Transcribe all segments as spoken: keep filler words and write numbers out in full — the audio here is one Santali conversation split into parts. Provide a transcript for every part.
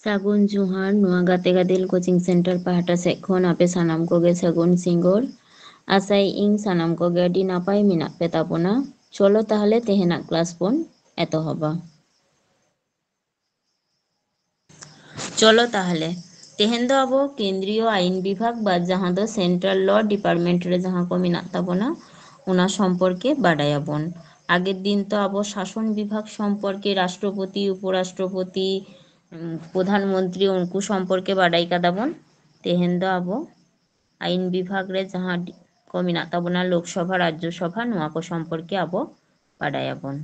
ᱥᱟᱹᱜᱩᱱ ᱡᱚᱦᱟᱨ, ᱱᱚᱣᱟ ᱜᱟᱛᱮ ᱜᱟᱫᱮᱞ coaching center ᱯᱟᱦᱴᱟ ᱥᱮᱫ ᱠᱷᱚᱱ ᱟᱯᱮ ᱥᱟᱱᱟᱢ ᱠᱚᱜᱮ ᱥᱟᱹᱜᱩᱱ ᱥᱤᱸᱜᱟᱹᱲ᱾ ᱟᱥᱟᱭᱮᱫ ᱟᱹᱧ ᱥᱟᱱᱟᱢ ᱠᱚᱜᱮ ᱟᱹᱰᱤ ᱱᱟᱯᱟᱭ ᱢᱮᱱᱟᱜ ᱯᱮ ᱛᱟᱵᱚᱱᱟ᱾ ᱪᱚᱞᱚ ᱛᱟᱦᱞᱮ ᱛᱮᱦᱮᱧᱟᱜ class ᱵᱚᱱ ᱮᱛᱚᱦᱚᱵᱟ᱾ ᱪᱚᱞᱚ ᱛᱟᱦᱞᱮ ᱛᱮᱦᱮᱧ ᱫᱚ ᱟᱵᱚ ᱠᱮᱱᱫᱨᱤᱭᱚ ᱟᱭᱤᱱ ᱵᱤᱵᱷᱟᱜᱽ ᱵᱟ ᱡᱟᱦᱟᱸ ᱫᱚ central law department ᱨᱮ ᱡᱟᱦᱟᱸ ᱠᱚ ᱢᱮᱱᱟᱜ ᱛᱟᱵᱚᱱᱟ, ᱚᱱᱟ ᱥᱚᱢᱯᱚᱨᱠᱮ ᱵᱟᱰᱟᱭᱟᱵᱚᱱ᱾ ᱟᱜᱮᱨ ᱫᱤᱱ ᱛᱚ ᱟᱵᱚ ᱥᱟᱥᱚᱱ ᱵᱤᱵᱷᱟᱜᱽ ᱥᱚᱢᱯᱚᱨᱠᱮ ᱨᱟᱥᱴᱨᱚᱯᱚᱛᱤ, ᱩᱯᱚᱨᱟᱥᱴᱨᱚᱯᱚᱛᱤ, ᱩᱢ, ᱯᱨᱚᱫᱷᱟᱱ ᱢᱚᱱᱛᱨᱤ ᱩᱱᱠᱩ ᱥᱚᱢᱯᱚᱨᱠᱮ ᱵᱟᱰᱟᱭ ᱠᱟᱫᱟ ᱵᱚᱱ᱾ ᱛᱮᱦᱮᱧ ᱫᱚ ᱟᱵᱚ ᱟᱭᱤᱱ ᱵᱤᱵᱷᱟᱜᱽ ᱨᱮ ᱡᱟᱦᱟᱸ ᱰᱤ-, ᱠᱚ ᱢᱮᱱᱟᱜ ᱛᱟᱵᱚᱱᱟ, ᱞᱳᱠᱥᱚᱵᱷᱟ, ᱨᱟᱡᱽᱡᱚᱥᱚᱵᱷᱟ, ᱱᱚᱣᱟ ᱠᱚ ᱥᱚᱢᱯᱚᱨᱠᱮ ᱟᱵᱚ ᱵᱟᱰᱟᱭᱟᱵᱚᱱ᱾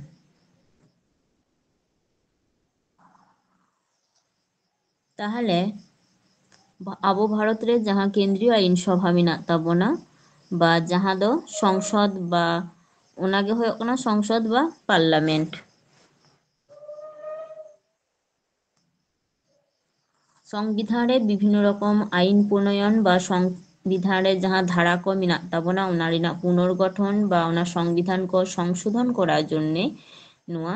ᱛᱟᱦᱞᱮ ᱵᱷᱟ-, ᱟᱵᱚ ᱵᱷᱟᱨᱚᱛ ᱨᱮ ᱡᱟᱦᱟᱸ ᱠᱮᱱᱫᱨᱤᱭᱚ ᱟᱭᱤᱱ ᱥᱚᱵᱷᱟ ᱢᱮᱱᱟᱜ ᱛᱟᱵᱚᱱᱟ, ᱵᱟ ᱡᱟᱦᱟᱸ ᱫᱚ ᱥᱚᱝᱥᱚᱫ, ᱵᱟ ᱚᱱᱟᱜᱮ ᱦᱩᱭᱩᱜ ᱠᱟᱱᱟ ᱥᱚᱝᱥᱚᱫ ᱵᱟ parliament᱾ ᱥᱚᱝᱵᱤᱫᱷᱟᱱ ᱨᱮ ᱵᱤᱵᱷᱤᱱᱱᱚ ᱨᱚᱠᱚᱢ ᱟᱭᱤᱱ ᱯᱨᱚᱱᱚᱭᱚᱱ ᱵᱟ ᱥᱚᱝᱵᱤᱫᱷᱟᱱ ᱨᱮ ᱡᱟᱦᱟᱸ ᱫᱷᱟᱨᱟ ᱠᱚ ᱢᱮᱱᱟᱜ ᱛᱟᱵᱚᱱᱟ, ᱚᱱᱟ ᱨᱮᱱᱟᱜ ᱯᱩᱱᱚᱨᱜᱚᱴᱷᱚᱱ ᱵᱟ ᱚᱱᱟ ᱥᱚᱝᱵᱤᱫᱷᱟᱱ ᱠᱚ ᱥᱚᱝᱥᱳᱫᱷᱚᱱ ᱠᱚᱨᱟᱣ ᱡᱚᱱᱱᱮ ᱱᱚᱣᱟ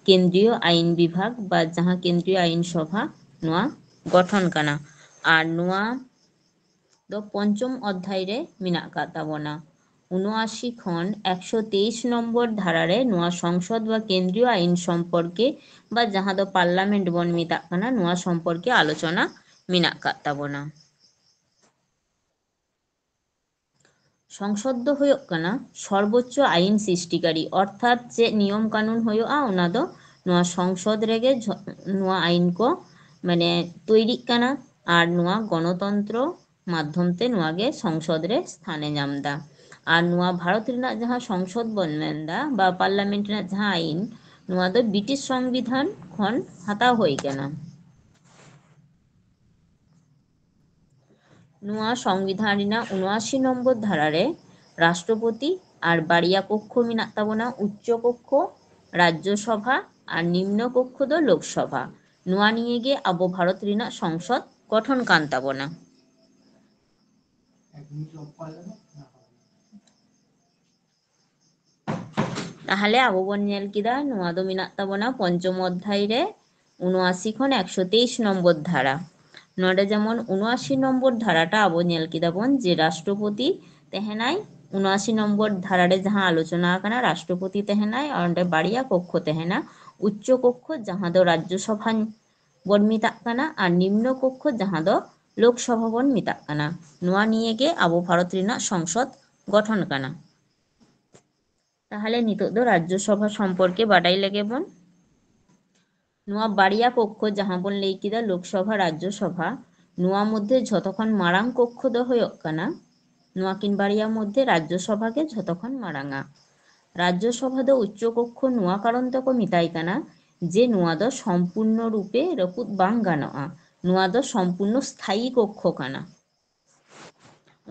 ᱠᱮᱱᱫᱨᱤᱭᱚ ᱟᱭᱤᱱ ᱵᱤᱵᱷᱟᱜᱽ ᱵᱟ ᱡᱟᱦᱟᱸ ᱠᱮᱱᱫᱨᱤᱭᱚ ᱟᱭᱤᱱ ᱥᱚᱵᱷᱟ ᱱᱚᱣᱟ ᱜᱚᱴᱷᱚᱱ ᱠᱟᱱᱟ᱾ ᱟᱨ ᱱᱚᱣᱟ ᱫᱚ ᱯᱚᱧᱪᱚᱢ ᱚᱫᱷᱭᱟᱭ ᱨᱮ ᱢᱮᱱᱟᱜ ᱟᱠᱟᱫ ᱛᱟᱵᱚᱱᱟ᱾ ᱩᱱᱚᱟᱥᱤ ᱠᱷᱚᱱ ᱮᱠᱥᱚ ᱛᱮᱭᱤᱥ ᱱᱚᱢᱵᱚᱨ ᱫᱷᱟᱨᱟ ᱨᱮ ᱱᱚᱣᱟ ᱥᱚᱝᱥᱚᱫ ᱵᱟ ᱠᱮᱱᱫᱨᱤᱭᱚ ᱟᱭᱤᱱ ᱥᱚᱢᱯᱚᱨᱠᱮ ᱵᱟ ᱡᱟᱦᱟᱸ ᱫᱚ parliament ᱵᱚᱱ ᱢᱮᱛᱟᱜ ᱠᱟᱱᱟ, ᱱᱚᱣᱟ ᱥᱚᱢᱯᱚᱨᱠᱮ ᱟᱞᱳᱪᱚᱱᱟ ᱢᱮᱱᱟᱜ ᱟᱠᱟᱫ ᱛᱟᱵᱚᱱᱟ᱾ ᱥᱚᱝᱥᱚᱫ ᱫᱚ ᱦᱩᱭᱩᱜ ᱠᱟᱱᱟ ᱥᱚᱨᱵᱚᱪᱪᱚ ᱟᱭᱤᱱ ᱥᱨᱤᱥᱴᱤᱠᱟᱨᱤ, ᱚᱨᱛᱷᱟᱛ ᱪᱮᱫ ᱱᱤᱭᱚᱢ ᱠᱟᱹᱱᱩᱱ ᱦᱩᱭᱩᱜᱼᱟ, ᱚᱱᱟ ᱫᱚ ᱱᱚᱣᱟ ᱥᱚᱝᱥᱚᱫ ᱨᱮᱜᱮ ᱡᱷᱚ-, ᱱᱚᱣᱟ ᱟᱭᱤᱱ ᱠᱚ ᱢᱟᱱᱮ ᱛᱚᱭᱨᱤᱜ ᱠᱟᱱᱟ᱾ ᱟᱨ ᱱᱚᱣᱟ ᱜᱚᱱᱚᱛᱚᱱᱛᱨᱚ ᱢᱟᱫᱽᱫᱷᱚᱢ ᱛᱮ ᱱᱚᱣᱟ ᱜᱮ ᱥᱚᱝᱥᱚᱫ ᱨᱮ ᱥᱛᱷᱟᱱᱮ ᱧᱟᱢ ᱮᱫᱟ᱾ ᱟᱨ ᱱᱚᱣᱟ ᱵᱷᱟᱨᱚᱛ ᱨᱮᱱᱟᱜ ᱡᱟᱦᱟᱸ ᱥᱚᱝᱥᱚᱫ ᱵᱚᱱ ᱢᱮᱱᱫᱟ ᱵᱟ parliament ᱨᱮᱱᱟᱜ ᱡᱟᱦᱟᱸ ᱟᱭᱤᱱ, ᱱᱚᱣᱟ ᱫᱚ ᱵᱨᱤᱴᱤᱥ ᱥᱚᱝᱵᱤᱫᱷᱟᱱ ᱠᱷᱚᱱ ᱦᱟᱛᱟᱣ ᱦᱩᱭ ᱠᱟᱱᱟ᱾ ᱱᱚᱣᱟ ᱥᱚᱝᱵᱤᱫᱷᱟᱱ ᱨᱮᱱᱟᱜ ᱩᱱᱚᱟᱥᱤ ᱱᱚᱢᱵᱚᱨ ᱫᱷᱟᱨᱟ ᱨᱮ ᱨᱟᱥᱴᱨᱚᱯᱚᱛᱤ ᱟᱨ ᱵᱟᱨᱭᱟ ᱠᱚᱠᱠᱷᱚ ᱢᱮᱱᱟᱜ ᱛᱟᱵᱚᱱᱟ, ᱩᱪᱪᱚ ᱠᱚᱠᱠᱷᱚ ᱨᱟᱡᱽᱡᱚ ᱥᱚᱵᱷᱟ ᱟᱨ ᱱᱤᱢᱱᱚ ᱠᱚᱠᱠᱷᱚ ᱫᱚ ᱞᱳᱠᱥᱚᱵᱷᱟ᱾ ᱱᱚᱣᱟ ᱱᱤᱭᱮ ᱜᱮ ᱟᱵᱚ ᱵᱷᱟᱨᱚᱛ ᱨᱮᱱᱟᱜ ᱥᱚᱝᱥᱚᱫ ᱜᱚᱴᱷᱚᱱ ᱠᱟᱱ ᱛᱟᱵᱚᱱᱟ᱾ ᱛᱟᱦᱞᱮ ᱟᱵᱚ ᱵᱚᱱ ᱧᱮᱞ ᱠᱮᱫᱟ, ᱱᱚᱣᱟ ᱫᱚ ᱢᱮᱱᱟᱜ ᱛᱟᱵᱚᱱᱟ ᱯᱚᱧᱪᱚᱢ ᱚᱫᱷᱭᱟᱭ ᱨᱮ, ᱩᱱᱚᱟᱥᱤ ᱠᱷᱚᱱ ᱮᱠᱥᱚ ᱛᱮᱭᱤᱥ ᱱᱚᱢᱵᱚᱨ ᱫᱷᱟᱨᱟ᱾ ᱱᱚᱰᱮ ᱡᱮᱢᱚᱱ ᱩᱱᱚᱟᱥᱤ ᱱᱚᱢᱵᱚᱨ ᱫᱷᱟᱨᱟᱴᱟ ᱟᱵᱚ ᱧᱮᱞ ᱠᱮᱫᱟ ᱵᱚᱱ ᱡᱮ ᱨᱟᱥᱴᱨᱚᱯᱚᱛᱤ ᱛᱟᱦᱮᱱᱟᱭ, ᱩᱱᱚᱟᱥᱤ ᱱᱚᱢᱵᱚᱨ ᱫᱷᱟᱨᱟ ᱨᱮ ᱡᱟᱦᱟᱸ ᱟᱞᱳᱪᱚᱱᱟ ᱟᱠᱟᱱᱟ, ᱨᱟᱥᱴᱨᱚᱯᱚᱛᱤ ᱛᱟᱦᱮᱱᱟᱭ, ᱚᱸᱰᱮ ᱵᱟᱨᱭᱟ ᱠᱚᱠᱠᱷᱚ ᱛᱟᱦᱮᱱᱟ, ᱩᱪᱪᱚ ᱠᱚᱠᱠᱷᱚ ᱡᱟᱦᱟᱸ ᱫᱚ ᱨᱟᱡᱽᱡᱚ ᱥᱚᱵᱷᱟ ᱵᱚᱱ ᱢᱮᱛᱟᱜ ᱠᱟᱱᱟ ᱟᱨ ᱱᱤᱢᱱᱚ ᱠᱚᱠᱠᱷᱚ ᱡᱟᱦᱟᱸ ᱫᱚ ᱞᱳᱠ ᱥᱚᱵᱷᱟ ᱵᱚᱱ ᱢᱮᱛᱟᱜ ᱠᱟᱱᱟ᱾ ᱱᱚᱣᱟ ᱱᱤᱭᱮ ᱜᱮ ᱟᱵᱚ ᱵᱷᱟᱨᱚᱛ ᱨᱮᱱᱟᱜ ᱥᱚᱝᱥᱚᱫ ᱜᱚᱴᱷᱚᱱ ᱠᱟᱱᱟ᱾ ᱛᱟᱦᱚᱞᱮ ᱱᱤᱛᱚᱜ ᱫᱚ ᱨᱟᱡᱽᱡᱚ ᱥᱚᱵᱷᱟ ᱥᱚᱢᱯᱚᱨᱠᱮ ᱵᱟᱰᱟᱭ ᱞᱮᱜᱮ ᱵᱚᱱ᱾ ᱱᱚᱣᱟ ᱵᱟᱨᱭᱟ ᱠᱚᱠᱠᱷᱚ ᱡᱟᱦᱟᱸ ᱵᱚᱱ ᱞᱟᱹᱭ ᱠᱮᱫᱟ ᱞᱳᱠ ᱥᱚᱵᱷᱟ, ᱨᱟᱡᱽᱡᱚ ᱥᱚᱵᱷᱟ, ᱱᱚᱣᱟ ᱢᱚᱫᱽᱫᱷᱮ ᱡᱷᱚᱛᱚ ᱠᱷᱚᱱ ᱢᱟᱨᱟᱝ ᱠᱚᱠᱠᱷᱚ ᱫᱚ ᱦᱩᱭᱩᱜ ᱠᱟᱱᱟ, ᱱᱚᱣᱟ ᱠᱤᱱ ᱵᱟᱨᱭᱟ ᱢᱚᱫᱽᱫᱷᱮ ᱨᱟᱡᱽᱡᱚ ᱥᱚᱵᱷᱟ ᱜᱮ ᱡᱷᱚᱛᱚ ᱠᱷᱚᱱ ᱢᱟᱨᱟᱝᱟ᱾ ᱨᱟᱡᱽᱡᱚ ᱥᱚᱵᱷᱟ ᱫᱚ ᱩᱪᱪᱚ ᱠᱚᱠᱠᱷᱚ ᱱᱚᱣᱟ ᱠᱟᱨᱚᱱ ᱛᱮᱠᱚ ᱢᱮᱛᱟᱭ ᱠᱟᱱᱟ ᱡᱮ ᱱᱚᱣᱟ ᱫᱚ ᱥᱚᱢᱯᱩᱨᱱᱚ ᱨᱩᱯᱮ ᱨᱟᱹᱯᱩᱫ ᱵᱟᱝ ᱜᱟᱱᱚᱜᱼᱟ, ᱱᱚᱣᱟ ᱫᱚ ᱥᱚᱢᱯᱩᱨᱱᱚ ᱥᱛᱷᱟᱭᱤ ᱠᱚᱠᱠᱷᱚ ᱠᱟᱱᱟ᱾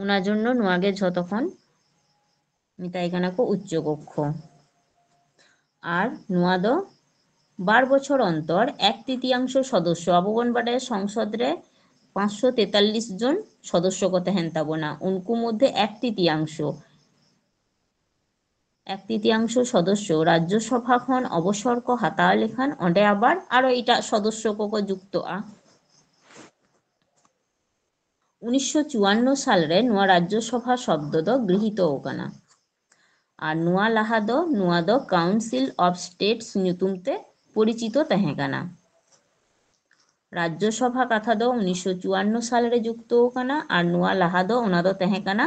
ᱚᱱᱟ ᱡᱚᱱᱱᱚ ᱱᱚᱣᱟ ᱜᱮ ᱡᱷᱚᱛᱚ ᱠᱷᱚᱱ ᱢᱮᱛᱟᱭ ᱠᱟᱱᱟ ᱠᱚ ᱩᱪᱪᱚ ᱠᱚᱠᱠᱷᱚ᱾ ᱟᱨ ᱱᱚᱣᱟ ᱫᱚ ᱵᱟᱨ ᱵᱚᱪᱷᱚᱨ ᱚᱱᱛᱚᱨ ᱮᱠ ᱛᱤᱛᱤᱭᱟᱝᱥᱚ ᱥᱚᱫᱚᱥᱥᱚ, ᱟᱵᱚ ᱵᱚᱱ ᱵᱟᱰᱟᱭᱟ ᱥᱚᱝᱥᱚᱫ ᱨᱮ ᱯᱟᱸᱪᱥᱚ ᱛᱮᱛᱟᱞᱞᱤᱥ ᱡᱚᱱ ᱥᱚᱫᱚᱥᱥᱚ ᱠᱚ ᱛᱟᱦᱮᱱ ᱛᱟᱵᱚᱱᱟ, ᱩᱱᱠᱩ ᱢᱚᱫᱽᱫᱷᱮ ᱮᱠ ᱛᱤᱛᱤᱭᱟᱝᱥᱚ, ᱮᱠ ᱛᱤᱛᱤᱭᱟᱝᱥᱚ ᱥᱚᱫᱚᱥᱥᱚ ᱨᱟᱡᱽᱡᱚ ᱥᱚᱵᱷᱟ ᱠᱷᱚᱱ ᱚᱵᱚᱥᱚᱨ ᱠᱚ ᱦᱟᱛᱟᱣ ᱞᱮᱠᱷᱟᱱ ᱚᱸᱰᱮ ᱟᱵᱟᱨ ᱟᱨᱚ ᱮᱴᱟᱜ ᱥᱚᱫᱚᱥᱥᱚ ᱠᱚᱠᱚ ᱡᱩᱠᱛᱚᱜᱼᱟ᱾ ᱩᱱᱤᱥᱥᱚ ᱪᱩᱣᱟᱱᱱᱚ ᱥᱟᱞ ᱨᱮ ᱱᱚᱣᱟ ᱨᱟᱡᱽᱡᱚ ᱥᱚᱵᱷᱟ ᱥᱚᱵᱫᱚ ᱫᱚ ᱜᱨᱤᱦᱤᱛᱚ ᱟᱠᱟᱱᱟ᱾ ᱟᱨ ᱱᱚᱣᱟ ᱞᱟᱦᱟ ᱫᱚ ᱱᱚᱣᱟ ᱫᱚ Council of States ᱧᱩᱛᱩᱢ ᱛᱮ ᱯᱚᱨᱤᱪᱤᱛᱚ ᱛᱟᱦᱮᱸ ᱠᱟᱱᱟ᱾ ᱨᱟᱡᱽᱡᱚ ᱥᱚᱵᱷᱟ ᱠᱟᱛᱷᱟ ᱫᱚ ᱩᱱᱤᱥᱥᱚ ᱪᱩᱣᱟᱱᱱᱚ ᱥᱟᱞ ᱨᱮ ᱡᱩᱠᱛᱚ ᱟᱠᱟᱱᱟ ᱟᱨ ᱱᱚᱣᱟ ᱞᱟᱦᱟ ᱫᱚ ᱚᱱᱟ ᱫᱚ ᱛᱟᱦᱮᱸ ᱠᱟᱱᱟ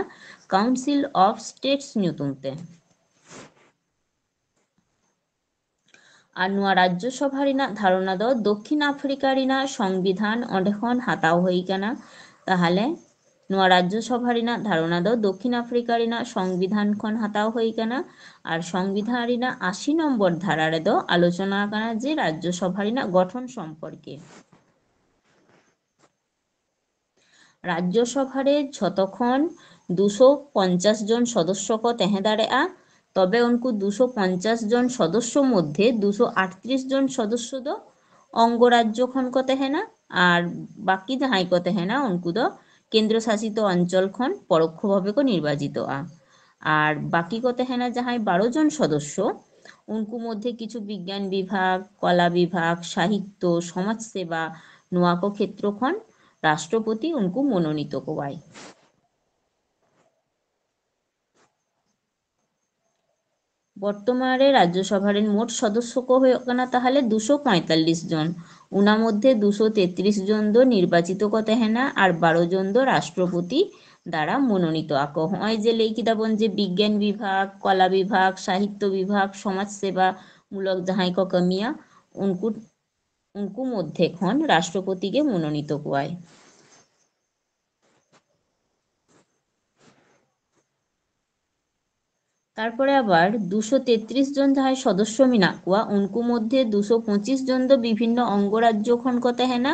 Council of States ᱧᱩᱛᱩᱢ ᱛᱮ᱾ ᱟᱨ ᱱᱚᱣᱟ ᱨᱟᱡᱽᱡᱚ ᱥᱚᱵᱷᱟ ᱨᱮᱱᱟᱜ ᱫᱷᱟᱨᱚᱱᱟ ᱫᱚ ᱫᱚᱠᱠᱷᱤᱱ ᱟᱯᱷᱨᱤᱠᱟ ᱨᱮᱱᱟᱜ ᱥᱚᱝᱵᱤᱫᱷᱟᱱ ᱚᱸᱰᱮ ᱠᱷᱚᱱ ᱦᱟᱛᱟᱣ ᱦᱩᱭ ᱠᱟᱱᱟ᱾ ᱛᱟᱦᱚᱞᱮ ᱱᱚᱣᱟ ᱨᱟᱡᱽᱡᱚ ᱥᱚᱵᱷᱟ ᱨᱮᱱᱟᱜ ᱫᱷᱟᱨᱚᱱᱟ ᱫᱚ ᱫᱚᱠᱠᱷᱤᱱ ᱟᱯᱷᱨᱤᱠᱟ ᱨᱮᱱᱟᱜ ᱥᱚᱝᱵᱤᱫᱷᱟᱱ ᱠᱷᱚᱱ ᱦᱟᱛᱟᱣ ᱦᱩᱭ ᱠᱟᱱᱟ᱾ ᱟᱨ ᱥᱚᱝᱵᱤᱫᱷᱟᱱ ᱨᱮᱱᱟᱜ ᱟᱥᱤ ᱱᱚᱢᱵᱚᱨ ᱫᱷᱟᱨᱟ ᱨᱮᱫᱚ ᱟᱞᱳᱪᱚᱱᱟ ᱟᱠᱟᱱᱟ ᱡᱮ ᱨᱟᱡᱽᱡᱚ ᱥᱚᱵᱷᱟ ᱨᱮᱱᱟᱜ ᱜᱚᱴᱷᱚᱱ ᱥᱚᱢᱯᱚᱨᱠᱮ᱾ ᱨᱟᱡᱽᱡᱚ ᱥᱚᱵᱷᱟ ᱨᱮ ᱡᱷᱚᱛᱚ ᱠᱷᱚᱱ ᱫᱩᱥᱚ ᱯᱚᱧᱪᱟᱥ ᱡᱚᱱ ᱥᱚᱫᱚᱥᱥᱚ ᱠᱚ ᱛᱟᱦᱮᱸ ᱫᱟᱲᱮᱭᱟᱜᱼᱟ᱾ ᱛᱚᱵᱮ ᱩᱱᱠᱩ ᱫᱩᱥᱚ ᱯᱚᱧᱪᱟᱥ ᱡᱚᱱ ᱥᱚᱫᱚᱥᱥᱚ ᱢᱚᱫᱽᱫᱷᱮ ᱫᱩᱥᱚ ᱟᱴᱛᱨᱤᱥ ᱡᱚᱱ ᱥᱚᱫᱚᱥᱥᱚ ᱫᱚ ᱚᱝᱜᱚ ᱨᱟᱡᱽᱡᱚ ᱠᱷᱚᱱ ᱠᱚ ᱛᱟᱦᱮᱱᱟ, ᱟᱨ ᱵᱟᱹᱠᱤ ᱡᱟᱦᱟᱸᱭ ᱠᱚ ᱛᱟᱦᱮᱱᱟ ᱩᱱᱠᱩ ᱫᱚ ᱠᱮᱱᱫᱨᱚ ᱥᱟᱥᱤᱛ ᱚᱧᱪᱚᱞ ᱠᱷᱚᱱ ᱯᱚᱨᱚᱠᱠᱷᱚ ᱵᱷᱟᱵᱮ ᱠᱚ ᱱᱤᱨᱵᱟᱪᱤᱛᱚᱜᱼᱟ᱾ ᱟᱨ ᱵᱟᱹᱠᱤ ᱠᱚ ᱛᱟᱦᱮᱱᱟ ᱡᱟᱦᱟᱸᱭ ᱵᱟᱨᱚ ᱡᱚᱱ ᱥᱚᱫᱚᱥᱥᱚ, ᱩᱱᱠᱩ ᱢᱚᱫᱽᱫᱷᱮ ᱠᱤᱪᱷᱩ ᱵᱤᱜᱽᱜᱟᱱ ᱵᱤᱵᱷᱟᱜᱽ, ᱠᱚᱞᱟ ᱵᱤᱵᱷᱟᱜᱽ, ᱥᱟᱦᱤᱛᱛᱚ, ᱥᱚᱢᱟᱡᱽ ᱥᱮᱵᱟ, ᱱᱚᱣᱟ ᱠᱚ ᱠᱷᱮᱛᱨᱚ ᱠᱷᱚᱱ ᱨᱟᱥᱴᱨᱚᱯᱚᱛᱤ ᱩᱱᱠᱩ ᱢᱚᱱᱳᱱᱤᱛᱚ ᱠᱚᱣᱟᱭ᱾ ᱵᱚᱨᱛᱚᱢᱟᱱ ᱨᱮ ᱨᱟᱡᱽᱡᱚᱥᱚᱵᱷᱟ ᱨᱮᱱ ᱢᱳᱴ ᱥᱚᱫᱚᱥᱥᱚ ᱠᱚ ᱦᱩᱭᱩᱜ ᱠᱟᱱᱟ ᱛᱟᱦᱚᱞᱮ ᱫᱩᱥᱚ ᱯᱚᱸᱭᱛᱟᱞᱞᱤᱥ ᱡᱚᱱ᱾ ᱚᱱᱟ ᱢᱚᱫᱽᱫᱷᱮ ᱫᱩᱥᱚ ᱛᱮᱛᱨᱤᱥ ᱡᱚᱱ ᱫᱚ ᱱᱤᱨᱵᱟᱪᱤᱛᱚ ᱠᱚ ᱛᱟᱦᱮᱱᱟ ᱟᱨ ᱵᱟᱨᱚ ᱡᱚᱱ ᱫᱚ ᱨᱟᱥᱴᱨᱚᱯᱚᱛᱤ ᱫᱟᱨᱟ ᱢᱚᱱᱳᱱᱤᱛᱚ ᱟᱠᱚ᱾ ᱦᱚᱸᱜᱼᱚᱭ ᱡᱮ ᱞᱟᱹᱭ ᱠᱮᱫᱟ ᱵᱚᱱ ᱡᱮ ᱵᱤᱜᱽᱜᱟᱱ ᱵᱤᱵᱷᱟᱜᱽ, ᱠᱚᱞᱟ ᱵᱤᱵᱷᱟᱜᱽ, ᱥᱟᱦᱤᱛᱛᱚ ᱵᱤᱵᱷᱟᱜᱽ, ᱥᱚᱢᱟᱡᱽ ᱥᱮᱵᱟ ᱢᱩᱞᱚᱠ ᱡᱟᱦᱟᱸᱭ ᱠᱚ ᱠᱟᱹᱢᱤᱭᱟ, ᱩᱱᱠᱩ, ᱩᱱᱠᱩ ᱢᱚᱫᱽᱫᱷᱮ ᱠᱷᱚᱱ ᱨᱟᱥᱴᱨᱚᱯᱚᱛᱤ ᱜᱮ ᱢᱚᱱᱳᱱᱤᱛᱚ ᱠᱚᱣᱟᱭ᱾ ᱛᱟᱨᱯᱚᱨᱮ ᱟᱵᱟᱨ ᱫᱩᱥᱚ ᱛᱮᱛᱨᱤᱥ ᱡᱚᱱ ᱡᱟᱦᱟᱸᱭ ᱥᱚᱫᱚᱥᱥᱚ ᱢᱮᱱᱟᱜ ᱠᱚᱣᱟ, ᱩᱱᱠᱩ ᱢᱚᱫᱽᱫᱷᱮ ᱫᱩᱥᱚ ᱯᱚᱸᱪᱤᱥ ᱡᱚᱱ ᱫᱚ ᱵᱤᱵᱷᱤᱱᱱᱚ ᱚᱝᱜᱚᱨᱟᱡᱽᱡᱚ ᱠᱷᱚᱱ ᱠᱚ ᱛᱟᱦᱮᱱᱟ,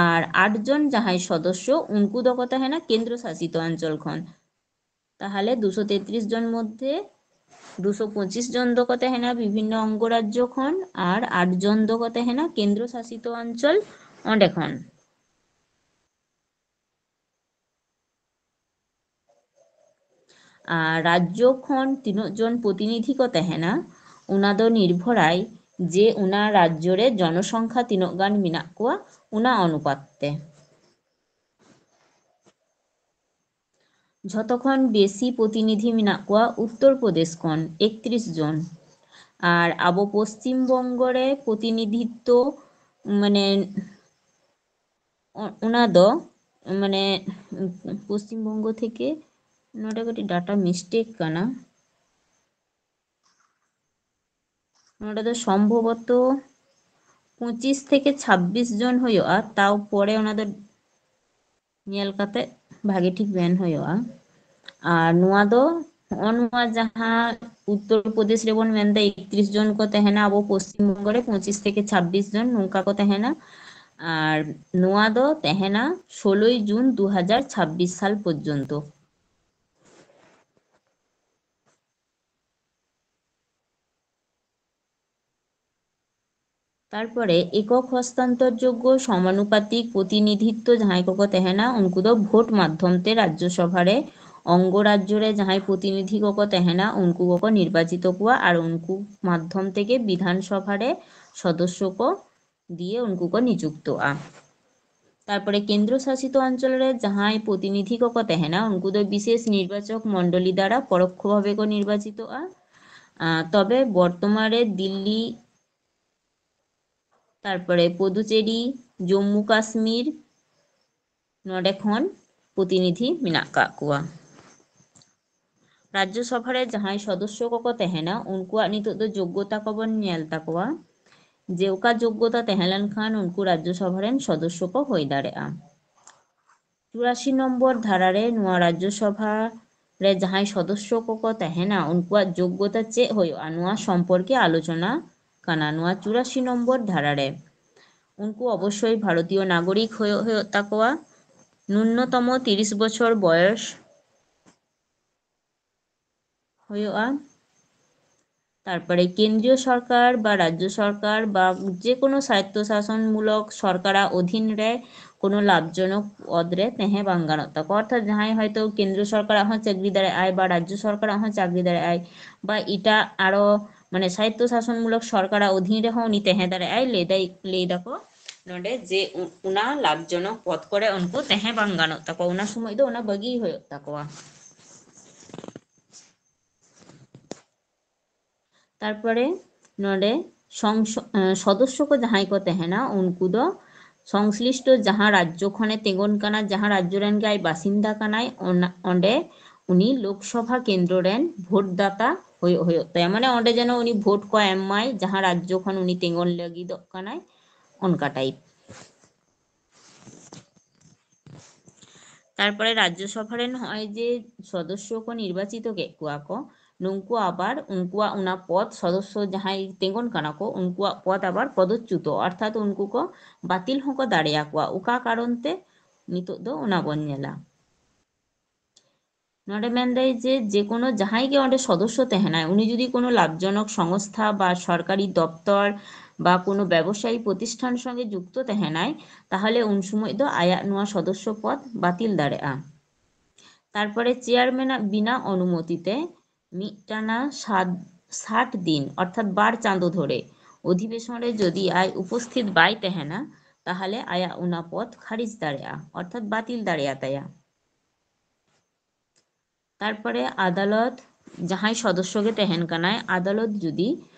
ᱟᱨ ᱟᱴ ᱡᱚᱱ ᱡᱟᱦᱟᱸᱭ ᱥᱚᱫᱚᱥᱥᱚ, ᱩᱱᱠᱩ ᱫᱚᱠᱚ ᱛᱟᱦᱮᱱᱟ ᱠᱮᱱᱫᱨᱚ ᱥᱟᱥᱤᱛᱚ ᱚᱧᱪᱚᱞ ᱠᱷᱚᱱ᱾ ᱛᱟᱦᱚᱞᱮ ᱫᱩᱥᱚ ᱛᱮᱛᱨᱤᱥ ᱡᱚᱱ ᱢᱚᱫᱽᱫᱷᱮ ᱫᱩᱥᱚ ᱯᱚᱸᱪᱤᱥ ᱡᱚᱱ ᱫᱚᱠᱚ ᱛᱟᱦᱮᱱᱟ ᱵᱤᱵᱷᱤᱱᱱᱚ ᱚᱝᱜᱚᱨᱟᱡᱽᱡᱚ ᱠᱷᱚᱱ, ᱟᱨ ᱟᱴ ᱡᱚᱱ ᱫᱚᱠᱚ ᱛᱟᱦᱮᱱᱟ ᱠᱮᱱᱫᱨᱚ ᱥᱟᱥᱤᱛᱚ ᱚᱧᱪᱚᱞ, ᱚᱸᱰᱮ ᱠᱷᱚᱱ᱾ ᱟᱨ ᱨᱟᱡᱽᱡᱚ ᱠᱷᱚᱱ ᱛᱤᱱᱟᱹᱜ ᱡᱚᱱ ᱯᱨᱚᱛᱤᱱᱤᱫᱷᱤ ᱠᱚ ᱛᱟᱦᱮᱱᱟ, ᱚᱱᱟ ᱫᱚ ᱱᱤᱨᱵᱷᱚᱨᱟᱭ ᱡᱮ ᱚᱱᱟ ᱨᱟᱡᱽᱡᱚ ᱨᱮ ᱡᱚᱱᱚᱥᱚᱝᱠᱷᱟ ᱛᱤᱱᱟᱹᱜ ᱜᱟᱱ ᱢᱮᱱᱟᱜ ᱠᱚᱣᱟ, ᱚᱱᱟ ᱚᱱᱩᱯᱟᱛ ᱛᱮ᱾ ᱡᱷᱚᱛᱚ ᱠᱷᱚᱱ ᱵᱮᱥᱤ ᱯᱨᱚᱛᱤᱱᱤᱫᱷᱤ ᱢᱮᱱᱟᱜ ᱠᱚᱣᱟ ᱩᱛᱛᱚᱨ ᱯᱨᱚᱫᱮᱥ ᱠᱷᱚᱱ, ᱮᱠᱛᱨᱤᱥ ᱡᱚᱱ᱾ ᱟᱨ ᱟᱵᱚ ᱯᱚᱥᱪᱤᱢ ᱵᱚᱝᱜᱚ ᱨᱮ ᱯᱨᱚᱛᱤᱱᱤᱫᱷᱤᱛᱛᱚ, ᱢᱟᱱᱮ, ᱚ-, ᱚᱱᱟ ᱫᱚ, ᱢᱟᱱᱮ, ᱯᱚᱥᱪᱤᱢ ᱵᱚᱝᱜᱚ ᱛᱷᱮᱠᱮ, ᱱᱚᱰᱮ ᱠᱟᱹᱴᱤᱡ ᱰᱟᱴᱟ ᱢᱤᱥᱴᱮᱠ ᱠᱟᱱᱟ᱾ ᱱᱚᱰᱮ ᱫᱚ ᱥᱚᱢᱵᱷᱚᱵᱚᱛᱚ ᱯᱚᱸᱪᱤᱥ ᱛᱷᱮᱠᱮ ᱪᱷᱟᱵᱵᱤᱥ ᱡᱚᱱ ᱦᱩᱭᱩᱜᱼᱟ, ᱛᱟᱣ ᱯᱚᱨᱮ ᱚᱱᱟ ᱫᱚ ᱧᱮᱞ ᱠᱟᱛᱮ ᱵᱷᱟᱜᱮ ᱴᱷᱤᱠ ᱢᱮᱱ ᱦᱩᱭᱩᱜᱼᱟ᱾ ᱟᱨ ᱱᱚᱣᱟ ᱫᱚ, ᱦᱚᱸᱜᱼᱚ ᱱᱚᱣᱟ ᱡᱟᱦᱟᱸ ᱩᱛᱛᱚᱨ ᱯᱨᱚᱫᱮᱥ ᱨᱮᱵᱚᱱ ᱢᱮᱱᱫᱟ ᱮᱠᱛᱨᱤᱥ ᱡᱚᱱ ᱠᱚ ᱛᱟᱦᱮᱱᱟ, ᱟᱵᱚ ᱯᱚᱥᱪᱤᱢ ᱵᱚᱝᱜᱚ ᱨᱮ ᱯᱚᱸᱪᱤᱥ ᱛᱷᱮᱠᱮ ᱪᱷᱟᱵᱵᱤᱥ ᱡᱚᱱ ᱱᱚᱝᱠᱟ ᱠᱚ ᱛᱟᱦᱮᱱᱟ᱾ ᱟᱨ ᱱᱚᱣᱟ ᱫᱚ ᱛᱟᱦᱮᱱᱟ ᱥᱳᱞᱳᱭ ᱡᱩᱱ ᱫᱩ ᱦᱟᱡᱟᱨ ᱪᱷᱟᱵᱵᱤᱥ ᱥᱟᱞ ᱯᱚᱨᱡᱚᱱᱛᱚ᱾ ᱛᱟᱨᱯᱚᱨᱮ ᱮᱠᱚᱠ ᱦᱚᱥᱛᱟᱱᱛᱚᱨ ᱡᱳᱜᱽᱜᱚ ᱥᱚᱢᱟᱱᱩᱯᱟᱛᱤᱠ ᱯᱨᱚᱛᱤᱱᱤᱫᱷᱤᱛᱛᱚ ᱡᱟᱦᱟᱸᱭ ᱠᱚᱠᱚ ᱛᱟᱦᱮᱱᱟ, ᱩᱱᱠᱩ ᱫᱚ ᱵᱷᱳᱴ ᱢᱟᱫᱽᱫᱷᱚᱢ ᱛᱮ ᱨᱟᱡᱽᱡᱚ ᱥᱚᱵᱷᱟ ᱨᱮ ᱚᱝᱜᱚᱨᱟᱡᱽᱡᱚ ᱨᱮ ᱡᱟᱦᱟᱸᱭ ᱯᱨᱚᱛᱤᱱᱤᱫᱷᱤ ᱠᱚᱠᱚ ᱛᱟᱦᱮᱱᱟ, ᱩᱱᱠᱩ ᱠᱚᱠᱚ ᱱᱤᱨᱵᱟᱪᱤᱛᱚ ᱠᱚᱣᱟ ᱟᱨ ᱩᱱᱠᱩ ᱢᱟᱫᱽᱫᱷᱚᱢ ᱛᱮᱜᱮ ᱵᱤᱫᱷᱟᱱ ᱥᱚᱵᱷᱟ ᱨᱮ ᱥᱚᱫᱚᱥᱥᱚ ᱠᱚ ᱫᱤᱭᱮ ᱩᱱᱠᱩ ᱠᱚ ᱱᱤᱡᱩᱠᱛᱚᱜᱼᱟ᱾ ᱛᱟᱨᱯᱚᱨᱮ ᱠᱮᱱᱫᱨᱚ ᱥᱟᱥᱤᱛ ᱚᱧᱪᱚᱞ ᱨᱮ ᱡᱟᱦᱟᱸᱭ ᱯᱨᱚᱛᱤᱱᱤᱫᱷᱤ ᱠᱚᱠᱚ ᱛᱟᱦᱮᱱᱟ, ᱩᱱᱠᱩ ᱫᱚ ᱵᱤᱥᱮᱥ ᱱᱤᱨᱵᱟᱪᱚᱠ ᱢᱚᱱᱰᱚᱞᱤ ᱫᱟᱨᱟ ᱯᱚᱨᱚᱠᱠᱷᱚ ᱵᱷᱟᱵᱮ ᱠᱚ ᱱᱤᱨᱵᱟᱪᱤᱛᱚᱜᱼᱟ᱾ ᱟᱸ, ᱛᱚᱵᱮ ᱵᱚᱨᱛᱚᱢᱟᱱ ᱨᱮ ᱫᱤᱞᱞᱤ, ᱛᱟᱨᱯᱚᱨᱮ ᱯᱚᱫᱩᱪᱮᱨᱤ, ᱡᱚᱢᱢᱩ ᱠᱟᱥᱢᱤᱨ, ᱱᱚᱰᱮ ᱠᱷᱚᱱ ᱯᱨᱚᱛᱤᱱᱤᱫᱷᱤ ᱢᱮᱱᱟᱜ ᱟᱠᱟᱫ ᱠᱚᱣᱟ᱾ ᱨᱟᱡᱽᱡᱚ ᱥᱚᱵᱷᱟ ᱨᱮ ᱡᱟᱦᱟᱸᱭ ᱥᱚᱫᱚᱥᱥᱚ ᱠᱚᱠᱚ ᱛᱟᱦᱮᱱᱟ, ᱩᱱᱠᱩᱣᱟᱜ ᱱᱤᱛᱚᱜ ᱫᱚ ᱡᱳᱜᱽᱜᱚᱛᱟ ᱠᱚᱵᱚᱱ ᱧᱮᱞ ᱛᱟᱠᱚᱣᱟ, ᱡᱮ ᱚᱠᱟ ᱡᱳᱜᱽᱜᱚᱛᱟ ᱛᱟᱦᱮᱸ ᱞᱮᱱᱠᱷᱟᱱ ᱩᱱᱠᱩ ᱨᱟᱡᱽᱡᱚ ᱥᱚᱵᱷᱟ ᱨᱮᱱ ᱥᱚᱫᱚᱥᱥᱚ ᱠᱚ ᱦᱩᱭ ᱫᱟᱲᱮᱭᱟᱜᱼᱟ᱾ ᱪᱩᱨᱟᱥᱤ ᱱᱚᱢᱵᱚᱨ ᱫᱷᱟᱨᱟ ᱨᱮ ᱱᱚᱣᱟ ᱨᱟᱡᱽᱡᱚ ᱥᱚᱵᱷᱟ ᱨᱮ ᱡᱟᱦᱟᱸᱭ ᱥᱚᱫᱚᱥᱥᱚ ᱠᱚᱠᱚ ᱛᱟᱦᱮᱱᱟ, ᱩᱱᱠᱩᱣᱟᱜ ᱡᱳᱜᱽᱜᱚᱛᱟ ᱪᱮᱫ ᱦᱩᱭᱩᱜᱼᱟ, ᱱᱚᱣᱟ ᱥᱚᱢᱯᱚᱨᱠᱮ ᱟᱞᱳᱪᱚᱱᱟ ᱠᱟᱱᱟ ᱱᱚᱣᱟ ᱪᱩᱨᱟᱥᱤ ᱱᱚᱢᱵᱚᱨ ᱫᱷᱟᱨᱟ ᱨᱮ᱾ ᱩᱱᱠᱩ ᱚᱵᱚᱥᱥᱳᱭ ᱵᱷᱟᱨᱚᱛᱤᱭᱚ ᱱᱟᱜᱚᱨᱤᱠ ᱦᱩᱭᱩᱜ, ᱦᱩᱭᱩᱜ ᱛᱟᱠᱚᱣᱟ, ᱱᱩᱱᱱᱚᱛᱚᱢᱚ ᱛᱤᱨᱤᱥ ᱵᱚᱪᱷᱚᱨ ᱵᱚᱭᱚᱥ ᱦᱩᱭᱩᱜᱼᱟ᱾ ᱛᱟᱨᱯᱚᱨᱮ ᱠᱮᱱᱫᱨᱤᱭᱚ ᱥᱚᱨᱠᱟᱨ ᱵᱟ ᱨᱟᱡᱽᱡᱚ ᱥᱚᱨᱠᱟᱨ ᱵᱟ ᱡᱮ ᱠᱳᱱᱳ ᱥᱟᱭᱤᱛᱛᱚ ᱥᱟᱥᱚᱱ ᱢᱩᱞᱚᱠ ᱥᱚᱨᱠᱟᱨᱟᱜ ᱚᱫᱷᱤᱱ ᱨᱮ ᱠᱳᱱᱳ ᱞᱟᱵᱷᱡᱚᱱᱚᱠ ᱯᱚᱫ ᱨᱮ ᱛᱟᱦᱮᱸ ᱵᱟᱝ ᱜᱟᱱᱚᱜ ᱛᱟᱠᱚᱣᱟ᱾ ᱚᱨᱛᱷᱟᱛ ᱡᱟᱦᱟᱸᱭ ᱦᱚᱭᱛᱳ ᱠᱮᱱᱫᱨᱚ ᱥᱚᱨᱠᱟᱨᱟᱜ ᱦᱚᱸ ᱪᱟᱹᱠᱨᱤ ᱫᱟᱲᱮᱭᱟᱜᱼᱟᱭ ᱵᱟ ᱨᱟᱡᱽᱡᱚ ᱥᱚᱨᱠᱟᱨᱟᱜ ᱦᱚᱸ ᱪᱟᱹᱠᱨᱤ ᱫᱟᱲᱮᱭᱟᱜᱼᱟᱭ ᱵᱟ ᱮᱴᱟᱜ ᱟᱨᱚ ᱢᱟᱱᱮ ᱥᱟᱭᱤᱛᱛᱚ ᱥᱟᱥᱚᱱ ᱢᱩᱞᱚᱠ ᱥᱚᱨᱠᱟᱨᱟᱜ ᱚᱫᱷᱤᱱ ᱨᱮᱦᱚᱸ ᱩᱱᱤ ᱛᱟᱦᱮᱸ ᱫᱟᱲᱮᱭᱟᱜᱼᱟᱭ, ᱞᱟᱹᱭ ᱫᱟᱭ, ᱞᱟᱹᱭ ᱫᱟᱠᱚ ᱱᱚᱰᱮ ᱡᱮ ᱩ-, ᱚᱱᱟ ᱞᱟᱵᱷᱡᱚᱱᱚᱠ ᱯᱚᱫ ᱠᱚᱨᱮ ᱩᱱᱠᱩ ᱛᱟᱦᱮᱸ ᱵᱟᱝ ᱜᱟᱱᱚᱜ ᱛᱟᱠᱚᱣᱟ, ᱚᱱᱟ ᱥᱚᱢᱚᱭ ᱫᱚ ᱚᱱᱟ ᱵᱟᱹᱜᱤ ᱦᱩᱭᱩᱜ ᱛᱟᱠᱚᱣᱟ᱾ ᱛᱟᱨᱯᱚᱨᱮ ᱱᱚᱰᱮ ᱥᱚᱝᱥ-, ᱮᱸ, ᱥᱚᱫᱚᱥᱥᱚ ᱠᱚ ᱡᱟᱦᱟᱸᱭ ᱠᱚ ᱛᱟᱦᱮᱱᱟ, ᱩᱱᱠᱩ ᱫᱚ ᱥᱚᱝᱥᱞᱤᱥᱴᱚ ᱡᱟᱦᱟᱸ ᱨᱟᱡᱽᱡᱚ ᱠᱷᱚᱱᱮ ᱛᱤᱸᱜᱩᱱ ᱠᱟᱱᱟ, ᱡᱟᱦᱟᱸ ᱨᱟᱡᱽᱡᱚ ᱨᱮᱱ ᱜᱮ ᱟᱡ ᱵᱟᱥᱤᱱᱫᱟ ᱠᱟᱱᱟᱭ, ᱚᱱᱟ, ᱚᱸᱰᱮ ᱩᱱᱤ ᱞᱳᱠᱥᱚᱵᱷᱟ ᱠᱮᱱᱫᱨᱚ ᱨᱮᱱ ᱵᱷᱳᱴ ᱫᱟᱛᱟ ᱦᱩᱭᱩᱜ, ᱦᱩᱭᱩᱜ ᱛᱟᱭᱟ᱾ ᱢᱟᱱᱮ ᱚᱸᱰᱮ ᱡᱮᱱᱚ ᱩᱱᱤ ᱵᱷᱳᱴ ᱠᱚ ᱮᱢ ᱢᱟᱭ, ᱡᱟᱦᱟᱸ ᱨᱟᱡᱽᱡᱚ ᱠᱷᱚᱱ ᱩᱱᱤ ᱛᱤᱸᱜᱩᱱ ᱞᱟᱹᱜᱤᱫᱚᱜ ᱠᱟᱱᱟᱭ, ᱚᱱᱠᱟ type᱾ ᱛᱟᱨᱯᱚᱨᱮ ᱨᱟᱡᱽᱡᱚ ᱥᱚᱵᱷᱟ ᱨᱮᱱ ᱱᱚᱜᱼᱚᱭ ᱡᱮ ᱥᱚᱫᱚᱥᱥᱚ ᱠᱚ ᱱᱤᱨᱵᱟᱪᱤᱛᱚ ᱠᱮᱫ ᱠᱚᱣᱟ ᱠᱚ, ᱱᱩᱝᱠᱩ ᱟᱵᱟᱨ ᱩᱱᱠᱩᱣᱟᱜ ᱚᱱᱟ ᱯᱚᱫ, ᱥᱚᱫᱚᱥᱥᱚ ᱡᱟᱦᱟᱸᱭ ᱛᱤᱸᱜᱩᱱ ᱠᱟᱱᱟ ᱠᱚ, ᱩᱱᱠᱩᱣᱟᱜ ᱯᱚᱫ ᱟᱵᱟᱨ ᱯᱚᱫᱚᱪᱪᱩᱛᱚ, ᱚᱨᱛᱷᱟᱛ ᱩᱱᱠᱩ ᱠᱚ ᱵᱟᱹᱛᱤᱞ ᱦᱚᱸᱠᱚ ᱫᱟᱲᱮᱭᱟᱠᱚᱣᱟ᱾ ᱚᱠᱟ ᱠᱟᱨᱚᱱ ᱛᱮ? ᱱᱤᱛᱚᱜ ᱫᱚ ᱚᱱᱟ ᱵᱚᱱ ᱧᱮᱞᱟ᱾ ᱱᱚᱰᱮ ᱢᱮᱱᱫᱟᱭ ᱡᱮ, ᱡᱮᱠᱳᱱᱳ ᱡᱟᱦᱟᱸᱭ ᱜᱮ ᱚᱸᱰᱮ ᱥᱚᱫᱚᱥᱥᱚ ᱛᱟᱦᱮᱱᱟᱭ, ᱩᱱᱤ ᱡᱩᱫᱤ ᱠᱳᱱᱳ ᱞᱟᱵᱷᱡᱚᱱᱚᱠ ᱥᱚᱝᱥᱛᱷᱟ ᱵᱟ ᱥᱚᱨᱠᱟᱨᱤ ᱫᱚᱯᱛᱚᱨ ᱵᱟ ᱠᱳᱱᱳ ᱵᱮᱵᱚᱥᱟᱭᱤ ᱯᱨᱚᱛᱤᱥᱴᱷᱟᱱ ᱥᱚᱸᱜᱮ ᱡᱩᱠᱛᱚ ᱛᱟᱦᱮᱱᱟᱭ, ᱛᱟᱦᱚᱞᱮ ᱩᱱ ᱥᱚᱢᱚᱭ ᱫᱚ ᱟᱭᱟᱜ ᱱᱚᱣᱟ ᱥᱚᱫᱚᱥᱥᱚ ᱯᱚᱫ ᱵᱟᱹᱛᱤᱞ ᱫᱟᱲᱮᱭᱟᱜᱼᱟ᱾ ᱛᱟᱨᱯᱚᱨᱮ ᱪᱮᱭᱟᱨᱢᱮᱱᱟᱜ ᱵᱤᱱᱟ ᱚᱱᱩᱢᱚᱛᱤ ᱛᱮ ᱢᱤᱫᱴᱟᱱᱟ ᱥᱟᱛ, ᱥᱟᱴ ᱫᱤᱱ, ᱚᱨᱛᱷᱟᱛ ᱵᱟᱨ ᱪᱟᱸᱫᱳ ᱫᱷᱚᱨᱮ ᱚᱫᱷᱤᱵᱮᱥᱚᱱ ᱨᱮ ᱡᱩᱫᱤ ᱟᱡ ᱩᱯᱚᱥᱛᱷᱤᱛ ᱵᱟᱭ ᱛᱟᱦᱮᱱᱟ, ᱛᱟᱦᱚᱞᱮ ᱟᱭᱟᱜ ᱚᱱᱟ ᱯᱚᱫ ᱠᱷᱟᱨᱤᱡ ᱫᱟᱲᱮᱭᱟᱜᱼᱟ, ᱚᱨᱛᱷᱟᱛ ᱵᱟᱹᱛᱤᱞ ᱫᱟᱲᱮᱭᱟᱛᱟᱭᱟ᱾ ᱛᱟᱨᱯᱚᱨᱮ ᱟᱫᱟᱞᱚᱛ ᱡᱟᱦᱟᱸᱭ ᱥᱚᱫᱚᱥᱥᱚ ᱜᱮ ᱛᱟᱦᱮᱱ ᱠᱟᱱᱟᱭ, ᱟᱫᱟᱞᱚᱛ ᱡᱩᱫᱤ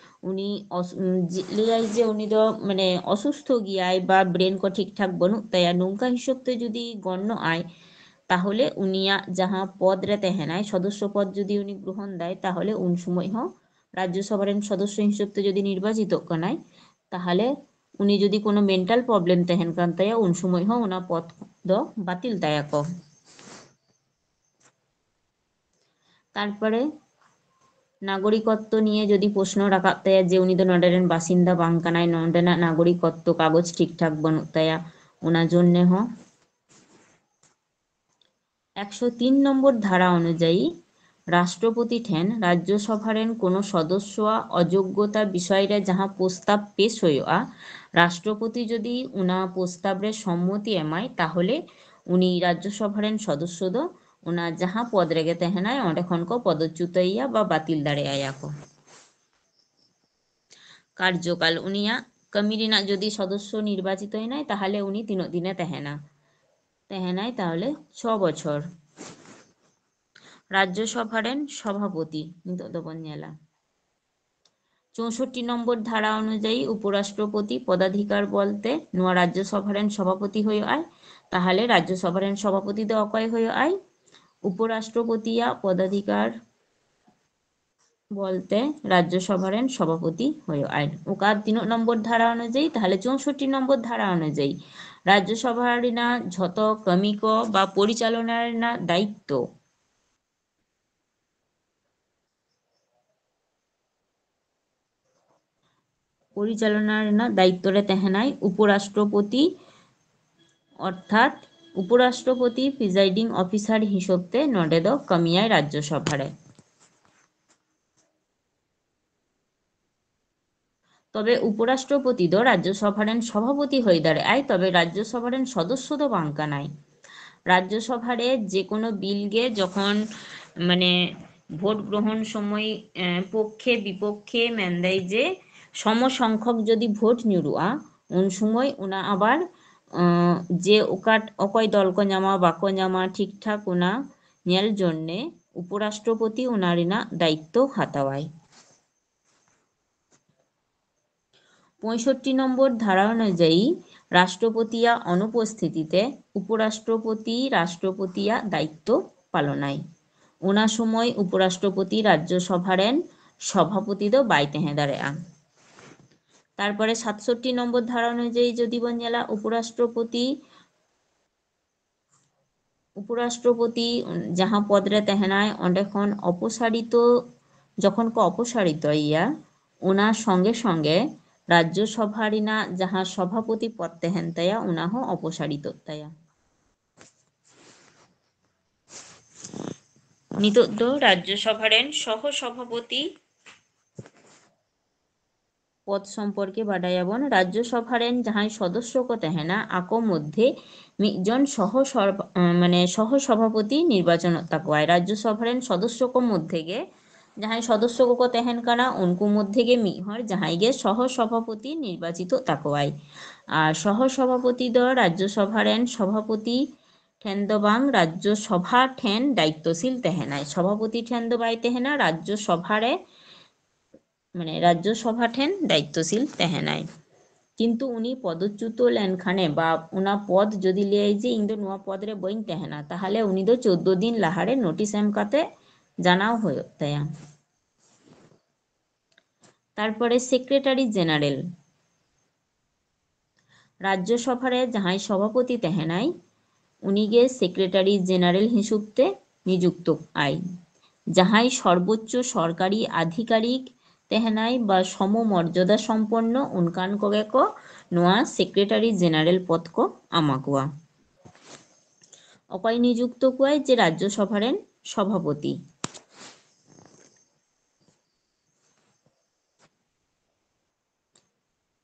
ᱩᱱᱤ ᱚᱥ-, ᱩᱢ, ᱡᱮ-, ᱞᱟᱹᱭᱟᱭ ᱡᱮ ᱩᱱᱤ ᱫᱚ ᱢᱟᱱᱮ ᱚᱥᱩᱥᱛᱷᱚ ᱜᱮᱭᱟᱭ ᱵᱟ ᱵᱨᱮᱱ ᱠᱚ ᱴᱷᱤᱠ ᱴᱷᱟᱠ ᱵᱟᱹᱱᱩᱜ ᱛᱟᱭᱟ, ᱱᱚᱝᱠᱟ ᱦᱤᱥᱟᱹᱵ ᱛᱮ ᱡᱩᱫᱤ ᱜᱚᱱᱱᱚᱜ ᱟᱭ, ᱛᱟᱦᱚᱞᱮ ᱩᱱᱤᱭᱟᱜ ᱡᱟᱦᱟᱸ ᱯᱚᱫ ᱨᱮ ᱛᱟᱦᱮᱱᱟᱭ, ᱥᱚᱫᱚᱥᱥᱚ ᱯᱚᱫ ᱡᱩᱫᱤ ᱩᱱᱤ ᱜᱨᱚᱦᱚᱱ ᱫᱟᱭ, ᱛᱟᱦᱚᱞᱮ ᱩᱱ ᱥᱚᱢᱚᱭ ᱦᱚᱸ ᱨᱟᱡᱽᱡᱚ ᱥᱚᱵᱷᱟ ᱨᱮᱱ ᱥᱚᱫᱚᱥᱥᱚ ᱦᱤᱥᱟᱹᱵ ᱛᱮ ᱡᱩᱫᱤ ᱱᱤᱨᱵᱟᱪᱤᱛᱚᱜ ᱠᱟᱱᱟᱭ, ᱛᱟᱦᱚᱞᱮ ᱩᱱᱤ ᱡᱩᱫᱤ ᱠᱳᱱᱳ ᱢᱮᱱᱴᱟᱞ ᱯᱨᱚᱵᱞᱮᱢ ᱛᱟᱦᱮᱱ ᱠᱟᱱ ᱛᱟᱭᱟ, ᱩᱱ ᱥᱚᱢᱚᱭ ᱦᱚᱸ ᱚᱱᱟ ᱯᱚᱫ ᱫᱚ ᱵᱟᱹᱛᱤᱞ ᱛᱟᱭᱟ ᱠᱚ᱾ ᱛᱟᱨᱯᱚᱨᱮ ᱱᱟᱜᱚᱨᱤᱠᱚᱛᱛᱚ ᱱᱤᱭᱮ ᱡᱩᱫᱤ ᱯᱨᱚᱥᱱᱚ ᱨᱟᱠᱟᱵ ᱛᱟᱭᱟ ᱡᱮ ᱩᱱᱤ ᱫᱚ ᱱᱚᱰᱮ ᱨᱮᱱ ᱵᱟᱥᱤᱱᱫᱟ ᱵᱟᱝ ᱠᱟᱱᱟᱭ, ᱱᱚᱰᱮᱱᱟᱜ ᱱᱟᱜᱚᱨᱤᱠᱚᱛᱛᱚ ᱠᱟᱜᱚᱡᱽ ᱴᱷᱤᱠ ᱴᱷᱟᱠ ᱵᱟᱹᱱᱩᱜ ᱛᱟᱭᱟ, ᱚᱱᱟ ᱡᱚᱱᱱᱮ ᱦᱚᱸ᱾ ᱮᱠᱥᱚ ᱛᱤᱱ ᱱᱚᱢᱵᱚᱨ ᱫᱷᱟᱨᱟ ᱚᱱᱩᱡᱟᱭᱤ ᱨᱟᱥᱴᱨᱚᱯᱚᱛᱤ ᱴᱷᱮᱱ ᱨᱟᱡᱽᱡᱚ ᱥᱚᱵᱷᱟ ᱨᱮᱱ ᱠᱳᱱᱳ ᱥᱚᱫᱚᱥᱥᱚᱣᱟᱜ ᱚᱡᱳᱜᱽᱜᱚᱛᱟ ᱵᱤᱥᱚᱭ ᱨᱮ ᱡᱟᱦᱟᱸ ᱯᱨᱚᱥᱛᱟᱵ ᱯᱮᱥ ᱦᱩᱭᱩᱜᱼᱟ, ᱨᱟᱥᱴᱨᱚᱯᱚᱛᱤ ᱡᱩᱫᱤ ᱚᱱᱟ ᱯᱨᱚᱥᱛᱟᱵ ᱨᱮ ᱥᱚᱢᱢᱚᱛᱤ ᱮᱢᱟᱭ, ᱛᱟᱦᱚᱞᱮ ᱩᱱᱤ ᱨᱟᱡᱽᱡᱚ ᱥᱚᱵᱷᱟ ᱨᱮᱱ ᱥᱚᱫᱚᱥᱥᱚ ᱫᱚ ᱚᱱᱟ ᱡᱟᱦᱟᱸ ᱯᱚᱫ ᱨᱮᱜᱮ ᱛᱟᱦᱮᱱᱟᱭ, ᱚᱸᱰᱮ ᱠᱷᱚᱱ ᱠᱚ ᱯᱚᱫᱚᱪᱪᱩᱛᱚᱭᱮᱭᱟ ᱵᱟ ᱵᱟᱹᱛᱤᱞ ᱫᱟᱲᱮᱭᱟᱭᱟ ᱠᱚ᱾ ᱠᱟᱨᱡᱚᱠᱟᱞ, ᱩᱱᱤᱭᱟᱜ ᱠᱟᱹᱢᱤ ᱨᱮᱱᱟᱜ ᱡᱩᱫᱤ ᱥᱚᱫᱚᱥᱥᱚ ᱱᱤᱨᱵᱟᱪᱤᱛᱚᱭᱮᱱᱟᱭ, ᱛᱟᱦᱚᱞᱮ ᱩᱱᱤ ᱛᱤᱱᱟᱹᱜ ᱫᱤᱱᱮ ᱛᱟᱦᱮᱱᱟ? ᱛᱟᱦᱮᱱᱟᱭ ᱛᱟᱦᱚᱞᱮ ᱪᱷᱚ ᱵᱚᱪᱷᱚᱨ᱾ ᱨᱟᱡᱽᱡᱚ ᱥᱚᱵᱷᱟ ᱨᱮᱱ ᱥᱚᱵᱷᱟᱯᱚᱛᱤ ᱱᱤᱛᱚᱜ ᱫᱚᱵᱚᱱ ᱧᱮᱞᱟ᱾ ᱪᱳᱥᱚᱴᱴᱤ ᱱᱚᱢᱵᱚᱨ ᱫᱷᱟᱨᱟ ᱚᱱᱩᱡᱟᱭᱤ ᱩᱯᱚᱨᱟᱥᱴᱨᱚᱯᱚᱛᱤ ᱯᱚᱫᱟᱫᱷᱤᱠᱟᱨ ᱵᱚᱞᱛᱮ ᱱᱚᱣᱟ ᱨᱟᱡᱽᱡᱚ ᱥᱚᱵᱷᱟ ᱨᱮᱱ ᱥᱚᱵᱷᱟᱯᱚᱛᱤ ᱦᱩᱭᱩᱜᱼᱟᱭ᱾ ᱛᱟᱦᱚᱞᱮ ᱨᱟᱡᱽᱡᱚ ᱥᱚᱵᱷᱟ ᱨᱮᱱ ᱥᱚᱵᱷᱟᱯᱚᱛᱤ ᱫᱚ ᱚᱠᱚᱭ ᱦᱩᱭᱩᱜᱼᱟᱭ? ᱩᱯᱚᱨᱟᱥᱴᱨᱚᱯᱚᱛᱤᱭᱟᱜ ᱯᱚᱫᱟᱫᱷᱤᱠᱟᱨ ᱵᱚᱞᱛᱮ ᱨᱟᱡᱽᱡᱚ ᱥᱚᱵᱷᱟ ᱨᱮᱱ ᱥᱚᱵᱷᱟᱯᱚᱛᱤ ᱦᱩᱭᱩᱜᱼᱟᱭ᱾ ᱚᱠᱟ ᱛᱤᱱᱟᱹᱜ ᱱᱚᱢᱵᱚᱨ ᱫᱷᱟᱨᱟ ᱚᱱᱩᱡᱟᱭᱤ? ᱛᱟᱦᱚᱞᱮ ᱪᱳᱥᱚᱴᱴᱤ ᱱᱚᱢᱵᱚᱨ ᱫᱷᱟᱨᱟ ᱚᱱᱩᱡᱟᱭᱤ ᱨᱟᱡᱽᱡᱚ ᱥᱚᱵᱷᱟ ᱨᱮᱱᱟᱜ ᱡᱷᱚᱛᱚ ᱠᱟᱹᱢᱤ ᱠᱚ ᱵᱟ ᱯᱚᱨᱤᱪᱟᱞᱚᱱᱟ ᱨᱮᱱᱟᱜ ᱫᱟᱭᱤᱛᱛᱚ ᱯᱚᱨᱤᱪᱟᱞᱚᱱᱟ ᱨᱮᱱᱟᱜ ᱫᱟᱭᱤᱛᱛᱚ ᱨᱮ ᱛᱟᱦᱮᱱᱟᱭ ᱩᱯᱚᱨᱟᱥᱴᱨᱚᱯᱚᱛᱤ, ᱚᱨᱛᱷᱟᱛ ᱩᱯᱚᱨᱟᱥᱴᱨᱚᱯᱚᱛᱤ ᱯᱨᱤᱡᱟᱭᱰᱤᱝ ᱚᱯᱷᱤᱥᱟᱨ ᱦᱤᱥᱟᱹᱵ ᱛᱮ ᱱᱚᱰᱮ ᱫᱚ ᱠᱟᱹᱢᱤᱭᱟᱭ ᱨᱟᱡᱽᱡᱚ ᱥᱚᱵᱷᱟ ᱨᱮ᱾ ᱛᱚᱵᱮ ᱩᱯᱚᱨᱟᱥᱴᱨᱚᱯᱚᱛᱤ ᱫᱚ ᱨᱟᱡᱽᱡᱚ ᱥᱚᱵᱷᱟ ᱨᱮᱱ ᱥᱚᱵᱷᱟᱯᱚᱛᱤ ᱦᱩᱭ ᱫᱟᱲᱮᱭᱟᱜᱼᱟᱭ, ᱛᱚᱵᱮ ᱨᱟᱡᱽᱡᱚ ᱥᱚᱵᱷᱟ ᱨᱮᱱ ᱥᱚᱫᱚᱥᱥᱚ ᱫᱚ ᱵᱟᱝ ᱠᱟᱱᱟᱭ᱾ ᱨᱟᱡᱽᱡᱚᱥᱚᱵᱷᱟ ᱨᱮ ᱡᱮ ᱠᱳᱱᱳ ᱵᱤᱞ ᱜᱮ ᱡᱚᱠᱷᱚᱱ ᱢᱟᱱᱮ ᱵᱷᱳᱴ ᱜᱨᱚᱦᱚᱱ ᱥᱚᱢᱚᱭ, ᱮᱸ, ᱯᱚᱠᱠᱷᱮ ᱵᱤᱯᱚᱠᱠᱷᱮ ᱢᱮᱱᱫᱟᱭ ᱡᱮ ᱥᱚᱢᱚ ᱥᱚᱝᱠᱷᱚᱠ ᱡᱚᱫᱤ ᱵᱷᱳᱴ ᱧᱩᱨᱩᱜᱼᱟ, ᱩᱱ ᱥᱚᱢᱚᱭ ᱚᱱᱟ ᱟᱵᱟᱨ, ᱮᱸ, ᱡᱮ ᱚᱠᱟ, ᱚᱠᱚᱭ ᱫᱚᱞ ᱠᱚ ᱧᱟᱢᱟ ᱵᱟᱠᱚ ᱧᱟᱢᱟ ᱴᱷᱤᱠ ᱴᱷᱟᱠ ᱚᱱᱟ ᱧᱮᱞ ᱡᱚᱱᱱᱮ ᱩᱯᱚᱨᱟᱥᱴᱨᱚᱯᱚᱛᱤ ᱚᱱᱟ ᱨᱮᱱᱟᱜ ᱫᱟᱭᱤᱛᱛᱚ ᱦᱟᱛᱟᱣᱟᱭ᱾ ᱯᱚᱸᱭᱥᱚᱴᱴᱤ ᱱᱚᱢᱵᱚᱨ ᱫᱷᱟᱨᱟ ᱚᱱᱩᱡᱟᱭᱤ ᱨᱟᱥᱴᱨᱚᱯᱚᱛᱤᱭᱟᱜ ᱚᱱᱩᱯᱚᱥᱛᱷᱤᱛᱤ ᱛᱮ ᱩᱯᱚᱨᱟᱥᱴᱨᱚᱯᱚᱛᱤ ᱨᱟᱥᱴᱨᱚᱯᱚᱛᱤᱭᱟᱜ ᱫᱟᱭᱤᱛᱛᱚ ᱯᱟᱞᱚᱱᱟᱭ᱾ ᱚᱱᱟ ᱥᱚᱢᱚᱭ ᱩᱯᱚᱨᱟᱥᱴᱨᱚᱯᱚᱛᱤ ᱨᱟᱡᱽᱡᱚ ᱥᱚᱵᱷᱟ ᱨᱮᱱ ᱥᱚᱵᱷᱟᱯᱚᱛᱤ ᱫᱚ ᱵᱟᱭ ᱛᱟᱦᱮᱸ ᱫᱟᱲᱮᱭᱟᱜᱼᱟ᱾ ᱛᱟᱨᱯᱚᱨᱮ ᱥᱟᱛᱥᱚᱴᱴᱤ ᱱᱚᱢᱵᱚᱨ ᱫᱷᱟᱨᱟ ᱚᱱᱩᱡᱟᱭᱤ ᱡᱩᱫᱤ ᱵᱚᱱ ᱧᱮᱞᱟ, ᱩᱯᱚᱨᱟᱥᱴᱨᱚᱯᱚᱛᱤ, ᱩᱯᱚᱨᱟᱥᱴᱨᱚᱯᱚᱛᱤ ᱡᱟᱦᱟᱸ ᱯᱚᱫᱽ ᱨᱮ ᱛᱟᱦᱮᱱᱟᱭ, ᱚᱸᱰᱮ ᱠᱷᱚᱱ ᱚᱯᱚᱥᱟᱨᱤᱛᱚ, ᱡᱚᱠᱷᱚᱱ ᱠᱚ ᱚᱯᱚᱥᱟᱨᱤᱛᱚᱭᱮᱭᱟ, ᱚᱱᱟ ᱥᱚᱸᱜᱮ ᱥᱚᱸᱜᱮ ᱨᱟᱡᱽᱡᱚ ᱥᱚᱵᱷᱟ ᱨᱮᱱᱟᱜ ᱡᱟᱦᱟᱸ ᱥᱚᱵᱷᱟᱯᱚᱛᱤ ᱯᱚᱫᱽ ᱛᱟᱦᱮᱱ ᱛᱟᱭᱟ, ᱚᱱᱟ ᱦᱚᱸ ᱚᱯᱚᱥᱟᱨᱤᱛᱚᱜ ᱛᱟᱭᱟ᱾ ᱱᱤᱛᱚᱜ ᱫᱚ ᱨᱟᱡᱽᱡᱚ ᱥᱚᱵᱷᱟ ᱨᱮᱱ ᱥᱚᱦᱚ ᱥᱚᱵᱷᱟᱯᱚᱛᱤ ᱯᱚᱫᱽ ᱥᱚᱢᱯᱚᱨᱠᱮ ᱵᱟᱰᱟᱭᱟᱵᱚᱱ᱾ ᱨᱟᱡᱽᱡᱚ ᱥᱚᱵᱷᱟ ᱨᱮᱱ ᱡᱟᱦᱟᱸᱭ ᱥᱚᱫᱚᱥᱥᱚ ᱠᱚ ᱛᱟᱦᱮᱱᱟ, ᱟᱠᱚ ᱢᱚᱫᱽᱫᱷᱮ ᱢᱤᱫ ᱡᱚᱱ ᱥᱚᱦᱚ ᱥᱚᱨᱵ-, ᱢᱟᱱᱮ ᱥᱚᱦᱚ ᱥᱚᱵᱷᱟᱯᱚᱛᱤ ᱱᱤᱨᱵᱟᱪᱚᱱᱚᱜ ᱛᱟᱠᱚᱣᱟᱭ᱾ ᱨᱟᱡᱽᱡᱚ ᱥᱚᱵᱷᱟ ᱨᱮᱱ ᱥᱚᱫᱚᱥᱥᱚ ᱠᱚ ᱢᱚᱫᱽᱫᱷᱮ ᱜᱮ ᱡᱟᱦᱟᱸᱭ ᱥᱚᱫᱚᱥᱥᱚ ᱠᱚᱠᱚ ᱛᱟᱦᱮᱱ ᱠᱟᱱᱟ, ᱩᱱᱠᱩ ᱢᱚᱫᱽᱫᱷᱮ ᱜᱮ ᱢᱤᱫ ᱦᱚᱲ ᱡᱟᱦᱟᱸᱭ ᱜᱮ ᱥᱚᱦᱚ ᱥᱚᱵᱷᱟᱯᱚᱛᱤ ᱱᱤᱨᱵᱟᱪᱤᱛᱚᱜ ᱛᱟᱠᱚᱣᱟᱭ᱾ ᱟᱨ ᱥᱚᱦᱚ ᱥᱚᱵᱷᱟᱯᱚᱛᱤ ᱫᱚ ᱨᱟᱡᱽᱡᱚ ᱥᱚᱵᱷᱟ ᱨᱮᱱ ᱥᱚᱵᱷᱟᱯᱚᱛᱤ ᱴᱷᱮᱱ ᱫᱚ ᱵᱟᱝ, ᱨᱟᱡᱽᱡᱚ ᱥᱚᱵᱷᱟ ᱴᱷᱮᱱ ᱫᱟᱭᱤᱛᱛᱚᱥᱤᱞ ᱛᱟᱦᱮᱱᱟᱭ᱾ ᱥᱚᱵᱷᱟᱯᱚᱛᱤ ᱴᱷᱮᱱ ᱫᱚ ᱵᱟᱭ ᱛᱟᱦᱮᱱᱟ, ᱨᱟᱡᱽᱡᱚ ᱥᱚᱵᱷᱟ ᱨᱮ, ᱢᱟᱱᱮ ᱨᱟᱡᱽᱡᱚ ᱥᱚᱵᱷᱟ ᱴᱷᱮᱱ ᱫᱟᱭᱤᱛᱛᱚᱥᱤᱞ ᱛᱟᱦᱮᱱᱟᱭ᱾ ᱠᱤᱱᱛᱩ ᱩᱱᱤ ᱯᱚᱫᱚᱪᱪᱩᱛᱚ ᱞᱮᱱᱠᱷᱟᱱᱮ ᱵᱟ ᱚᱱᱟ ᱯᱚᱫ ᱡᱩᱫᱤ ᱞᱟᱹᱭᱟᱭ ᱡᱮ ᱤᱧ ᱫᱚ ᱱᱚᱣᱟ ᱯᱚᱫ ᱨᱮ ᱵᱟᱹᱧ ᱛᱟᱦᱮᱱᱟ, ᱛᱟᱦᱚᱞᱮ ᱩᱱᱤ ᱫᱚ ᱪᱳᱫᱫᱳ ᱫᱤᱱ ᱞᱟᱦᱟᱨᱮ ᱱᱳᱴᱤᱥ ᱮᱢ ᱠᱟᱛᱮ ᱡᱟᱱᱟᱣ ᱦᱩᱭᱩᱜ ᱛᱟᱭᱟ᱾ ᱛᱟᱨᱯᱚᱨᱮ ᱥᱮᱠᱨᱮᱴᱟᱨᱤ ᱡᱮᱱᱟᱨᱮᱞ, ᱨᱟᱡᱽᱡᱚ ᱥᱚᱵᱷᱟ ᱨᱮ ᱡᱟᱦᱟᱸᱭ ᱥᱚᱵᱷᱟᱯᱚᱛᱤ ᱛᱟᱦᱮᱱᱟᱭ, ᱩᱱᱤᱜᱮ ᱥᱮᱠᱨᱮᱴᱟᱨᱤ ᱡᱮᱱᱟᱨᱮᱞ ᱦᱤᱥᱟᱹᱵ ᱛᱮ ᱱᱤᱡᱩᱠᱛᱚ ᱟᱭ᱾ ᱡᱟᱦᱟᱸᱭ ᱥᱚᱨᱵᱳᱪᱪᱚ ᱥᱚᱨᱠᱟᱨᱤ ᱟᱫᱷᱤᱠᱟᱨᱤᱠ ᱛᱟᱦᱮᱱᱟᱭ ᱵᱟ ᱥᱚᱢᱚ ᱢᱚᱨᱡᱟᱫᱟ ᱥᱚᱢᱯᱚᱱᱱᱚ, ᱚᱱᱠᱟᱱ ᱠᱚᱜᱮ ᱠᱚ ᱱᱚᱣᱟ ᱥᱮᱠᱨᱮᱴᱟᱨᱤ ᱡᱮᱱᱟᱨᱮᱞ ᱯᱚᱫ ᱠᱚ ᱮᱢᱟ ᱠᱚᱣᱟ᱾ ᱚᱠᱚᱭ ᱱᱤᱡᱩᱠᱛᱚ ᱠᱚᱣᱟᱭ? ᱡᱮ ᱨᱟᱡᱽᱡᱚ ᱥᱚᱵᱷᱟ ᱨᱮᱱ ᱥᱚᱵᱷᱟᱯᱚᱛᱤ᱾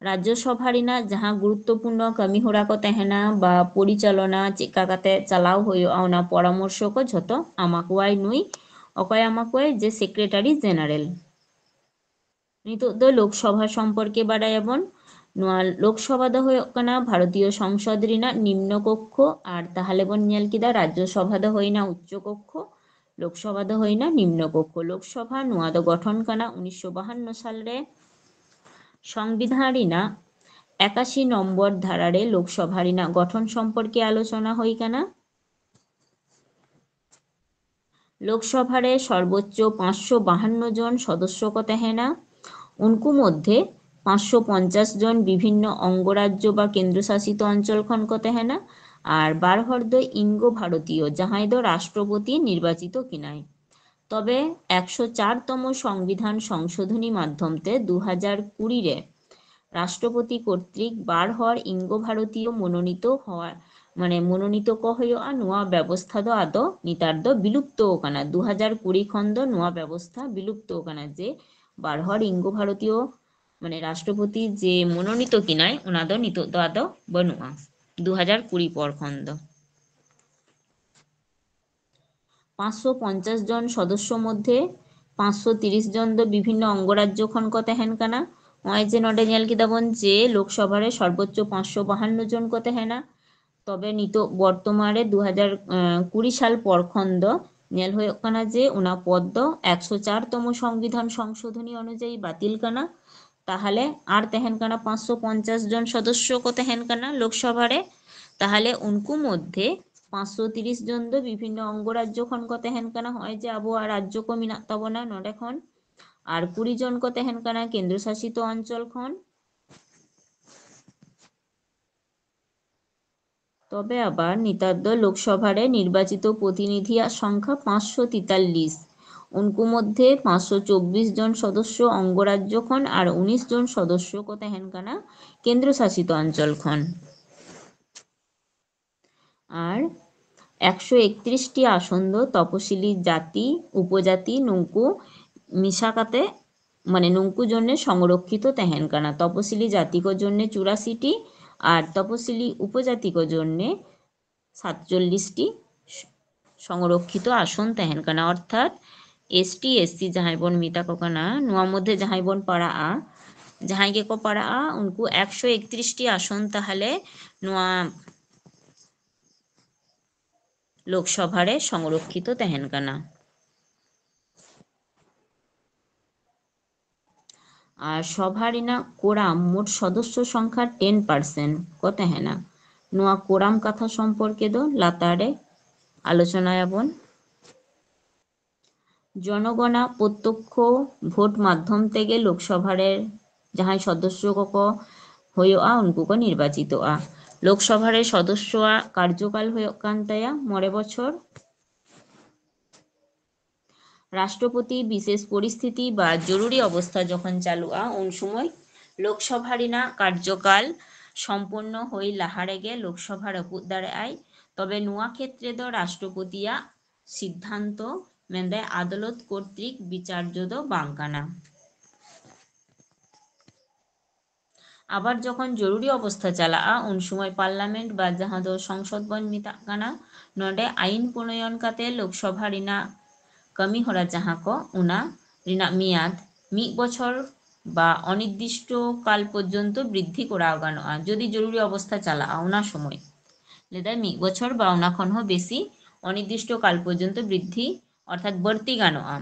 ᱨᱟᱡᱽᱡᱚ ᱥᱚᱵᱷᱟ ᱨᱮᱱᱟᱜ ᱡᱟᱦᱟᱸ ᱜᱩᱨᱩᱛᱛᱚᱯᱩᱨᱱᱚ ᱠᱟᱹᱢᱤ ᱦᱚᱨᱟ ᱠᱚ ᱛᱟᱦᱮᱱᱟ ᱵᱟ ᱯᱚᱨᱤᱪᱟᱞᱚᱱᱟ ᱪᱮᱫᱠᱟ ᱠᱟᱛᱮ ᱪᱟᱞᱟᱣ ᱦᱩᱭᱩᱜᱼᱟ, ᱚᱱᱟ ᱯᱚᱨᱟᱢᱚᱨᱥᱚ ᱠᱚ ᱡᱷᱚᱛᱚ ᱮᱢᱟ ᱠᱚᱣᱟᱭ ᱱᱩᱭ᱾ ᱚᱠᱚᱭ ᱮᱢᱟ ᱠᱚᱣᱟᱭ? ᱡᱮ ᱥᱮᱠᱨᱮᱴᱟᱨᱤ ᱡᱮᱱᱟᱨᱮᱞ᱾ ᱱᱤᱛᱚᱜ ᱫᱚ ᱞᱳᱠᱥᱚᱵᱷᱟ ᱥᱚᱢᱯᱚᱨᱠᱮ ᱵᱟᱰᱟᱭᱟᱵᱚᱱ᱾ ᱱᱚᱣᱟ ᱞᱳᱠᱥᱚᱵᱷᱟ ᱫᱚ ᱦᱩᱭᱩᱜ ᱠᱟᱱᱟ ᱵᱷᱟᱨᱚᱛᱤᱭᱚ ᱥᱚᱝᱥᱚᱫ ᱨᱮᱱᱟᱜ ᱱᱤᱢᱱᱚ ᱠᱚᱠᱠᱷᱚ, ᱟᱨ ᱛᱟᱦᱞᱮ ᱵᱚᱱ ᱧᱮᱞ ᱠᱮᱫᱟ ᱨᱟᱡᱽᱡᱚ ᱥᱚᱵᱷᱟ ᱫᱚ ᱦᱩᱭᱱᱟ ᱩᱪᱪᱚ ᱠᱚᱠᱠᱷᱚ, ᱞᱳᱠᱥᱚᱵᱷᱟ ᱫᱚ ᱦᱩᱭᱱᱟ ᱱᱤᱢᱱᱚ ᱠᱚᱠᱠᱷᱚ᱾ ᱞᱳᱠᱥᱚᱵᱷᱟ ᱱᱚᱣᱟ ᱫᱚ ᱜᱚᱴᱷᱚᱱ ᱠᱟᱱᱟ ᱩᱱᱤᱥᱥᱚ ᱵᱟᱦᱟᱱᱱᱚ ᱥᱟᱞ ᱨᱮ᱾ ᱥᱚᱝᱵᱤᱫᱷᱟᱱ ᱨᱮᱱᱟᱜ ᱮᱠᱟᱥᱤ ᱱᱚᱢᱵᱚᱨ ᱫᱷᱟᱨᱟ ᱨᱮ ᱞᱳᱠᱥᱚᱵᱷᱟ ᱨᱮᱱᱟᱜ ᱜᱚᱴᱷᱚᱱ ᱥᱚᱢᱯᱚᱨᱠᱮ ᱟᱞᱳᱪᱚᱱᱟ ᱦᱩᱭ ᱠᱟᱱᱟ᱾ ᱞᱳᱠᱥᱚᱵᱷᱟ ᱨᱮ ᱥᱚᱨᱵᱳᱪᱪᱚ ᱯᱟᱸᱪᱥᱚ ᱵᱟᱦᱟᱱᱱᱚ ᱡᱚᱱ ᱥᱚᱫᱚᱥᱥᱚ ᱠᱚ ᱛᱟᱦᱮᱱᱟ᱾ ᱩᱱᱠᱩ ᱢᱚᱫᱽᱫᱷᱮ ᱯᱟᱸᱪᱥᱚ ᱯᱚᱧᱪᱟᱥ ᱡᱚᱱ ᱵᱤᱵᱷᱤᱱᱱᱚ ᱚᱝᱜᱚᱨᱟᱡᱽᱡᱚ ᱵᱟ ᱠᱮᱱᱫᱨᱚ ᱥᱟᱥᱤᱛ ᱚᱧᱪᱚᱞ ᱠᱷᱚᱱ ᱠᱚ ᱛᱟᱦᱮᱱᱟ, ᱟᱨ ᱵᱟᱨ ᱦᱚᱲ ᱫᱚ ᱤᱝᱜᱚ ᱵᱷᱟᱨᱚᱛᱤᱭᱚ, ᱡᱟᱦᱟᱸᱭ ᱫᱚ ᱨᱟᱥᱴᱨᱚᱯᱚᱛᱤ ᱱᱤᱨᱵᱟᱪᱤᱛᱚ ᱠᱤᱱᱟᱭ᱾ ᱛᱚᱵᱮ ᱮᱠᱥᱚ ᱪᱟᱨ ᱛᱚᱢᱚ ᱥᱚᱝᱵᱤᱫᱷᱟᱱ ᱥᱚᱝᱥᱳᱫᱷᱚᱱᱤ ᱢᱟᱫᱽᱫᱷᱚᱢ ᱛᱮ ᱫᱩ ᱦᱟᱡᱟᱨ ᱠᱩᱲᱤ ᱨᱮ ᱨᱟᱥᱴᱨᱚᱯᱚᱛᱤ ᱠᱚᱨᱛᱨᱤᱠ ᱵᱟᱨ ᱦᱚᱲ ᱤᱝᱜᱚ ᱵᱷᱟᱨᱚᱛᱤᱭᱚ ᱢᱚᱱᱳᱱᱤᱛᱚ ᱦᱚᱲ, ᱢᱟᱱᱮ ᱢᱚᱱᱳᱱᱤᱛᱚ ᱠᱚ ᱦᱩᱭᱩᱜᱼᱟ, ᱱᱚᱣᱟ ᱵᱮᱵᱚᱥᱛᱷᱟ ᱫᱚ ᱟᱫᱚ ᱱᱮᱛᱟᱨ ᱫᱚ ᱵᱤᱞᱩᱯᱛᱚ ᱟᱠᱟᱱᱟ᱾ ᱫᱩ ᱦᱟᱡᱟᱨ ᱠᱩᱲᱤ ᱠᱷᱚᱱ ᱫᱚ ᱱᱚᱣᱟ ᱵᱮᱵᱚᱥᱛᱷᱟ ᱵᱤᱞᱩᱯᱛᱚ ᱟᱠᱟᱱᱟ ᱡᱮ ᱵᱟᱨ ᱦᱚᱲ ᱤᱝᱜᱚ ᱵᱷᱟᱨᱚᱛᱤᱭᱚ, ᱢᱟᱱᱮ ᱨᱟᱥᱴᱨᱚᱯᱚᱛᱤ ᱡᱮ ᱢᱚᱱᱳᱱᱤᱛᱚ ᱠᱤᱱᱟᱭ, ᱚᱱᱟ ᱫᱚ ᱱᱤᱛᱚᱜ ᱫᱚ ᱟᱫᱚ ᱵᱟᱹᱱᱩᱜᱼᱟ ᱫᱩ ᱦᱟᱡᱟᱨ ᱠᱩᱲᱤ ᱯᱚᱨ ᱠᱷᱚᱱ ᱫᱚ᱾ ᱯᱟᱸᱪᱥᱚ ᱯᱚᱧᱪᱟᱥ ᱡᱚᱱ ᱥᱚᱫᱚᱥᱥᱚ ᱢᱚᱫᱽᱫᱷᱮ ᱯᱟᱸᱪᱥᱚ ᱛᱤᱨᱤᱥ ᱡᱚᱱ ᱫᱚ ᱵᱤᱵᱷᱤᱱᱱᱚ ᱚᱝᱜᱚᱨᱟᱡᱽᱡᱚ ᱠᱷᱚᱱ ᱠᱚ ᱛᱟᱦᱮᱱ ᱠᱟᱱᱟ᱾ ᱱᱚᱜᱼᱚᱭ ᱡᱮ ᱱᱚᱰᱮ ᱧᱮᱞ ᱠᱮᱫᱟ ᱵᱚᱱ ᱡᱮ ᱞᱳᱠᱥᱚᱵᱷᱟ ᱨᱮ ᱥᱚᱨᱵᱳᱪᱪᱚ ᱯᱟᱸᱪᱥᱚ ᱵᱟᱦᱟᱱᱱᱚ ᱡᱚᱱ ᱠᱚ ᱛᱟᱦᱮᱱᱟ, ᱛᱚᱵᱮ ᱱᱤᱛᱚᱜ ᱵᱚᱨᱛᱚᱢᱟᱱ ᱨᱮ ᱫᱩ ᱦᱟᱡᱟᱨ ᱠᱩᱲᱤ ᱥᱟᱞ ᱯᱚᱨ ᱠᱷᱚᱱ ᱫᱚ ᱧᱮᱞ ᱦᱩᱭᱩᱜ ᱠᱟᱱᱟ ᱡᱮ ᱚᱱᱟ ᱯᱚᱫ ᱫᱚ ᱮᱠᱥᱚ ᱪᱟᱨ ᱛᱚᱢᱚ ᱥᱚᱝᱵᱤᱫᱷᱟᱱ ᱥᱚᱝᱥᱳᱫᱷᱚᱱᱤ ᱚᱱᱩᱡᱟᱭᱤ ᱵᱟᱛᱤᱞ ᱠᱟᱱᱟ᱾ ᱛᱟᱦᱚᱞᱮ ᱟᱨ ᱛᱟᱦᱮᱱ ᱠᱟᱱᱟ ᱯᱟᱸᱪᱥᱚ ᱯᱚᱧᱪᱟᱥ ᱡᱚᱱ ᱥᱚᱫᱚᱥᱥᱚ ᱠᱚ ᱛᱟᱦᱮᱱ ᱠᱟᱱᱟ ᱞᱳᱠᱥᱚᱵᱷᱟ ᱨᱮ᱾ ᱛᱟᱦᱚᱞᱮ ᱩᱱᱠᱩ ᱢᱚᱫᱽᱫᱷᱮ ᱯᱟᱸᱪᱥᱚ ᱛᱤᱨᱤᱥ ᱡᱚᱱ ᱫᱚ ᱵᱤᱵᱷᱤᱱᱱᱚ ᱚᱝᱜᱚᱨᱟᱡᱽᱡᱚ ᱠᱷᱚᱱ ᱠᱚ ᱛᱟᱦᱮᱱ ᱠᱟᱱᱟ, ᱱᱚᱜᱼᱚᱭ ᱡᱮ ᱟᱵᱚᱣᱟᱜ ᱨᱟᱡᱽᱡᱚ ᱠᱚ ᱢᱮᱱᱟᱜ ᱛᱟᱵᱚᱱᱟ ᱱᱚᱰᱮ ᱠᱷᱚᱱ, ᱟᱨ ᱠᱩᱲᱤ ᱡᱚᱱ ᱠᱚ ᱛᱟᱦᱮᱱ ᱠᱟᱱᱟ ᱠᱮᱱᱫᱨᱚ ᱥᱟᱥᱤᱛᱚ ᱚᱧᱪᱚᱞ ᱠᱷᱚᱱ᱾ ᱛᱚᱵᱮ ᱟᱵᱟᱨ ᱱᱮᱛᱟᱨ ᱫᱚ ᱞᱳᱠᱥᱚᱵᱷᱟ ᱨᱮ ᱱᱤᱨᱵᱟᱪᱤᱛᱚ ᱯᱨᱚᱛᱤᱱᱤᱫᱷᱤᱭᱟᱜ ᱥᱚᱝᱠᱷᱟ ᱯᱟᱸᱪᱥᱚ ᱛᱮᱛᱟᱞᱞᱤᱥ᱾ ᱩᱱᱠᱩ ᱢᱚᱫᱽᱫᱷᱮ ᱯᱟᱸᱪᱥᱚ ᱪᱚᱵᱵᱤᱥ ᱡᱚᱱ ᱥᱚᱫᱚᱥᱥᱚ ᱚᱝᱜᱚᱨᱟᱡᱽᱡᱚ ᱠᱷᱚᱱ ᱟᱨ ᱩᱱᱤᱥ ᱡᱚᱱ ᱥᱚᱫᱚᱥᱥᱚ ᱠᱚ ᱛᱟᱦᱮᱱ ᱠᱟᱱᱟ ᱠᱮᱱᱫᱨᱚ ᱥᱟᱥᱤᱛᱚ ᱚᱧᱪᱚᱞ ᱠᱷᱚᱱ᱾ ᱟᱨ ᱮᱠᱥᱚ ᱮᱠᱛᱨᱤᱥ ᱴᱤ ᱟᱥᱚᱱ ᱫᱚ ᱛᱚᱯᱚᱥᱤᱞᱤ ᱡᱟᱹᱛᱤ, ᱩᱯᱚᱡᱟᱹᱛᱤ ᱱᱩᱠᱩ ᱢᱮᱥᱟ ᱠᱟᱛᱮ ᱢᱟᱱᱮ ᱱᱩᱝᱠᱩ ᱡᱚᱱᱱᱮ ᱥᱚᱝᱨᱚᱠᱠᱷᱤᱛᱚ ᱛᱟᱦᱮᱱ ᱠᱟᱱᱟ᱾ ᱛᱚᱯᱚᱥᱤᱞᱤ ᱡᱟᱹᱛᱤ ᱠᱚ ᱡᱚᱱᱱᱮ ᱪᱩᱨᱟᱥᱤ ᱴᱤ ᱟᱨ ᱛᱚᱯᱚᱥᱤᱞᱤ ᱩᱯᱚᱡᱟᱹᱛᱤ ᱠᱚ ᱡᱚᱱᱱᱮ ᱥᱟᱛᱪᱚᱞᱞᱤᱥ ᱴᱤ ᱥᱚᱝᱨᱚᱠᱠᱷᱤᱛᱚ ᱟᱥᱚᱱ ᱛᱟᱦᱮᱱ ᱠᱟᱱᱟ᱾ ᱚᱨᱛᱷᱟᱛ ᱮᱥ ᱴᱤ, ᱮᱥ ᱥᱤ ᱡᱟᱦᱟᱸᱭ ᱵᱚᱱ ᱢᱮᱛᱟ ᱠᱚ ᱠᱟᱱᱟ, ᱱᱚᱣᱟ ᱢᱚᱫᱽᱫᱷᱮ ᱡᱟᱦᱟᱸᱭ ᱵᱚᱱ ᱯᱟᱲᱟᱜᱼᱟ, ᱡᱟᱦᱟᱸᱭ ᱜᱮᱠᱚ ᱯᱟᱲᱟᱜᱼᱟ, ᱩᱱᱠᱩ ᱮᱠᱥᱚ ᱮᱠᱛᱨᱤᱥ ᱴᱤ ᱟᱥᱚᱱ ᱛᱟᱦᱞᱮ ᱱᱚᱣᱟ ᱞᱳᱠᱥᱚᱵᱷᱟ ᱨᱮ ᱥᱚᱝᱨᱚᱠᱠᱷᱤᱛᱚ ᱛᱟᱦᱮᱱ ᱠᱟᱱᱟ᱾ ᱟᱨ ᱥᱚᱵᱷᱟ ᱨᱮᱱᱟᱜ ᱠᱳᱨᱟᱢ ᱢᱳᱴ ᱥᱚᱫᱚᱥᱥᱚ ᱥᱚᱝᱠᱷᱟ ᱴᱮᱱ ᱯᱟᱨᱥᱮᱱᱴ ᱠᱚ ᱛᱟᱦᱮᱱᱟ᱾ ᱱᱚᱣᱟ ᱠᱳᱨᱟᱢ ᱠᱟᱛᱷᱟ ᱥᱚᱢᱯᱚᱨᱠᱮ ᱫᱚ ᱞᱟᱛᱟᱨ ᱨᱮ ᱟᱞᱳᱪᱚᱱᱟᱭᱟᱵᱚᱱ᱾ ᱡᱚᱱᱚᱜᱚᱱᱟᱜ ᱯᱨᱚᱛᱛᱚᱠᱠᱷᱚ ᱵᱷᱳᱴ ᱢᱟᱫᱽᱫᱷᱚᱢ ᱛᱮᱜᱮ ᱞᱳᱠᱥᱚᱵᱷᱟ ᱨᱮ ᱡᱟᱦᱟᱸᱭ ᱥᱚᱫᱚᱥᱥᱚ ᱠᱚᱠᱚ ᱦᱩᱭᱩᱜᱼᱟ, ᱩᱱᱠᱩ ᱠᱚ ᱱᱤᱨᱵᱟᱪᱤᱛᱚᱜᱼᱟ᱾ ᱞᱳᱠᱥᱚᱵᱷᱟ ᱨᱮ ᱥᱚᱫᱚᱥᱥᱚᱣᱟᱜ ᱠᱟᱨᱡᱚᱠᱟᱞ ᱦᱩᱭᱩᱜ ᱠᱟᱱ ᱛᱟᱭᱟ ᱢᱚᱬᱮ ᱵᱚᱪᱷᱚᱨ᱾ ᱨᱟᱥᱴᱨᱚᱯᱚᱛᱤ ᱵᱤᱥᱮᱥ ᱯᱚᱨᱤᱥᱛᱷᱤᱛᱤ ᱵᱟ ᱡᱚᱨᱩᱨᱤ ᱚᱵᱚᱥᱛᱷᱟ ᱡᱚᱠᱷᱚᱱ ᱪᱟᱹᱞᱩᱜᱼᱟ, ᱩᱱ ᱥᱚᱢᱚᱭ ᱞᱳᱠᱥᱚᱵᱷᱟ ᱨᱮᱱᱟᱜ ᱠᱟᱨᱡᱚᱠᱟᱞ ᱥᱚᱢᱯᱩᱨᱱᱚ ᱦᱩᱭ ᱞᱟᱦᱟ ᱨᱮᱜᱮ ᱞᱳᱠᱥᱚᱵᱷᱟ ᱨᱟᱹᱯᱩᱫ ᱫᱟᱲᱮᱭᱟᱜᱼᱟᱭ᱾ ᱛᱚᱵᱮ ᱱᱚᱣᱟ ᱠᱷᱮᱛᱨᱮ ᱫᱚ ᱨᱟᱥᱴᱨᱚᱯᱚᱛᱤᱭᱟᱜ ᱥᱤᱫᱽᱫᱷᱟᱱᱛᱚ, ᱢᱮᱱᱫᱟᱭ ᱟᱫᱟᱞᱚᱛ ᱠᱚᱨᱛᱨᱤᱠ ᱵᱤᱪᱟᱨᱡᱚ ᱫᱚ ᱵᱟᱝ ᱠᱟᱱᱟ᱾ ᱟᱵᱟᱨ ᱡᱚᱠᱷᱚᱱ ᱡᱚᱨᱩᱨᱤ ᱚᱵᱚᱥᱛᱷᱟ ᱪᱟᱞᱟᱜᱼᱟ, ᱩᱱ ᱥᱚᱢᱚᱭ ᱯᱟᱨᱞᱟᱢᱮᱱᱴ ᱵᱟ ᱡᱟᱦᱟᱸ ᱫᱚ ᱥᱚᱝᱥᱚᱫ ᱵᱚᱱ ᱢᱮᱛᱟᱜ ᱠᱟᱱᱟ, ᱱᱚᱰᱮ ᱟᱭᱤᱱ ᱯᱨᱚᱱᱚᱭᱚᱱ ᱠᱟᱛᱮ ᱞᱳᱠᱥᱚᱵᱷᱟ ᱨᱮᱱᱟᱜ ᱠᱟᱹᱢᱤ ᱦᱚᱨᱟ ᱡᱟᱦᱟᱸ ᱠᱚ, ᱚᱱᱟ ᱨᱮᱱᱟᱜ ᱢᱮᱭᱟᱫ ᱢᱤᱫ ᱵᱚᱪᱷᱚᱨ ᱵᱟ ᱚᱱᱤᱨᱫᱤᱥᱴᱚ ᱠᱟᱞ ᱯᱚᱨᱡᱚᱱᱛᱚ ᱵᱨᱤᱫᱽᱫᱷᱤ ᱠᱚᱨᱟᱣ ᱜᱟᱱᱚᱜᱼᱟ, ᱡᱩᱫᱤ ᱡᱚᱨᱩᱨᱤ ᱚᱵᱚᱥᱛᱷᱟ ᱪᱟᱞᱟᱜᱼᱟ ᱚᱱᱟ ᱥᱚᱢᱚᱭ᱾ ᱞᱟᱹᱭᱫᱟᱭ ᱢᱤᱫ ᱵᱚᱪᱷᱚᱨ ᱵᱟ ᱚᱱᱟ ᱠᱷᱚᱱ ᱦᱚᱸ ᱵᱮᱥᱤ ᱚᱱᱤᱨᱫᱤᱥᱴᱚ ᱠᱟᱞ ᱯᱚᱨᱡᱚᱱᱛᱚ ᱵᱨᱤᱫᱽᱫᱷᱤ ᱚᱨᱛᱷᱟᱛ ᱵᱟᱹᱲᱛᱤ ᱜᱟᱱᱚᱜᱼᱟ᱾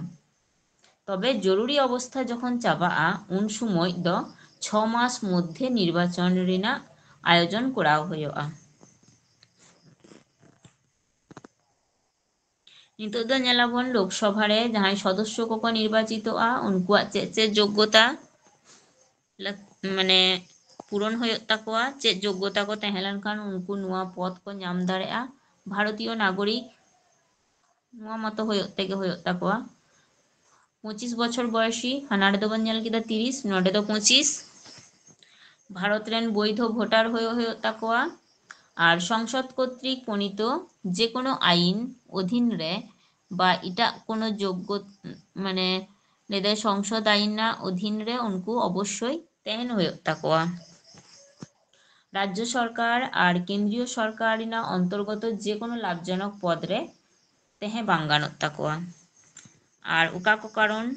ᱛᱚᱵᱮ ᱡᱚᱨᱩᱨᱤ ᱚᱵᱚᱥᱛᱷᱟ ᱡᱚᱠᱷᱚᱱ ᱪᱟᱵᱟᱜᱼᱟ, ᱩᱱ ᱥᱚᱢᱚᱭ ᱫᱚ ᱪᱷᱚ ᱢᱟᱥ ᱢᱚᱫᱽᱫᱷᱮ ᱱᱤᱨᱵᱟᱪᱚᱱ ᱨᱮᱱᱟᱜ ᱟᱭᱳᱡᱚᱱ ᱠᱚᱨᱟᱣ ᱦᱩᱭᱩᱜᱼᱟ᱾ ᱱᱤᱛᱚᱜ ᱫᱚ ᱧᱮᱞᱟᱵᱚᱱ ᱞᱳᱠᱥᱚᱵᱷᱟ ᱨᱮ ᱡᱟᱦᱟᱸᱭ ᱥᱚᱫᱚᱥᱥᱚ ᱠᱚᱠᱚ ᱱᱤᱨᱵᱟᱪᱤᱛᱚᱜᱼᱟ, ᱩᱱᱠᱩᱣᱟᱜ ᱪᱮᱫ ᱪᱮᱫ ᱡᱳᱜᱽᱜᱚᱛᱟ ᱞᱟᱹᱠ-, ᱢᱟᱱᱮ ᱯᱩᱨᱚᱱ ᱦᱩᱭᱩᱜ ᱛᱟᱠᱚᱣᱟ, ᱪᱮᱫ ᱡᱳᱜᱽᱜᱚᱛᱟ ᱠᱚ ᱛᱟᱦᱮᱸ ᱞᱮᱱᱠᱷᱟᱱ ᱩᱱᱠᱩ ᱱᱚᱣᱟ ᱯᱚᱫᱽ ᱠᱚ ᱧᱟᱢ ᱫᱟᱲᱮᱭᱟᱜᱼᱟ᱾ ᱵᱷᱟᱨᱚᱛᱤᱭᱚ ᱱᱟᱜᱚᱨᱤᱠ, ᱱᱚᱣᱟ ᱢᱟᱛᱚ ᱦᱩᱭᱩᱜ ᱛᱮᱜᱮ ᱦᱩᱭᱩᱜ ᱛᱟᱠᱚᱣᱟ᱾ ᱯᱚᱸᱪᱤᱥ ᱵᱚᱪᱷᱚᱨ ᱵᱚᱭᱚᱥᱤ, ᱦᱟᱱᱟ ᱨᱮᱫᱚ ᱵᱚᱱ ᱧᱮᱞ ᱠᱮᱫᱟ ᱛᱤᱨᱤᱥ, ᱱᱚᱰᱮ ᱫᱚ ᱯᱚᱸᱪᱤᱥ᱾ ᱵᱷᱟᱨᱚᱛ ᱨᱮᱱ ᱵᱳᱭᱫᱷᱚ ᱵᱷᱳᱴᱟᱨ ᱦᱩᱭᱩᱜ ᱦᱩᱭᱩᱜ ᱛᱟᱠᱚᱣᱟ᱾ ᱟᱨ ᱥᱚᱝᱥᱚᱫ ᱠᱚᱨᱛᱨᱤᱠ ᱯᱨᱚণᱤᱛᱚ ᱡᱮ ᱠᱳᱱᱳ ᱟᱭᱤᱱ ᱚᱫᱷᱤᱱ ᱨᱮ ᱵᱟ ᱮᱴᱟᱜ ᱠᱳᱱᱳ ᱡᱳᱜᱽᱜᱚ, ᱢᱟᱱᱮ ᱞᱟᱹᱭᱫᱟᱭ ᱥᱚᱝᱥᱚᱫ ᱟᱭᱤᱱ ᱨᱮᱱᱟᱜ ᱚᱫᱷᱤᱱ ᱨᱮ ᱩᱱᱠᱩ ᱚᱵᱚᱥᱥᱳᱭ ᱛᱟᱦᱮᱱ ᱦᱩᱭᱩᱜ ᱛᱟᱠᱚᱣᱟ᱾ ᱨᱟᱡᱽᱡᱚ ᱥᱚᱨᱠᱟᱨ ᱟᱨ ᱠᱮᱱᱫᱨᱤᱭᱚ ᱥᱚᱨᱠᱟᱨ ᱨᱮᱱᱟᱜ ᱚᱱᱛᱚᱨᱜᱚᱛᱚ ᱡᱮ ᱠᱳᱱᱳ ᱞᱟᱵᱷᱡᱚᱱᱚᱠ ᱯᱚᱫᱽ ᱨᱮ ᱛᱟᱦᱮᱸ ᱵᱟᱝ ᱜᱟᱱᱚᱜ ᱛᱟᱠᱚᱣᱟ᱾ ᱟᱨ ᱚᱠᱟ ᱠᱚ ᱠᱟᱨᱚᱱ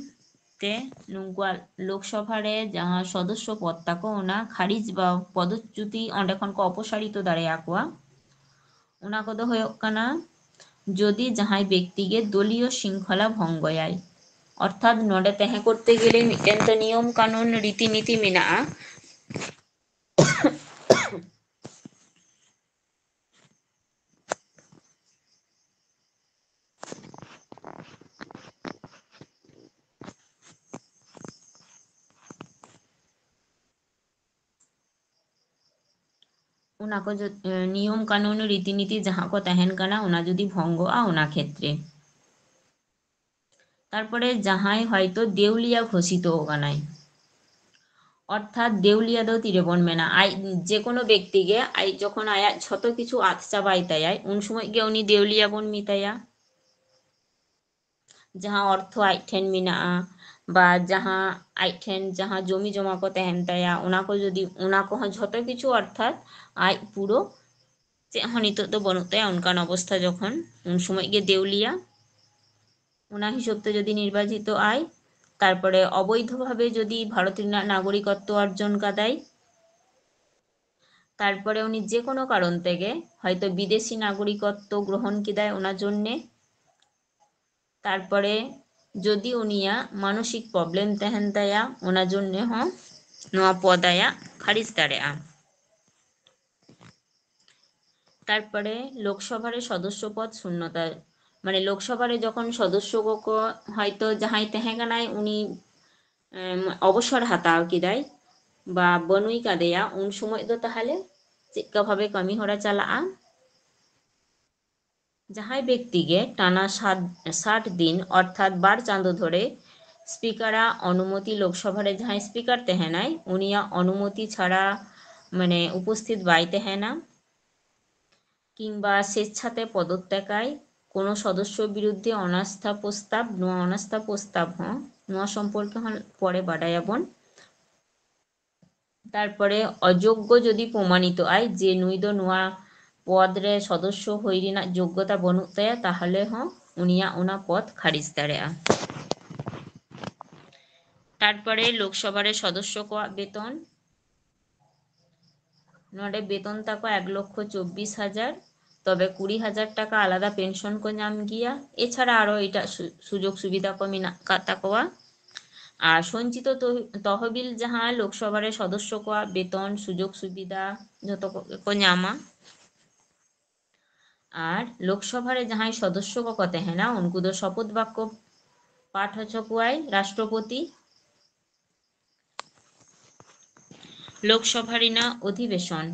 ᱛᱮ ᱱᱩᱠᱩᱣᱟᱜ ᱞᱳᱠᱥᱚᱵᱷᱟ ᱨᱮ ᱡᱟᱦᱟᱸ ᱥᱚᱫᱚᱥᱥᱚ ᱯᱚᱫᱽ ᱛᱟᱠᱚ, ᱚᱱᱟ ᱠᱷᱟᱨᱤᱡ ᱵᱟ ᱯᱚᱫᱚᱪᱪᱩᱛᱤ ᱚᱸᱰᱮ ᱠᱷᱚᱱ ᱠᱚ ᱚᱯᱚᱥᱟᱨᱤᱛᱚ ᱫᱟᱲᱮᱭᱟᱠᱚᱣᱟ, ᱚᱱᱟ ᱠᱚᱫᱚ ᱦᱩᱭᱩᱜ ᱠᱟᱱᱟ ᱡᱩᱫᱤ ᱡᱟᱦᱟᱸᱭ ᱵᱮᱠᱛᱤ ᱜᱮ ᱫᱚᱞᱤᱭᱚ ᱥᱤᱝᱠᱷᱚᱞᱟ ᱵᱷᱚᱝᱜᱚᱭᱟᱭ, ᱚᱨᱛᱷᱟᱛ ᱱᱚᱰᱮ ᱛᱟᱦᱮᱸ ᱠᱚᱨᱛᱮ ᱜᱮᱞᱮ ᱢᱤᱫᱴᱮᱱ ᱛᱚ ᱱᱤᱭᱚᱢ ᱠᱟᱹᱱᱩᱱ ᱨᱤᱛᱤ ᱱᱤᱛᱤ ᱢᱮᱱᱟᱜᱼᱟ᱾ ᱚᱱᱟ ᱠᱚ ᱡᱚ-, ᱮ, ᱱᱤᱭᱚᱢ ᱠᱟᱹᱱᱩᱱ ᱨᱤᱛᱤ ᱱᱤᱛᱤ ᱡᱟᱦᱟᱸ ᱠᱚ ᱛᱟᱦᱮᱱ ᱠᱟᱱᱟ, ᱚᱱᱟ ᱡᱩᱫᱤ ᱵᱷᱚᱝᱜᱚᱜᱼᱟ, ᱚᱱᱟ ᱠᱷᱮᱛᱨᱮ᱾ ᱛᱟᱨᱯᱚᱨᱮ ᱡᱟᱦᱟᱸᱭ ᱦᱚᱭᱛᱳ ᱫᱮᱣᱞᱤᱭᱟ ᱜᱷᱳᱥᱤᱛᱚ ᱟᱠᱟᱱᱟᱭ, ᱚᱨᱛᱷᱟᱛ ᱫᱮᱣᱞᱤᱭᱟ ᱫᱚ ᱛᱤᱨᱮᱵᱚᱱ ᱢᱮᱱᱟ? ᱟᱡ ᱡᱮ ᱠᱳᱱᱳ ᱵᱮᱠᱛᱤ ᱜᱮ ᱟᱡ ᱡᱚᱠᱷᱚᱱ ᱟᱭᱟᱜ ᱡᱷᱚᱛᱚ ᱠᱤᱪᱷᱩ ᱟᱫ ᱪᱟᱵᱟᱭ ᱛᱟᱭᱟᱭ, ᱩᱱ ᱥᱚᱢᱚᱭ ᱜᱮ ᱩᱱᱤ ᱫᱮᱣᱞᱤᱭᱟ ᱵᱚᱱ ᱢᱮᱛᱟᱭᱟ᱾ ᱡᱟᱦᱟᱸ ᱚᱨᱛᱷᱚ ᱟᱡ ᱴᱷᱮᱱ ᱢᱮᱱᱟᱜᱼᱟ, ᱵᱟ ᱡᱟᱦᱟᱸ ᱟᱡ ᱴᱷᱮᱱ ᱡᱟᱦᱟᱸ ᱡᱚᱢᱤ ᱡᱚᱢᱟ ᱠᱚ ᱛᱟᱦᱮᱱ ᱛᱟᱭᱟ, ᱚᱱᱟ ᱠᱚ ᱡᱩᱫᱤ, ᱚᱱᱟ ᱠᱚᱦᱚᱸ ᱡᱷᱚᱛᱚ ᱠᱤᱪᱷᱩ, ᱚᱨᱛᱷᱟᱛ ᱟᱡ ᱯᱩᱨᱟᱹ ᱪᱮᱫ ᱦᱚᱸ ᱱᱤᱛᱚᱜ ᱫᱚ ᱵᱟᱹᱱᱩᱜ ᱛᱟᱭᱟ, ᱚᱱᱠᱟᱱ ᱚᱵᱚᱥᱛᱷᱟ ᱡᱚᱠᱷᱚᱱ, ᱩᱱ ᱥᱚᱢᱚᱭ ᱜᱮ ᱫᱮᱣᱞᱤᱭᱟ᱾ ᱚᱱᱟ ᱦᱤᱥᱟᱹᱵ ᱛᱮ ᱡᱩᱫᱤ ᱱᱤᱨᱵᱟᱪᱤᱛᱚᱜ ᱟᱭ, ᱛᱟᱨᱯᱚᱨᱮ ᱚᱵᱚᱭᱫᱷᱚ ᱵᱷᱟᱵᱮ ᱡᱩᱫᱤ ᱵᱷᱟᱨᱚᱛ ᱨᱮᱱᱟᱜ ᱱᱟᱜᱚᱨᱤᱠᱚᱛᱛᱚ ᱚᱨᱡᱚᱱ ᱠᱟᱫᱟᱭ, ᱛᱟᱨᱯᱚᱨᱮ ᱩᱱᱤ ᱡᱮ ᱠᱳᱱᱳ ᱠᱟᱨᱚᱱ ᱛᱮᱜᱮ ᱦᱚᱭᱛᱳ ᱵᱤᱫᱮᱥᱤ ᱱᱟᱜᱚᱨᱤᱠᱚᱛᱛᱚ ᱜᱨᱚᱦᱚᱱ ᱠᱮᱫᱟᱭ ᱚᱱᱟ ᱡᱚᱱᱱᱮ, ᱛᱟᱨᱯᱚᱨᱮ ᱡᱩᱫᱤ ᱩᱱᱤᱭᱟᱜ ᱢᱟᱱᱚᱥᱤᱠ problem ᱛᱟᱦᱮᱱ ᱛᱟᱭᱟ, ᱚᱱᱟ ᱡᱚᱱᱱᱮ ᱦᱚᱸ ᱱᱚᱣᱟ ᱯᱚᱫ ᱟᱭᱟᱜ ᱠᱷᱟᱨᱤᱡ ᱫᱟᱲᱮᱭᱟᱜᱼᱟ᱾ ᱛᱟᱨᱯᱚᱨᱮ ᱞᱳᱠᱥᱚᱵᱷᱟ ᱨᱮ ᱥᱚᱫᱚᱥᱥᱚ ᱯᱚᱫ ᱥᱩᱱᱱᱚᱛᱟ, ᱢᱟᱱᱮ ᱞᱳᱠᱥᱚᱵᱷᱟ ᱨᱮ ᱡᱚᱠᱷᱚᱱ ᱥᱚᱫᱚᱥᱥᱚ ᱠᱚᱠᱚ, ᱦᱚᱭᱛᱳ ᱡᱟᱦᱟᱸᱭ ᱛᱟᱦᱮᱸ ᱠᱟᱱᱟᱭ, ᱩᱱᱤ, ᱮᱢ, ᱚᱵᱚᱥᱚᱨ ᱦᱟᱛᱟᱣ ᱠᱮᱫᱟᱭ ᱵᱟ ᱵᱟᱹᱱᱩᱭ ᱠᱟᱫᱮᱭᱟ, ᱩᱱ ᱥᱚᱢᱚᱭ ᱫᱚ ᱛᱟᱦᱚᱞᱮ ᱪᱮᱫᱠᱟ ᱵᱷᱟᱵᱮ ᱠᱟᱹᱢᱤ ᱦᱚᱨᱟ ᱪᱟᱞᱟᱜᱼᱟ? ᱡᱟᱦᱟᱸᱭ ᱵᱮᱠᱛᱤ ᱜᱮ ᱴᱟᱱᱟ ᱥᱟᱛ, ᱥᱟᱴ ᱫᱤᱱ ᱚᱨᱛᱷᱟᱛ ᱵᱟᱨ ᱪᱟᱸᱫᱳ ᱫᱷᱚᱨᱮ ᱥᱯᱤᱠᱟᱨᱟᱜ ᱚᱱᱩᱢᱚᱛᱤ, ᱞᱳᱠᱥᱚᱵᱷᱟ ᱨᱮ ᱡᱟᱦᱟᱸᱭ ᱥᱯᱤᱠᱟᱨ ᱛᱟᱦᱮᱱᱟᱭ, ᱩᱱᱤᱭᱟᱜ ᱚᱱᱩᱢᱚᱛᱤ ᱪᱷᱟᱲᱟ, ᱢᱟᱱᱮ, ᱩᱯᱚᱥᱛᱷᱤᱛ ᱵᱟᱭ ᱛᱟᱦᱮᱱᱟ ᱠᱤᱝᱵᱟ ᱥᱮᱪᱪᱷᱟᱛᱮ ᱯᱚᱫᱚᱛᱛᱮᱠᱟᱭ, ᱠᱳᱱᱳ ᱥᱚᱫᱚᱥᱥᱚ ᱵᱤᱨᱩᱫᱽᱫᱷᱮ ᱚᱱᱟᱥᱛᱷᱟ ᱯᱨᱚᱥᱛᱟᱵ, ᱱᱚᱣᱟ ᱚᱱᱟᱥᱛᱷᱟ ᱯᱨᱚᱥᱛᱟᱵ ᱦᱚᱸ ᱱᱚᱣᱟ ᱥᱚᱢᱯᱚᱨᱠᱮ ᱦᱚᱸ ᱯᱚᱨᱮ ᱵᱟᱰᱟᱭᱟᱵᱚᱱ᱾ ᱛᱟᱨᱯᱚᱨᱮ ᱚᱡᱳᱜᱽᱜᱚ ᱡᱩᱫᱤ ᱯᱨᱚᱢᱟᱱᱤᱛᱚᱜ ᱟᱭ ᱡᱮ ᱱᱩᱭ ᱫᱚ ᱱᱚᱣᱟ ᱯᱚᱫᱽ ᱨᱮ ᱥᱚᱫᱚᱥᱥᱚ ᱦᱩᱭ ᱨᱮᱱᱟᱜ ᱡᱳᱜᱽᱜᱚᱛᱟ ᱵᱟᱹᱱᱩᱜ ᱛᱟᱭᱟ, ᱛᱟᱦᱚᱞᱮ ᱦᱚᱸ ᱩᱱᱤᱭᱟᱜ ᱚᱱᱟ ᱯᱚᱫᱽ ᱠᱷᱟᱨᱤᱡ ᱫᱟᱲᱮᱭᱟᱜᱼᱟ᱾ ᱛᱟᱨᱯᱚᱨᱮ ᱞᱳᱠᱥᱚᱵᱷᱟ ᱨᱮ ᱥᱚᱫᱚᱥᱥᱚ ᱠᱚᱣᱟᱜ ᱵᱮᱛᱚᱱ, ᱱᱚᱰᱮ ᱵᱮᱛᱚᱱ ᱛᱟᱠᱚ ᱮᱠ ᱞᱚᱠᱠᱷᱚ ᱪᱚᱵᱵᱤᱥ ᱦᱟᱡᱟᱨ, ᱛᱚᱵᱮ ᱠᱩᱲᱤ ᱦᱟᱡᱟᱨ ᱴᱟᱠᱟ ᱟᱞᱟᱫᱟ ᱯᱮᱱᱥᱚᱱ ᱠᱚ ᱧᱟᱢ ᱜᱮᱭᱟ᱾ ᱮᱪᱷᱟᱲᱟ ᱟᱨᱚ ᱮᱴᱟᱜ ᱥᱩ-, ᱥᱩᱡᱳᱜᱽ ᱥᱩᱵᱤᱫᱷᱟ ᱠᱚ ᱢᱮᱱᱟᱜ ᱟᱠᱟᱫ ᱛᱟᱠᱚᱣᱟ᱾ ᱟᱨ ᱥᱚᱧᱪᱤᱛᱚ ᱛᱚᱦ-, ᱛᱚᱦᱚᱵᱤᱞ ᱡᱟᱦᱟᱸ ᱞᱳᱠᱥᱚᱵᱷᱟ ᱨᱮ ᱥᱚᱫᱚᱥᱥᱚ ᱠᱚᱣᱟᱜ ᱵᱮᱛᱚᱱ, ᱥᱩᱡᱳᱜᱽ ᱥᱩᱵᱤᱫᱷᱟ ᱡᱷᱚᱛᱚ ᱠᱚᱜᱮ ᱠᱚ ᱧᱟᱢᱟ᱾ ᱟᱨ ᱞᱳᱠᱥᱚᱵᱷᱟ ᱨᱮ ᱡᱟᱦᱟᱸᱭ ᱥᱚᱫᱚᱥᱥᱚ ᱠᱚᱠᱚ ᱛᱟᱦᱮᱱᱟ, ᱩᱱᱠᱩ ᱫᱚ ᱥᱚᱯᱚᱛ ᱵᱟᱠᱠᱚ ᱯᱟᱴ ᱦᱚᱪᱚ ᱠᱚᱣᱟᱭ ᱨᱟᱥᱴᱨᱚᱯᱚᱛᱤ᱾ ᱞᱳᱠᱥᱚᱵᱷᱟ ᱨᱮᱱᱟᱜ ᱚᱫᱷᱤᱵᱮᱥᱚᱱ᱾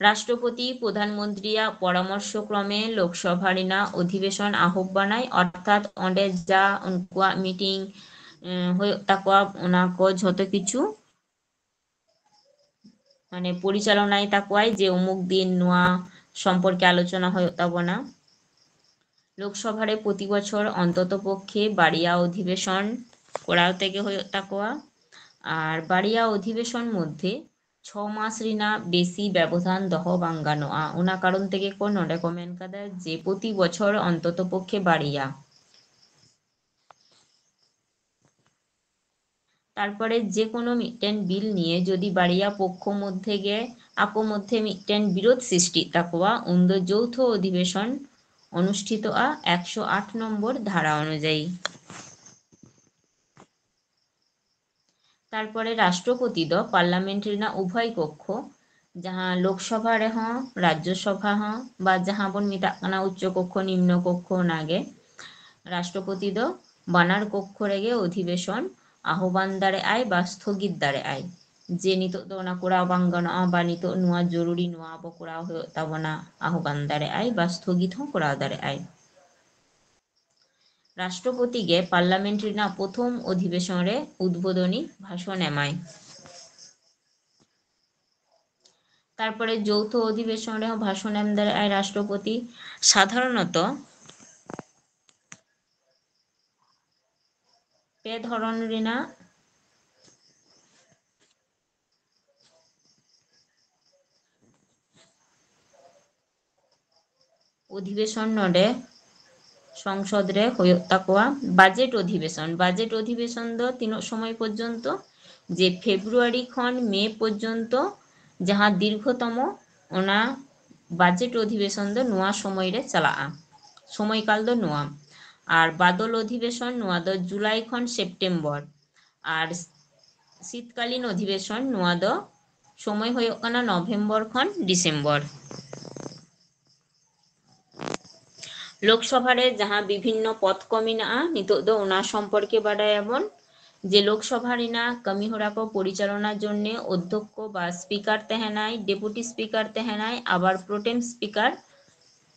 ᱨᱟᱥᱴᱨᱚᱯᱚᱛᱤ ᱯᱨᱚᱫᱷᱟᱱ ᱢᱚᱱᱛᱨᱤᱭᱟᱜ ᱯᱚᱨᱟᱢᱚᱨᱥᱚ ᱠᱨᱚᱢᱮ ᱞᱳᱠᱥᱚᱵᱷᱟ ᱨᱮᱱᱟᱜ ᱚᱫᱷᱤᱵᱮᱥᱚᱱ ᱟᱦᱚᱵᱟᱱᱟᱭ, ᱚᱨᱛᱷᱟᱛ ᱚᱸᱰᱮ ᱡᱟ ᱩᱱᱠᱩᱣᱟᱜ ᱢᱤᱴᱤᱝ, ᱮᱸ, ᱦᱩᱭᱩᱜ ᱛᱟᱠᱚᱣᱟ, ᱚᱱᱟ ᱠᱚ ᱡᱷᱚᱛᱚ ᱠᱤᱪᱷᱩ ᱢᱟᱱᱮ ᱯᱚᱨᱤᱪᱟᱞᱚᱱᱟᱭ ᱛᱟᱠᱚᱣᱟᱭ ᱡᱮ ᱚᱢᱩᱠ ᱫᱤᱱ ᱱᱚᱣᱟ ᱥᱚᱢᱯᱚᱨᱠᱮ ᱟᱞᱳᱪᱚᱱᱟ ᱦᱩᱭᱩᱜ ᱛᱟᱵᱚᱱᱟ᱾ ᱞᱳᱠᱥᱚᱵᱷᱟ ᱨᱮ ᱯᱨᱚᱛᱤ ᱵᱚᱪᱷᱚᱨ ᱚᱱᱛᱚᱛᱚ ᱯᱚᱠᱠᱷᱮ ᱵᱟᱨᱭᱟ ᱚᱫᱷᱤᱵᱮᱥᱚᱱ ᱠᱚᱨᱟᱣ ᱛᱮᱜᱮ ᱦᱩᱭᱩᱜ ᱛᱟᱠᱚᱣᱟ᱾ ᱟᱨ ᱵᱟᱨᱭᱟ ᱚᱫᱷᱤᱵᱮᱥᱚᱱ ᱢᱚᱫᱽᱫᱷᱮ ᱪᱷᱚ ᱢᱟᱥ ᱨᱮᱱᱟᱜ ᱵᱮᱥᱤ ᱵᱮᱵᱚᱫᱷᱟᱱ ᱫᱚᱦᱚ ᱵᱟᱝ ᱜᱟᱱᱚᱜᱼᱟ᱾ ᱚᱱᱟ ᱠᱟᱨᱚᱱ ᱛᱮᱜᱮ ᱠᱚ ᱱᱚᱰᱮ ᱠᱚ ᱢᱮᱱ ᱠᱟᱫᱟ ᱡᱮ ᱯᱨᱚᱛᱤ ᱵᱚᱪᱷᱚᱨ ᱚᱱᱛᱚᱛᱚ ᱯᱚᱠᱠᱷᱮ ᱵᱟᱨᱭᱟ᱾ ᱛᱟᱨᱯᱚᱨᱮ ᱡᱮ ᱠᱳᱱᱳ ᱢᱤᱫᱴᱮᱱ ᱵᱤᱞ ᱱᱤᱭᱮ ᱡᱩᱫᱤ ᱵᱟᱨᱭᱟ ᱯᱚᱠᱠᱷᱚ ᱢᱚᱫᱽᱫᱷᱮ ᱜᱮ ᱟᱠᱚ ᱢᱚᱫᱽᱫᱷᱮ ᱢᱤᱫᱴᱮᱱ ᱵᱤᱨᱳᱫᱷ ᱥᱨᱤᱥᱴᱤᱜ ᱛᱟᱠᱚᱣᱟ, ᱩᱱᱫᱚ ᱡᱳᱣᱛᱷᱚ ᱚᱫᱷᱤᱵᱮᱥᱚᱱ ᱚᱱᱩᱥᱴᱷᱤᱛᱚᱜᱼᱟ ᱮᱠᱥᱚ ᱟᱴ ᱱᱚᱢᱵᱚᱨ ᱫᱷᱟᱨᱟ ᱚᱱᱩᱡᱟᱭᱤ᱾ ᱛᱟᱨᱯᱚᱨᱮ ᱨᱟᱥᱴᱨᱚᱯᱚᱛᱤ ᱫᱚ ᱯᱟᱨᱞᱟᱢᱮᱱᱴ ᱨᱮᱱᱟᱜ ᱩᱵᱷᱚᱭ ᱠᱚᱠᱠᱷᱚ, ᱡᱟᱦᱟᱸ ᱞᱳᱠᱥᱚᱵᱷᱟ ᱨᱮᱦᱚᱸ, ᱨᱟᱡᱽᱡᱚᱥᱚᱵᱷᱟ ᱦᱚᱸ, ᱵᱟ ᱡᱟᱦᱟᱸ ᱵᱚᱱ ᱢᱮᱛᱟᱜ ᱠᱟᱱᱟ ᱩᱪᱪᱚ ᱠᱚᱠᱠᱷᱚ, ᱱᱤᱢᱱᱚ ᱠᱚᱠᱠᱷᱚ, ᱚᱱᱟᱜᱮ, ᱨᱟᱥᱴᱨᱚᱯᱚᱛᱤ ᱫᱚ ᱵᱟᱱᱟᱨ ᱠᱚᱠᱠᱷᱚ ᱨᱮᱜᱮ ᱚᱫᱷᱤᱵᱮᱥᱚᱱ ᱟᱦᱵᱟᱱ ᱫᱟᱲᱮᱭᱟᱜᱼᱟᱭ ᱵᱟ ᱥᱛᱷᱚᱜᱤᱛ ᱫᱟᱲᱮᱭᱟᱜᱼᱟᱭ, ᱡᱮ ᱱᱤᱛᱚᱜ ᱫᱚ ᱚᱱᱟ ᱠᱚᱨᱟᱣ ᱵᱟᱝ ᱜᱟᱱᱚᱜᱼᱟ ᱵᱟ ᱱᱤᱛᱚᱜ ᱱᱚᱣᱟ ᱡᱚᱨᱩᱨᱤ, ᱱᱚᱣᱟ ᱟᱵᱚ ᱠᱚᱨᱟᱣ ᱦᱩᱭᱩᱜ ᱛᱟᱵᱚᱱᱟ, ᱟᱦᱵᱟᱱ ᱫᱟᱲᱮᱭᱟᱜᱼᱟᱭ ᱵᱟ ᱥᱛᱷᱚᱜᱤᱛ ᱦᱚᱸ ᱠᱚᱨᱟᱣ ᱫᱟᱲᱮᱭᱟᱜᱼᱟᱭ᱾ ᱨᱟᱥᱴᱨᱚᱯᱚᱛᱤ ᱜᱮ ᱯᱟᱨᱞᱟᱢᱮᱱᱴ ᱨᱮᱱᱟᱜ ᱯᱨᱚᱛᱷᱚᱢ ᱚᱫᱷᱤᱵᱮᱥᱚᱱ ᱨᱮ ᱩᱫᱵᱳᱫᱚᱱᱤ ᱵᱷᱟᱥᱚᱱ ᱮᱢᱟᱭ᱾ ᱛᱟᱨᱯᱚᱨᱮ ᱡᱳᱣᱛᱷᱚ ᱚᱫᱷᱤᱵᱮᱥᱚᱱ ᱨᱮᱦᱚᱸ ᱵᱷᱟᱥᱚᱱ ᱮᱢ ᱫᱟᱲᱮᱭᱟᱜᱼᱟᱭ ᱨᱟᱥᱴᱨᱚᱯᱚᱛᱤ᱾ ᱥᱟᱫᱷᱟᱨᱚᱱᱚᱛᱚ ᱫᱷᱚᱨᱚᱱ ᱨᱮᱱᱟᱜ ᱚᱫᱷᱤᱵᱮᱥᱚᱱ ᱱᱚᱰᱮ ᱥᱚᱝᱥᱚᱫ ᱨᱮ ᱦᱩᱭᱩᱜ ᱛᱟᱠᱚᱣᱟ᱾ ᱵᱟᱡᱮᱴ ᱚᱫᱷᱤᱵᱮᱥᱚᱱ, ᱵᱟᱡᱮᱴ ᱚᱫᱷᱤᱵᱮᱥᱚᱱ ᱫᱚ ᱛᱤᱱᱟᱹᱜ ᱥᱚᱢᱚᱭ ᱯᱚᱨᱡᱚᱱᱛᱚ? ᱡᱮ ᱯᱷᱮᱵᱽᱨᱩᱣᱟᱨᱤ ᱠᱷᱚᱱ ᱢᱮ ᱯᱚᱨᱡᱚᱱᱛᱚ ᱡᱟᱦᱟᱸ ᱫᱤᱨᱜᱷᱚᱛᱚᱢᱚ, ᱚᱱᱟ ᱵᱟᱡᱮᱴ ᱚᱫᱷᱤᱵᱮᱥᱚᱱ ᱫᱚ ᱱᱚᱣᱟ ᱥᱚᱢᱚᱭ ᱨᱮ ᱪᱟᱞᱟᱜᱼᱟ᱾ ᱥᱚᱢᱚᱭᱠᱟᱞ ᱫᱚ ᱱᱚᱣᱟ᱾ ᱟᱨ ᱵᱟᱫᱚᱞ ᱚᱫᱷᱤᱵᱮᱥᱚᱱ, ᱱᱚᱣᱟ ᱫᱚ ᱡᱩᱞᱟᱭ ᱠᱷᱚᱱ ᱥᱮᱯᱴᱮᱢᱵᱚᱨ᱾ ᱟᱨ ᱥᱤᱛᱠᱟᱞᱤᱱ ᱚᱫᱷᱤᱵᱮᱥᱚᱱ, ᱱᱚᱣᱟ ᱫᱚ ᱥᱚᱢᱚᱭ ᱦᱩᱭᱩᱜ ᱠᱟᱱᱟ ᱱᱚᱵᱷᱮᱢᱵᱚᱨ ᱠᱷᱚᱱ ᱰᱤᱥᱮᱢᱵᱚᱨ᱾ ᱞᱳᱠᱥᱚᱵᱷᱟ ᱨᱮ ᱡᱟᱦᱟᱸ ᱵᱤᱵᱷᱤᱱᱱᱚ ᱯᱚᱫᱽ ᱠᱚ ᱢᱮᱱᱟᱜᱼᱟ, ᱱᱤᱛᱚᱜ ᱫᱚ ᱚᱱᱟ ᱥᱚᱢᱯᱚᱨᱠᱮ ᱵᱟᱰᱟᱭᱟᱵᱚᱱ᱾ ᱡᱮ ᱞᱳᱠᱥᱚᱵᱷᱟ ᱨᱮᱱᱟᱜ ᱠᱟᱹᱢᱤ ᱦᱚᱨᱟ ᱠᱚ ᱯᱚᱨᱤᱪᱟᱞᱚᱱᱟ ᱡᱚᱱᱱᱮ ᱚᱫᱽᱫᱷᱚᱠᱠᱚ ᱵᱟ ᱥᱯᱤᱠᱟᱨ ᱛᱟᱦᱮᱱᱟᱭ, ᱰᱮᱯᱩᱴᱤ ᱥᱯᱤᱠᱟᱨ ᱛᱟᱦᱮᱱᱟᱭ, ᱟᱵᱟᱨ ᱯᱨᱳᱴᱮᱢ ᱥᱯᱤᱠᱟᱨ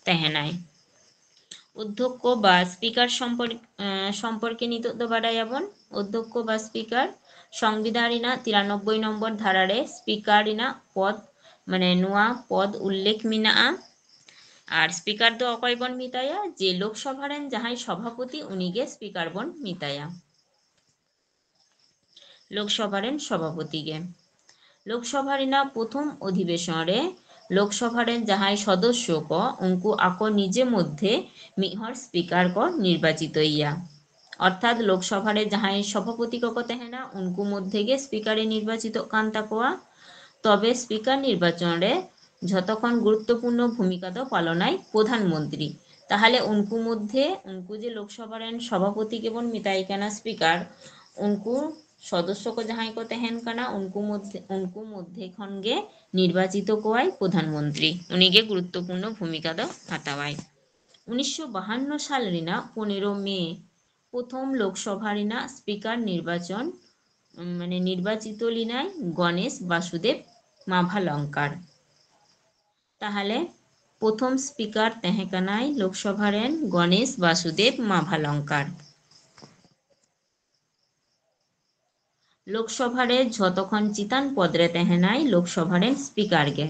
ᱛᱟᱦᱮᱱᱟᱭ᱾ ᱚᱫᱽᱫᱷᱚᱠᱠᱚ ᱵᱟ ᱥᱯᱤᱠᱟᱨ ᱥᱚᱢᱯᱚᱨ-, ᱮᱸ, ᱥᱚᱢᱯᱚᱨᱠᱮ ᱱᱤᱛᱚᱜ ᱫᱚ ᱵᱟᱰᱟᱭᱟᱵᱚᱱ᱾ ᱚᱫᱽᱫᱷᱚᱠᱠᱚ ᱵᱟ ᱥᱯᱤᱠᱟᱨ, ᱥᱚᱝᱵᱤᱫᱷᱟᱱ ᱨᱮᱱᱟᱜ ᱛᱤᱨᱟᱱᱚᱵᱵᱳᱭ ᱱᱚᱢᱵᱚᱨ ᱫᱷᱟᱨᱟ ᱨᱮ ᱥᱯᱤᱠᱟᱨ ᱨᱮᱱᱟᱜ ᱯᱚᱫᱽ, ᱢᱟᱱᱮ ᱱᱚᱣᱟ ᱯᱚᱫᱽ ᱩᱞᱞᱮᱠᱷ ᱢᱮᱱᱟᱜᱼᱟ᱾ ᱟᱨ ᱥᱯᱤᱠᱟᱨ ᱫᱚ ᱚᱠᱚᱭ ᱵᱚᱱ ᱢᱮᱛᱟᱭᱟ? ᱡᱮ ᱞᱳᱠᱥᱚᱵᱷᱟ ᱨᱮᱱ ᱡᱟᱦᱟᱸᱭ ᱥᱚᱵᱷᱟᱯᱚᱛᱤ, ᱩᱱᱤᱜᱮ ᱥᱯᱤᱠᱟᱨ ᱵᱚᱱ ᱢᱮᱛᱟᱭᱟ᱾ ᱞᱳᱠᱥᱚᱵᱷᱟ ᱨᱮᱱ ᱥᱚᱵᱷᱟᱯᱚᱛᱤ ᱜᱮ᱾ ᱞᱳᱠᱥᱚᱵᱷᱟ ᱨᱮᱱᱟᱜ ᱯᱨᱚᱛᱷᱚᱢ ᱚᱫᱷᱤᱵᱮᱥᱚᱱ ᱨᱮ ᱞᱳᱠᱥᱚᱵᱷᱟ ᱨᱮᱱ ᱡᱟᱦᱟᱸᱭ ᱥᱚᱫᱚᱥᱥᱚ ᱠᱚ, ᱩᱱᱠᱩ ᱟᱠᱚ ᱱᱤᱡᱮ ᱢᱚᱫᱽᱫᱷᱮ ᱢᱤᱫ ᱦᱚᱲ ᱥᱯᱤᱠᱟᱨ ᱠᱚ ᱱᱤᱨᱵᱟᱪᱤᱛᱚᱭᱮᱭᱟ᱾ ᱚᱨᱛᱷᱟᱛ ᱞᱳᱠᱥᱚᱵᱷᱟ ᱨᱮ ᱡᱟᱦᱟᱸᱭ ᱥᱚᱵᱷᱟᱯᱚᱛᱤ ᱠᱚᱠᱚ ᱛᱟᱦᱮᱱᱟ, ᱩᱱᱠᱩ ᱢᱚᱫᱽᱫᱷᱮ ᱜᱮ ᱥᱯᱤᱠᱟᱨᱮ ᱱᱤᱨᱵᱟᱪᱤᱛᱚᱜ ᱠᱟᱱ ᱛᱟᱠᱚᱣᱟ᱾ ᱛᱚᱵᱮ ᱥᱯᱤᱠᱟᱨ ᱱᱤᱨᱵᱟᱪᱚᱱ ᱨᱮ ᱡᱷᱚᱛᱚ ᱠᱷᱚᱱ ᱜᱩᱨᱩᱛᱛᱚᱯᱩᱨᱱᱚ ᱵᱷᱩᱢᱤᱠᱟ ᱫᱚ ᱯᱟᱞᱚᱱᱟᱭ ᱯᱨᱚᱫᱷᱟᱱ ᱢᱚᱱᱛᱨᱤ᱾ ᱛᱟᱦᱞᱮ ᱩᱱᱠᱩ ᱢᱚᱫᱽᱫᱷᱮ, ᱩᱱᱠᱩ ᱡᱮ ᱞᱳᱠᱥᱚᱵᱷᱟ ᱨᱮᱱ ᱥᱚᱵᱷᱟᱯᱚᱛᱤ ᱜᱮᱵᱚᱱ ᱢᱮᱛᱟᱭ ᱠᱟᱱᱟ ᱥᱯᱤᱠᱟᱨ, ᱩᱱᱠᱩ ᱥᱚᱫᱚᱥᱥᱚ ᱠᱚ ᱡᱟᱦᱟᱸᱭ ᱠᱚ ᱛᱟᱦᱮᱱ ᱠᱟᱱᱟ, ᱩᱱᱠᱩ ᱢᱚᱫᱽᱫᱷᱮ, ᱩᱱᱠᱩ ᱢᱚᱫᱽᱫᱷᱮ ᱠᱷᱚᱱ ᱜᱮ ᱱᱤᱨᱵᱟᱪᱤᱛᱚ ᱠᱚᱣᱟᱭ ᱯᱨᱚᱫᱷᱟᱱ ᱢᱚᱱᱛᱨᱤ᱾ ᱩᱱᱤᱜᱮ ᱜᱩᱨᱩᱛᱛᱚᱯᱩᱨᱱᱚ ᱵᱷᱩᱢᱤᱠᱟ ᱫᱚ ᱦᱟᱛᱟᱣᱟᱭ᱾ ᱩᱱᱤᱥᱥᱚ ᱵᱟᱦᱟᱱᱱᱚ ᱥᱟᱞ ᱨᱮᱱᱟᱜ ᱯᱚᱱᱮᱨᱚ ᱢᱮ ᱯᱨᱚᱛᱷᱚᱢ ᱞᱳᱠᱥᱚᱵᱷᱟ ᱨᱮᱱᱟᱜ ᱥᱯᱤᱠᱟᱨ ᱱᱤᱨᱵᱟᱪᱚᱱ, ᱢᱟᱱᱮ ᱱᱤᱨᱵᱟᱪᱤᱛᱚ ᱞᱮᱱᱟᱭ ᱜᱚᱱᱮᱥ ᱵᱟᱥᱩᱫᱮᱵ ᱢᱟᱵᱷᱟᱞᱚᱝᱠᱟᱨ᱾ ᱛᱟᱦᱞᱮ ᱯᱨᱚᱛᱷᱚᱢ ᱥᱯᱤᱠᱟᱨ ᱛᱟᱦᱮᱸ ᱠᱟᱱᱟᱭ ᱞᱳᱠᱥᱚᱵᱷᱟ ᱨᱮᱱ ᱜᱚᱱᱮᱥ ᱵᱟᱥᱩᱫᱮᱵ ᱢᱟᱵᱷᱟᱞᱚᱝᱠᱟᱨ᱾ ᱞᱳᱠᱥᱚᱵᱷᱟ ᱨᱮ ᱡᱷᱚᱛᱚ ᱠᱷᱚᱱ ᱪᱮᱛᱟᱱ ᱯᱚᱫᱽ ᱨᱮ ᱛᱟᱦᱮᱱᱟᱭ ᱞᱳᱠᱥᱚᱵᱷᱟ ᱨᱮᱱ ᱥᱯᱤᱠᱟᱨ ᱜᱮ᱾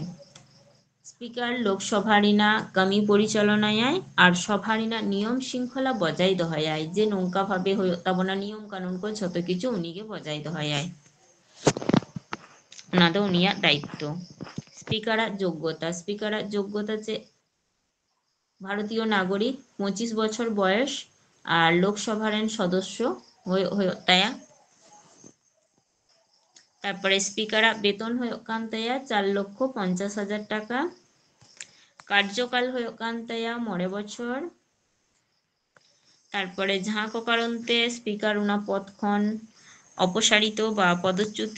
ᱥᱯᱤᱠᱟᱨ ᱞᱳᱠᱥᱚᱵᱷᱟ ᱨᱮᱱᱟᱜ ᱠᱟᱹᱢᱤ ᱯᱚᱨᱤᱪᱟᱞᱚᱱᱟᱭᱟᱭ ᱟᱨ ᱥᱚᱵᱷᱟ ᱨᱮᱱᱟᱜ ᱱᱤᱭᱚᱢ ᱥᱤᱝᱠᱷᱚᱞᱟ ᱵᱚᱡᱟᱭ ᱫᱚᱦᱚᱭᱟᱭ, ᱡᱮ ᱱᱚᱝᱠᱟ ᱵᱷᱟᱵᱮ ᱦᱩᱭᱩᱜ ᱛᱟᱵᱚᱱᱟ, ᱱᱤᱭᱚᱢ ᱠᱟᱹᱱᱩᱱ ᱠᱚ ᱡᱷᱚᱛᱚ ᱠᱤᱪᱷᱩ ᱩᱱᱤᱜᱮ ᱵᱚᱡᱟᱭ ᱫᱚᱦᱚᱭᱟᱭ᱾ ᱚᱱᱟ ᱫᱚ ᱩᱱᱤᱭᱟᱜ ᱫᱟᱭᱤᱛᱛᱚ᱾ ᱥᱯᱤᱠᱟᱨᱟᱜ ᱡᱳᱜᱽᱜᱚᱛᱟ, ᱥᱯᱤᱠᱟᱨᱟᱜ ᱡᱳᱜᱽᱜᱚᱛᱟ ᱪᱮᱫ? ᱵᱷᱟᱨᱚᱛᱤᱭᱚ ᱱᱟᱜᱚᱨᱤᱠ, ᱯᱚᱸᱪᱤᱥ ᱵᱚᱪᱷᱚᱨ ᱵᱚᱭᱚᱥ ᱟᱨ ᱞᱳᱠᱥᱚᱵᱷᱟ ᱨᱮᱱ ᱥᱚᱫᱚᱥᱥᱚ ᱦᱩᱭᱩᱜ ᱦᱩᱭᱩᱜ ᱛᱟᱭᱟ᱾ ᱛᱟᱨᱯᱚᱨᱮ ᱥᱯᱤᱠᱟᱨᱟᱜ ᱵᱮᱛᱚᱱ ᱦᱩᱭᱩᱜ ᱠᱟᱱ ᱛᱟᱭᱟ ᱪᱟᱨ ᱞᱚᱠᱷᱚ ᱯᱚᱧᱪᱟᱥ ᱦᱟᱡᱟᱨ ᱴᱟᱠᱟ᱾ ᱠᱟᱨᱡᱚᱠᱟᱞ ᱦᱩᱭᱩᱜ ᱠᱟᱱ ᱛᱟᱭᱟ ᱢᱚᱬᱮ ᱵᱚᱪᱷᱚᱨ᱾ ᱛᱟᱨᱯᱚᱨᱮ ᱡᱟᱦᱟᱸ ᱠᱚ ᱠᱟᱨᱚᱱ ᱛᱮ ᱥᱯᱤᱠᱟᱨ ᱚᱱᱟ ᱯᱚᱫᱽ ᱠᱷᱚᱱ ᱚᱯᱚᱥᱟᱨᱤᱛᱚ ᱵᱟ ᱯᱚᱫᱚᱪᱪᱩᱛ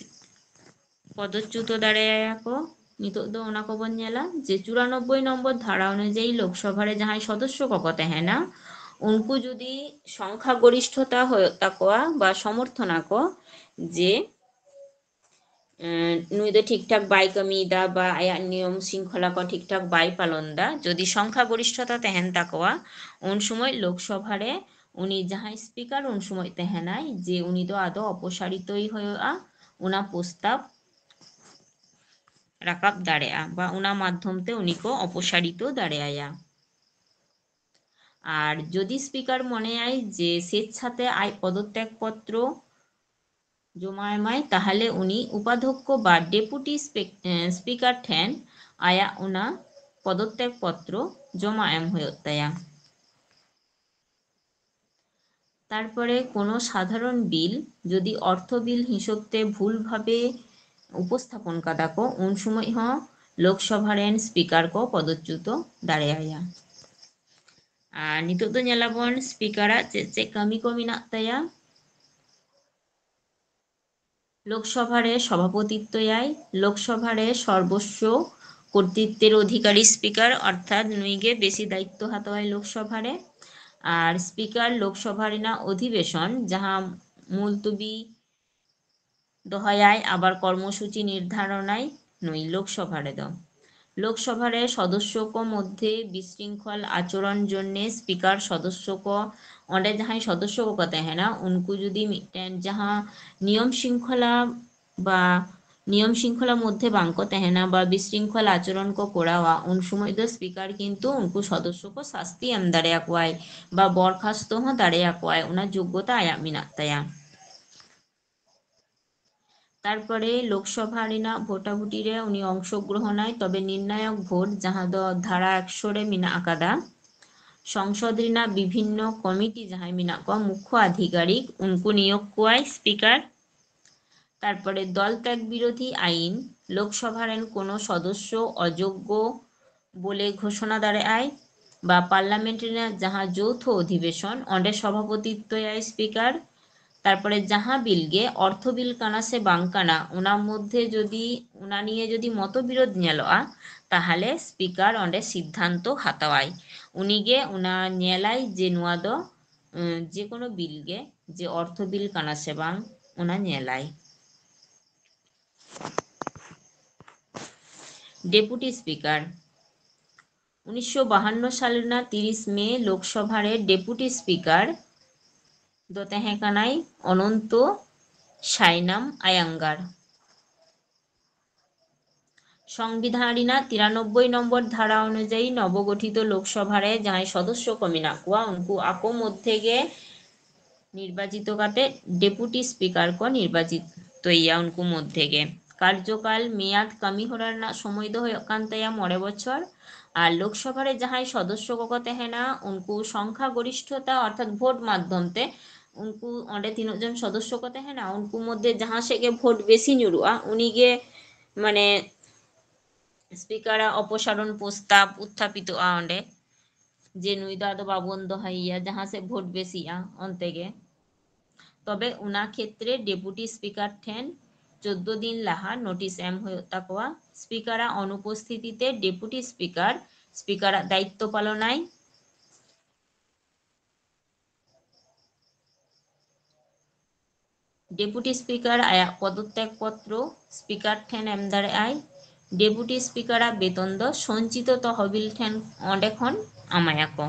ᱯᱚᱫᱚᱪᱪᱩᱛᱚ ᱫᱟᱲᱮᱭᱟᱭᱟ ᱠᱚ᱾ ᱱᱤᱛᱚᱜ ᱫᱚ ᱚᱱᱟ ᱠᱚᱵᱚᱱ ᱧᱮᱞᱟ ᱡᱮ ᱪᱩᱨᱟᱱᱚᱵᱵᱳᱭ ᱱᱚᱢᱵᱚᱨ ᱫᱷᱟᱨᱟ ᱚᱱᱩᱡᱟᱭᱤ ᱞᱳᱠᱥᱚᱵᱷᱟ ᱨᱮ ᱡᱟᱦᱟᱸᱭ ᱥᱚᱫᱚᱥᱥᱚ ᱠᱚᱠᱚ ᱛᱟᱦᱮᱱᱟ, ᱩᱱᱠᱩ ᱡᱩᱫᱤ ᱥᱚᱝᱠᱷᱟ ᱜᱚᱨᱤᱥᱴᱷᱚᱛᱟ ᱦᱩᱭᱩᱜ ᱛᱟᱠᱚᱣᱟ ᱵᱟ ᱥᱚᱢᱚᱨᱛᱷᱚᱱᱟ ᱠᱚ ᱡᱮ ᱮᱸ, ᱱᱩᱭ ᱫᱚ ᱴᱷᱤᱠ ᱴᱷᱟᱠ ᱵᱟᱭ ᱠᱟᱹᱢᱤᱭᱮᱫᱟ ᱵᱟ ᱟᱭᱟᱜ ᱱᱤᱭᱚᱢ ᱥᱤᱝᱠᱷᱚᱞᱟ ᱠᱚ ᱴᱷᱤᱠ ᱴᱷᱟᱠ ᱵᱟᱭ ᱯᱟᱞᱚᱱ ᱮᱫᱟ, ᱡᱩᱫᱤ ᱥᱚᱝᱠᱷᱟ ᱜᱚᱨᱤᱥᱴᱷᱚᱛᱟ ᱛᱟᱦᱮᱱ ᱛᱟᱠᱚᱣᱟ, ᱩᱱ ᱥᱚᱢᱚᱭ ᱞᱳᱠᱥᱚᱵᱷᱟ ᱨᱮ ᱩᱱᱤ ᱡᱟᱦᱟᱸᱭ ᱥᱯᱤᱠᱟᱨ ᱩᱱ ᱥᱚᱢᱚᱭ ᱛᱟᱦᱮᱱᱟᱭ, ᱡᱮ ᱩᱱᱤ ᱫᱚ ᱟᱫᱚ ᱚᱯᱚᱥᱟᱨᱤᱛᱚᱭ ᱦᱩᱭᱩᱜᱼᱟ, ᱚᱱᱟ ᱯᱨᱚᱥᱛᱟᱵ ᱨᱟᱠᱟᱵ ᱫᱟᱲᱮᱭᱟᱜᱼᱟ ᱵᱟ ᱚᱱᱟ ᱢᱟᱫᱽᱫᱷᱚᱢ ᱛᱮ ᱩᱱᱤ ᱠᱚ ᱚᱯᱚᱥᱟᱨᱤᱛᱚ ᱫᱟᱲᱮᱭᱟᱭᱟ᱾ ᱟᱨ ᱡᱩᱫᱤ ᱥᱯᱤᱠᱟᱨ ᱢᱚᱱᱮᱭᱟᱭ ᱡᱮ ᱥᱮᱪᱪᱷᱟᱛᱮ ᱟᱡ ᱯᱚᱫᱚᱛᱛᱮᱜ ᱯᱚᱛᱨᱚ ᱡᱚᱢᱟ ᱮᱢᱟᱭ, ᱛᱟᱦᱚᱞᱮ ᱩᱱᱤ ᱩᱯᱟᱫᱷᱚᱠᱠᱷᱚ ᱵᱟ ᱰᱮᱯᱩᱴᱤ ᱥᱯᱤᱠ-, ᱮᱸ, ᱥᱯᱤᱠᱟᱨ ᱴᱷᱮᱱ ᱟᱭᱟᱜ ᱚᱱᱟ ᱯᱚᱫᱚᱛᱛᱮᱜ ᱯᱚᱛᱨᱚ ᱡᱚᱢᱟ ᱮᱢ ᱦᱩᱭᱩᱜ ᱛᱟᱭᱟ᱾ ᱛᱟᱨᱯᱚᱨᱮ ᱠᱳᱱᱳ ᱥᱟᱫᱷᱟᱨᱚᱱ ᱵᱤᱞ ᱡᱩᱫᱤ ᱚᱨᱛᱷᱚ ᱵᱤᱞ ᱦᱤᱥᱟᱹᱵ ᱛᱮ ᱵᱷᱩᱞ ᱵᱷᱟᱵᱮ ᱩᱯᱚᱥᱛᱷᱟᱯᱚᱱ ᱠᱟᱫᱟ ᱠᱚ, ᱩᱱ ᱥᱚᱢᱚᱭ ᱦᱚᱸ ᱞᱳᱠᱥᱚᱵᱷᱟ ᱨᱮᱱ ᱥᱯᱤᱠᱟᱨ ᱠᱚ ᱯᱚᱫᱚᱪᱪᱩᱛᱚ ᱫᱟᱲᱮᱭᱟᱭᱟ᱾ ᱟᱨ ᱱᱤᱛᱚᱜ ᱫᱚ ᱧᱮᱞᱟᱵᱚᱱ ᱥᱯᱤᱠᱟᱨᱟᱜ ᱪᱮᱫ ᱪᱮᱫ ᱠᱟᱹᱢᱤ ᱠᱚ ᱢᱮᱱᱟᱜ ᱛᱟᱭᱟ᱾ ᱞᱳᱠᱥᱚᱵᱷᱟ ᱨᱮ ᱥᱚᱵᱷᱟᱯᱚᱛᱤᱛᱛᱚᱭᱟᱭ, ᱞᱳᱠᱥᱚᱵᱷᱟ ᱨᱮ ᱥᱚᱨᱵᱚᱥᱥᱚ ᱠᱚᱨᱛৃত্বের অধিকারী ᱥᱯᱤᱠᱟᱨ, ᱚᱨᱛᱷᱟᱛ ᱱᱩᱭ ᱜᱮ ᱵᱮᱥᱤ ᱫᱟᱭᱤᱛᱛᱚ ᱦᱟᱛᱟᱣᱟᱭ ᱞᱳᱠᱥᱚᱵᱷᱟ ᱨᱮ᱾ ᱟᱨ ᱥᱯᱤᱠᱟᱨ ᱞᱳᱠᱥᱚᱵᱷᱟ ᱨᱮᱱᱟᱜ ᱚᱫᱷᱤᱵᱮᱥᱚᱱ ᱡᱟᱦᱟᱸ ᱢᱩᱞᱛᱩᱵᱤ ᱫᱚᱦᱚᱭᱟᱭ, ᱟᱵᱟᱨ ᱠᱚᱨᱢᱚᱥᱩᱪᱤ ᱱᱤᱨᱫᱷᱟᱨᱚᱱᱟᱭ ᱱᱩᱭ ᱞᱳᱠᱥᱚᱵᱷᱟ ᱨᱮᱫᱚ᱾ ᱞᱳᱠᱥᱚᱵᱷᱟ ᱨᱮ ᱥᱚᱫᱚᱥᱥᱚ ᱠᱚ ᱢᱚᱫᱽᱫᱷᱮ ᱵᱤᱥᱨᱤᱝᱠᱷᱚᱞ ᱟᱪᱚᱨᱚᱱ ᱡᱚᱱᱱᱮ ᱥᱯᱤᱠᱟᱨ ᱥᱚᱫᱚᱥᱥᱚ ᱠᱚ, ᱚᱸᱰᱮ ᱡᱟᱦᱟᱸᱭ ᱥᱚᱫᱚᱥᱥᱚ ᱠᱚᱠᱚ ᱛᱟᱦᱮᱱᱟ, ᱩᱱᱠᱩ ᱡᱩᱫᱤ ᱢᱤᱫᱴᱮᱱ ᱡᱟᱦᱟᱸ ᱱᱤᱭᱚᱢ ᱥᱤᱝᱠᱷᱚᱞᱟ ᱵᱟ ᱱᱤᱭᱚᱢ ᱥᱤᱝᱠᱷᱚᱞᱟ ᱢᱚᱫᱽᱫᱷᱮ ᱵᱟᱝ ᱠᱚ ᱛᱟᱦᱮᱱᱟ ᱵᱟ ᱵᱤᱥᱨᱤᱝᱠᱷᱚᱞ ᱟᱪᱚᱨᱚᱱ ᱠᱚ ᱠᱚᱨᱟᱣᱟ, ᱩᱱ ᱥᱚᱢᱚᱭ ᱫᱚ ᱥᱯᱤᱠᱟᱨ ᱠᱤᱱᱛᱩ ᱩᱱᱠᱩ ᱥᱚᱫᱚᱥᱥᱚ ᱠᱚ ᱥᱟᱥᱛᱤ ᱮᱢ ᱫᱟᱲᱮᱭᱟᱠᱚᱣᱟᱭ ᱵᱟ ᱵᱚᱨᱠᱷᱟᱥᱛᱚ ᱦᱚᱸ ᱫᱟᱲᱮᱭᱟᱠᱚᱣᱟᱭ, ᱚᱱᱟ ᱡᱳᱜᱽᱜᱚᱛᱟ ᱟᱭᱟᱜ ᱢᱮᱱᱟᱜ ᱛᱟᱭᱟ᱾ ᱛᱟᱨᱯᱚᱨᱮ ᱞᱳᱠᱥᱚᱵᱷᱟ ᱨᱮᱱᱟᱜ ᱵᱷᱳᱴᱟᱵᱷᱩᱴᱤ ᱨᱮ ᱩᱱᱤ ᱚᱝᱥᱚᱜᱨᱚᱦᱚᱱᱟᱭ, ᱛᱚᱵᱮ ᱱᱤᱨᱱᱟᱭᱚᱠ ᱵᱷᱳᱴ, ᱡᱟᱦᱟᱸ ᱫᱚ ᱫᱷᱟᱨᱟ ᱮᱠᱥᱚ ᱨᱮ ᱢᱮᱱᱟᱜ ᱟᱠᱟᱫᱟ, ᱥᱚᱝᱥᱚᱫ ᱨᱮᱱᱟᱜ ᱵᱤᱵᱷᱤᱱᱱᱚ ᱠᱚᱢᱤᱴᱤ ᱡᱟᱦᱟᱸᱭ ᱢᱮᱱᱟᱜ ᱠᱚᱣᱟ, ᱢᱩᱠᱷᱭᱚ ᱟᱫᱷᱤᱠᱟᱨᱤᱠ, ᱩᱱᱠᱩ ᱱᱤᱭᱳᱜᱽ ᱠᱚᱣᱟᱭ ᱥᱯᱤᱠᱟᱨ᱾ ᱛᱟᱨᱯᱚᱨᱮ ᱫᱚᱞ ᱛᱮᱜᱽ ᱵᱤᱨᱳᱫᱷᱤ ᱟᱭᱤᱱ, ᱞᱳᱠᱥᱚᱵᱷᱟ ᱨᱮᱱ ᱠᱳᱱᱳ ᱥᱚᱫᱚᱥᱥᱚ ᱚᱡᱳᱜᱽᱜᱚ ᱵᱚᱞᱮ ᱜᱷᱳᱥᱚᱱᱟ ᱫᱟᱲᱮᱭᱟᱜᱼᱟᱭ, ᱵᱟ ᱯᱟᱨᱞᱟᱢᱮᱱᱴ ᱨᱮᱱᱟᱜ ᱡᱟᱦᱟᱸ ᱡᱳᱣᱛᱷᱚ ᱚᱫᱷᱤᱵᱮᱥᱚᱱ, ᱚᱸᱰᱮ ᱥᱚᱵᱷᱟᱯᱚᱛᱤᱛᱛᱚᱭᱟᱭ ᱥᱯᱤᱠᱟᱨ᱾ ᱛᱟᱨᱯᱚᱨᱮ ᱡᱟᱦᱟᱸ ᱵᱤᱞ ᱜᱮ ᱚᱨᱛᱷᱚ ᱵᱤᱞ ᱠᱟᱱᱟ ᱥᱮ ᱵᱟᱝ ᱠᱟᱱᱟ, ᱚᱱᱟ ᱢᱚᱫᱽᱫᱷᱮ ᱡᱩᱫᱤ, ᱚᱱᱟ ᱱᱤᱭᱮ ᱡᱩᱫᱤ ᱢᱚᱛᱚ ᱵᱤᱨᱳᱫᱷ ᱧᱮᱞᱚᱜᱼᱟ, ᱛᱟᱦᱚᱞᱮ ᱥᱯᱤᱠᱟᱨ ᱚᱸᱰᱮ ᱥᱤᱫᱽᱫᱷᱟᱱᱛᱚ ᱦᱟᱛᱟᱣᱟᱭ᱾ ᱩᱱᱤᱜᱮ ᱚᱱᱟ ᱧᱮᱞᱟᱭ ᱡᱮ ᱱᱚᱣᱟ ᱫᱚ, ᱩᱸ, ᱡᱮ ᱠᱳᱱᱳ ᱵᱤᱞ ᱜᱮ, ᱡᱮ ᱚᱨᱛᱷᱚ ᱵᱤᱞ ᱠᱟᱱᱟ ᱥᱮ ᱵᱟᱝ, ᱚᱱᱟ ᱧᱮᱞᱟᱭ᱾ ᱰᱮᱯᱩᱴᱤ ᱥᱯᱤᱠᱟᱨ, ᱩᱱᱤᱥᱥᱚ ᱵᱟᱦᱟᱱᱱᱚ ᱥᱟᱞ ᱨᱮᱱᱟᱜ ᱛᱤᱨᱤᱥ ᱢᱮ ᱞᱳᱠᱥᱚᱵᱷᱟ ᱨᱮ ᱰᱮᱯᱩᱴᱤ ᱥᱯᱤᱠᱟᱨ ᱫᱚ ᱛᱟᱦᱮᱸ ᱠᱟᱱᱟᱭ ᱚᱱᱚᱱᱛᱚ ᱥᱟᱭᱱᱟᱢ ᱟᱭᱟᱝᱜᱟᱨ᱾ ᱥᱚᱝᱵᱤᱫᱷᱟᱱ ᱨᱮᱱᱟᱜ ᱛᱤᱨᱟᱱᱚᱵᱵᱳᱭ ᱱᱚᱢᱵᱚᱨ ᱫᱷᱟᱨᱟ ᱚᱱᱩᱡᱟᱭᱤ ᱱᱚᱵᱚᱜᱚᱴᱷᱤᱛᱚ ᱞᱳᱠᱥᱚᱵᱷᱟ ᱨᱮ ᱡᱟᱦᱟᱸᱭ ᱥᱚᱫᱚᱥᱥᱚ ᱠᱚ ᱢᱮᱱᱟᱜ ᱠᱚᱣᱟ, ᱩᱱᱠᱩ ᱟᱠᱚ ᱢᱚᱫᱽᱫᱷᱮ ᱜᱮ ᱱᱤᱨᱵᱟᱪᱤᱛᱚ ᱠᱟᱛᱮ ᱰᱮᱯᱩᱴᱤ ᱥᱯᱤᱠᱟᱨ ᱠᱚ ᱱᱤᱨᱵᱟᱪᱤᱛᱚᱭᱮᱭᱟ ᱩᱱᱠᱩ ᱢᱚᱫᱽᱫᱷᱮ ᱜᱮ᱾ ᱠᱟᱨᱡᱚᱠᱟᱞ, ᱢᱮᱭᱟᱫ, ᱠᱟᱹᱢᱤ ᱦᱚᱨᱟ ᱨᱮᱱᱟᱜ ᱥᱚᱢᱚᱭ ᱫᱚ ᱦᱩᱭᱩᱜ ᱠᱟᱱ ᱛᱟᱭᱟ ᱢᱚᱬᱮ ᱵᱚᱪᱷᱚᱨ᱾ ᱟᱨ ᱞᱳᱠᱥᱚᱵᱷᱟ ᱨᱮ ᱡᱟᱦᱟᱸᱭ ᱥᱚᱫᱚᱥᱥᱚ ᱠᱚᱠᱚ ᱛᱟᱦᱮᱱᱟ, ᱩᱱᱠᱩ ᱥᱚᱝᱠᱷᱟ ᱜᱚᱨᱤᱥᱴᱷᱚᱛᱟ ᱚᱨᱛᱷᱟᱛ ᱵᱷᱳᱴ ᱢᱟᱫᱽᱫᱷᱚᱢ ᱛᱮ ᱩᱱᱠᱩ ᱚᱸᱰᱮ ᱛᱤᱱᱟᱹᱜ ᱡᱚᱱ ᱥᱚᱫᱚᱥᱥᱚ ᱠᱚ ᱛᱟᱦᱮᱱᱟ, ᱩᱱᱠᱩ ᱢᱚᱫᱽᱫᱷᱮ ᱡᱟᱦᱟᱸ ᱥᱮᱫ ᱜᱮ ᱵᱷᱳᱴ ᱵᱮᱥᱤ ᱧᱩᱨᱩᱜᱼᱟ, ᱩᱱᱤᱜᱮ ᱢᱟᱱᱮ ᱥᱯᱤᱠᱟᱨᱟᱜ ᱚᱯᱚᱥᱟᱨᱚᱱ ᱯᱨᱚᱥᱛᱟᱵ ᱩᱛᱛᱷᱟᱯᱤᱛᱚᱜᱼᱟ ᱚᱸᱰᱮ, ᱡᱮ ᱱᱩᱭ ᱫᱚ ᱟᱫᱚ ᱵᱟᱵᱚᱱ ᱫᱚᱦᱚᱭᱮᱭᱟ, ᱡᱟᱦᱟᱸ ᱥᱮᱫ ᱵᱷᱳᱴ ᱵᱮᱥᱤᱜᱼᱟ ᱚᱱᱛᱮ ᱜᱮ᱾ ᱛᱚᱵᱮ ᱚᱱᱟ ᱠᱷᱮᱛᱨᱮ ᱰᱮᱯᱩᱴᱤ ᱥᱯᱤᱠᱟᱨ ᱴᱷᱮᱱ ᱪᱳᱫᱽᱫᱳ ᱫᱤᱱ ᱞᱟᱦᱟ ᱱᱳᱴᱤᱥ ᱮᱢ ᱦᱩᱭᱩᱜ ᱛᱟᱠᱚᱣᱟ᱾ ᱥᱯᱤᱠᱟᱨᱟᱜ ᱚᱱᱩᱯᱚᱥᱛᱷᱤᱛᱤ ᱛᱮ ᱰᱮᱯᱩᱴᱤ ᱥᱯᱤᱠᱟᱨ ᱥᱯᱤᱠᱟᱨᱟᱜ ᱫᱟᱭᱤᱛᱛᱚ ᱯᱟᱞᱚᱱᱟᱭ᱾ ᱰᱮᱯᱩᱴᱤ ᱥᱯᱤᱠᱟᱨ ᱟᱭᱟᱜ ᱯᱚᱫᱚᱛᱛᱮᱜᱽ ᱯᱚᱛᱨᱚ ᱥᱯᱤᱠᱟᱨ ᱴᱷᱮᱱ ᱮᱢ ᱫᱟᱲᱮᱭᱟᱜᱼᱟᱭ᱾ ᱰᱮᱯᱩᱴᱤ ᱥᱯᱤᱠᱟᱨᱟᱜ ᱵᱮᱛᱚᱱ ᱫᱚ ᱥᱚᱧᱪᱤᱛᱚ ᱛᱚᱦᱚᱵᱤᱞ ᱴᱷᱮᱱ, ᱚᱸᱰᱮ ᱠᱷᱚᱱ ᱮᱢᱟᱭᱟᱠᱚ᱾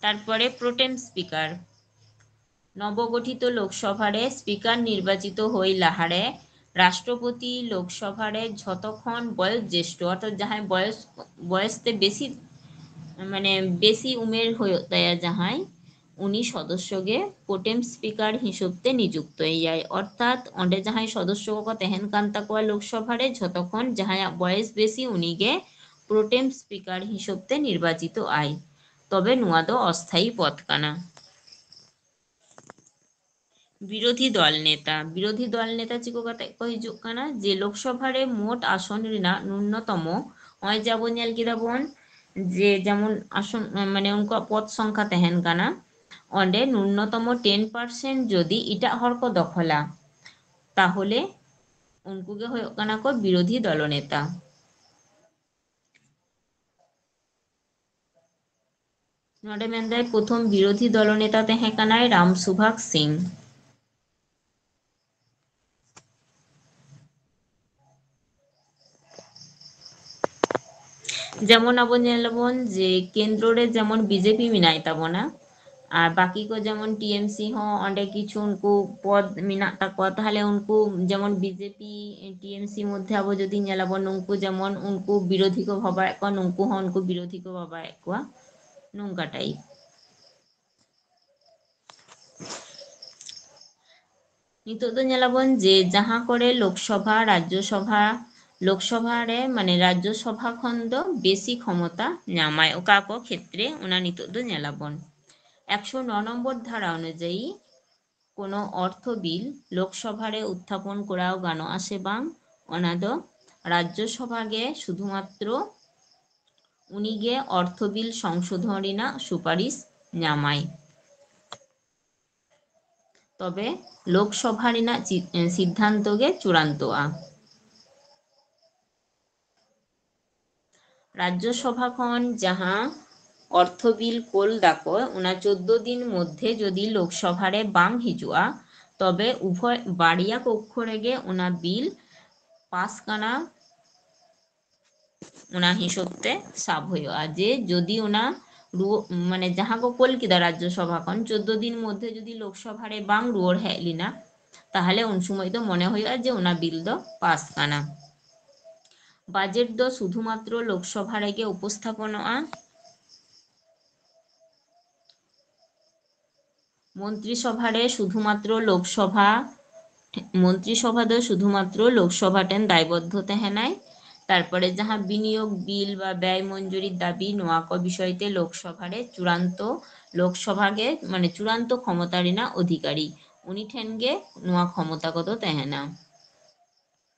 ᱛᱟᱨᱯᱚᱨᱮ ᱯᱨᱳᱴᱮᱢ ᱥᱯᱤᱠᱟᱨ, ᱱᱚᱵᱚᱜᱚᱴᱷᱤᱛᱚ ᱞᱳᱠᱥᱚᱵᱷᱟ ᱨᱮ ᱥᱯᱤᱠᱟᱨ ᱱᱤᱨᱵᱟᱪᱤᱛᱚ ᱦᱩᱭ ᱞᱟᱦᱟᱨᱮ ᱨᱟᱥᱴᱨᱚᱯᱚᱛᱤ ᱞᱳᱠᱥᱚᱵᱷᱟ ᱨᱮ ᱡᱷᱚᱛᱚ ᱠᱷᱚᱱ ᱵᱚᱭᱚᱥ ᱡᱮᱥᱴᱷᱚ, ᱚᱨᱛᱷᱟᱛ ᱡᱟᱦᱟᱸᱭ ᱵᱚᱭᱚᱥ, ᱵᱚᱭᱚᱥ ᱛᱮ ᱵᱮᱥᱤ, ᱢᱟᱱᱮ ᱵᱮᱥᱤ ᱩᱢᱮᱨ ᱦᱩᱭᱩᱜ ᱛᱟᱭᱟ ᱡᱟᱦᱟᱸᱭ, ᱩᱱᱤ ᱥᱚᱫᱚᱥᱥᱚ ᱜᱮ ᱯᱨᱚᱴᱮᱢ ᱥᱯᱤᱠᱟᱨ ᱦᱤᱥᱟᱹᱵ ᱛᱮ ᱱᱤᱡᱩᱠᱛᱚᱭᱮᱭᱟᱭ᱾ ᱚᱨᱛᱷᱟᱛ ᱚᱸᱰᱮ ᱡᱟᱦᱟᱸᱭ ᱥᱚᱫᱚᱥᱥᱚ ᱠᱚᱠᱚ ᱛᱟᱦᱮᱱ ᱠᱟᱱ ᱛᱟᱠᱚᱣᱟ ᱞᱳᱠᱥᱚᱵᱷᱟ ᱨᱮ, ᱡᱷᱚᱛᱚ ᱠᱷᱚᱱ ᱡᱟᱦᱟᱸᱭᱟᱜ ᱵᱚᱭᱮᱥ ᱵᱮᱥᱤ, ᱩᱱᱤᱜᱮ ᱯᱨᱚᱴᱮᱢ ᱥᱯᱤᱠᱟᱨ ᱦᱤᱥᱟᱹᱵ ᱛᱮ ᱱᱤᱨᱵᱟᱪᱤᱛᱚᱜ ᱟᱭ᱾ ᱛᱚᱵᱮ ᱱᱚᱣᱟ ᱫᱚ ᱚᱥᱛᱷᱟᱭᱤ ᱯᱚᱫ ᱠᱟᱱᱟ᱾ ᱵᱤᱨᱳᱫᱷᱤ ᱫᱚᱞ ᱱᱮᱛᱟ, ᱵᱤᱨᱳᱫᱷᱤ ᱫᱚᱞ ᱱᱮᱛᱟ ᱪᱤᱠᱟᱹ ᱠᱟᱛᱮ ᱠᱚ ᱦᱤᱡᱩᱜ ᱠᱟᱱᱟ? ᱡᱮ ᱞᱳᱠᱥᱚᱵᱷᱟ ᱨᱮ ᱢᱳᱴ ᱟᱥᱚᱱ ᱨᱮᱱᱟᱜ ᱱᱩᱱᱱᱚᱛᱚᱢᱚ, ᱱᱚᱜᱼᱚᱭ ᱡᱮ ᱟᱵᱚ ᱧᱮᱞ ᱠᱮᱫᱟ ᱵᱚᱱ ᱡᱮ ᱡᱮᱢᱚᱱ ᱟᱥᱚᱱ, ᱢᱟᱱᱮ ᱩᱱᱠᱩᱣᱟᱜ ᱯᱚᱫ ᱥᱚᱝᱠᱷᱟ ᱛᱟᱦᱮᱱ ᱠᱟᱱᱟ, ᱚᱸᱰᱮ ᱱᱩᱱᱱᱚᱛᱚᱢᱚ ᱴᱮᱱ ᱯᱟᱨᱥᱮᱱᱴ ᱡᱩᱫᱤ ᱮᱴᱟᱜ ᱦᱚᱲ ᱠᱚ ᱫᱚᱠᱷᱚᱞᱟ, ᱛᱟᱦᱚᱞᱮ ᱩᱱᱠᱩ ᱜᱮ ᱦᱩᱭᱩᱜ ᱠᱟᱱᱟ ᱠᱚ ᱵᱤᱨᱳᱫᱷᱤ ᱫᱚᱞᱚ ᱱᱮᱛᱟ᱾ ᱱᱚᱰᱮ ᱢᱮᱱᱫᱟᱭ ᱯᱨᱚᱛᱷᱚᱢ ᱵᱤᱨᱳᱫᱷᱤ ᱫᱚᱞᱚ ᱱᱮᱛᱟ ᱛᱟᱦᱮᱸ ᱠᱟᱱᱟᱭ ᱨᱟᱢ ᱥᱩᱵᱷᱟᱜᱽ ᱥᱤᱝ᱾ ᱡᱮᱢᱚᱱ ᱟᱵᱚ ᱧᱮᱞᱟᱵᱚᱱ ᱡᱮ ᱠᱮᱱᱫᱨᱚ ᱨᱮ ᱡᱮᱢᱚᱱ ᱵᱤᱡᱮᱯᱤ ᱢᱮᱱᱟᱭ ᱛᱟᱵᱚᱱᱟ, ᱟᱨ ᱵᱟᱹᱠᱤ ᱠᱚ ᱡᱮᱢᱚᱱ ᱴᱤᱮᱢᱥᱤ ᱦᱚᱸ ᱚᱸᱰᱮ ᱠᱤᱪᱷᱩ ᱩᱱᱠᱩ ᱯᱚᱫ ᱢᱮᱱᱟᱜ ᱛᱟᱠᱚᱣᱟ, ᱛᱟᱦᱚᱞᱮ ᱩᱱᱠᱩ ᱡᱮᱢᱚᱱ ᱵᱤᱡᱮᱯᱤ ᱴᱤᱮᱢᱥᱤ ᱢᱚᱫᱽᱫᱷᱮ ᱟᱵᱚ ᱡᱩᱫᱤ ᱧᱮᱞᱟᱵᱚᱱ, ᱱᱩᱠᱩ ᱡᱮᱢᱚᱱ ᱩᱱᱠᱩ ᱵᱤᱨᱳᱫᱷᱤ ᱠᱚ ᱵᱷᱟᱵᱟᱣᱮᱫ ᱠᱚᱣᱟ, ᱱᱩᱠᱩ ᱦᱚᱸ ᱩᱱᱠᱩ ᱵᱤᱨᱳᱫᱷᱤ ᱠᱚ ᱵᱷᱟᱵᱟᱣᱮᱫ ᱠᱚᱣᱟ, ᱱᱚᱝᱠᱟ ᱴᱟᱭᱤᱯ᱾ ᱱᱤᱛᱚᱜ ᱫᱚ ᱧᱮᱞᱟᱵᱚᱱ ᱡᱮ ᱡᱟᱦᱟᱸ ᱠᱚᱨᱮ ᱞᱳᱠᱥᱚᱵᱷᱟ, ᱨᱟᱡᱽᱡᱚᱥᱚᱵᱷᱟ, ᱞᱳᱠᱥᱚᱵᱷᱟ ᱨᱮ ᱢᱟᱱᱮ ᱨᱟᱡᱽᱡᱚᱥᱚᱵᱷᱟ ᱠᱷᱚᱱ ᱫᱚ ᱵᱮᱥᱤ ᱠᱷᱚᱢᱚᱛᱟ ᱧᱟᱢᱟᱭ, ᱚᱠᱟ ᱠᱚ ᱠᱷᱮᱛᱨᱮ, ᱚᱱᱟ ᱱᱤᱛᱚᱜ ᱫᱚ ᱧᱮᱞᱟᱵᱚᱱ᱾ ᱮᱠᱥᱚ ᱱᱚ ᱱᱚᱢᱵᱚᱨ ᱫᱷᱟᱨᱟ ᱚᱱᱩᱡᱟᱭᱤ ᱠᱳᱱᱳ ᱚᱨᱛᱷᱚ ᱵᱤᱞ ᱞᱳᱠᱥᱚᱵᱷᱟ ᱨᱮ ᱩᱛᱛᱷᱟᱯᱚᱱ ᱠᱚᱨᱟᱣ ᱜᱟᱱᱚᱜᱼᱟ ᱥᱮ ᱵᱟᱝ, ᱚᱱᱟ ᱫᱚ ᱨᱟᱡᱽᱡᱚᱥᱚᱵᱷᱟ ᱜᱮ ᱥᱩᱫᱷᱩᱢᱟᱛᱨᱚ ᱩᱱᱤᱜᱮ ᱚᱨᱛᱷᱚ ᱵᱤᱞ ᱥᱚᱝᱥᱳᱫᱷᱚᱱ ᱨᱮᱱᱟᱜ ᱥᱩᱯᱟᱨᱤᱥ ᱧᱟᱢᱟᱭ᱾ ᱛᱚᱵᱮ ᱞᱳᱠᱥᱚᱵᱷᱟ ᱨᱮᱱᱟᱜ ᱪᱤ-, ᱥᱤᱫᱽᱫᱷᱟᱱᱛᱚ ᱜᱮ ᱪᱩᱲᱟᱱᱛᱚᱜᱼᱟ᱾ ᱨᱟᱡᱽᱡᱚᱥᱚᱵᱷᱟ ᱠᱷᱚᱱ ᱡᱟᱦᱟᱸ ᱚᱨᱛᱷᱚ ᱵᱤᱞ ᱠᱳᱞ ᱫᱟᱠᱚ, ᱚᱱᱟ ᱪᱳᱫᱽᱫᱳ ᱫᱤᱱ ᱢᱚᱫᱽᱫᱷᱮ ᱡᱚᱫᱤ ᱞᱳᱠᱥᱚᱵᱷᱟ ᱨᱮ ᱵᱟᱝ ᱦᱤᱡᱩᱜᱼᱟ, ᱛᱚᱵᱮ ᱩᱵᱷᱚᱭ, ᱵᱟᱨᱭᱟ ᱠᱚᱠᱠᱷᱚ ᱨᱮᱜᱮ ᱚᱱᱟ ᱵᱤᱞ ᱯᱟᱥ ᱠᱟᱱᱟ, ᱚᱱᱟ ᱦᱤᱥᱟᱹᱵ ᱛᱮ ᱥᱟᱵ ᱦᱩᱭᱩᱜᱼᱟ᱾ ᱡᱮ ᱡᱚᱫᱤ ᱚᱱᱟ ᱨᱩᱣᱟᱹ-, ᱢᱟᱱᱮ ᱡᱟᱦᱟᱸ ᱠᱚ ᱠᱳᱞ ᱠᱮᱫᱟ ᱨᱟᱡᱽᱡᱚ ᱥᱚᱵᱷᱟ ᱠᱷᱚᱱ, ᱪᱳᱫᱽᱫᱳ ᱫᱤᱱ ᱢᱚᱫᱽᱫᱷᱮ ᱡᱩᱫᱤ ᱞᱳᱠᱥᱚᱵᱷᱟ ᱨᱮ ᱵᱟᱝ ᱨᱩᱣᱟᱹᱲ ᱦᱮᱡ ᱞᱮᱱᱟ, ᱛᱟᱦᱚᱞᱮ ᱩᱱ ᱥᱚᱢᱚᱭ ᱫᱚ ᱢᱚᱱᱮ ᱦᱩᱭᱩᱜᱼᱟ ᱡᱮ ᱚᱱᱟ ᱵᱤᱞ ᱫᱚ ᱯᱟᱥ ᱠᱟᱱᱟ᱾ ᱵᱟᱡᱮᱴ ᱫᱚ ᱥᱩᱫᱷᱩ ᱢᱟᱛᱨᱚ ᱞᱳᱠᱥᱚᱵᱷᱟ ᱨᱮᱜᱮ ᱩᱯᱚᱥᱛᱷᱟᱯᱚᱱᱚᱜᱼᱟ᱾ ᱢᱚᱱᱛᱨᱤ ᱥᱚᱵᱷᱟ ᱨᱮ ᱥᱩᱫᱷᱩ ᱢᱟᱛᱨᱚ ᱞᱳᱠᱥᱚᱵᱷᱟ, ᱢᱚᱱᱛᱨᱤ ᱥᱚᱵᱷᱟ ᱫᱚ ᱥᱩᱫᱷᱩ ᱢᱟᱛᱨᱚ ᱞᱳᱠᱥᱚᱵᱷᱟ ᱴᱷᱮᱱ ᱫᱟᱭᱵᱚᱫᱽᱫᱷᱚ ᱛᱟᱦᱮᱱᱟᱭ᱾ ᱛᱟᱨᱯᱚᱨᱮ ᱡᱟᱦᱟᱸ ᱵᱤᱱᱤᱭᱳᱜᱽ ᱵᱤᱞ ᱵᱟ ᱵᱮᱭ ᱢᱚᱧᱡᱩᱨᱤ ᱫᱟᱵᱤ, ᱱᱚᱣᱟ ᱠᱚ ᱵᱤᱥᱚᱭ ᱛᱮ ᱞᱳᱠᱥᱚᱵᱷᱟ ᱨᱮ ᱪᱩᱲᱟᱱᱛᱚ, ᱞᱳᱠᱥᱚᱵᱷᱟ ᱜᱮ ᱢᱟᱱᱮ ᱪᱩᱲᱟᱱᱛᱚ ᱠᱷᱚᱢᱚᱛᱟ ᱨᱮᱱᱟᱜ ᱚᱫᱷᱤᱠᱟᱨᱤ, ᱩᱱᱤ ᱴᱷᱮᱱ ᱜᱮ ᱱᱚᱣᱟ ᱠᱷᱚᱢᱚᱛᱟ ᱠᱚᱫᱚ ᱛᱟᱦᱮᱱᱟ᱾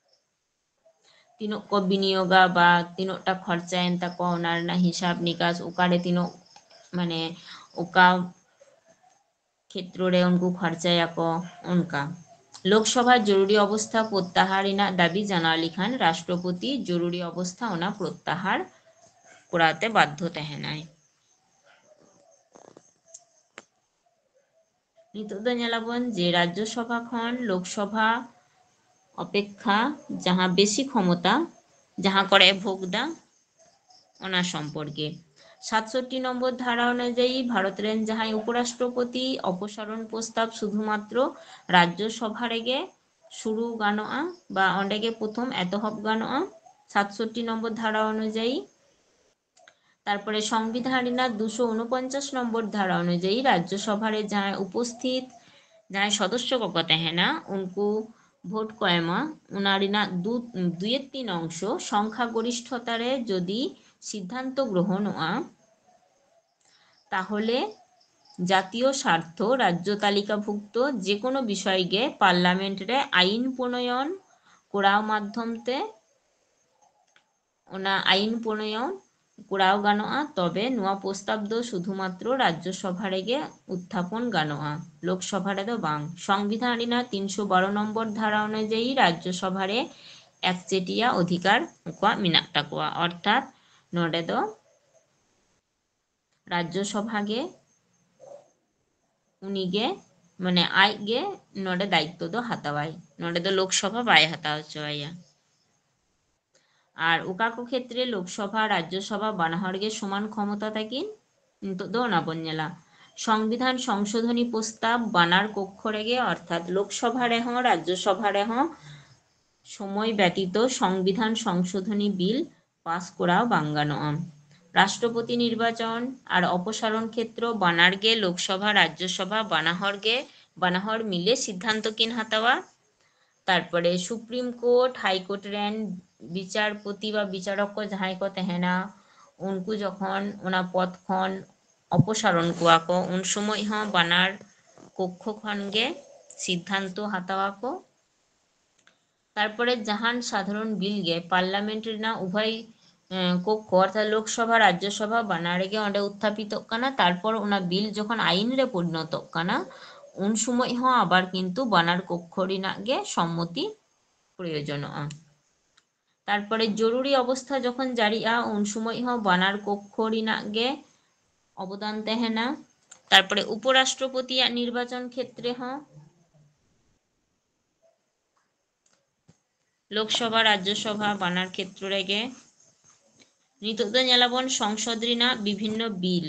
ᱛᱤᱱᱟᱹᱜ ᱠᱚ ᱵᱤᱱᱤᱭᱳᱜᱟ ᱵᱟ ᱛᱤᱱᱟᱹᱜ ᱴᱟ ᱠᱷᱚᱨᱪᱟᱭᱮᱱ ᱛᱟᱠᱚᱣᱟ, ᱚᱱᱟ ᱨᱮᱱᱟᱜ ᱦᱤᱥᱟᱵ ᱱᱤᱠᱟᱥ, ᱚᱠᱟᱨᱮ ᱛᱤᱱᱟᱹᱜ, ᱢᱟᱱᱮ ᱚᱠᱟ ᱠᱷᱮᱛᱨᱚ ᱨᱮ ᱩᱱᱠᱩ ᱠᱷᱚᱨᱪᱟᱭᱟᱠᱚ, ᱚᱱᱠᱟ᱾ ᱞᱳᱠᱥᱚᱵᱷᱟ ᱡᱚᱨᱩᱨᱤ ᱚᱵᱚᱥᱛᱷᱟ ᱯᱨᱚᱛᱛᱟᱦᱟᱨ ᱨᱮᱱᱟᱜ ᱫᱟᱹᱵᱤ ᱡᱟᱱᱟᱣ ᱞᱮᱠᱷᱟᱱ ᱨᱟᱥᱴᱨᱚᱯᱚᱛᱤ ᱡᱚᱨᱩᱨᱤ ᱚᱵᱚᱥᱛᱷᱟ ᱚᱱᱟ ᱯᱨᱚᱛᱛᱟᱦᱟᱨ ᱠᱚᱨᱟᱣ ᱛᱮ ᱵᱟᱫᱽᱫᱷᱚ ᱛᱟᱦᱮᱱᱟᱭ᱾ ᱱᱤᱛᱚᱜ ᱫᱚ ᱧᱮᱞᱟᱵᱚᱱ ᱡᱮ ᱨᱟᱡᱽᱡᱚ ᱥᱚᱵᱷᱟ ᱠᱷᱚᱱ ᱞᱳᱠᱥᱚᱵᱷᱟ ᱚᱯᱮᱠᱠᱷᱟ ᱡᱟᱦᱟᱸ ᱵᱮᱥᱤ ᱠᱷᱚᱢᱚᱛᱟ ᱡᱟᱦᱟᱸ ᱠᱚᱨᱮ ᱮ ᱵᱷᱳᱜᱽ ᱫᱟ, ᱚᱱᱟ ᱥᱚᱢᱯᱚᱨᱠᱮ᱾ ᱥᱟᱛᱥᱚᱴᱴᱤ ᱱᱚᱢᱵᱚᱨ ᱫᱷᱟᱨᱟ ᱚᱱᱩᱡᱟᱭᱤ ᱵᱷᱟᱨᱚᱛ ᱨᱮᱱ ᱡᱟᱦᱟᱸᱭ ᱩᱯᱚᱨᱟᱥᱴᱨᱚᱯᱚᱛᱤ ᱚᱯᱚᱥᱟᱨᱚᱱ ᱯᱨᱚᱥᱛᱟᱵ ᱥᱩᱫᱷᱩᱢᱟᱛᱨᱚ ᱨᱟᱡᱽᱡᱚ ᱥᱚᱵᱷᱟ ᱨᱮᱜᱮ ᱥᱩᱨᱩ ᱜᱟᱱᱚᱜᱼᱟ ᱵᱟ ᱚᱸᱰᱮ ᱜᱮ ᱯᱨᱚᱛᱷᱚᱢ ᱮᱛᱚᱦᱚᱵ ᱜᱟᱱᱚᱜᱼᱟ, ᱥᱟᱛᱥᱚᱴᱴᱤ ᱱᱚᱢᱵᱚᱨ ᱫᱷᱟᱨᱟ ᱚᱱᱩᱡᱟᱭᱤ᱾ ᱛᱟᱨᱯᱚᱨᱮ ᱥᱚᱝᱵᱤᱫᱷᱟᱱ ᱨᱮᱱᱟᱜ ᱫᱩᱥᱚ ᱩᱱᱚᱯᱚᱧᱪᱟᱥ ᱱᱚᱢᱵᱚᱨ ᱫᱷᱟᱨᱟ ᱚᱱᱩᱡᱟᱭᱤ ᱨᱟᱡᱽᱡᱚ ᱥᱚᱵᱷᱟ ᱨᱮ ᱡᱟᱦᱟᱸᱭ ᱩᱯᱚᱥᱛᱷᱤᱛ, ᱡᱟᱦᱟᱸᱭ ᱥᱚᱫᱚᱥᱥᱚ ᱠᱚᱠᱚ ᱛᱟᱦᱮᱱᱟ, ᱩᱱᱠᱩ ᱵᱷᱳᱴ ᱠᱚ ᱮᱢᱟ, ᱚᱱᱟ ᱨᱮᱱᱟᱜ ᱫᱩ-, ᱫᱩᱭᱮᱨ ᱛᱤᱱ ᱚᱝᱥᱚ ᱥᱚᱝᱠᱷᱟ ᱜᱚᱨᱤষ্ঠতা ᱨᱮ ᱡᱚᱫᱤ ᱥᱤᱫᱽᱫᱷᱟᱱᱛᱚ ᱜᱨᱚᱦᱚᱱᱚᱜᱼᱟ, ᱛᱟᱦᱚᱞᱮ ᱡᱟᱛᱤᱭᱚ ᱥᱟᱨᱛᱷᱚ ᱨᱟᱡᱽᱡᱚ ᱛᱟᱞᱤᱠᱟᱵᱷᱩᱠᱛᱚ ᱡᱮᱠᱳᱱᱳ ᱵᱤᱥᱚᱭ ᱜᱮ ᱯᱟᱨᱞᱟᱢᱮᱱᱴ ᱨᱮ ᱟᱭᱤᱱ ᱯᱨᱚᱱᱚᱭᱚᱱ ᱠᱚᱨᱟᱣ ᱢᱟᱫᱽᱫᱷᱚᱢ ᱛᱮ ᱚᱱᱟ ᱟᱭᱤᱱ ᱯᱨᱚᱱᱚᱭᱚᱱ ᱠᱚᱨᱟᱣ ᱜᱟᱱᱚᱜᱼᱟ, ᱛᱚᱵᱮ ᱱᱚᱣᱟ ᱯᱨᱚᱥᱛᱟᱵ ᱫᱚ ᱥᱩᱫᱷᱩᱢᱟᱛᱨᱚ ᱨᱟᱡᱽᱡᱚ ᱥᱚᱵᱷᱟ ᱨᱮᱜᱮ ᱩᱛᱛᱷᱟᱯᱚᱱ ᱜᱟᱱᱚᱜᱼᱟ, ᱞᱳᱠᱥᱚᱵᱷᱟ ᱨᱮᱫᱚ ᱵᱟᱝ᱾ ᱥᱚᱝᱵᱤᱫᱷᱟᱱ ᱨᱮᱱᱟᱜ ᱛᱤᱱᱥᱚ ᱵᱟᱨᱚ ᱱᱚᱢᱵᱚᱨ ᱫᱷᱟᱨᱟ ᱚᱱᱩᱡᱟᱭᱤ ᱨᱟᱡᱽᱡᱚ ᱥᱚᱵᱷᱟ ᱨᱮ ᱮᱠᱪᱮᱴᱤᱭᱟ ᱚᱫᱷᱤᱠᱟᱨ ᱩᱱᱠᱩᱣᱟᱜ ᱢᱮᱱᱟᱜ ᱛᱟᱠᱚᱣᱟ, ᱚᱨᱛᱷᱟᱛ ᱱᱚᱰᱮ ᱫᱚ ᱨᱟᱡᱽᱡᱚ ᱥᱚᱵᱷᱟ ᱜᱮ ᱩᱱᱤᱜᱮ, ᱢᱟᱱᱮ ᱟᱡ ᱜᱮ ᱱᱚᱰᱮ ᱫᱟᱭᱤᱛᱛᱚ ᱫᱚ ᱦᱟᱛᱟᱣᱟᱭ, ᱱᱚᱰᱮ ᱫᱚ ᱞᱳᱠᱥᱚᱵᱷᱟ ᱵᱟᱭ ᱦᱟᱛᱟᱣ ᱦᱚᱪᱚᱣᱟᱭᱟ᱾ ᱟᱨ ᱚᱠᱟ ᱠᱚ ᱠᱷᱮᱛᱨᱮ ᱞᱳᱠᱥᱚᱵᱷᱟ, ᱨᱟᱡᱽᱡᱚ ᱥᱚᱵᱷᱟ ᱵᱟᱱᱟ ᱦᱚᱲ ᱜᱮ ᱥᱚᱢᱟᱱ ᱠᱷᱚᱢᱚᱛᱟ ᱛᱟᱹᱠᱤᱱ? ᱱᱤᱛᱚᱜ ᱫᱚ ᱚᱱᱟ ᱵᱚᱱ ᱧᱮᱞᱟ᱾ ᱥᱚᱝᱵᱤᱫᱷᱟᱱ ᱥᱚᱝᱥᱳᱫᱷᱚᱱᱤ ᱯᱨᱚᱥᱛᱟᱵ ᱵᱟᱱᱟᱨ ᱠᱚᱠᱠᱷᱚ ᱨᱮᱜᱮ, ᱚᱨᱛᱷᱟᱛ ᱞᱳᱠᱥᱚᱵᱷᱟ ᱨᱮᱦᱚᱸ ᱨᱟᱡᱽᱡᱚᱥᱚᱵᱷᱟ ᱨᱮᱦᱚᱸ ᱥᱚᱢᱚᱭ ᱵᱮᱛᱤᱛᱚ ᱥᱚᱝᱵᱤᱫᱷᱟᱱ ᱥᱚᱝᱥᱳᱫᱷᱚᱱᱤ ᱵᱤᱞ ᱯᱟᱥ ᱠᱚᱨᱟᱣ ᱵᱟᱝ ᱜᱟᱱᱚᱜᱼᱟ᱾ ᱨᱟᱥᱴᱨᱚᱯᱚᱛᱤ ᱱᱤᱨᱵᱟᱪᱚᱱ ᱟᱨ ᱚᱯᱚᱥᱟᱨᱚᱱ ᱠᱷᱮᱛᱨᱚ ᱵᱟᱱᱟᱨ ᱜᱮ ᱞᱳᱠᱥᱚᱵᱷᱟ ᱨᱟᱡᱽᱡᱚᱥᱚᱵᱷᱟ ᱵᱟᱱᱟᱦᱚᱨ ᱜᱮ, ᱵᱟᱱᱟᱦᱚᱨ ᱢᱤᱞᱮ ᱥᱤᱫᱽᱫᱷᱟᱱᱛᱚ ᱠᱤᱱ ᱦᱟᱛᱟᱣᱟ᱾ ᱛᱟᱨᱯᱚᱨᱮ ᱥᱩᱯᱨᱤᱢ ᱠᱳᱨᱴ, ᱦᱟᱭ ᱠᱳᱨᱴ ᱨᱮᱱ ᱵᱤᱪᱟᱨᱯᱚᱛᱤ ᱵᱟ ᱵᱤᱪᱟᱨᱚᱠ ᱠᱚ ᱡᱟᱦᱟᱸᱭ ᱠᱚ ᱛᱟᱦᱮᱱᱟ, ᱩᱱᱠᱩ ᱡᱚᱠᱷᱚᱱ ᱚᱱᱟ ᱯᱚᱫᱽ ᱠᱷᱚᱱ ᱚᱯᱚᱥᱟᱨᱚᱱ ᱠᱚᱣᱟ ᱠᱚ, ᱩᱱ ᱥᱚᱢᱚᱭ ᱦᱚᱸ ᱵᱟᱱᱟᱨ ᱠᱚᱠᱠᱷᱚ ᱠᱷᱚᱱ ᱜᱮ ᱥᱤᱫᱽᱫᱷᱟᱱᱛᱚ ᱦᱟᱛᱟᱣ ᱟᱠᱚ᱾ ᱛᱟᱨᱯᱚᱨᱮ ᱡᱟᱦᱟᱱ ᱥᱟᱫᱷᱟᱨᱚᱱ ᱵᱤᱞ ᱜᱮ ᱯᱟᱨᱞᱟᱢᱮᱱᱴ ᱨᱮᱱᱟᱜ ᱩᱵᱷᱚᱭ, ᱮᱸ, ᱠᱚᱠᱠᱷᱚ ᱚᱨᱛᱷᱟᱛ ᱞᱳᱠᱥᱚᱵᱷᱟ ᱨᱟᱡᱽᱡᱚᱥᱚᱵᱷᱟ ᱵᱟᱱᱟᱨ ᱨᱮᱜᱮ ᱚᱸᱰᱮ ᱩᱛᱛᱷᱟᱯᱤᱛᱚᱜ ᱠᱟᱱᱟ, ᱛᱟᱨᱯᱚᱨ ᱚᱱᱟ ᱵᱤᱞ ᱡᱚᱠᱷᱚᱱ ᱟᱭᱤᱱ ᱨᱮ ᱯᱚᱨᱤᱱᱚᱛᱚᱜ ᱠᱟᱱᱟ, ᱩᱱ ᱥᱚᱢᱚᱭ ᱦᱚᱸ ᱟᱵᱟᱨ ᱠᱤᱱᱛᱩ ᱵᱟᱱᱟᱨ ᱠᱚᱠᱠᱷᱚ ᱨᱮᱱᱟᱜ ᱜᱮ ᱥᱚᱢᱢᱚᱛᱤ ᱯᱨᱚᱭᱳᱡᱚᱱᱚᱜᱼᱟ᱾ ᱛᱟᱨᱯᱚᱨᱮ ᱡᱚᱨᱩᱨᱤ ᱚᱵᱚᱥᱛᱷᱟ ᱡᱚᱠᱷᱚᱱ ᱡᱟᱹᱨᱤᱜᱼᱟ, ᱩᱱ ᱥᱚᱢᱚᱭ ᱦᱚᱸ ᱵᱟᱱᱟᱨ ᱠᱚᱠᱠᱷᱚ ᱨᱮᱱᱟᱜ ᱜᱮ ᱚᱵᱚᱫᱟᱱ ᱛᱟᱦᱮᱱᱟ᱾ ᱛᱟᱨᱯᱚᱨᱮ ᱩᱯᱚᱨᱟᱥᱴᱨᱚᱯᱚᱛᱤᱭᱟᱜ ᱱᱤᱨᱵᱟᱪᱚᱱ ᱠᱷᱮᱛᱨᱮ ᱦᱚᱸ ᱞᱳᱠᱥᱚᱵᱷᱟ, ᱨᱟᱡᱽᱡᱚᱥᱚᱵᱷᱟ ᱵᱟᱱᱟᱨ ᱠᱷᱮᱛᱨᱚ ᱨᱮᱜᱮ᱾ ᱱᱤᱛᱚᱜ ᱫᱚ ᱧᱮᱞᱟᱵᱚᱱ ᱥᱚᱝᱥᱚᱫ ᱨᱮᱱᱟᱜ ᱵᱤᱵᱷᱤᱱᱱᱚ ᱵᱤᱞ᱾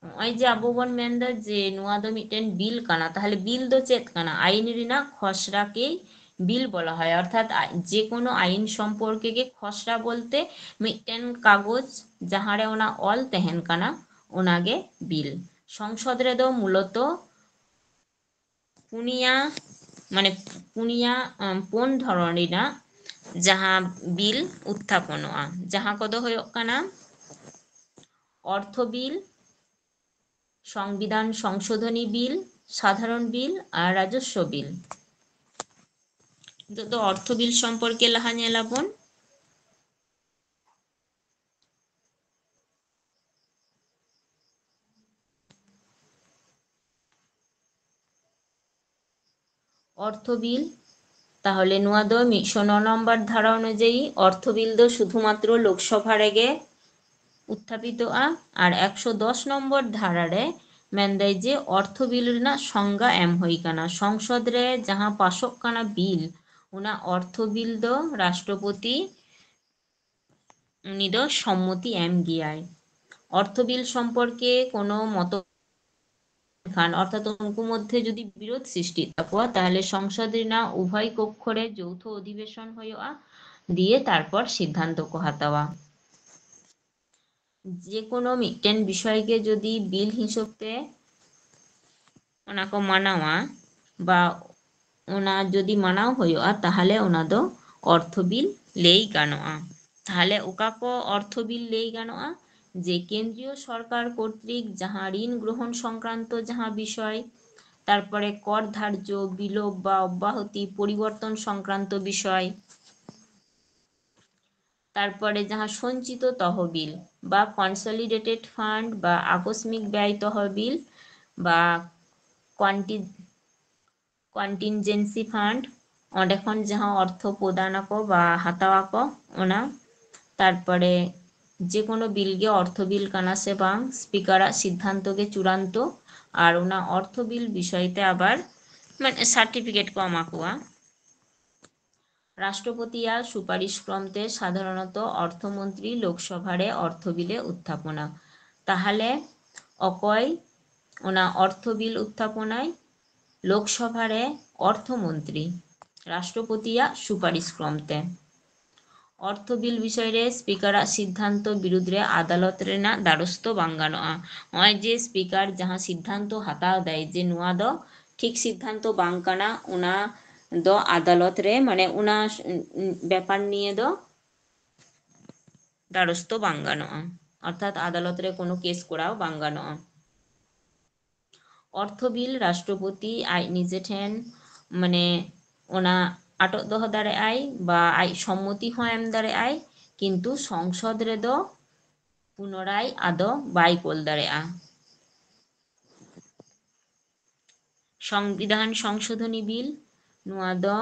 ᱱᱚᱜᱼᱚᱭ ᱡᱮ ᱟᱵᱚ ᱵᱚᱱ ᱢᱮᱱᱫᱟ ᱡᱮ ᱱᱚᱣᱟ ᱫᱚ ᱢᱤᱫᱴᱮᱱ ᱵᱤᱞ ᱠᱟᱱᱟ, ᱛᱟᱦᱞᱮ ᱵᱤᱞ ᱫᱚ ᱪᱮᱫ ᱠᱟᱱᱟ? ᱟᱭᱤᱱ ᱨᱮᱱᱟᱜ ᱠᱷᱚᱥᱲᱟ ᱜᱮ ᱵᱤᱞ ᱵᱚᱞᱟ ᱦᱚᱭ, ᱚᱨᱛᱷᱟᱛ ᱟ-, ᱡᱮ ᱠᱳᱱᱳ ᱟᱭᱤᱱ ᱥᱚᱢᱯᱚᱨᱠᱮ ᱜᱮ ᱠᱷᱚᱥᱲᱟ ᱵᱚᱞᱛᱮ ᱢᱤᱫᱴᱮᱱ ᱠᱟᱜᱚᱡᱽ ᱡᱟᱦᱟᱸᱨᱮ ᱚᱱᱟ ᱚᱞ ᱛᱟᱦᱮᱱ ᱠᱟᱱᱟ, ᱚᱱᱟᱜᱮ ᱵᱤᱞ᱾ ᱥᱚᱝᱥᱚᱫ ᱨᱮᱫᱚ ᱢᱩᱞᱚᱛᱚ ᱯᱩᱱᱭᱟ, ᱢᱟᱱᱮ ᱯᱩᱱᱭᱟ, ᱟᱢ, ᱯᱩᱱ ᱫᱷᱚᱨᱚᱱ ᱨᱮᱱᱟᱜ ᱡᱟᱦᱟᱸ ᱵᱤᱞ ᱩᱛᱛᱷᱟᱯᱚᱱᱚᱜᱼᱟ, ᱡᱟᱦᱟᱸ ᱠᱚᱫᱚ ᱦᱩᱭᱩᱜ ᱠᱟᱱᱟ ᱚᱨᱛᱷᱚ ᱵᱤᱞ, ᱥᱚᱝᱵᱤᱫᱷᱟᱱ ᱥᱚᱝᱥᱳᱫᱷᱚᱱᱤ ᱵᱤᱞ, ᱥᱟᱫᱷᱟᱨᱚᱱ ᱵᱤᱞ ᱟᱨ ᱨᱟᱡᱚᱥᱣᱚ ᱵᱤᱞ᱾ ᱱᱤᱛᱚᱜ ᱫᱚ ᱚᱨᱛᱷᱚ ᱵᱤᱞ ᱥᱚᱢᱯᱚᱨᱠᱮ ᱞᱟᱦᱟ ᱧᱮᱞ ᱟᱵᱚᱱ᱾ ᱚᱨᱛᱷᱚ ᱵᱤᱞ, ᱛᱟᱦᱚᱞᱮ ᱱᱚᱣᱟ ᱫᱚ ᱢᱤᱫᱥᱚ ᱱᱚ ᱱᱚᱢᱵᱚᱨ ᱫᱷᱟᱨᱟ ᱚᱱᱩᱡᱟᱭᱤ ᱚᱨᱛᱷᱚ ᱵᱤᱞ ᱫᱚ ᱥᱩᱫᱷᱩᱢᱟᱛᱨᱚ ᱞᱳᱠᱥᱚᱵᱷᱟ ᱨᱮᱜᱮ ᱩᱛᱛᱷᱟᱯᱤᱛᱚᱜᱼᱟ᱾ ᱟᱨ ᱮᱠᱥᱚ ᱫᱚᱥ ᱱᱚᱢᱵᱚᱨ ᱫᱷᱟᱨᱟ ᱨᱮ ᱢᱮᱱᱫᱟᱭ ᱡᱮ ᱚᱨᱛᱷᱚ ᱵᱤᱞ ᱨᱮᱱᱟᱜ ᱥᱚᱝᱜᱟ ᱮᱢ ᱦᱩᱭ ᱠᱟᱱᱟ, ᱥᱚᱝᱥᱚᱫ ᱨᱮ ᱡᱟᱦᱟᱸ ᱯᱟᱥᱚᱜ ᱠᱟᱱᱟ ᱵᱤᱞ, ᱚᱱᱟ ᱚᱨᱛᱷᱚ ᱵᱤᱞ ᱫᱚ ᱨᱟᱥᱴᱨᱚᱯᱚᱛᱤ ᱩᱱᱤ ᱫᱚ ᱥᱚᱢᱢᱚᱛᱤ ᱮᱢ ᱜᱮᱭᱟᱭ᱾ ᱚᱨᱛᱷᱚ ᱵᱤᱞ ᱥᱚᱢᱯᱚᱨᱠᱮ ᱠᱳᱱᱳ ᱢᱚᱛ ᱠᱷᱟᱱ, ᱚᱨᱛᱷᱟᱛ ᱩᱱᱠᱩ ᱢᱚᱫᱽᱫᱷᱮ ᱡᱩᱫᱤ ᱵᱤᱨᱳᱫᱷ ᱥᱨᱤᱥᱴᱤᱜ ᱛᱟᱠᱚᱣᱟ, ᱛᱟᱦᱚᱞᱮ ᱥᱚᱝᱥᱚᱫ ᱨᱮᱱᱟᱜ ᱩᱵᱷᱚᱭ ᱠᱚᱠᱠᱷᱚ ᱨᱮ ᱡᱳᱣᱛᱷᱚ ᱚᱫᱷᱤᱵᱮᱥᱚᱱ ᱦᱩᱭᱩᱜᱼᱟ, ᱫᱤᱭᱮ ᱛᱟᱨᱯᱚᱨ ᱥᱤᱫᱽᱫᱷᱟᱱᱛᱚ ᱠᱚ ᱦᱟᱛᱟᱣᱟ᱾ ᱡᱮ ᱠᱳᱱᱳ ᱢᱤᱫᱴᱮᱱ ᱵᱤᱥᱚᱭ ᱜᱮ ᱡᱩᱫᱤ ᱵᱤᱞ ᱦᱤᱥᱟᱹᱵ ᱛᱮ ᱚᱱᱟ ᱠᱚ ᱢᱟᱱᱟᱣᱟ ᱵᱟ ᱚᱱᱟ ᱡᱩᱫᱤ ᱢᱟᱱᱟᱣ ᱦᱩᱭᱩᱜᱼᱟ, ᱛᱟᱦᱚᱞᱮ ᱚᱱᱟ ᱫᱚ ᱚᱨᱛᱷᱚ ᱵᱤᱞ ᱞᱟᱹᱭ ᱜᱟᱱᱚᱜᱼᱟ᱾ ᱛᱟᱦᱚᱞᱮ ᱚᱠᱟ ᱠᱚ ᱚᱨᱛᱷᱚ ᱵᱤᱞ ᱞᱟᱹᱭ ᱜᱟᱱᱚᱜᱼᱟ? ᱡᱮ ᱠᱮᱱᱫᱨᱤᱭᱚ ᱥᱚᱨᱠᱟᱨ ᱠᱚᱨᱛᱨᱤᱠ ᱡᱟᱦᱟᱸ ᱨᱤᱱ ᱜᱨᱚᱦᱚᱱ ᱥᱚᱝᱠᱨᱟᱱᱛᱚ ᱡᱟᱦᱟᱸ ᱵᱤᱥᱚᱭ, ᱛᱟᱨᱯᱚᱨᱮ ᱠᱚᱨ ᱫᱷᱟᱨᱡᱚ, ᱵᱤᱞᱳᱯ ᱵᱟ ᱚᱵᱽযাহতি ᱯᱚᱨᱤᱵᱚᱨᱛᱚᱱ ᱥᱚᱝᱠᱨᱟᱱᱛᱚ ᱵᱤᱥᱚᱭ, ᱛᱟᱨᱯᱚᱨᱮ ᱡᱟᱦᱟᱸ ᱥᱚᱧᱪᱤᱛᱚ ᱛᱚᱦᱚᱵᱤᱞ ᱵᱟ ᱠᱚᱱᱥᱚᱞᱤᱰᱮᱴᱮᱰ ᱯᱷᱟᱱᱰ ᱵᱟ ᱟᱠᱚᱥᱢᱤᱠ ᱵᱮᱭ ᱛᱚᱦᱚᱵᱤᱞ ᱵᱟ ᱠᱚᱱᱴᱤ-, ᱠᱚᱱᱴᱤᱱᱡᱮᱱᱥᱤ ᱯᱷᱟᱱᱰ, ᱚᱸᱰᱮ ᱠᱷᱚᱱ ᱡᱟᱦᱟᱸ ᱚᱨᱛᱷᱚ ᱯᱨᱚᱫᱟᱱ ᱟᱠᱚ ᱵᱟ ᱦᱟᱛᱟᱣ ᱟᱠᱚ ᱚᱱᱟ᱾ ᱛᱟᱨᱯᱚᱨᱮ ᱡᱮ ᱠᱳᱱᱳ ᱵᱤᱞ ᱜᱮ ᱚᱨᱛᱷᱚ ᱵᱤᱞ ᱠᱟᱱᱟ ᱥᱮ ᱵᱟᱝ, ᱥᱯᱤᱠᱟᱨᱟᱜ ᱥᱤᱫᱽᱫᱷᱟᱱᱛᱚ ᱜᱮ ᱪᱩᱲᱟᱱᱛᱚ, ᱟᱨ ᱚᱱᱟ ᱚᱨᱛᱷᱚ ᱵᱤᱞ ᱵᱤᱥᱚᱭ ᱛᱮ ᱟᱵᱟᱨ ᱢᱟᱱᱮ ᱥᱟᱨᱴᱤᱯᱷᱤᱠᱮᱴ ᱠᱚ ᱮᱢᱟ ᱠᱚᱣᱟ᱾ ᱨᱟᱥᱴᱨᱚᱯᱚᱛᱤᱭᱟᱜ ᱥᱩᱯᱟᱨᱤᱥ ᱠᱨᱚᱢ ᱛᱮ ᱥᱟᱫᱷᱟᱨᱚᱱᱚᱛᱚ ᱚᱨᱛᱷᱚ ᱢᱚᱱᱛᱨᱤ ᱞᱳᱠᱥᱚᱵᱷᱟ ᱨᱮ ᱚᱨᱛᱷᱚ ᱵᱤᱞᱮ ᱩᱛᱛᱷᱟᱯᱚᱱᱟ᱾ ᱛᱟᱦᱚᱞᱮ ᱚᱠᱚᱭ ᱚᱱᱟ ᱚᱨᱛᱷᱚ ᱵᱤᱞ ᱩᱛᱛᱷᱟᱯᱚᱱᱟᱭ? ᱞᱳᱠᱥᱚᱵᱷᱟ ᱨᱮ ᱚᱨᱛᱷᱚ ᱢᱚᱱᱛᱨᱤ, ᱨᱟᱥᱴᱨᱚᱯᱚᱛᱤᱭᱟᱜ ᱥᱩᱯᱟᱨᱤᱥ ᱠᱨᱚᱢ ᱛᱮ᱾ ᱚᱨᱛᱷᱚ ᱵᱤᱞ ᱵᱤᱥᱚᱭ ᱨᱮ ᱥᱯᱤᱠᱟᱨᱟᱜ ᱥᱤᱫᱽᱫᱷᱟᱱᱛᱚ ᱵᱤᱨᱩᱫᱷ ᱨᱮ ᱟᱫᱟᱞᱚᱛ ᱨᱮᱱᱟᱜ ᱫᱟᱨᱚᱥᱛᱚ ᱵᱟᱝ ᱜᱟᱱᱚᱜᱼᱟ᱾ ᱱᱚᱜᱼᱚᱭ ᱡᱮ ᱥᱯᱤᱠᱟᱨ ᱡᱟᱦᱟᱸ ᱥᱤᱫᱽᱫᱷᱟᱱᱛᱚ ᱦᱟᱛᱟᱣ ᱫᱟᱭ ᱡᱮ ᱱᱚᱣᱟ ᱫᱚ ᱴᱷᱤᱠ ᱥᱤᱫᱽᱫᱷᱟᱱᱛᱚ ᱵᱟᱝ ᱠᱟᱱᱟ, ᱚᱱᱟ ᱫᱚ ᱟᱫᱟᱞᱚᱛ ᱨᱮ, ᱢᱟᱱᱮ ᱚᱱᱟ ᱵᱮᱯᱟᱨ ᱱᱤᱭᱮ ᱫᱚ ᱫᱟᱨᱚᱥᱛᱚ ᱵᱟᱝ ᱜᱟᱱᱚᱜᱼᱟ, ᱚᱨᱛᱷᱟᱛ ᱟᱫᱟᱞᱚᱛ ᱨᱮ ᱠᱳᱱᱳ ᱠᱮᱥ ᱠᱚᱨᱟᱣ ᱵᱟᱝ ᱜᱟᱱᱚᱜᱼᱟ᱾ ᱚᱨᱛᱷᱚ ᱵᱤᱞ ᱨᱟᱥᱴᱨᱚᱯᱚᱛᱤ ᱟᱡ ᱱᱤᱡᱮ ᱴᱷᱮᱱ, ᱢᱟᱱᱮ ᱚᱱᱟ ᱟᱴᱚᱜ ᱫᱚᱦᱚ ᱫᱟᱲᱮᱭᱟᱜᱼᱟᱭ ᱵᱟ ᱟᱡ ᱥᱚᱢᱢᱚᱛᱤ ᱦᱚᱸ ᱮᱢ ᱫᱟᱲᱮᱭᱟᱜᱼᱟᱭ, ᱠᱤᱱᱛᱩ ᱥᱚᱝᱥᱚᱫ ᱨᱮᱫᱚ ᱯᱩᱱᱚᱨᱟᱭ ᱟᱫᱚ ᱵᱟᱭ ᱠᱳᱞ ᱫᱟᱲᱮᱭᱟᱜᱼᱟ᱾ ᱥᱚᱝᱵᱤᱫᱷᱟᱱ ᱥᱚᱝᱥᱳᱫᱷᱚᱱᱤ ᱵᱤᱞ, ᱱᱚᱣᱟ ᱫᱚ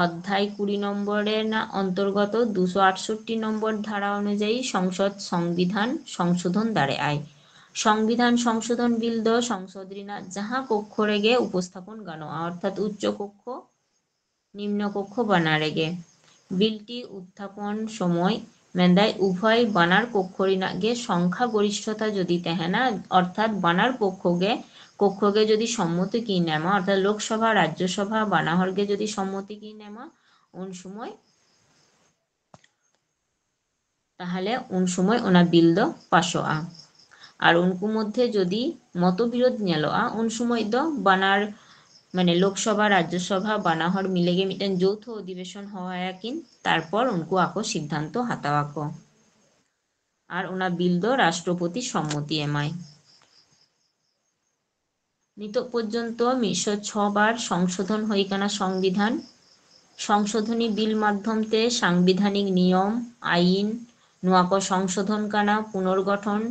ᱚᱫᱷᱭᱟᱭ ᱠᱩᱲᱤ ᱱᱚᱢᱵᱚᱨ ᱨᱮᱱᱟᱜ ᱚᱱᱛᱚᱨᱜᱚᱛᱚ ᱫᱩᱥᱚ ᱟᱴᱥᱚᱴᱴᱤ ᱱᱚᱢᱵᱚᱨ ᱫᱷᱟᱨᱟ ᱚᱱᱩᱡᱟᱭᱤ ᱥᱚᱝᱥᱚᱫ ᱥᱚᱝᱵᱤᱫᱷᱟᱱ ᱥᱚᱝᱥᱳᱫᱷᱚᱱ ᱫᱟᱲᱮᱭᱟᱜᱼᱟᱭ᱾ ᱥᱚᱝᱵᱤᱫᱷᱟᱱ ᱥᱚᱝᱥᱳᱫᱷᱚᱱ ᱵᱤᱞ ᱫᱚ ᱥᱚᱝᱥᱚᱫ ᱨᱮᱱᱟᱜ ᱡᱟᱦᱟᱸ ᱠᱚᱠᱠᱷᱚ ᱨᱮᱜᱮ ᱩᱯᱚᱥᱛᱷᱟᱯᱚᱱ ᱜᱟᱱᱚᱜᱼᱟ, ᱚᱨᱛᱷᱟᱛ ᱩᱪᱪᱚ ᱠᱚᱠᱠᱷᱚ, ᱱᱤᱢᱱᱚ ᱠᱚᱠᱠᱷᱚ ᱵᱟᱱᱟᱨ ᱨᱮᱜᱮ᱾ ᱵᱤᱞᱴᱤ ᱩᱛᱛᱷᱟᱯᱚᱱ ᱥᱚᱢᱚᱭ ᱢᱮᱱᱫᱟᱭ ᱩᱵᱷᱚᱭ ᱵᱟᱱᱟᱨ ᱯᱚᱠᱠᱷᱚ ᱨᱮᱱᱟᱜ ᱜᱮ ᱥᱚᱝᱠᱷᱟ ᱜᱚᱨᱤᱥᱴᱷᱚᱛᱟ ᱡᱩᱫᱤ ᱛᱟᱦᱮᱱᱟ, ᱚᱨᱛᱷᱟᱛ ᱵᱟᱱᱟᱨ ᱯᱚᱠᱠᱷᱚ ᱜᱮ, ᱠᱚᱠᱠᱷᱚ ᱜᱮ ᱡᱩᱫᱤ ᱥᱚᱢᱢᱚᱛᱤ ᱠᱤᱱ ᱮᱢᱟ, ᱚᱨᱛᱷᱟᱛ ᱞᱳᱠᱥᱚᱵᱷᱟ, ᱨᱟᱡᱽᱡᱚᱥᱚᱵᱷᱟ ᱵᱟᱱᱟ ᱦᱚᱲ ᱜᱮ ᱡᱩᱫᱤ ᱥᱚᱢᱢᱚᱛᱤ ᱠᱤᱱ ᱮᱢᱟ, ᱩᱱ ᱥᱚᱢᱚᱭ, ᱛᱟᱦᱚᱞᱮ ᱩᱱ ᱥᱚᱢᱚᱭ ᱚᱱᱟ ᱵᱤᱞ ᱫᱚ ᱯᱟᱥᱚᱜᱼᱟ᱾ ᱟᱨ ᱩᱱᱠᱩ ᱢᱚᱫᱽᱫᱷᱮ ᱡᱩᱫᱤ ᱢᱚᱛᱚᱵᱤᱨᱳᱫᱷ ᱧᱮᱞᱚᱜᱼᱟ, ᱩᱱ ᱥᱚᱢᱚᱭ ᱫᱚ ᱵᱟᱱᱟᱨ, ᱢᱟᱱᱮ ᱞᱳᱠᱥᱚᱵᱷᱟ, ᱨᱟᱡᱽᱡᱚᱥᱚᱵᱷᱟ ᱵᱟᱱᱟ ᱦᱚᱲ ᱢᱤᱞᱮ ᱜᱮ ᱢᱤᱫᱴᱮᱱ ᱡᱳᱣᱛᱷᱚ ᱚᱫᱷᱤᱵᱮᱥᱚᱱ ᱦᱚᱦᱚᱭᱟᱠᱤᱱ, ᱛᱟᱨᱯᱚᱨ ᱩᱱᱠᱩ ᱟᱠᱚ ᱥᱤᱫᱽᱫᱷᱟᱱᱛᱚ ᱦᱟᱛᱟᱣ ᱟᱠᱚ᱾ ᱟᱨ ᱚᱱᱟ ᱵᱤᱞ ᱫᱚ ᱨᱟᱥᱴᱨᱚᱯᱚᱛᱤ ᱥᱚᱢᱢᱚᱛᱤ ᱮᱢᱟᱭ᱾ ᱱᱤᱛᱚᱜ ᱯᱚᱨᱡᱚᱱᱛᱚ ᱢᱤᱫᱥᱚ ᱪᱷᱚ ᱵᱟᱨ ᱥᱚᱝᱥᱳᱫᱷᱚᱱ ᱦᱩᱭ ᱠᱟᱱᱟ ᱥᱚᱝᱵᱤᱫᱷᱟᱱ᱾ ᱥᱚᱝᱥᱳᱫᱷᱚᱱᱤ ᱵᱤᱞ ᱢᱟᱫᱽᱫᱷᱚᱢ ᱛᱮ ᱥᱟᱝᱵᱤᱫᱷᱟᱱᱤᱠ ᱱᱤᱭᱚᱢ, ᱟᱭᱤᱱ, ᱱᱚᱣᱟ ᱠᱚ ᱥᱚᱝᱥᱳᱫᱷᱚᱱ ᱠᱟᱱᱟ, ᱯᱩᱱᱚᱨᱜᱚᱴᱷᱚᱱ,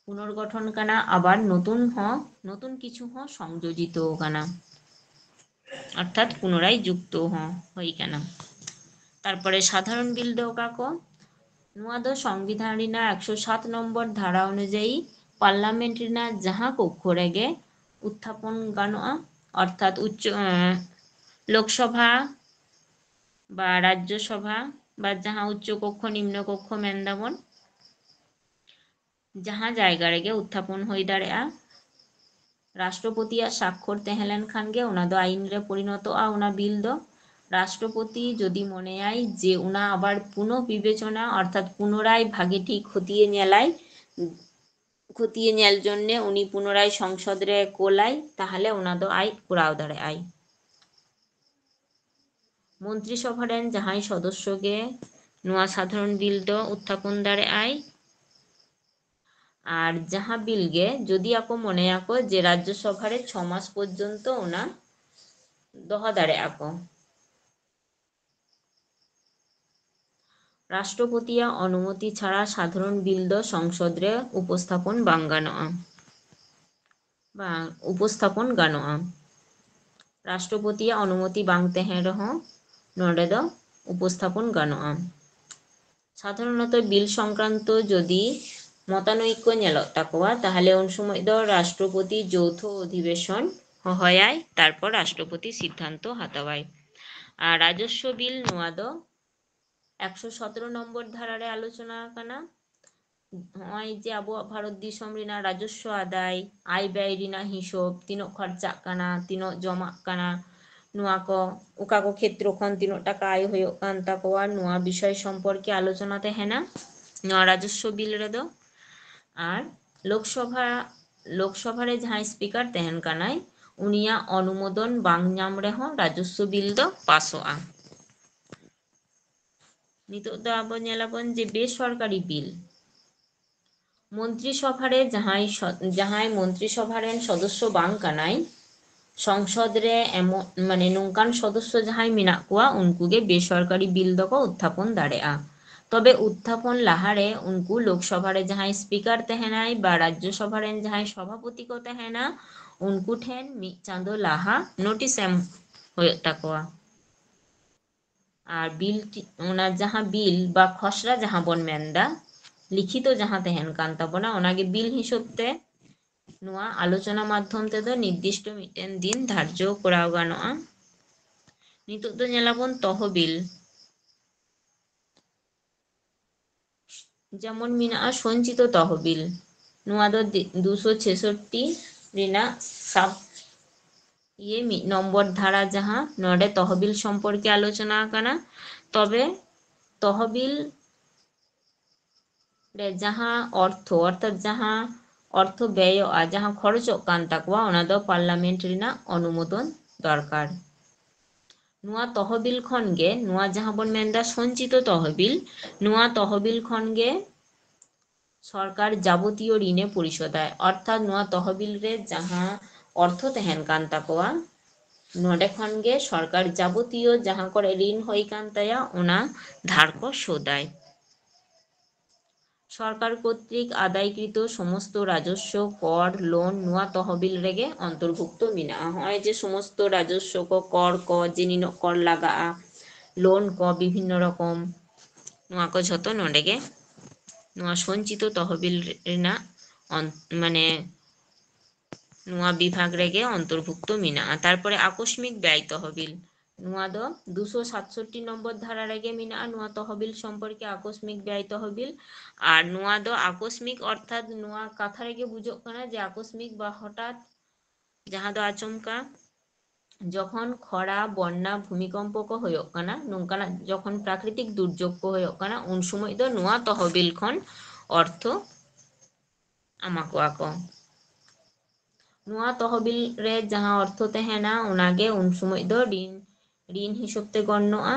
ᱯᱩᱱᱚᱨᱜᱚᱴᱷᱚᱱ ᱠᱟᱱᱟ, ᱟᱵᱟᱨ ᱱᱚᱛᱩᱱ ᱦᱚᱸ, ᱱᱚᱛᱩᱱ ᱠᱤᱪᱷᱩ ᱦᱚᱸ ᱥᱚᱝᱡᱳᱡᱤᱛᱚ ᱠᱟᱱᱟ, ᱚᱨᱛᱷᱟᱛ ᱯᱩᱱᱚᱨᱟᱭ ᱡᱩᱠᱛᱚ ᱦᱚᱸ ᱦᱩᱭ ᱠᱟᱱᱟ᱾ ᱛᱟᱨᱯᱚᱨᱮ ᱥᱟᱫᱷᱟᱨᱚᱱ ᱵᱤᱞ ᱫᱚ ᱚᱠᱟ ᱠᱚ? ᱱᱚᱣᱟ ᱫᱚ ᱥᱚᱝᱵᱤᱫᱷᱟᱱ ᱨᱮᱱᱟᱜ ᱮᱠᱥᱚ ᱥᱟᱛ ᱱᱚᱢᱵᱚᱨ ᱫᱷᱟᱨᱟ ᱚᱱᱩᱡᱟᱭᱤ ᱯᱟᱨᱞᱟᱢᱮᱱᱴ ᱨᱮᱱᱟᱜ ᱡᱟᱦᱟᱸ ᱠᱚᱠᱠᱷᱚ ᱨᱮᱜᱮ ᱩᱛᱛᱷᱟᱯᱚᱱ ᱜᱟᱱᱚᱜᱼᱟ, ᱚᱨᱛᱷᱟᱛ ᱩᱪᱪᱚ, ᱮᱸ, ᱞᱳᱠᱥᱚᱵᱷᱟ ᱵᱟ ᱨᱟᱡᱽᱡᱚᱥᱚᱵᱷᱟ ᱵᱟ ᱡᱟᱦᱟᱸ ᱩᱪᱪᱚ ᱠᱚᱠᱠᱷᱚ, ᱱᱤᱢᱱᱚ ᱠᱚᱠᱠᱷᱚ ᱢᱮᱱ ᱫᱟᱵᱚᱱ, ᱡᱟᱦᱟᱸ ᱡᱟᱭᱜᱟ ᱨᱮᱜᱮ ᱩᱛᱛᱷᱟᱯᱚᱱ ᱦᱩᱭ ᱫᱟᱲᱮᱭᱟᱜᱼᱟ, ᱨᱟᱥᱴᱨᱚᱯᱚᱛᱤᱭᱟᱜ ᱥᱟᱠᱠᱷᱚᱨ ᱛᱟᱦᱮᱸ ᱞᱮᱱᱠᱷᱟᱱ ᱜᱮ ᱚᱱᱟ ᱫᱚ ᱟᱭᱤᱱ ᱨᱮ ᱯᱚᱨᱤᱱᱚᱛᱚᱜᱼᱟ, ᱚᱱᱟ ᱵᱤᱞ ᱫᱚ᱾ ᱨᱟᱥᱴᱨᱚᱯᱚᱛᱤ ᱡᱩᱫᱤ ᱢᱚᱱᱮᱭᱟᱭ ᱡᱮ ᱚᱱᱟ ᱟᱵᱟᱨ ᱯᱩᱱᱚ ᱵᱤᱵᱮᱪᱚᱱᱟ, ᱚᱨᱛᱷᱟᱛ ᱯᱩᱱᱚᱨᱟᱭ ᱵᱷᱟᱜᱮ ᱴᱷᱤᱠ ᱠᱷᱚᱛᱤᱭᱮ ᱧᱮᱞᱟᱭ, ᱠᱷᱚᱛᱤᱭᱮ ᱧᱮᱞ ᱡᱚᱱᱱᱮ ᱩᱱᱤ ᱯᱩᱱᱚᱨᱟᱭ ᱥᱚᱝᱥᱚᱫ ᱨᱮ ᱠᱳᱞᱟᱭ, ᱛᱟᱦᱚᱞᱮ ᱚᱱᱟ ᱫᱚ ᱟᱡ ᱠᱚᱨᱟᱣ ᱫᱟᱲᱮᱭᱟᱜᱼᱟᱭ᱾ ᱢᱚᱱᱛᱨᱤ ᱥᱚᱵᱷᱟ ᱨᱮᱱ ᱡᱟᱦᱟᱸᱭ ᱥᱚᱫᱚᱥᱥᱚ ᱜᱮ ᱱᱚᱣᱟ ᱥᱟᱫᱷᱟᱨᱚᱱ ᱵᱤᱞ ᱫᱚ ᱩᱛᱛᱷᱟᱯᱚᱱ ᱫᱟᱲᱮᱭᱟᱜᱼᱟᱭ᱾ ᱟᱨ ᱡᱟᱦᱟᱸ ᱵᱤᱞ ᱜᱮ ᱡᱩᱫᱤ ᱟᱠᱚ ᱢᱚᱱᱮᱭᱟᱠᱚ ᱡᱮ ᱨᱟᱡᱽᱡᱚ ᱥᱚᱵᱷᱟ ᱨᱮ ᱪᱷᱚ ᱢᱟᱥ ᱯᱚᱨᱡᱚᱱᱛᱚ ᱚᱱᱟ ᱫᱚᱦᱚ ᱫᱟᱲᱮᱭᱟᱜᱼᱟ ᱠᱚ᱾ ᱨᱟᱥᱴᱨᱚᱯᱚᱛᱤᱭᱟᱜ ᱚᱱᱩᱢᱚᱛᱤ ᱪᱷᱟᱲᱟ ᱥᱟᱫᱷᱟᱨᱚᱱ ᱵᱤᱞ ᱫᱚ ᱥᱚᱝᱥᱚᱫ ᱨᱮ ᱩᱯᱚᱥᱛᱷᱟᱯᱚᱱ ᱵᱟᱝ ᱜᱟᱱᱚᱜᱼᱟ, ᱵᱟᱝ ᱩᱯᱚᱥᱛᱷᱟᱯᱚᱱ ᱜᱟᱱᱚᱜᱼᱟ᱾ ᱨᱟᱥᱴᱨᱚᱯᱚᱛᱤᱭᱟᱜ ᱚᱱᱩᱢᱚᱛᱤ ᱵᱟᱝ ᱛᱟᱦᱮᱸ ᱨᱮᱦᱚᱸ ᱱᱚᱰᱮ ᱫᱚ ᱩᱯᱚᱥᱛᱷᱟᱯᱚᱱ ᱜᱟᱱᱚᱜᱼᱟ᱾ ᱥᱟᱫᱷᱟᱨᱚᱱᱚᱛᱚ ᱵᱤᱞ ᱥᱚᱝᱠᱨᱟᱱᱛᱚ ᱡᱚᱫᱤ ᱢᱚᱛᱟᱱᱚᱭᱤᱠᱠᱚ ᱧᱮᱞᱚᱜ ᱛᱟᱠᱚᱣᱟ, ᱛᱟᱦᱚᱞᱮ ᱩᱱ ᱥᱚᱢᱚᱭ ᱫᱚ ᱨᱟᱥᱴᱨᱚᱯᱚᱛᱤ ᱡᱳᱣᱛᱷᱚ ᱚᱫᱷᱤᱵᱮᱥᱚᱱ ᱦᱚᱦᱚᱭᱟᱭ, ᱛᱟᱨᱯᱚᱨ ᱨᱟᱥᱴᱨᱚᱯᱚᱛᱤ ᱥᱤᱫᱽᱫᱷᱟᱱᱛᱚ ᱦᱟᱛᱟᱣᱟᱭ᱾ ᱟᱨ ᱨᱟᱡᱚᱥᱥᱚ ᱵᱤᱞ, ᱱᱚᱣᱟ ᱫᱚ ᱮᱠᱥᱚ ᱥᱚᱛᱨᱚ ᱱᱚᱢᱵᱚᱨ ᱫᱷᱟᱨᱟ ᱨᱮ ᱟᱞᱳᱪᱚᱱᱟ ᱟᱠᱟᱱᱟ᱾ ᱱᱚᱜᱼᱚᱭ ᱡᱮ ᱟᱵᱚᱣᱟᱜ ᱵᱷᱟᱨᱚᱛ ᱫᱤᱥᱚᱢ ᱨᱮᱱᱟᱜ ᱨᱟᱡᱚᱥᱥᱚ ᱟᱫᱟᱭ, ᱟᱭ ᱵᱮᱭ ᱨᱮᱱᱟᱜ ᱦᱤᱥᱟᱹᱵ, ᱛᱤᱱᱟᱹᱜ ᱠᱷᱚᱨᱪᱟᱜ ᱠᱟᱱᱟ, ᱛᱤᱱᱟᱹᱜ ᱡᱚᱢᱟᱜ ᱠᱟᱱᱟ, ᱱᱚᱣᱟ ᱠᱚ ᱚᱠᱟ ᱠᱚ ᱠᱷᱮᱛᱨᱚ ᱠᱷᱚᱱ ᱛᱤᱱᱟᱹᱜ ᱴᱟᱠᱟ ᱟᱭ ᱦᱩᱭᱩᱜ ᱠᱟᱱ ᱛᱟᱠᱚᱣᱟ, ᱱᱚᱣᱟ ᱵᱤᱥᱚᱭ ᱥᱚᱢᱯᱚᱨᱠᱮ ᱟᱞᱳᱪᱚᱱᱟ ᱛᱟᱦᱮᱱᱟ ᱱᱚᱣᱟ ᱨᱟᱡᱚᱥᱥᱚ ᱵᱤᱞ ᱨᱮᱫᱚ᱾ ᱟᱨ ᱞᱳᱠᱥᱚᱵᱷᱟ, ᱞᱳᱠᱥᱚᱵᱷᱟ ᱨᱮ ᱡᱟᱦᱟᱸᱭ ᱥᱯᱤᱠᱟᱨ ᱛᱟᱦᱮᱱ ᱠᱟᱱᱟᱭ, ᱩᱱᱤᱭᱟᱜ ᱚᱱᱩᱢᱳᱫᱚᱱ ᱵᱟᱝ ᱧᱟᱢ ᱨᱮᱦᱚᱸ ᱨᱟᱡᱚᱥᱥᱚ ᱵᱤᱞ ᱫᱚ ᱯᱟᱥᱚᱜᱼᱟ᱾ ᱱᱤᱛᱚᱜ ᱫᱚ ᱟᱵᱚ ᱧᱮᱞᱟᱵᱚᱱ ᱡᱮ ᱵᱮᱥᱚᱨᱠᱟᱨᱤ ᱵᱤᱞ᱾ ᱢᱚᱱᱛᱨᱤ ᱥᱚᱵᱷᱟ ᱨᱮ ᱡᱟᱦᱟᱸᱭ ᱥᱚ-, ᱡᱟᱦᱟᱸᱭ ᱢᱚᱱᱛᱨᱤ ᱥᱚᱵᱷᱟ ᱨᱮᱱ ᱥᱚᱫᱚᱥᱥᱚ ᱵᱟᱝ ᱠᱟᱱᱟᱭ, ᱥᱚᱝᱥᱚᱫ ᱨᱮ ᱮᱢᱚᱱ, ᱢᱟᱱᱮ ᱱᱚᱝᱠᱟᱱ ᱥᱚᱫᱚᱥᱥᱚ ᱡᱟᱦᱟᱸᱭ ᱢᱮᱱᱟᱜ ᱠᱚᱣᱟ, ᱩᱱᱠᱩ ᱜᱮ ᱵᱮᱥᱚᱨᱠᱟᱨᱤ ᱵᱤᱞ ᱫᱚᱠᱚ ᱩᱛᱛᱷᱟᱯᱚᱱ ᱫᱟᱲᱮᱭᱟᱜᱼᱟ᱾ ᱛᱚᱵᱮ ᱩᱛᱛᱷᱟᱯᱚᱱ ᱞᱟᱦᱟᱨᱮ ᱩᱱᱠᱩ ᱞᱳᱠᱥᱚᱵᱷᱟ ᱨᱮ ᱡᱟᱦᱟᱸᱭ ᱥᱯᱤᱠᱟᱨ ᱛᱟᱦᱮᱱᱟᱭ ᱵᱟ ᱨᱟᱡᱽᱡᱚ ᱥᱚᱵᱷᱟ ᱨᱮᱱ ᱡᱟᱦᱟᱸᱭ ᱥᱚᱵᱷᱟᱯᱚᱛᱤ ᱠᱚ ᱛᱟᱦᱮᱱᱟ, ᱩᱱᱠᱩ ᱴᱷᱮᱱ ᱢᱤᱫ ᱪᱟᱸᱫᱳ ᱞᱟᱦᱟ ᱱᱳᱴᱤᱥ ᱮᱢ ᱦᱩᱭᱩᱜ ᱛᱟᱠᱚᱣᱟ᱾ ᱟᱨ ᱵᱤᱞ ᱴᱤ-, ᱚᱱᱟ ᱡᱟᱦᱟᱸ ᱵᱤᱞ ᱵᱟ ᱠᱷᱚᱥᱲᱟ ᱡᱟᱦᱟᱸ ᱵᱚᱱ ᱢᱮᱱᱫᱟ, ᱞᱤᱠᱷᱤᱛᱚ ᱡᱟᱦᱟᱸ ᱛᱟᱦᱮᱱ ᱠᱟᱱ ᱛᱟᱵᱚᱱᱟ, ᱚᱱᱟᱜᱮ ᱵᱤᱞ ᱦᱤᱥᱟᱹᱵ ᱛᱮ ᱱᱚᱣᱟ ᱟᱞᱳᱪᱚᱱᱟ ᱢᱟᱫᱽᱫᱷᱚᱢ ᱛᱮᱫᱚ ᱱᱤᱨᱫᱤᱥᱴᱚ ᱢᱤᱫᱴᱮᱱ ᱫᱤᱱ ᱫᱷᱟᱨᱡᱚ ᱠᱚᱨᱟᱣ ᱜᱟᱱᱚᱜᱼᱟ᱾ ᱱᱤᱛᱚᱜ ᱫᱚ ᱧᱮᱞᱟᱵᱚᱱ ᱛᱚᱦᱚᱵᱤᱞ᱾ ᱡᱮᱢᱚᱱ ᱢᱮᱱᱟᱜᱼᱟ ᱥᱚᱧᱪᱤᱛᱚ ᱛᱚᱦᱚᱵᱤᱞ, ᱱᱚᱣᱟ ᱫᱚ ᱫᱤ-, ᱫᱩᱥᱚ ᱪᱷᱮᱥᱚᱴᱴᱤ ᱨᱮᱱᱟᱜ ᱥᱟᱵ ᱤᱭᱟᱹ ᱢᱤᱫ ᱱᱚᱢᱵᱚᱨ ᱫᱷᱟᱨᱟ, ᱡᱟᱦᱟᱸ ᱱᱚᱰᱮ ᱛᱚᱦᱚᱵᱤᱞ ᱥᱚᱢᱯᱚᱨᱠᱮ ᱟᱞᱳᱪᱚᱱᱟ ᱟᱠᱟᱱᱟ᱾ ᱛᱚᱵᱮ ᱛᱚᱦᱚᱵᱤᱞ ᱨᱮ ᱡᱟᱦᱟᱸ ᱚᱨᱛᱷᱚ, ᱚᱨᱛᱷᱟᱛ ᱡᱟᱦᱟᱸ ᱚᱨᱛᱷᱚ ᱵᱮᱭᱚᱜᱼᱟ, ᱡᱟᱦᱟᱸ ᱠᱷᱚᱨᱚᱪᱚᱜ ᱠᱟᱱ ᱛᱟᱠᱚᱣᱟ, ᱚᱱᱟ ᱫᱚ ᱯᱟᱨᱞᱟᱢᱮᱱᱴ ᱨᱮᱱᱟᱜ ᱚᱱᱩᱢᱳᱫᱚᱱ ᱫᱚᱨᱠᱟᱨ᱾ ᱱᱚᱣᱟ ᱛᱚᱦᱚᱵᱤᱞ ᱠᱷᱚᱱ ᱜᱮ, ᱱᱚᱣᱟ ᱡᱟᱦᱟᱸ ᱵᱚᱱ ᱢᱮᱱᱫᱟ ᱥᱚᱧᱪᱤᱛᱚ ᱛᱚᱦᱚᱵᱤᱞ, ᱱᱚᱣᱟ ᱛᱚᱦᱚᱵᱤᱞ ᱠᱷᱚᱱ ᱜᱮ ᱥᱚᱨᱠᱟᱨ ᱡᱟᱵᱚᱛᱤᱭᱚ ᱨᱤᱱᱮ ᱯᱚᱨᱤᱥᱳᱫᱟᱭ, ᱚᱨᱛᱷᱟᱛ ᱱᱚᱣᱟ ᱛᱚᱦᱚᱵᱤᱞ ᱨᱮ ᱡᱟᱦᱟᱸ ᱚᱨᱛᱷᱚ ᱛᱟᱦᱮᱱ ᱠᱟᱱ ᱛᱟᱠᱚᱣᱟ, ᱱᱚᱰᱮ ᱠᱷᱚᱱ ᱜᱮ ᱥᱚᱨᱠᱟᱨ ᱡᱟᱵᱚᱛᱤᱭᱚ ᱡᱟᱦᱟᱸ ᱠᱚᱨᱮ ᱨᱤᱱ ᱦᱩᱭ ᱠᱟᱱ ᱛᱟᱭᱟ, ᱚᱱᱟ ᱫᱷᱟᱨ ᱠᱚ ᱥᱳᱫᱟᱭ᱾ ᱥᱚᱨᱠᱟᱨ ᱠᱚᱨᱛᱨᱤᱠ ᱟᱫᱟᱭᱠᱨᱤᱛᱚ ᱥᱚᱢᱚᱥᱛᱚ ᱨᱟᱡᱚᱥᱥᱚ, ᱠᱚᱨ, ᱞᱳᱱ ᱱᱚᱣᱟ ᱛᱚᱦᱚᱵᱤᱞ ᱨᱮᱜᱮ ᱚᱱᱛᱚᱨᱵᱷᱩᱠᱛᱚ ᱢᱮᱱᱟᱜᱼᱟ᱾ ᱱᱚᱜᱼᱚᱭ ᱡᱮ ᱥᱚᱢᱚᱥᱛᱚ ᱨᱟᱡᱚᱥᱥᱚ ᱠᱚ, ᱠᱚᱨ ᱠᱚ, ᱡᱮ ᱱᱤᱱᱟᱹᱜ ᱠᱚᱨ ᱞᱟᱜᱟᱜᱼᱟ, ᱞᱳᱱ ᱠᱚ, ᱵᱤᱵᱷᱤᱱᱱᱚ ᱨᱚᱠᱚᱢ, ᱱᱚᱣᱟ ᱠᱚ ᱡᱷᱚᱛᱚ ᱱᱚᱰᱮ ᱜᱮ ᱱᱚᱣᱟ ᱥᱚᱧᱪᱤᱛᱚ ᱛᱚᱦᱚᱵᱤᱞ ᱨᱮᱱᱟᱜ ᱚᱱ-, ᱢᱟᱱᱮ ᱱᱚᱣᱟ ᱵᱤᱵᱷᱟᱜᱽ ᱨᱮᱜᱮ ᱚᱱᱛᱚᱨᱵᱷᱩᱠᱛᱚ ᱢᱮᱱᱟᱜᱼᱟ᱾ ᱛᱟᱨᱯᱚᱨᱮ ᱟᱠᱚᱥᱢᱤᱠ ᱵᱮᱭ ᱛᱚᱦᱚᱵᱤᱞ, ᱱᱚᱣᱟ ᱫᱚ ᱫᱩᱥᱚ ᱥᱟᱛᱥᱚᱴᱴᱤ ᱱᱚᱢᱵᱚᱨ ᱫᱷᱟᱨᱟ ᱨᱮᱜᱮ ᱢᱮᱱᱟᱜᱼᱟ, ᱱᱚᱣᱟ ᱛᱚᱦᱚᱵᱤᱞ ᱥᱚᱢᱯᱚᱨᱠᱮ ᱟᱠᱚᱥᱢᱤᱠ ᱵᱮᱭ ᱛᱚᱦᱚᱵᱤᱞ᱾ ᱟᱨ ᱱᱚᱣᱟ ᱫᱚ ᱟᱠᱚᱥᱢᱤᱠ ᱚᱨᱛᱷᱟᱛ ᱱᱚᱣᱟ ᱠᱟᱛᱷᱟ ᱨᱮᱜᱮ ᱵᱩᱡᱷᱟᱹᱜ ᱠᱟᱱᱟ ᱡᱮ ᱟᱠᱚᱥᱢᱤᱠ ᱵᱟ ᱦᱚᱴᱟᱛ, ᱡᱟᱦᱟᱸ ᱫᱚ ᱟᱪᱚᱢᱠᱟ, ᱡᱚᱠᱷᱚᱱ ᱠᱷᱚᱨᱟ, ᱵᱚᱱᱱᱟ, ᱵᱷᱩᱢᱤᱠᱚᱢᱯᱚ ᱠᱚ ᱦᱩᱭᱩᱜ ᱠᱟᱱᱟ, ᱱᱚᱝᱠᱟᱱᱟᱜ ᱡᱚᱠᱷᱚᱱ ᱯᱨᱟᱠᱨᱤᱛᱤᱠ ᱫᱩᱨᱡᱳᱜᱽ ᱠᱚ ᱦᱩᱭᱩᱜ ᱠᱟᱱᱟ, ᱩᱱ ᱥᱚᱢᱚᱭ ᱫᱚ ᱱᱚᱣᱟ ᱛᱚᱦᱚᱵᱤᱞ ᱠᱷᱚᱱ ᱚᱨᱛᱷᱚ ᱮᱢᱟ ᱠᱚᱣᱟ ᱠᱚ᱾ ᱱᱚᱣᱟ ᱛᱚᱦᱚᱵᱤᱞ ᱨᱮ ᱡᱟᱦᱟᱸ ᱚᱨᱛᱷᱚ ᱛᱟᱦᱮᱱᱟ, ᱚᱱᱟᱜᱮ ᱩᱱ ᱥᱚᱢᱚᱭ ᱫᱚ ᱨᱤᱱ, ᱨᱤᱱ ᱦᱤᱥᱟᱹᱵ ᱛᱮ ᱜᱚᱱᱱᱚᱜᱼᱟ᱾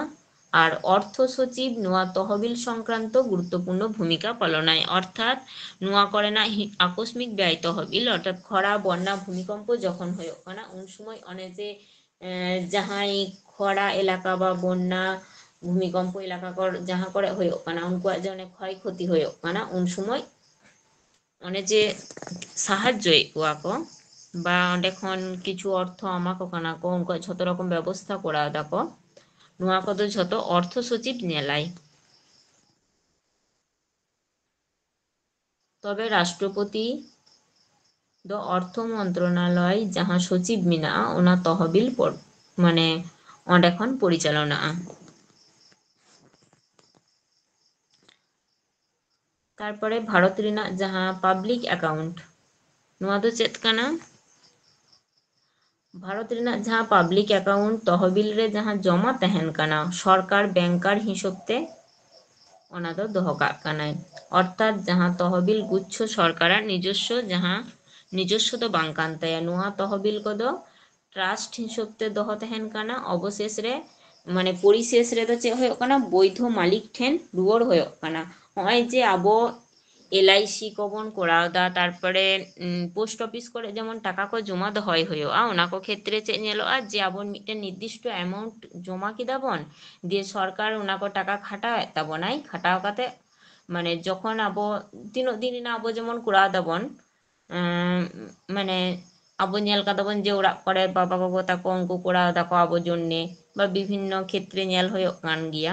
ᱟᱨ ᱚᱨᱛᱷᱚ ᱥᱚᱪᱤᱵ ᱱᱚᱣᱟ ᱛᱚᱦᱚᱵᱤᱞ ᱥᱚᱝᱠᱨᱟᱱᱛᱚ ᱜᱩᱨᱩᱛᱛᱚᱯᱩᱨᱱᱚ ᱵᱷᱩᱢᱤᱠᱟ ᱯᱟᱞᱚᱱᱟᱭ, ᱚᱨᱛᱷᱟᱛ ᱱᱚᱣᱟ ᱠᱚᱨᱮᱱᱟᱜ ᱦᱤ-, ᱟᱠᱚᱥᱢᱤᱠ ᱵᱮᱭ ᱛᱚᱦᱚᱵᱤᱞ, ᱚᱨᱛᱷᱟᱛ ᱠᱷᱚᱨᱟ, ᱵᱚᱱᱱᱟ, ᱵᱷᱩᱢᱤᱠᱚᱢᱯᱚ ᱡᱚᱠᱷᱚᱱ ᱦᱩᱭᱩᱜ ᱠᱟᱱᱟ, ᱩᱱ ᱥᱚᱢᱚᱭ ᱚᱱᱮ ᱡᱮ, ᱮ, ᱡᱟᱦᱟᱸᱭ ᱠᱷᱚᱨᱟ ᱮᱞᱟᱠᱟ ᱵᱟ ᱵᱚᱱᱱᱟ, ᱵᱷᱩᱢᱤᱠᱚᱢᱯᱚ ᱮᱞᱟᱠᱟ ᱠᱚ ᱡᱟᱦᱟᱸ ᱠᱚᱨᱮ ᱦᱩᱭᱩᱜ ᱠᱟᱱᱟ, ᱩᱱᱠᱩᱣᱟᱜ ᱡᱮ ᱚᱱᱮ ᱠᱷᱚᱭ ᱠᱷᱚᱛᱤ ᱦᱩᱭᱩᱜ ᱠᱟᱱᱟ, ᱩᱱ ᱥᱚᱢᱚᱭ ᱚᱱᱮ ᱡᱮ ᱥᱟᱦᱟᱡᱽᱡᱚᱭᱮᱫ ᱠᱚᱣᱟ ᱠᱚ ᱵᱟ ᱚᱸᱰᱮ ᱠᱷᱚᱱ ᱠᱤᱪᱷᱩ ᱚᱨᱛᱷᱚ ᱮᱢᱟ ᱠᱚ ᱠᱟᱱᱟ ᱠᱚ, ᱩᱱᱠᱩᱣᱟᱜ ᱡᱷᱚᱛᱚ ᱨᱚᱠᱚᱢ ᱵᱮᱵᱚᱥᱛᱷᱟ ᱠᱚᱨᱟᱣ ᱫᱟᱠᱚ, ᱱᱚᱣᱟ ᱠᱚᱫᱚ ᱡᱷᱚᱛᱚ ᱚᱨᱛᱷᱚ ᱥᱚᱪᱤᱵ ᱧᱮᱞᱟᱭ᱾ ᱛᱚᱵᱮ ᱨᱟᱥᱴᱨᱚᱯᱚᱛᱤ ᱫᱚ ᱚᱨᱛᱷᱚ ᱢᱚᱱᱛᱨᱚᱱᱟᱞᱚᱭ ᱡᱟᱦᱟᱸ ᱥᱚᱪᱤᱵ ᱢᱮᱱᱟᱜᱼᱟ, ᱚᱱᱟ ᱛᱚᱦᱚᱵᱤᱞ ᱯᱚᱨ-, ᱢᱟᱱᱮ ᱚᱸᱰᱮ ᱠᱷᱚᱱ ᱯᱚᱨᱤᱪᱟᱞᱚᱱᱟᱜᱼᱟ᱾ ᱛᱟᱨᱯᱚᱨᱮ ᱵᱷᱟᱨᱚᱛ ᱨᱮᱱᱟᱜ ᱡᱟᱦᱟᱸ ᱯᱟᱵᱽᱞᱤᱠ ᱮᱠᱟᱣᱩᱱᱴ, ᱱᱚᱣᱟ ᱫᱚ ᱪᱮᱫ ᱠᱟᱱᱟ? ᱵᱷᱟᱨᱚᱛ ᱨᱮᱱᱟᱜ ᱡᱟᱦᱟᱸ ᱯᱟᱵᱽᱞᱤᱠ ᱮᱠᱟᱣᱩᱱᱴ ᱛᱚᱦᱚᱵᱤᱞ ᱨᱮ ᱡᱟᱦᱟᱸ ᱡᱚᱢᱟ ᱛᱟᱦᱮᱱ ᱠᱟᱱᱟ, ᱥᱚᱨᱠᱟᱨ ᱵᱮᱝᱠᱟᱨ ᱦᱤᱥᱟᱹᱵ ᱛᱮ ᱚᱱᱟ ᱫᱚ ᱫᱚᱦᱚ ᱠᱟᱜ ᱠᱟᱱᱟᱭ᱾ ᱚᱨᱛᱷᱟᱛ ᱡᱟᱦᱟᱸ ᱛᱚᱦᱚᱵᱤᱞ ᱜᱩᱪᱷᱚ ᱥᱚᱨᱠᱟᱨᱟᱜ ᱱᱤᱡᱚᱥᱥᱚ, ᱡᱟᱦᱟᱸ ᱱᱤᱡᱚᱥᱥᱚ ᱫᱚ ᱵᱟᱝ ᱠᱟᱱ ᱛᱟᱭᱟ, ᱱᱚᱣᱟ ᱛᱚᱦᱚᱵᱤᱞ ᱠᱚᱫᱚ ᱴᱨᱟᱥᱴ ᱦᱤᱥᱟᱹᱵ ᱛᱮ ᱫᱚᱦᱚ ᱛᱟᱦᱮᱱ ᱠᱟᱱᱟ᱾ ᱚᱵᱚᱥᱮᱥ ᱨᱮ, ᱢᱟᱱᱮ ᱯᱚᱨᱤᱥᱮᱥ ᱨᱮᱫᱚ ᱪᱮᱫ ᱦᱩᱭᱩᱜ ᱠᱟᱱᱟ? ᱵᱳᱭᱫᱷᱚ ᱢᱟᱞᱤᱠ ᱴᱷᱮᱱ ᱨᱩᱣᱟᱹᱲ ᱦᱩᱭᱩᱜ ᱠᱟᱱᱟ᱾ ᱱᱚᱜᱼᱚᱭ ᱡᱮ ᱟᱵᱚ ᱮᱞ ᱟᱭ ᱥᱤ ᱠᱚᱵᱚᱱ ᱠᱚᱨᱟᱣ ᱮᱫᱟ, ᱛᱟᱨᱯᱚᱨᱮ, ᱩᱢ, ᱯᱳᱥᱴ ᱚᱯᱷᱤᱥ ᱠᱚᱨᱮ ᱡᱮᱢᱚᱱ ᱴᱟᱠᱟ ᱠᱚ ᱡᱚᱢᱟ ᱫᱚᱦᱚᱭ ᱦᱩᱭᱩᱜᱼᱟ, ᱚᱱᱟ ᱠᱚ ᱠᱷᱮᱛᱨᱮ ᱪᱮᱫ ᱧᱮᱞᱚᱜᱼᱟ? ᱡᱮ ᱟᱵᱚ ᱢᱤᱫᱴᱮᱱ ᱱᱤᱨᱫᱤᱥᱴᱚ ᱮᱢᱟᱣᱩᱱᱴ ᱡᱚᱢᱟ ᱠᱮᱫᱟ ᱵᱚᱱ, ᱫᱤᱭᱮ ᱥᱚᱨᱠᱟᱨ ᱚᱱᱟ ᱠᱚ ᱴᱟᱠᱟ ᱠᱷᱟᱴᱟᱣᱮᱫ ᱛᱟᱵᱚᱱᱟᱭ, ᱠᱷᱟᱴᱟᱣ ᱠᱟᱛᱮ, ᱢᱟᱱᱮ, ᱡᱚᱠᱷᱚᱱ ᱟᱵᱚ ᱛᱤᱱᱟᱹᱜ ᱫᱤᱱ ᱨᱮᱱᱟᱜ ᱟᱵᱚ ᱡᱮᱢᱚᱱ ᱠᱚᱨᱟᱣ ᱫᱟᱵᱚᱱ, ᱮᱸ, ᱢᱟᱱᱮ, ᱟᱵᱚ ᱧᱮᱞ ᱠᱟᱫᱟ ᱵᱚᱱ ᱡᱮ ᱚᱲᱟᱜ ᱠᱚᱨᱮ ᱵᱟᱵᱟ ᱜᱚᱜᱚ ᱛᱟᱠᱚ ᱩᱱᱠᱩ ᱠᱚᱨᱟᱣ ᱫᱟᱠᱚ ᱟᱵᱚ ᱡᱚᱱᱱᱮ, ᱵᱟ ᱵᱤᱵᱷᱤᱱᱱᱚ ᱠᱷᱮᱛᱨᱮ ᱧᱮᱞ ᱦᱩᱭᱩᱜ ᱠᱟᱱ ᱜᱮᱭᱟ᱾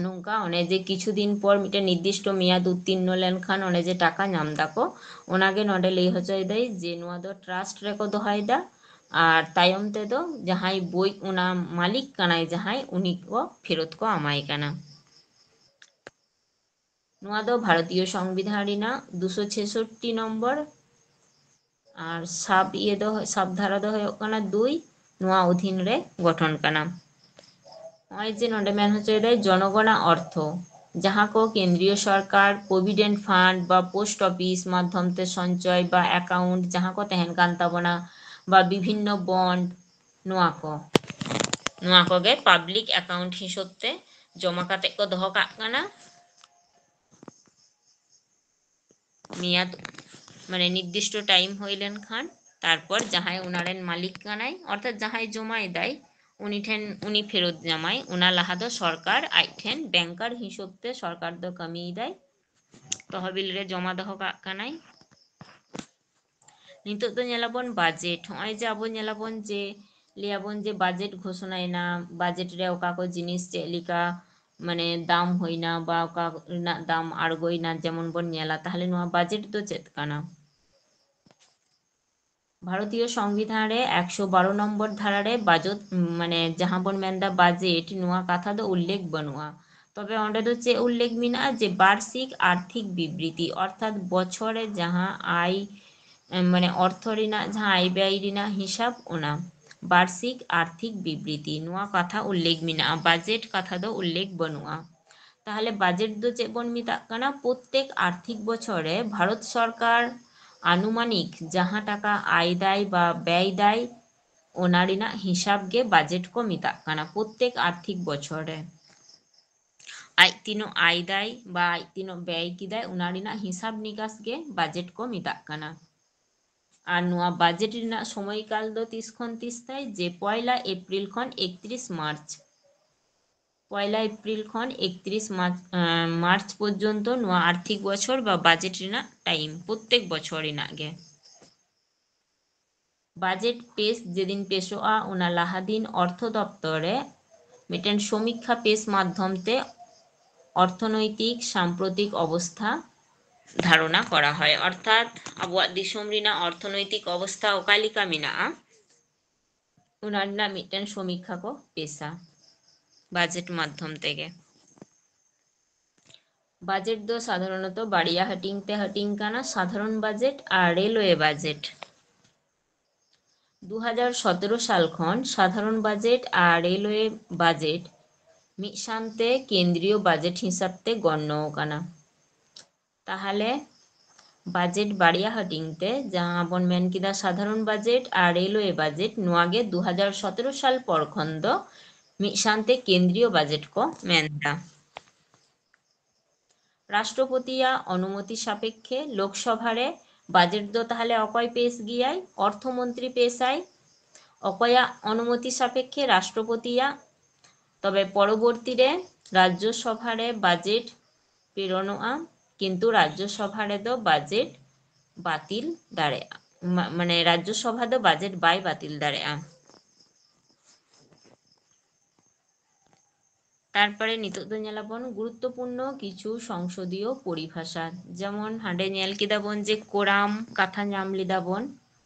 ᱱᱚᱝᱠᱟ ᱚᱱᱮ ᱡᱮ ᱠᱤᱪᱷᱩ ᱫᱤᱱ ᱯᱚᱨ ᱢᱤᱫᱴᱮᱱ ᱱᱤᱨᱫᱤᱥᱴᱚ ᱢᱮᱭᱟᱫ ᱩᱛᱛᱤᱨᱱᱚ ᱞᱮᱱᱠᱷᱟᱱ ᱚᱱᱮ ᱡᱮ ᱴᱟᱠᱟ ᱧᱟᱢ ᱫᱟᱠᱚ, ᱚᱱᱟᱜᱮ ᱱᱚᱰᱮ ᱞᱟᱹᱭ ᱦᱚᱪᱚᱭᱮᱫᱟᱭ ᱡᱮ ᱱᱚᱣᱟ ᱫᱚ ᱴᱨᱟᱥᱴ ᱨᱮᱠᱚ ᱫᱚᱦᱚᱭᱮᱫᱟ᱾ ᱟᱨ ᱛᱟᱭᱚᱢ ᱛᱮᱫᱚ ᱡᱟᱦᱟᱸᱭ ᱵᱳᱭ ᱚᱱᱟ ᱢᱟᱹᱞᱤᱠ ᱠᱟᱱᱟᱭ ᱡᱟᱦᱟᱸᱭ, ᱩᱱᱤ ᱠᱚ ᱯᱷᱮᱨᱚᱛ ᱠᱚ ᱮᱢᱟᱭ ᱠᱟᱱᱟ᱾ ᱱᱚᱣᱟ ᱫᱚ ᱵᱷᱟᱨᱚᱛᱤᱭᱚ ᱥᱚᱝᱵᱤᱫᱷᱟᱱ ᱨᱮᱱᱟᱜ ᱫᱩᱥᱚ ᱪᱷᱮᱥᱚᱴᱴᱤ ᱱᱚᱢᱵᱚᱨ ᱟᱨ ᱥᱟᱵ ᱤᱭᱟᱹ ᱫᱚ, ᱥᱟᱵ ᱫᱷᱟᱨᱟ ᱫᱚ ᱦᱩᱭᱩᱜ ᱠᱟᱱᱟ ᱫᱩᱭ, ᱱᱚᱣᱟ ᱚᱫᱷᱤᱱ ᱨᱮ ᱜᱚᱴᱷᱚᱱ ᱠᱟᱱᱟ᱾ ᱱᱚᱜᱼᱚᱭ ᱡᱮ ᱱᱚᱰᱮ ᱢᱮᱱ ᱦᱚᱪᱚᱭᱮᱫᱟᱭ ᱡᱚᱱᱚᱜᱚᱱᱟᱜ ᱚᱨᱛᱷᱚ, ᱡᱟᱦᱟᱸ ᱠᱚ ᱠᱮᱱᱫᱨᱤᱭᱚ ᱥᱚᱨᱠᱟᱨ provident fund ᱵᱟ post office ᱢᱟᱫᱽᱫᱷᱚᱢ ᱛᱮ ᱥᱚᱧᱪᱚᱭ ᱵᱟ account ᱡᱟᱦᱟᱸ ᱠᱚ ᱛᱟᱦᱮᱱ ᱠᱟᱱ ᱛᱟᱵᱚᱱᱟ ᱵᱟ ᱵᱤᱵᱷᱤᱱᱱᱚ bond, ᱱᱚᱣᱟ ᱠᱚ, ᱱᱚᱣᱟ ᱠᱚᱜᱮ public account ᱦᱤᱥᱟᱹᱵ ᱛᱮ ᱡᱚᱢᱟ ᱠᱟᱛᱮ ᱠᱚ ᱫᱚᱦᱚ ᱠᱟᱜ ᱠᱟᱱᱟ᱾ ᱢᱮᱭᱟᱫ, ᱢᱟᱱᱮ ᱱᱤᱨᱫᱤᱥᱴᱚ time ᱦᱩᱭ ᱞᱮᱱᱠᱷᱟᱱ, ᱛᱟᱨᱯᱚᱨ ᱡᱟᱦᱟᱸᱭ ᱚᱱᱟ ᱨᱮᱱ ᱢᱟᱹᱞᱤᱠ ᱠᱟᱱᱟᱭ, ᱚᱨᱛᱷᱟᱛ ᱡᱟᱦᱟᱸᱭ ᱡᱚᱢᱟᱭᱮᱫᱟᱭ, ᱩᱱᱤ ᱴᱷᱮᱱ, ᱩᱱᱤ ᱯᱷᱮᱨᱚᱛ ᱧᱟᱢᱟᱭ᱾ ᱚᱱᱟ ᱞᱟᱦᱟ ᱫᱚ ᱥᱚᱨᱠᱟᱨ ᱟᱡ ᱴᱷᱮᱱ banker ᱦᱤᱥᱟᱹᱵ ᱛᱮ ᱥᱚᱨᱠᱟᱨ ᱫᱚ ᱠᱟᱹᱢᱤᱭᱮᱫᱟᱭ, ᱛᱚᱦᱚᱵᱤᱞ ᱨᱮ ᱡᱚᱢᱟ ᱫᱚᱦᱚ ᱠᱟᱜ ᱠᱟᱱᱟᱭ᱾ ᱱᱤᱛᱚᱜ ᱫᱚ ᱧᱮᱞᱟᱵᱚᱱ budget᱾ ᱱᱚᱜᱼᱚᱭ ᱡᱮ ᱟᱵᱚ ᱧᱮᱞᱟᱵᱚᱱ ᱡᱮ, ᱞᱟᱹᱭᱟᱵᱚᱱ ᱡᱮ budget ᱜᱷᱳᱥᱚᱱᱟᱭᱮᱱᱟ, budget ᱨᱮ ᱚᱠᱟ ᱠᱚ ᱡᱤᱱᱤᱥ ᱪᱮᱫ ᱞᱮᱠᱟ ᱢᱟᱱᱮ ᱫᱟᱢ ᱦᱩᱭᱱᱟ ᱵᱟ ᱚᱠᱟ ᱨᱮᱱᱟᱜ ᱫᱟᱢ ᱟᱬᱜᱚᱭᱮᱱᱟ, ᱡᱮᱢᱚᱱ ᱵᱚᱱ ᱧᱮᱞᱟ, ᱛᱟᱦᱞᱮ ᱱᱚᱣᱟ budget ᱫᱚ ᱪᱮᱫ ᱠᱟᱱᱟ? ᱵᱷᱟᱨᱚᱛᱤᱭᱚ ᱥᱚᱝᱵᱤᱫᱷᱟᱱ ᱨᱮ ᱮᱠᱥᱚ ᱵᱟᱨᱚ ᱱᱚᱢᱵᱚᱨ ᱫᱷᱟᱨᱟ ᱨᱮ budget, ᱢᱟᱱᱮ ᱡᱟᱦᱟᱸ ᱵᱚᱱ ᱢᱮᱱᱫᱟ budget, ᱱᱚᱣᱟ ᱠᱟᱛᱷᱟ ᱫᱚ ᱩᱞᱞᱮᱠᱷ ᱵᱟᱹᱱᱩᱜᱼᱟ᱾ ᱛᱚᱵᱮ ᱚᱸᱰᱮ ᱫᱚ ᱪᱮᱫ ᱩᱞᱞᱮᱠᱷ ᱢᱮᱱᱟᱜᱼᱟ? ᱡᱮ ᱵᱟᱨᱥᱤᱠ ᱟᱨᱛᱷᱤᱠ ᱵᱤᱵᱨᱤᱛᱤ, ᱚᱨᱛᱷᱟᱛ ᱵᱚᱪᱷᱚᱨ ᱨᱮ ᱡᱟᱦᱟᱸ ᱟᱭ, ᱢᱟᱱᱮ ᱚᱨᱛᱷᱚ ᱨᱮᱱᱟᱜ ᱡᱟᱦᱟᱸ ᱟᱭ ᱵᱮᱭ ᱨᱮᱱᱟᱜ ᱦᱤᱥᱟᱹᱵ, ᱚᱱᱟ ᱵᱟᱨᱥᱤᱠ ᱟᱨᱛᱷᱤᱠ ᱵᱤᱵᱨᱤᱛᱤ, ᱱᱚᱣᱟ ᱠᱟᱛᱷᱟ ᱩᱞᱞᱮᱠᱷ ᱢᱮᱱᱟᱜᱼᱟ, budget ᱠᱟᱛᱷᱟ ᱫᱚ ᱩᱞᱞᱮᱠᱷ ᱵᱟᱹᱱᱩᱜᱼᱟ᱾ ᱛᱟᱦᱞᱮ budget ᱫᱚ ᱪᱮᱫ ᱵᱚᱱ ᱢᱮᱛᱟᱜ ᱠᱟᱱᱟ? ᱯᱨᱚᱛᱛᱮᱠ ᱟᱨᱛᱷᱤᱠ ᱵᱚᱪᱷᱚᱨ ᱨᱮ ᱵᱷᱟᱨᱚᱛ ᱥᱚᱨᱠᱟᱨ ᱟᱱᱩᱢᱟᱱᱤᱠ ᱡᱟᱦᱟᱸ ᱴᱟᱠᱟ ᱟᱭ ᱫᱟᱭ ᱵᱟ ᱵᱮᱭ ᱫᱟᱭ, ᱚᱱᱟ ᱨᱮᱱᱟᱜ ᱦᱤᱥᱟᱹᱵ ᱜᱮ budget ᱠᱚ ᱢᱮᱛᱟᱜ ᱠᱟᱱᱟ᱾ ᱯᱨᱚᱛᱛᱮᱠ ᱟᱨᱛᱷᱤᱠ ᱵᱚᱪᱷᱚᱨ ᱨᱮ ᱟᱡ ᱛᱤᱱᱟᱹᱜ ᱟᱭ ᱫᱟᱭ ᱵᱟ ᱟᱡ ᱛᱤᱱᱟᱹᱜ ᱵᱮᱭ ᱠᱮᱫᱟᱭ, ᱚᱱᱟ ᱨᱮᱱᱟᱜ ᱦᱤᱥᱟᱹᱵ ᱱᱤᱠᱟᱥ ᱜᱮ budget ᱠᱚ ᱢᱮᱛᱟᱜ ᱠᱟᱱᱟ᱾ ᱟᱨ ᱱᱚᱣᱟ budget ᱨᱮᱱᱟᱜ ᱥᱚᱢᱚᱭᱠᱟᱞ ᱫᱚ ᱛᱤᱥ ᱠᱷᱚᱱ ᱛᱤᱥ ᱛᱟᱭ? ᱡᱮ ᱯᱚᱭᱞᱟ ᱮᱯᱨᱤᱞ ᱠᱷᱚᱱ ᱮᱠᱛᱨᱤᱥ ᱢᱟᱨᱪ᱾ ᱯᱚᱭᱞᱟ ᱮᱯᱨᱤᱞ ᱠᱷᱚᱱ ᱮᱠᱛᱨᱤᱥ ᱢᱟᱨᱪ, ᱟᱸ, ᱢᱟᱨᱪ ᱯᱚᱨᱡᱚᱱᱛᱚ ᱱᱚᱣᱟ ᱟᱨᱛᱷᱤᱠ ᱵᱚᱪᱷᱚᱨ ᱵᱟ budget ᱨᱮᱱᱟᱜ time, ᱯᱨᱚᱛᱛᱮᱠ ᱵᱚᱪᱷᱚᱨ ᱨᱮᱱᱟᱜ ᱜᱮ᱾ Budget ᱯᱮᱥ ᱡᱮᱫᱤᱱ ᱯᱮᱥᱚᱜᱼᱟ, ᱚᱱᱟ ᱞᱟᱦᱟ ᱫᱤᱱ ᱚᱨᱛᱷᱚ ᱫᱚᱯᱛᱚᱨ ᱨᱮ ᱢᱤᱫᱴᱮᱱ ᱥᱚᱢᱤᱠᱠᱷᱟ ᱯᱮᱥ ᱢᱟᱫᱽᱫᱷᱚᱢ ᱛᱮ ᱚᱨᱛᱷᱚᱱᱳᱭᱛᱤᱠ ᱥᱟᱢᱯᱨᱚᱛᱤᱠ ᱚᱵᱚᱥᱛᱷᱟ ᱫᱷᱟᱨᱚᱱᱟ ᱠᱚᱨᱟ ᱦᱚᱭ, ᱚᱨᱛᱷᱟᱛ ᱟᱵᱚᱣᱟᱜ ᱫᱤᱥᱚᱢ ᱨᱮᱱᱟᱜ ᱚᱨᱛᱷᱚᱱᱳᱭᱛᱤᱠ ᱚᱵᱚᱥᱛᱷᱟ ᱚᱠᱟ ᱞᱮᱠᱟ ᱢᱮᱱᱟᱜᱼᱟ, ᱚᱱᱟ ᱨᱮᱱᱟᱜ ᱢᱤᱫᱴᱮᱱ ᱥᱚᱢᱤᱠᱠᱷᱟ ᱠᱚ ᱯᱮᱥᱟ ᱵᱟᱡᱮᱴ ᱢᱟᱫᱽᱫᱷᱚᱢ ᱛᱮᱜᱮ᱾ ᱵᱟᱡᱮᱴ ᱫᱚ ᱥᱟᱫᱷᱟᱨᱚᱱᱚᱛᱚ ᱵᱟᱨᱭᱟ ᱦᱟᱹᱴᱤᱧ ᱛᱮ ᱦᱟᱹᱴᱤᱧ ᱠᱟᱱᱟ, ᱥᱟᱫᱷᱟᱨᱚᱱ ᱵᱟᱡᱮᱴ ᱟᱨ ᱨᱮᱞᱣᱮ ᱵᱟᱡᱮᱴ᱾ ᱫᱩ ᱦᱟᱡᱟᱨ ᱥᱚᱛᱨᱚ ᱥᱟᱞ ᱠᱷᱚᱱ ᱥᱟᱫᱷᱟᱨᱚᱱ ᱵᱟᱡᱮᱴ ᱟᱨ ᱨᱮᱞᱣᱮ ᱵᱟᱡᱮᱴ ᱢᱤᱫ ᱥᱟᱶᱛᱮ ᱠᱮᱱᱫᱨᱤᱭᱚ ᱵᱟᱡᱮᱴ ᱦᱤᱥᱟᱹᱵ ᱛᱮ ᱜᱚᱱᱱᱚ ᱟᱠᱟᱱᱟ᱾ ᱛᱟᱦᱚᱞᱮ ᱵᱟᱡᱮᱴ ᱵᱟᱨᱭᱟ ᱦᱟᱹᱴᱤᱧ ᱛᱮ, ᱡᱟᱦᱟᱸ ᱵᱚᱱ ᱢᱮᱱ ᱠᱮᱫᱟ ᱥᱟᱫᱷᱟᱨᱚᱱ ᱵᱟᱡᱮᱴ ᱟᱨ ᱨᱮᱞᱣᱮ ᱵᱟᱡᱮᱴ, ᱱᱚᱣᱟ ᱜᱮ ᱫᱩ ᱦᱟᱡᱟᱨ ᱥᱚᱛᱨᱚ ᱥᱟᱞ ᱯᱚᱨ ᱠᱷᱚᱱ ᱫᱚ ᱢᱤᱫ ᱥᱟᱶᱛᱮ ᱠᱮᱱᱫᱨᱤᱭᱚ ᱵᱟᱡᱮᱴ ᱠᱚ ᱢᱮᱱᱫᱟ᱾ ᱨᱟᱥᱴᱨᱚᱯᱚᱛᱤᱭᱟᱜ ᱚᱱᱩᱢᱚᱛᱤ ᱥᱟᱯᱮᱠᱠᱷᱮ ᱞᱳᱠᱥᱚᱵᱷᱟ ᱨᱮ ᱵᱟᱡᱮᱴ ᱫᱚ ᱛᱟᱦᱚᱞᱮ ᱚᱠᱚᱭ ᱯᱮᱥ ᱜᱮᱭᱟᱭ? ᱚᱨᱛᱷᱚ ᱢᱚᱱᱛᱨᱤ ᱯᱮᱥᱟᱭ᱾ ᱚᱠᱚᱭᱟᱜ ᱚᱱᱩᱢᱚᱛᱤ ᱥᱟᱯᱮᱠᱠᱷᱮ? ᱨᱟᱥᱴᱨᱚᱯᱚᱛᱤᱭᱟᱜ᱾ ᱛᱚᱵᱮ ᱯᱚᱨᱚᱵᱚᱨᱛᱤ ᱨᱮ ᱨᱟᱡᱽᱡᱚᱥᱚᱵᱷᱟ ᱨᱮ ᱵᱟᱡᱮᱴ ᱯᱨᱮᱨᱚᱱᱚᱜᱼᱟ, ᱠᱤᱱᱛᱩ ᱨᱟᱡᱽᱡᱚᱥᱚᱵᱷᱟ ᱨᱮᱫᱚ ᱵᱟᱡᱮᱴ ᱵᱟᱹᱛᱤᱞ ᱫᱟᱲᱮᱭᱟᱜᱼᱟ, ᱢᱟ-, ᱢᱟᱱᱮ ᱨᱟᱡᱽᱡᱚᱥᱚᱵᱷᱟ ᱫᱚ ᱵᱟᱡᱮᱴ ᱵᱟᱭ ᱵᱟᱹᱛᱤᱞ ᱫᱟᱲᱮᱭᱟᱜᱼᱟ᱾ ᱛᱟᱨᱯᱚᱨᱮ ᱱᱤᱛᱚᱜ ᱫᱚ ᱧᱮᱞᱟᱵᱚᱱ ᱜᱩᱨᱩᱛᱛᱚᱯᱩᱨᱱᱚ ᱠᱤᱪᱷᱩ ᱥᱚᱝᱥᱚᱫᱤᱭᱚ ᱯᱚᱨᱤᱵᱷᱟᱥᱟ᱾ ᱡᱮᱢᱚᱱ ᱦᱟᱸᱰᱮ ᱧᱮᱞ ᱠᱮᱫᱟ ᱵᱚᱱ ᱡᱮ ᱠᱚᱨᱟᱢ ᱠᱟᱛᱷᱟ ᱧᱟᱢ ᱞᱮᱫᱟ ᱵᱚᱱ,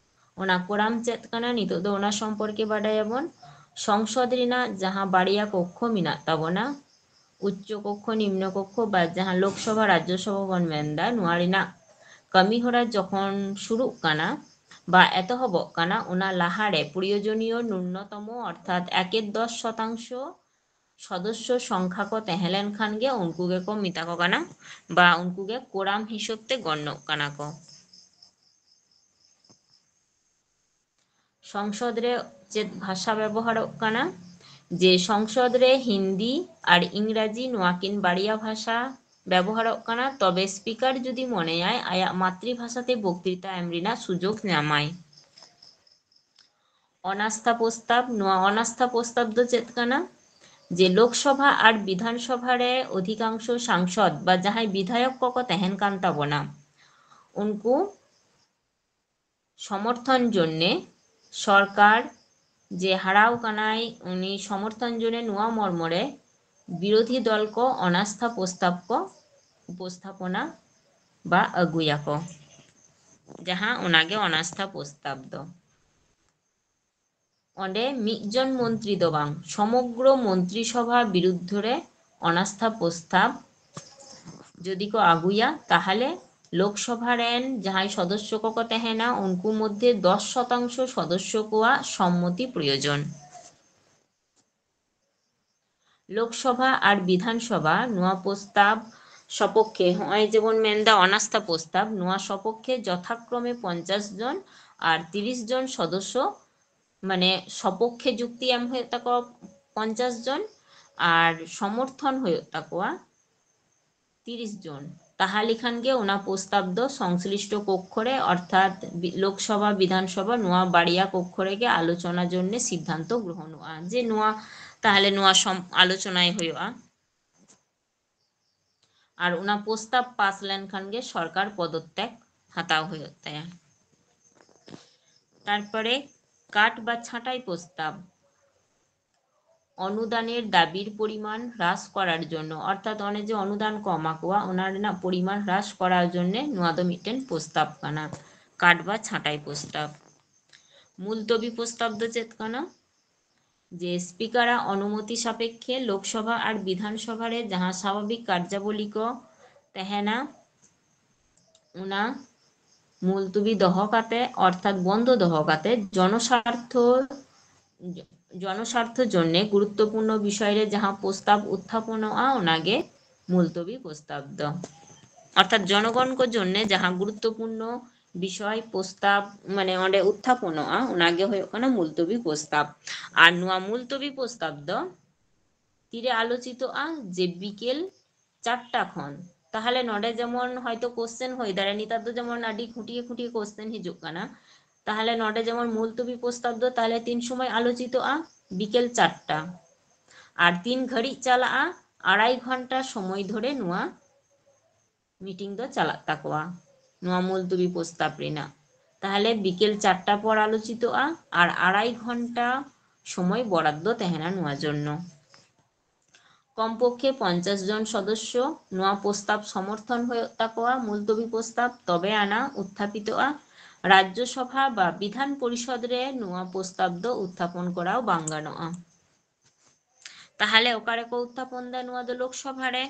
ᱚᱱᱟ ᱠᱚᱨᱟᱢ ᱪᱮᱫ ᱠᱟᱱᱟ, ᱱᱤᱛᱚᱜ ᱫᱚ ᱚᱱᱟ ᱥᱚᱢᱯᱚᱨᱠᱮ ᱵᱟᱰᱟᱭᱟᱵᱚᱱ᱾ ᱥᱚᱝᱥᱚᱫ ᱨᱮᱱᱟᱜ ᱡᱟᱦᱟᱸ ᱵᱟᱨᱭᱟ ᱠᱚᱠᱠᱷᱚ ᱢᱮᱱᱟᱜ ᱛᱟᱵᱚᱱᱟ, ᱩᱪᱪᱚ ᱠᱚᱠᱠᱷᱚ, ᱱᱤᱢᱱᱚ ᱠᱚᱠᱠᱷᱚ, ᱵᱟ ᱡᱟᱦᱟᱸ ᱞᱳᱠᱥᱚᱵᱷᱟ ᱨᱟᱡᱽᱡᱚᱥᱚᱵᱷᱟ ᱵᱚᱱ ᱢᱮᱱᱫᱟ, ᱱᱚᱣᱟ ᱨᱮᱱᱟᱜ ᱠᱟᱹᱢᱤ ᱦᱚᱨᱟ ᱡᱚᱠᱷᱚᱱ ᱥᱩᱨᱩᱜ ᱠᱟᱱᱟ ᱵᱟ ᱮᱛᱚᱦᱚᱵᱚᱜ ᱠᱟᱱᱟ, ᱚᱱᱟ ᱞᱟᱦᱟᱨᱮ ᱯᱨᱚᱭᱳᱡᱚᱱᱤᱭᱚ ᱱᱩᱱᱱᱚᱛᱚᱢᱚ ᱚᱨᱛᱷᱟᱛ ᱮᱠᱮᱨ ᱫᱚᱥ ᱥᱚᱛᱟᱝᱥᱚ ᱥᱚᱫᱚᱥᱥᱚ ᱥᱚᱝᱠᱷᱟ ᱠᱚ ᱛᱟᱦᱮᱸ ᱞᱮᱱᱠᱷᱟᱱ ᱜᱮ ᱩᱱᱠᱩ ᱜᱮᱠᱚ ᱢᱮᱛᱟ ᱠᱚ ᱠᱟᱱᱟ ᱵᱟ ᱩᱱᱠᱩ ᱜᱮ ᱠᱳᱨᱟᱢ ᱦᱤᱥᱟᱹᱵ ᱛᱮ ᱜᱚᱱᱱᱚᱜ ᱠᱟᱱᱟ ᱠᱚ᱾ ᱥᱚᱝᱥᱚᱫ ᱨᱮ ᱪᱮᱫ ᱵᱷᱟᱥᱟ ᱵᱮᱵᱚᱦᱟᱨᱚᱜ ᱠᱟᱱᱟ? ᱡᱮ ᱥᱚᱝᱥᱚᱫ ᱨᱮ ᱦᱤᱱᱫᱤ ᱟᱨ ᱤᱝᱨᱟᱡᱤ, ᱱᱚᱣᱟ ᱠᱤᱱ ᱵᱟᱨᱭᱟ ᱵᱷᱟᱥᱟ ᱵᱮᱵᱚᱦᱟᱨᱚᱜ ᱠᱟᱱᱟ, ᱛᱚᱵᱮ ᱥᱯᱤᱠᱟᱨ ᱡᱩᱫᱤ ᱢᱚᱱᱮᱭᱟᱭ ᱟᱭᱟᱜ ᱢᱟᱛᱨᱤ ᱵᱷᱟᱥᱟᱛᱮ ᱵᱚᱠᱛᱨᱤᱛᱟ ᱮᱢ ᱨᱮᱱᱟᱜ ᱥᱩᱡᱳᱜᱽ ᱧᱟᱢᱟᱭ᱾ ᱚᱱᱟᱥᱛᱷᱟ ᱯᱨᱚᱥᱛᱟᱵ, ᱱᱚᱣᱟ ᱚᱱᱟᱥᱛᱷᱟ ᱯᱨᱚᱥᱛᱟᱵ ᱫᱚ ᱪᱮᱫ ᱠᱟᱱᱟ? ᱡᱮ ᱞᱳᱠᱥᱚᱵᱷᱟ ᱟᱨ ᱵᱤᱫᱷᱟᱱ ᱥᱚᱵᱷᱟ ᱨᱮ ᱚᱫᱷᱤᱠᱟᱝᱥᱚ ᱥᱟᱝᱥᱚᱫ ᱵᱟ ᱡᱟᱦᱟᱸᱭ ᱵᱤᱫᱷᱟᱭᱚᱠ ᱠᱚᱠᱚ ᱛᱟᱦᱮᱱ ᱠᱟᱱ ᱛᱟᱵᱚᱱᱟ, ᱩᱱᱠᱩ ᱥᱚᱢᱚᱨᱛᱷᱚᱱ ᱡᱚᱱᱱᱮ ᱥᱚᱨᱠᱟᱨ ᱡᱮ ᱦᱟᱨᱟᱣ ᱠᱟᱱᱟᱭ, ᱩᱱᱤ ᱥᱚᱢᱚᱨᱛᱷᱚᱱ ᱡᱚᱱᱱᱮ ᱱᱚᱣᱟ ᱢᱚᱨᱢᱚ ᱨᱮ ᱵᱤᱨᱳᱫᱷᱤ ᱫᱚᱞ ᱠᱚ ᱚᱱᱟᱥᱛᱷᱟ ᱯᱨᱚᱥᱛᱟᱵ ᱠᱚ ᱩᱯᱚᱥᱛᱷᱟᱯᱚᱱᱟ ᱵᱟ ᱟᱹᱜᱩᱭᱟᱠᱚ, ᱡᱟᱦᱟᱸ ᱚᱱᱟᱜᱮ ᱚᱱᱟᱥᱛᱷᱟ ᱯᱨᱚᱥᱛᱟᱵ ᱫᱚ᱾ ᱚᱸᱰᱮ ᱢᱤᱫ ᱡᱚᱱ ᱢᱚᱱᱛᱨᱤ ᱫᱚ ᱵᱟᱝ, ᱥᱚᱢᱚᱜᱽᱨᱚ ᱢᱚᱱᱛᱨᱤ ᱥᱚᱵᱷᱟ ᱵᱤᱨᱩᱫᱽᱫᱷᱚ ᱨᱮ ᱚᱱᱟᱥᱛᱷᱟ ᱯᱨᱚᱥᱛᱟᱵ ᱡᱩᱫᱤ ᱠᱚ ᱟᱹᱜᱩᱭᱟ, ᱛᱟᱦᱚᱞᱮ ᱞᱳᱠᱥᱚᱵᱷᱟ ᱨᱮᱱ ᱡᱟᱦᱟᱸᱭ ᱥᱚᱫᱚᱥᱥᱚ ᱠᱚᱠᱚ ᱛᱟᱦᱮᱱᱟ, ᱩᱱᱠᱩ ᱢᱚᱫᱽᱫᱷᱮ ᱫᱚᱥ ᱥᱚᱛᱟᱝᱥᱚ ᱥᱚᱫᱚᱥᱥᱚ ᱠᱚᱣᱟᱜ ᱥᱚᱢᱢᱚᱛᱤ ᱯᱨᱚᱭᱳᱡᱚᱱ᱾ ᱞᱳᱠᱥᱚᱵᱷᱟ ᱟᱨ ᱵᱤᱫᱷᱟᱱ ᱥᱚᱵᱷᱟ ᱱᱚᱣᱟ ᱯᱨᱚᱥᱛᱟᱵ ᱥᱚᱯᱚᱠᱠᱷᱮ, ᱦᱚᱸᱜᱼᱚᱭ ᱡᱮᱵᱚᱱ ᱢᱮᱱᱫᱟ ᱚᱱᱟᱥᱛᱷᱟ ᱯᱨᱚᱥᱛᱟᱵ, ᱱᱚᱣᱟ ᱥᱚᱯᱚᱠᱠᱷᱮ ᱡᱚᱛᱷᱟᱠᱨᱚᱢᱮ ᱯᱚᱧᱪᱟᱥ ᱡᱚᱱ ᱟᱨ ᱛᱤᱨᱤᱥ ᱡᱚᱱ ᱥᱚᱫᱚᱥᱥᱚ, ᱢᱟᱱᱮ ᱥᱚᱯᱚᱠᱠᱷᱮ ᱡᱩᱠᱛᱤ ᱮᱢ ᱦᱩᱭᱩᱜ ᱛᱟᱠᱚᱣᱟ ᱯᱚᱧᱪᱟᱥ ᱡᱚᱱ ᱟᱨ ᱥᱚᱢᱚᱨᱛᱷᱚᱱ ᱦᱩᱭᱩᱜ ᱛᱟᱠᱚᱣᱟ ᱛᱤᱨᱤᱥ ᱡᱚᱱ᱾ ᱛᱟᱦᱟ ᱞᱮᱠᱷᱟᱱ ᱜᱮ ᱚᱱᱟ ᱯᱨᱚᱥᱛᱟᱵ ᱫᱚ ᱥᱚᱝᱥᱞᱤᱥᱴᱚ ᱠᱚᱠᱠᱷᱚ ᱨᱮ, ᱚᱨᱛᱷᱟᱛ ᱵᱤ-, ᱞᱳᱠᱥᱚᱵᱷᱟ, ᱵᱤᱫᱷᱟᱱ ᱥᱚᱵᱷᱟ, ᱱᱚᱣᱟ ᱵᱟᱨᱭᱟ ᱠᱚᱠᱠᱷᱚ ᱨᱮᱜᱮ ᱟᱞᱳᱪᱚᱱᱟ ᱡᱚᱱᱱᱮ ᱥᱤᱫᱽᱫᱷᱟᱱᱛᱚ ᱜᱨᱚᱦᱚᱱᱚᱜᱼᱟ, ᱡᱮ ᱱᱚᱣᱟ, ᱛᱟᱦᱞᱮ ᱱᱚᱣᱟ ᱥᱚᱢ-, ᱟᱞᱳᱪᱚᱱᱟᱭ ᱦᱩᱭᱩᱜᱼᱟ᱾ ᱟᱨ ᱚᱱᱟ ᱯᱨᱚᱥᱛᱟᱵ ᱯᱟᱥ ᱞᱮᱱᱠᱷᱟᱱ ᱜᱮ ᱥᱚᱨᱠᱟᱨ ᱯᱚᱫᱚᱛᱛᱮᱜ ᱦᱟᱛᱟᱣ ᱦᱩᱭᱩᱜ ᱛᱟᱭᱟ᱾ ᱛᱟᱨᱯᱚᱨᱮ ᱠᱟᱴ ᱵᱟ ᱪᱷᱟᱸᱴᱟᱭ ᱯᱨᱚᱥᱛᱟᱵ, ᱚᱱᱩᱫᱟনের দাবির পরিমাণ হ্রাস করার জন্য, ᱚᱨᱛᱷᱟᱛ ᱚᱱᱮ ᱡᱮ ᱚᱱᱩᱫᱟᱱ ᱠᱚ ᱮᱢᱟ ᱠᱚᱣᱟ, ᱚᱱᱟ ᱨᱮᱱᱟᱜ ᱯᱚᱨᱤᱢᱟᱱ ᱦᱨᱟᱥ ᱠᱚᱨᱟᱣ ᱡᱚᱱᱱᱮ ᱱᱚᱣᱟ ᱫᱚ ᱢᱤᱫᱴᱮᱱ ᱯᱨᱚᱥᱛᱟᱵ ᱠᱟᱱᱟ, ᱠᱟᱴ ᱵᱟ ᱪᱷᱟᱸᱴᱟᱭ ᱯᱨᱚᱥᱛᱟᱵ᱾ ᱢᱩᱞᱛᱚᱵᱤ ᱯᱨᱚᱥᱛᱟᱵ ᱫᱚ ᱪᱮᱫ ᱠᱟᱱᱟ? ᱡᱮ ᱥᱯᱤᱠᱟᱨᱟᱜ ᱚᱱᱩᱢᱚᱛᱤ ᱥᱟᱯᱮᱠᱠᱷᱮ ᱞᱳᱠᱥᱚᱵᱷᱟ ᱟᱨ ᱵᱤᱫᱷᱟᱱ ᱥᱚᱵᱷᱟ ᱨᱮ ᱡᱟᱦᱟᱸ ᱥᱟᱵᱷᱟᱵᱤᱠ ᱠᱟᱨᱡᱟᱵᱚᱞᱤ ᱠᱚ ᱛᱟᱦᱮᱱᱟ, ᱚᱱᱟ ᱢᱩᱞᱛᱩᱵᱤ ᱫᱚᱦᱚ ᱠᱟᱛᱮ, ᱚᱨᱛᱷᱟᱛ ᱵᱚᱱᱫᱚ ᱫᱚᱦᱚ ᱠᱟᱛᱮ, ᱡᱚᱱᱚᱥᱟᱨᱛᱷᱚ, ᱡᱚᱱᱚᱥᱟᱨᱛᱷᱚ ᱡᱚᱱᱱᱮ ᱜᱩᱨᱩᱛᱛᱚᱯᱩᱨᱱᱚ ᱵᱤᱥᱚᱭ ᱨᱮ ᱡᱟᱦᱟᱸ ᱯᱨᱚᱥᱛᱟᱵ ᱩᱛᱛᱷᱟᱯᱚᱱᱚᱜᱼᱟ, ᱚᱱᱟᱜᱮ ᱢᱩᱞᱛᱚᱵᱤ ᱯᱨᱚᱥᱛᱟᱵ ᱫᱚ᱾ ᱚᱨᱛᱷᱟᱛ ᱡᱚᱱᱚᱜᱚᱱ ᱠᱚ ᱡᱚᱱᱱᱮ ᱡᱟᱦᱟᱸ ᱜᱩᱨᱩᱛᱛᱚᱯᱩᱨᱱᱚ ᱵᱤᱥᱚᱭ ᱯᱨᱚᱥᱛᱟᱵ, ᱢᱟᱱᱮ ᱚᱸᱰᱮ ᱩᱛᱛᱷᱟᱯᱚᱱᱚᱜᱼᱟ, ᱚᱱᱟᱜᱮ ᱦᱩᱭᱩᱜ ᱠᱟᱱᱟ ᱢᱩᱞᱛᱚᱵᱤ ᱯᱨᱚᱥᱛᱟᱵ᱾ ᱟᱨ ᱱᱚᱣᱟ ᱢᱩᱞᱛᱚᱵᱤ ᱯᱨᱚᱥᱛᱟᱵ ᱫᱚ ᱛᱤᱨᱮ ᱟᱞᱳᱪᱤᱛᱚᱜᱼᱟ? ᱡᱮ ᱵᱤᱠᱮᱞ ᱪᱟᱨᱴᱟ ᱠᱷᱚᱱ᱾ ᱛᱟᱦᱞᱮ ᱱᱚᱰᱮ ᱡᱮᱢᱚᱱ ᱦᱚᱭᱛᱳ question ᱦᱩᱭ ᱫᱟᱲᱮᱭᱟᱜᱼᱟ, ᱱᱮᱛᱟᱨ ᱫᱚ ᱡᱮᱢᱚᱱ ᱟᱹᱰᱤ ᱠᱷᱩᱸᱴᱤᱭᱟᱹ ᱠᱷᱩᱸᱴᱤᱭᱟᱹ question ᱦᱤᱡᱩᱜ ᱠᱟᱱᱟ᱾ ᱛᱟᱦᱞᱮ ᱱᱚᱰᱮ ᱡᱮᱢᱚᱱ ᱢᱩᱞᱛᱚᱵᱤ ᱯᱨᱚᱥᱛᱟᱵ ᱫᱚ ᱛᱟᱦᱞᱮ ᱛᱤᱱ ᱥᱚᱢᱚᱭ ᱟᱞᱳᱪᱤᱛᱚᱜᱼᱟ? ᱵᱤᱠᱮᱞ ᱪᱟᱨᱴᱟ᱾ ᱟᱨ ᱛᱤᱱ ᱜᱷᱟᱹᱲᱤᱡ ᱪᱟᱞᱟᱜᱼᱟ? ᱟᱲᱟᱭ ᱜᱷᱚᱱᱴᱟ ᱥᱚᱢᱚᱭ ᱫᱷᱚᱨᱮ ᱱᱚᱣᱟ meeting ᱫᱚ ᱪᱟᱞᱟᱜ ᱛᱟᱠᱚᱣᱟ, ᱱᱚᱣᱟ ᱢᱩᱞᱛᱚᱵᱤ ᱯᱨᱚᱥᱛᱟᱵ ᱨᱮᱱᱟᱜ᱾ ᱛᱟᱦᱞᱮ ᱵᱤᱠᱮᱞ ᱪᱟᱨᱴᱟ ᱯᱚᱨ ᱟᱞᱳᱪᱤᱛᱚᱜᱼᱟ ᱟᱨ ᱟᱲᱟᱭ ᱜᱷᱚᱱᱴᱟ ᱥᱚᱢᱚᱭ ᱵᱚᱨᱟᱫᱫᱚ ᱛᱟᱦᱮᱱᱟ ᱱᱚᱣᱟ ᱡᱚᱱᱱᱚ᱾ ᱠᱚᱢᱯᱚᱠᱠᱷᱮ ᱯᱚᱧᱪᱟᱥ ᱡᱚᱱ ᱥᱚᱫᱚᱥᱥᱚ ᱱᱚᱣᱟ ᱯᱨᱚᱥᱛᱟᱵ ᱥᱚᱢᱚᱨᱛᱷᱚᱱ ᱦᱩᱭᱩᱜ ᱛᱟᱠᱚᱣᱟ, ᱢᱩᱞᱛᱚᱵᱤ ᱯᱨᱚᱥᱛᱟᱵ, ᱛᱚᱵᱮ ᱟᱱᱟ ᱩᱛᱛᱷᱟᱯᱤᱛᱚᱜᱼᱟ᱾ ᱨᱟᱡᱽᱡᱚ ᱥᱚᱵᱷᱟ ᱵᱟ ᱵᱤᱫᱷᱟᱱ ᱯᱚᱨᱤᱥᱚᱫᱽ ᱨᱮ ᱱᱚᱣᱟ ᱯᱨᱚᱥᱛᱟᱵ ᱫᱚ ᱩᱛᱛᱷᱟᱯᱚᱱ ᱠᱚᱨᱟᱣ ᱵᱟᱝ ᱜᱟᱱᱚᱜᱼᱟ᱾ ᱛᱟᱦᱚᱞᱮ ᱚᱠᱟ ᱨᱮᱠᱚ ᱩᱛᱛᱷᱟᱯᱚᱱ ᱫᱟ? ᱱᱚᱣᱟ ᱫᱚ ᱞᱳᱠᱥᱚᱵᱷᱟ ᱨᱮ᱾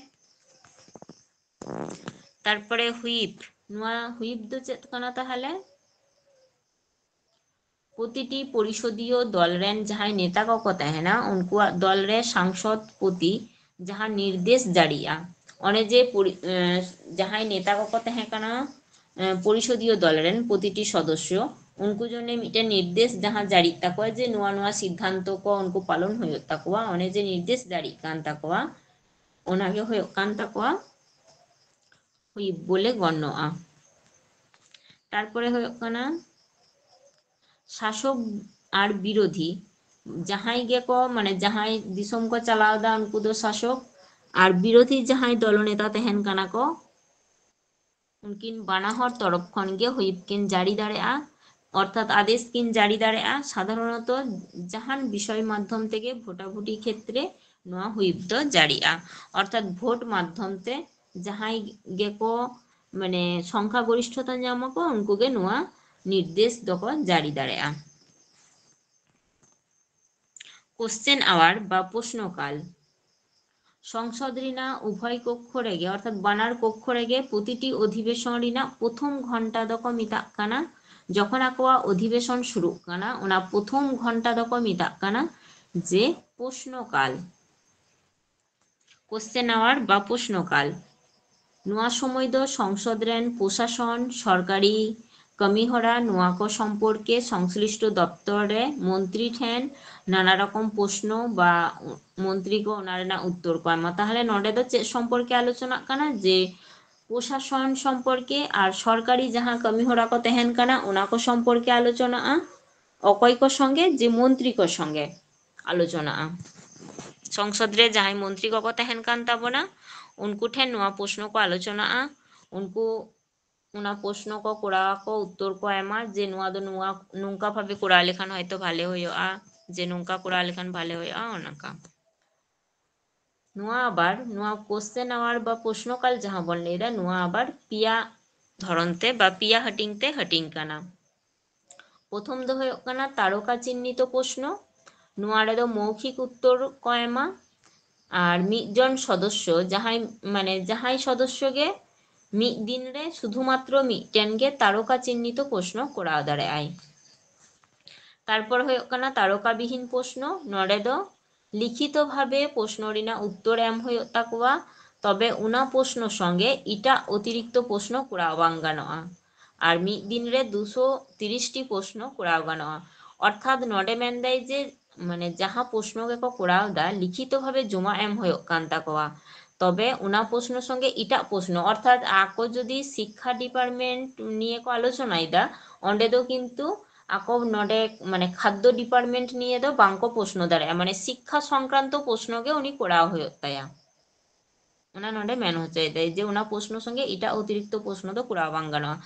ᱛᱟᱨᱯᱚᱨᱮ ᱦᱩᱭᱤᱯ, ᱱᱚᱣᱟ ᱦᱩᱭᱤᱯ ᱫᱚ ᱪᱮᱫ ᱠᱟᱱᱟ ᱛᱟᱦᱚᱞᱮ? ᱯᱨᱚᱛᱤᱴᱤ ᱯᱚᱨᱤᱥᱚᱫᱤᱭᱚ ᱫᱚᱞ ᱨᱮᱱ ᱡᱟᱦᱟᱸᱭ ᱱᱮᱛᱟ ᱠᱚᱠᱚ ᱛᱟᱦᱮᱱᱟ, ᱩᱱᱠᱩᱣᱟᱜ ᱫᱚᱞ ᱨᱮ ᱥᱟᱝᱥᱚᱫ ᱯᱨᱚᱛᱤ ᱡᱟᱦᱟᱸ ᱱᱤᱨᱫᱮᱥ ᱡᱟᱹᱨᱤᱜᱼᱟ, ᱚᱱᱮ ᱡᱮ ᱯᱚᱨᱤ-, ᱮᱸ, ᱡᱟᱦᱟᱸᱭ ᱱᱮᱛᱟ ᱠᱚᱠᱚ ᱛᱟᱦᱮᱸ ᱠᱟᱱᱟ, ᱮᱸ, ᱯᱚᱨᱤᱥᱚᱫᱤᱭᱚ ᱫᱚᱞ ᱨᱮᱱ ᱯᱨᱚᱛᱤᱴᱤ ᱥᱚᱫᱚᱥᱥᱚ, ᱩᱱᱠᱩ ᱡᱚᱱᱱᱮ ᱢᱤᱫᱴᱮᱱ ᱱᱤᱨᱫᱮᱥ ᱡᱟᱦᱟᱸ ᱡᱟᱹᱨᱤᱜ ᱛᱟᱠᱚᱣᱟ ᱡᱮ ᱱᱚᱣᱟ ᱱᱚᱣᱟ ᱥᱤᱫᱽᱫᱷᱟᱱᱛᱚ ᱠᱚ ᱩᱱᱠᱩ ᱯᱟᱞᱚᱱ ᱦᱩᱭᱩᱜ ᱛᱟᱠᱚᱣᱟ, ᱚᱱᱮ ᱡᱮ ᱱᱤᱨᱫᱮᱥ ᱡᱟᱹᱨᱤᱜ ᱠᱟᱱ ᱛᱟᱠᱚᱣᱟ, ᱚᱱᱟᱜᱮ ᱦᱩᱭᱩᱜ ᱠᱟᱱ ᱛᱟᱠᱚᱣᱟ ᱦᱩᱭᱤᱯ ᱵᱚᱞᱮ ᱜᱚᱱᱱᱚᱜᱼᱟ᱾ ᱛᱟᱨᱯᱚᱨᱮ ᱦᱩᱭᱩᱜ ᱠᱟᱱᱟ ᱥᱟᱥᱚᱠ ᱟᱨ ᱵᱤᱨᱳᱫᱷᱤ, ᱡᱟᱦᱟᱸᱭ ᱜᱮᱠᱚ, ᱢᱟᱱᱮ ᱡᱟᱦᱟᱸᱭ ᱫᱤᱥᱚᱢ ᱠᱚ ᱪᱟᱞᱟᱣ ᱮᱫᱟ ᱩᱱᱠᱩ ᱫᱚ ᱥᱟᱥᱚᱠ, ᱟᱨ ᱵᱤᱨᱳᱫᱷᱤ ᱡᱟᱦᱟᱸᱭ ᱫᱚᱞᱚᱱᱮᱛᱟ ᱛᱟᱦᱮᱱ ᱠᱟᱱᱟ ᱠᱚ, ᱩᱱᱠᱤᱱ ᱵᱟᱱᱟ ᱦᱚᱲ ᱛᱚᱨᱚᱯ ᱠᱷᱚᱱ ᱜᱮ ᱦᱩᱭᱤᱯ ᱠᱤᱱ ᱡᱟᱹᱨᱤ ᱫᱟᱲᱮᱭᱟᱜᱼᱟ, ᱚᱨᱛᱷᱟᱛ ᱟᱫᱮᱥ ᱠᱤᱱ ᱡᱟᱹᱨᱤ ᱫᱟᱲᱮᱭᱟᱜᱼᱟ᱾ ᱥᱟᱫᱷᱟᱨᱚᱱᱚᱛᱚ ᱡᱟᱦᱟᱱ ᱵᱤᱥᱚᱭ ᱢᱟᱫᱽᱫᱷᱚᱢ ᱛᱮᱜᱮ ᱵᱷᱳᱴᱟᱵᱷᱩᱴᱤ ᱠᱷᱮᱛᱨᱮ ᱱᱚᱣᱟ ᱦᱩᱭᱤᱯ ᱫᱚ ᱡᱟᱹᱨᱤᱜᱼᱟ, ᱚᱨᱛᱷᱟᱛ ᱵᱷᱳᱴ ᱢᱟᱫᱽᱫᱷᱚᱢ ᱛᱮ ᱡᱟᱦᱟᱸᱭ ᱜᱮᱠᱚ, ᱢᱟᱱᱮ, ᱥᱚᱝᱠᱷᱟ ᱜᱚᱨᱤᱥᱴᱷᱚᱛᱟ ᱧᱟᱢ ᱟᱠᱚ, ᱩᱱᱠᱩ ᱜᱮ ᱱᱚᱣᱟ ᱱᱤᱨᱫᱮᱥ ᱫᱚᱠᱚ ᱡᱟᱹᱨᱤ ᱫᱟᱲᱮᱭᱟᱜᱼᱟ᱾ ᱠᱳᱥᱪᱮᱱ ᱟᱣᱟᱨ ᱵᱟ ᱯᱨᱚᱥᱱᱚᱠᱟᱞ᱾ ᱥᱚᱝᱥᱚᱫ ᱨᱮᱱᱟᱜ ᱩᱵᱷᱚᱭ ᱠᱚᱠᱠᱷᱚ ᱨᱮᱜᱮ, ᱚᱨᱛᱷᱟᱛ ᱵᱟᱱᱟᱨ ᱠᱚᱠᱠᱷᱚ ᱨᱮᱜᱮ ᱯᱨᱚᱛᱤᱴᱤ ᱚᱫᱷᱤᱵᱮᱥᱚᱱ ᱨᱮᱱᱟᱜ ᱯᱨᱚᱛᱷᱚᱢ ᱜᱷᱚᱱᱴᱟ ᱫᱚᱠᱚ ᱢᱮᱛᱟᱜ ᱠᱟᱱᱟ, ᱡᱚᱠᱷᱚᱱ ᱟᱠᱚᱣᱟᱜ ᱚᱫᱷᱤᱵᱮᱥᱚᱱ ᱥᱩᱨᱩᱜ ᱠᱟᱱᱟ, ᱚᱱᱟ ᱯᱨᱚᱛᱷᱚᱢ ᱜᱷᱚᱱᱴᱟ ᱫᱚᱠᱚ ᱢᱮᱛᱟᱜ ᱠᱟᱱᱟ ᱡᱮ ᱯᱨᱚᱥᱱᱚᱠᱟᱞ᱾ ᱠᱳᱥᱪᱮᱱ ᱟᱣᱟᱨ ᱵᱟ ᱯᱨᱚᱥᱱᱚᱠᱟᱞ᱾ ᱱᱚᱣᱟ ᱥᱚᱢᱚᱭ ᱫᱚ ᱥᱚᱝᱥᱚᱫ ᱨᱮᱱ ᱯᱨᱚᱥᱟᱥᱚᱱ, ᱥᱚᱨᱠᱟᱨᱤ ᱠᱟᱹᱢᱤᱦᱚᱨᱟ, ᱱᱚᱣᱟ ᱠᱚ ᱥᱚᱢᱯᱚᱨᱠᱮ ᱥᱚᱝᱥᱞᱤᱥᱴᱚ ᱫᱚᱯᱛᱚᱨ ᱨᱮ ᱢᱚᱱᱛᱨᱤ ᱴᱷᱮᱱ ᱱᱟᱱᱟ ᱨᱚᱠᱚᱢ ᱯᱨᱚᱥᱱᱚ ᱵᱟ ᱢᱚᱱᱛᱨᱤ ᱠᱚ ᱚᱱᱟ ᱨᱮᱱᱟᱜ ᱩᱛᱛᱚᱨ ᱠᱚ ᱮᱢᱟ᱾ ᱛᱟᱦᱚᱞᱮ ᱱᱚᱰᱮ ᱫᱚ ᱪᱮᱫ ᱥᱚᱢᱯᱚᱨᱠᱮ ᱟᱞᱳᱪᱚᱱᱟᱜ ᱠᱟᱱᱟ? ᱡᱮ ᱯᱨᱚᱥᱟᱥᱚᱱ ᱥᱚᱢᱯᱚᱨᱠᱮ ᱟᱨ ᱥᱚᱨᱠᱟᱨᱤ ᱡᱟᱦᱟᱸ ᱠᱟᱹᱢᱤᱦᱚᱨᱟ ᱠᱚ ᱛᱟᱦᱮᱱ ᱠᱟᱱᱟ, ᱚᱱᱟ ᱠᱚ ᱥᱚᱢᱯᱚᱨᱠᱮ ᱟᱞᱳᱪᱚᱱᱟᱜᱼᱟ᱾ ᱚᱠᱚᱭ ᱠᱚ ᱥᱚᱸᱜᱮ? ᱡᱮ ᱢᱚᱱᱛᱨᱤ ᱠᱚ ᱥᱚᱸᱜᱮ ᱟᱞᱳᱪᱚᱱᱟᱜᱼᱟ᱾ ᱥᱚᱝᱥᱚᱫ ᱨᱮ ᱡᱟᱦᱟᱸᱭ ᱢᱚᱱᱛᱨᱤ ᱠᱚᱠᱚ ᱛᱟᱦᱮᱱ ᱠᱟᱱ ᱛᱟᱵᱚᱱᱟ, ᱩᱱᱠᱩ ᱴᱷᱮᱱ ᱱᱚᱣᱟ ᱯᱨᱚᱥᱱᱚ ᱠᱚ ᱟᱞᱳᱪᱚᱱᱟᱜᱼᱟ᱾ ᱩᱱᱠᱩ ᱚᱱᱟ ᱯᱨᱚᱥᱱᱚ ᱠᱚ ᱠᱚᱨᱟᱣ ᱟᱠᱚ, ᱩᱛᱛᱚᱨ ᱠᱚ ᱮᱢᱟ ᱡᱮ ᱱᱚᱣᱟ ᱫᱚ ᱱᱚᱣᱟ, ᱱᱚᱝᱠᱟ ᱵᱷᱟᱵᱮ ᱠᱚᱨᱟᱣ ᱞᱮᱠᱷᱟᱱ ᱦᱚᱭᱛᱳ ᱵᱷᱟᱞᱮ ᱦᱩᱭᱩᱜᱼᱟ, ᱡᱮ ᱱᱚᱝᱠᱟ ᱠᱚᱨᱟᱣ ᱞᱮᱠᱷᱟᱱ ᱵᱷᱟᱞᱮ ᱦᱩᱭᱩᱜᱼᱟ, ᱚᱱᱠᱟ᱾ ᱱᱚᱣᱟ ᱟᱵᱟᱨ, ᱱᱚᱣᱟ ᱠᱳᱥᱪᱮᱱ ᱟᱣᱟᱨ ᱵᱟ ᱯᱨᱚᱥᱱᱚᱠᱟᱞ ᱡᱟᱦᱟᱸ ᱵᱚᱱ ᱞᱟᱹᱭᱫᱟ, ᱱᱚᱣᱟ ᱟᱵᱟᱨ ᱯᱮᱭᱟ ᱫᱷᱚᱨᱚᱱ ᱛᱮ ᱵᱟ ᱯᱮᱭᱟ ᱦᱟᱹᱴᱤᱧ ᱛᱮ ᱦᱟᱹᱴᱤᱧ ᱠᱟᱱᱟ᱾ ᱯᱨᱚᱛᱷᱚᱢ ᱫᱚ ᱦᱩᱭᱩᱜ ᱠᱟᱱᱟ ᱛᱟᱨᱚᱠᱟ ᱪᱤᱱᱱᱤᱛᱚ ᱯᱨᱚᱥᱱᱚ᱾ ᱱᱚᱣᱟ ᱨᱮᱫᱚ ᱢᱚᱣᱠᱷᱤᱠ ᱩᱛᱛᱚᱨ ᱠᱚ ᱮᱢᱟ᱾ ᱟᱨ ᱢᱤᱫ ᱡᱚᱱ ᱥᱚᱫᱚᱥᱥᱚ, ᱡᱟᱦᱟᱸᱭ, ᱢᱟᱱᱮ, ᱡᱟᱦᱟᱸᱭ ᱥᱚᱫᱚᱥᱥᱚ ᱜᱮ ᱢᱤᱫ ᱫᱤᱱ ᱨᱮ ᱥᱩᱫᱷᱩᱢᱟᱛᱨᱚ ᱢᱤᱫᱴᱮᱱ ᱜᱮ ᱛᱟᱨᱚᱠᱟ ᱪᱤᱱᱱᱤᱛᱚ ᱯᱨᱚᱥᱱᱚ ᱠᱚᱨᱟᱣ ᱫᱟᱲᱮᱭᱟᱜᱼᱟᱭ᱾ ᱛᱟᱨᱯᱚᱨ ᱦᱩᱭᱩᱜ ᱠᱟᱱᱟ ᱛᱟᱨᱚᱠᱟ ᱵᱤᱦᱤᱱ ᱯᱨᱚᱥᱱᱚ᱾ ᱱᱚᱰᱮ ᱫᱚ ᱞᱤᱠᱷᱤᱛᱚ ᱵᱷᱟᱵᱮ ᱯᱨᱚᱥᱱᱚ ᱨᱮᱱᱟᱜ ᱩᱛᱛᱚᱨ ᱮᱢ ᱦᱩᱭᱩᱜ ᱛᱟᱠᱚᱣᱟ, ᱛᱚᱵᱮ ᱚᱱᱟ ᱯᱨᱚᱥᱱᱚ ᱥᱚᱸᱜᱮ ᱮᱴᱟᱜ ᱚᱛᱤᱨᱤᱠᱛᱚ ᱯᱨᱚᱥᱱᱚ ᱠᱚᱨᱟᱣ ᱵᱟᱝ ᱜᱟᱱᱚᱜᱼᱟ᱾ ᱟᱨ ᱢᱤᱫ ᱫᱤᱱ ᱨᱮ ᱫᱩᱥᱚ ᱛᱤᱨᱤᱥ ᱴᱤ ᱯᱨᱚᱥᱱᱚ ᱠᱚᱨᱟᱣ ᱜᱟᱱᱚᱜᱼᱟ᱾ ᱚᱨᱛᱷᱟᱛ ᱱᱚᱰᱮ ᱢᱮᱱᱫᱟᱭ ᱡᱮ, ᱢᱟᱱᱮ, ᱡᱟᱦᱟᱸ ᱯᱨᱚᱥᱱᱚ ᱜᱮᱠᱚ ᱠᱚᱨᱟᱣ ᱮᱫᱟ, ᱞᱤᱠᱷᱤᱛᱚ ᱵᱷᱟᱵᱮ ᱡᱚᱢᱟ ᱮᱢ ᱦᱩᱭᱩᱜ ᱠᱟᱱ ᱛᱟᱠᱚᱣᱟ, ᱛᱚᱵᱮ ᱚᱱᱟ ᱯᱨᱚᱥᱱᱚ ᱥᱚᱸᱜᱮ ᱮᱴᱟᱜ ᱯᱨᱚᱥᱱᱚ, ᱚᱨᱛᱷᱟᱛ ᱟᱠᱚ ᱡᱩᱫᱤ ᱥᱤᱠᱠᱷᱟ ᱰᱤᱯᱟᱨᱴᱢᱮᱱᱴ ᱱᱤᱭᱮ ᱠᱚ ᱟᱞᱳᱪᱚᱱᱟᱭᱮᱫᱟ, ᱚᱸᱰᱮ ᱫᱚ ᱠᱤᱱᱛᱩ ᱟᱠᱚ ᱱᱚᱰᱮ, ᱢᱟᱱᱮ, ᱠᱷᱟᱫᱽᱫᱚ ᱰᱤᱯᱟᱨᱴᱢᱮᱱᱴ ᱱᱤᱭᱮ ᱫᱚ ᱵᱟᱝᱠᱚ ᱯᱨᱚᱥᱱᱚ ᱫᱟᱲᱮᱭᱟᱜᱼᱟ, ᱢᱟᱱᱮ, ᱥᱤᱠᱠᱷᱟ ᱥᱚᱝᱠᱨᱟᱱᱛᱚ ᱯᱨᱚᱥᱱᱚ ᱜᱮ ᱩᱱᱤ ᱠᱚᱨᱟᱣ ᱦᱩᱭᱩᱜ ᱛᱟᱭᱟ᱾ ᱚᱱᱟ ᱱᱚᱰᱮ ᱢᱮᱱ ᱦᱚᱪᱚᱭᱮᱫᱟᱭ ᱡᱮ ᱚᱱᱟ ᱯᱨᱚᱥᱱᱚ ᱥᱚᱸᱜᱮ ᱮᱴᱟᱜ ᱚᱛᱤᱨᱤᱠᱛᱚ ᱯᱨᱚᱥᱱᱚ ᱫᱚ ᱠᱚᱨᱟᱣ ᱵᱟᱝ ᱜᱟᱱᱚᱜᱼᱟ᱾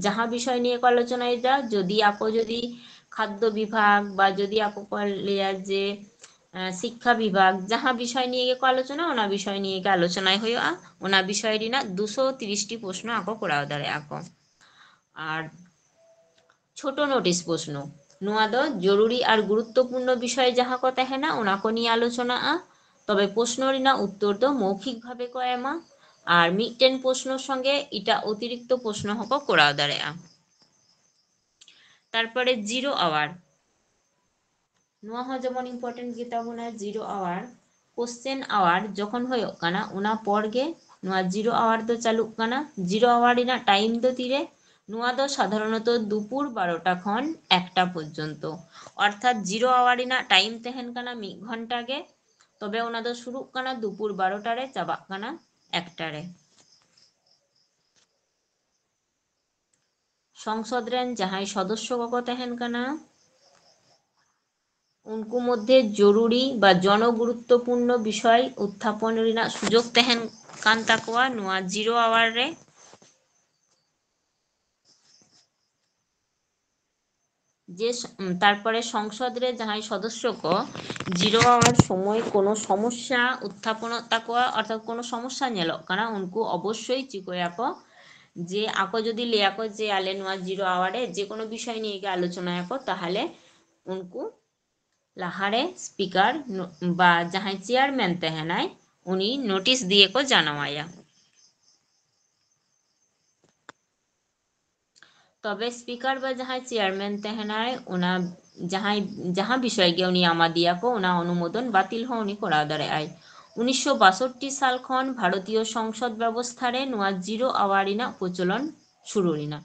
ᱡᱟᱦᱟᱸ ᱵᱤᱥᱚᱭ ᱱᱤᱭᱮ ᱠᱚ ᱟᱞᱳᱪᱚᱱᱟᱭᱮᱫᱟ, ᱡᱩᱫᱤ ᱟᱠᱚ ᱡᱩᱫᱤ ᱠᱷᱟᱫᱽᱫᱚ ᱵᱤᱵᱷᱟᱜᱽ ᱵᱟ ᱡᱩᱫᱤ ᱟᱠᱚ ᱠᱚ ᱞᱟᱹᱭᱟ ᱡᱮ, ᱟᱸ, ᱥᱤᱠᱠᱷᱟ ᱵᱤᱵᱷᱟᱜᱽ, ᱡᱟᱦᱟᱸ ᱵᱤᱥᱚᱭ ᱱᱤᱭᱮ ᱜᱮᱠᱚ ᱟᱞᱳᱪᱚᱱᱟ, ᱚᱱᱟ ᱵᱤᱥᱚᱭ ᱱᱤᱭᱮ ᱜᱮ ᱟᱞᱳᱪᱚᱱᱟᱭ ᱦᱩᱭᱩᱜᱼᱟ᱾ ᱚᱱᱟ ᱵᱤᱥᱚᱭ ᱨᱮᱱᱟᱜ ᱫᱩᱥᱚ ᱛᱤᱨᱤᱥ ᱴᱤ ᱯᱨᱚᱥᱱᱚ ᱟᱠᱚ ᱠᱚᱨᱟᱣ ᱫᱟᱲᱮᱭᱟᱜᱼᱟ ᱠᱚ᱾ ᱟᱨ ᱪᱷᱳᱴᱳ ᱱᱳᱴᱤᱥ ᱯᱨᱚᱥᱱᱚ, ᱱᱚᱣᱟ ᱫᱚ ᱡᱚᱨᱩᱨᱤ ᱟᱨ ᱜᱩᱨᱩᱛᱛᱚᱯᱩᱨᱱᱚ ᱵᱤᱥᱚᱭ ᱡᱟᱦᱟᱸ ᱠᱚ ᱛᱟᱦᱮᱱᱟ, ᱚᱱᱟ ᱠᱚ ᱱᱤᱭᱮ ᱟᱞᱳᱪᱚᱱᱟᱜᱼᱟ᱾ ᱛᱚᱵᱮ ᱯᱨᱚᱥᱱᱚ ᱨᱮᱱᱟᱜ ᱩᱛᱛᱚᱨ ᱫᱚ ᱢᱚᱣᱠᱷᱤᱠ ᱵᱷᱟᱵᱮ ᱠᱚ ᱮᱢᱟ᱾ ᱟᱨ ᱢᱤᱫᱴᱮᱱ ᱯᱨᱚᱥᱱᱚ ᱥᱚᱸᱜᱮ ᱮᱴᱟᱜ ᱚᱛᱤᱨᱤᱠᱛᱚ ᱯᱨᱚᱥᱱᱚ ᱦᱚᱸᱠᱚ ᱠᱚᱨᱟᱣ ᱫᱟᱲᱮᱭᱟᱜᱼᱟ᱾ ᱛᱟᱨᱯᱚᱨᱮ ᱡᱤᱨᱳ ᱟᱣᱟᱨ, ᱱᱚᱣᱟ ᱦᱚᱸ ᱡᱮᱢᱚᱱ ᱤᱢᱯᱚᱨᱴᱮᱱᱴ ᱜᱮᱛᱟ ᱵᱚᱱᱟ᱾ ᱡᱤᱨᱳ ᱟᱣᱟᱨ, ᱠᱳᱥᱪᱮᱱ ᱟᱣᱟᱨ ᱡᱚᱠᱷᱚᱱ ᱦᱩᱭᱩᱜ ᱠᱟᱱᱟ, ᱚᱱᱟ ᱯᱚᱨ ᱜᱮ ᱱᱚᱣᱟ ᱡᱤᱨᱳ ᱟᱣᱟᱨ ᱫᱚ ᱪᱟᱹᱞᱩᱜ ᱠᱟᱱᱟ᱾ ᱡᱤᱨᱳ ᱟᱣᱟᱨ ᱨᱮᱱᱟᱜ ᱴᱟᱭᱤᱢ ᱫᱚ ᱛᱤᱨᱮ? ᱱᱚᱣᱟ ᱫᱚ ᱥᱟᱫᱷᱟᱨᱚᱱᱚᱛᱚ ᱫᱩᱯᱩᱨ ᱵᱟᱨᱚᱴᱟ ᱠᱷᱚᱱ ᱮᱠᱴᱟ ᱯᱚᱨᱡᱚᱱᱛᱚ, ᱚᱨᱛᱷᱟᱛ ᱡᱤᱨᱳ ᱟᱣᱟᱨ ᱨᱮᱱᱟᱜ ᱴᱟᱭᱤᱢ ᱛᱟᱦᱮᱱ ᱠᱟᱱᱟ ᱢᱤᱫ ᱜᱷᱚᱱᱴᱟ ᱜᱮ᱾ ᱛᱚᱵᱮ ᱚᱱᱟ ᱫᱚ ᱥᱩᱨᱩᱜ ᱠᱟᱱᱟ ᱫᱩᱯᱩᱨ ᱵᱟᱨᱚᱴᱟ ᱨᱮ, ᱪᱟᱵᱟᱜ ᱠᱟᱱᱟ ᱮᱠᱴᱟ ᱨᱮ᱾ ᱥᱚᱝᱥᱚᱫ ᱨᱮᱱ ᱡᱟᱦᱟᱸᱭ ᱥᱚᱫᱚᱥᱥᱚ ᱠᱚᱠᱚ ᱛᱟᱦᱮᱱ ᱠᱟᱱᱟ, ᱩᱱᱠᱩ ᱢᱚᱫᱽᱫᱷᱮ ᱡᱚᱨᱩᱨᱤ ᱵᱟ ᱡᱚᱱᱚᱜᱩᱨᱩᱛᱛᱚᱯᱩᱨᱱᱚ ᱵᱤᱥᱚᱭ ᱩᱛᱛᱷᱟᱯᱚᱱ ᱨᱮᱱᱟᱜ ᱥᱩᱡᱳᱜᱽ ᱛᱟᱦᱮᱱ ᱠᱟᱱ ᱛᱟᱠᱚᱣᱟ ᱱᱚᱣᱟ ᱡᱤᱨᱳ ᱟᱣᱟᱨ ᱨᱮ᱾ ᱡᱮ ᱥ-, ᱩᱢ, ᱛᱟᱨᱯᱚᱨᱮ ᱥᱚᱝᱥᱚᱫ ᱨᱮ ᱡᱟᱦᱟᱸᱭ ᱥᱚᱫᱚᱥᱥᱚ ᱠᱚ ᱡᱤᱨᱳ ᱟᱣᱟᱨ ᱥᱚᱢᱚᱭ ᱠᱳᱱᱳ ᱥᱚᱢᱚᱥᱥᱟ ᱩᱛᱛᱷᱟᱯᱚᱱᱚᱜ ᱛᱟᱠᱚᱣᱟ, ᱚᱨᱛᱷᱟᱛ ᱠᱳᱱᱳ ᱥᱚᱢᱚᱥᱥᱟ ᱧᱮᱞᱚᱜ ᱠᱟᱱᱟ, ᱩᱱᱠᱩ ᱚᱵᱚᱥᱥᱳᱭ ᱪᱤᱠᱟᱹᱭᱟᱠᱚ, ᱡᱮ ᱟᱠᱚ ᱡᱩᱫᱤ ᱞᱟᱹᱭᱟᱠᱚ ᱡᱮ ᱟᱞᱮ ᱱᱚᱣᱟ ᱡᱤᱨᱳ ᱟᱣᱟᱨ ᱨᱮ ᱡᱮ ᱠᱳᱱᱳ ᱵᱤᱥᱚᱭ ᱱᱤᱭᱮ ᱜᱮ ᱟᱞᱳᱪᱚᱱᱟᱭᱟᱠᱚ, ᱛᱟᱦᱚᱞᱮ ᱩᱱᱠᱩ ᱞᱟᱦᱟᱨᱮ ᱥᱯᱤᱠᱟᱨ ᱱᱚ-, ᱵᱟ ᱡᱟᱦᱟᱸᱭ ᱪᱮᱭᱟᱨᱢᱮᱱ ᱛᱟᱦᱮᱱᱟᱭ, ᱩᱱᱤ ᱱᱳᱴᱤᱥ ᱫᱤᱭᱮ ᱠᱚ ᱡᱟᱱᱟᱣᱟᱭᱟ᱾ ᱛᱚᱵᱮ ᱥᱯᱤᱠᱟᱨ ᱵᱟ ᱡᱟᱦᱟᱸᱭ ᱪᱮᱭᱟᱨᱢᱮᱱ ᱛᱟᱦᱮᱱᱟᱭ, ᱚᱱᱟ ᱡᱟᱦᱟᱸᱭ, ᱡᱟᱦᱟᱸ ᱵᱤᱥᱚᱭ ᱜᱮ ᱩᱱᱤ ᱟᱢᱟᱫᱤᱭᱟ ᱠᱚ, ᱚᱱᱟ ᱚᱱᱩᱢᱳᱫᱚᱱ ᱵᱟᱹᱛᱤᱞ ᱦᱚᱸ ᱩᱱᱤ ᱠᱚᱨᱟᱣ ᱫᱟᱲᱮᱭᱟᱜᱼᱟᱭ᱾ ᱩᱱᱤᱥᱥᱚ ᱵᱟᱥᱚᱴᱴᱤ ᱥᱟᱞ ᱠᱷᱚᱱ ᱵᱷᱟᱨᱚᱛᱤᱭᱚ ᱥᱚᱝᱥᱚᱫ ᱵᱮᱵᱚᱥᱛᱷᱟ ᱨᱮ ᱱᱚᱣᱟ ᱡᱤᱨᱳ ᱟᱣᱟᱨ ᱨᱮᱱᱟᱜ ᱯᱨᱚᱪᱚᱞᱚᱱ ᱥᱩᱨᱩ ᱞᱮᱱᱟ᱾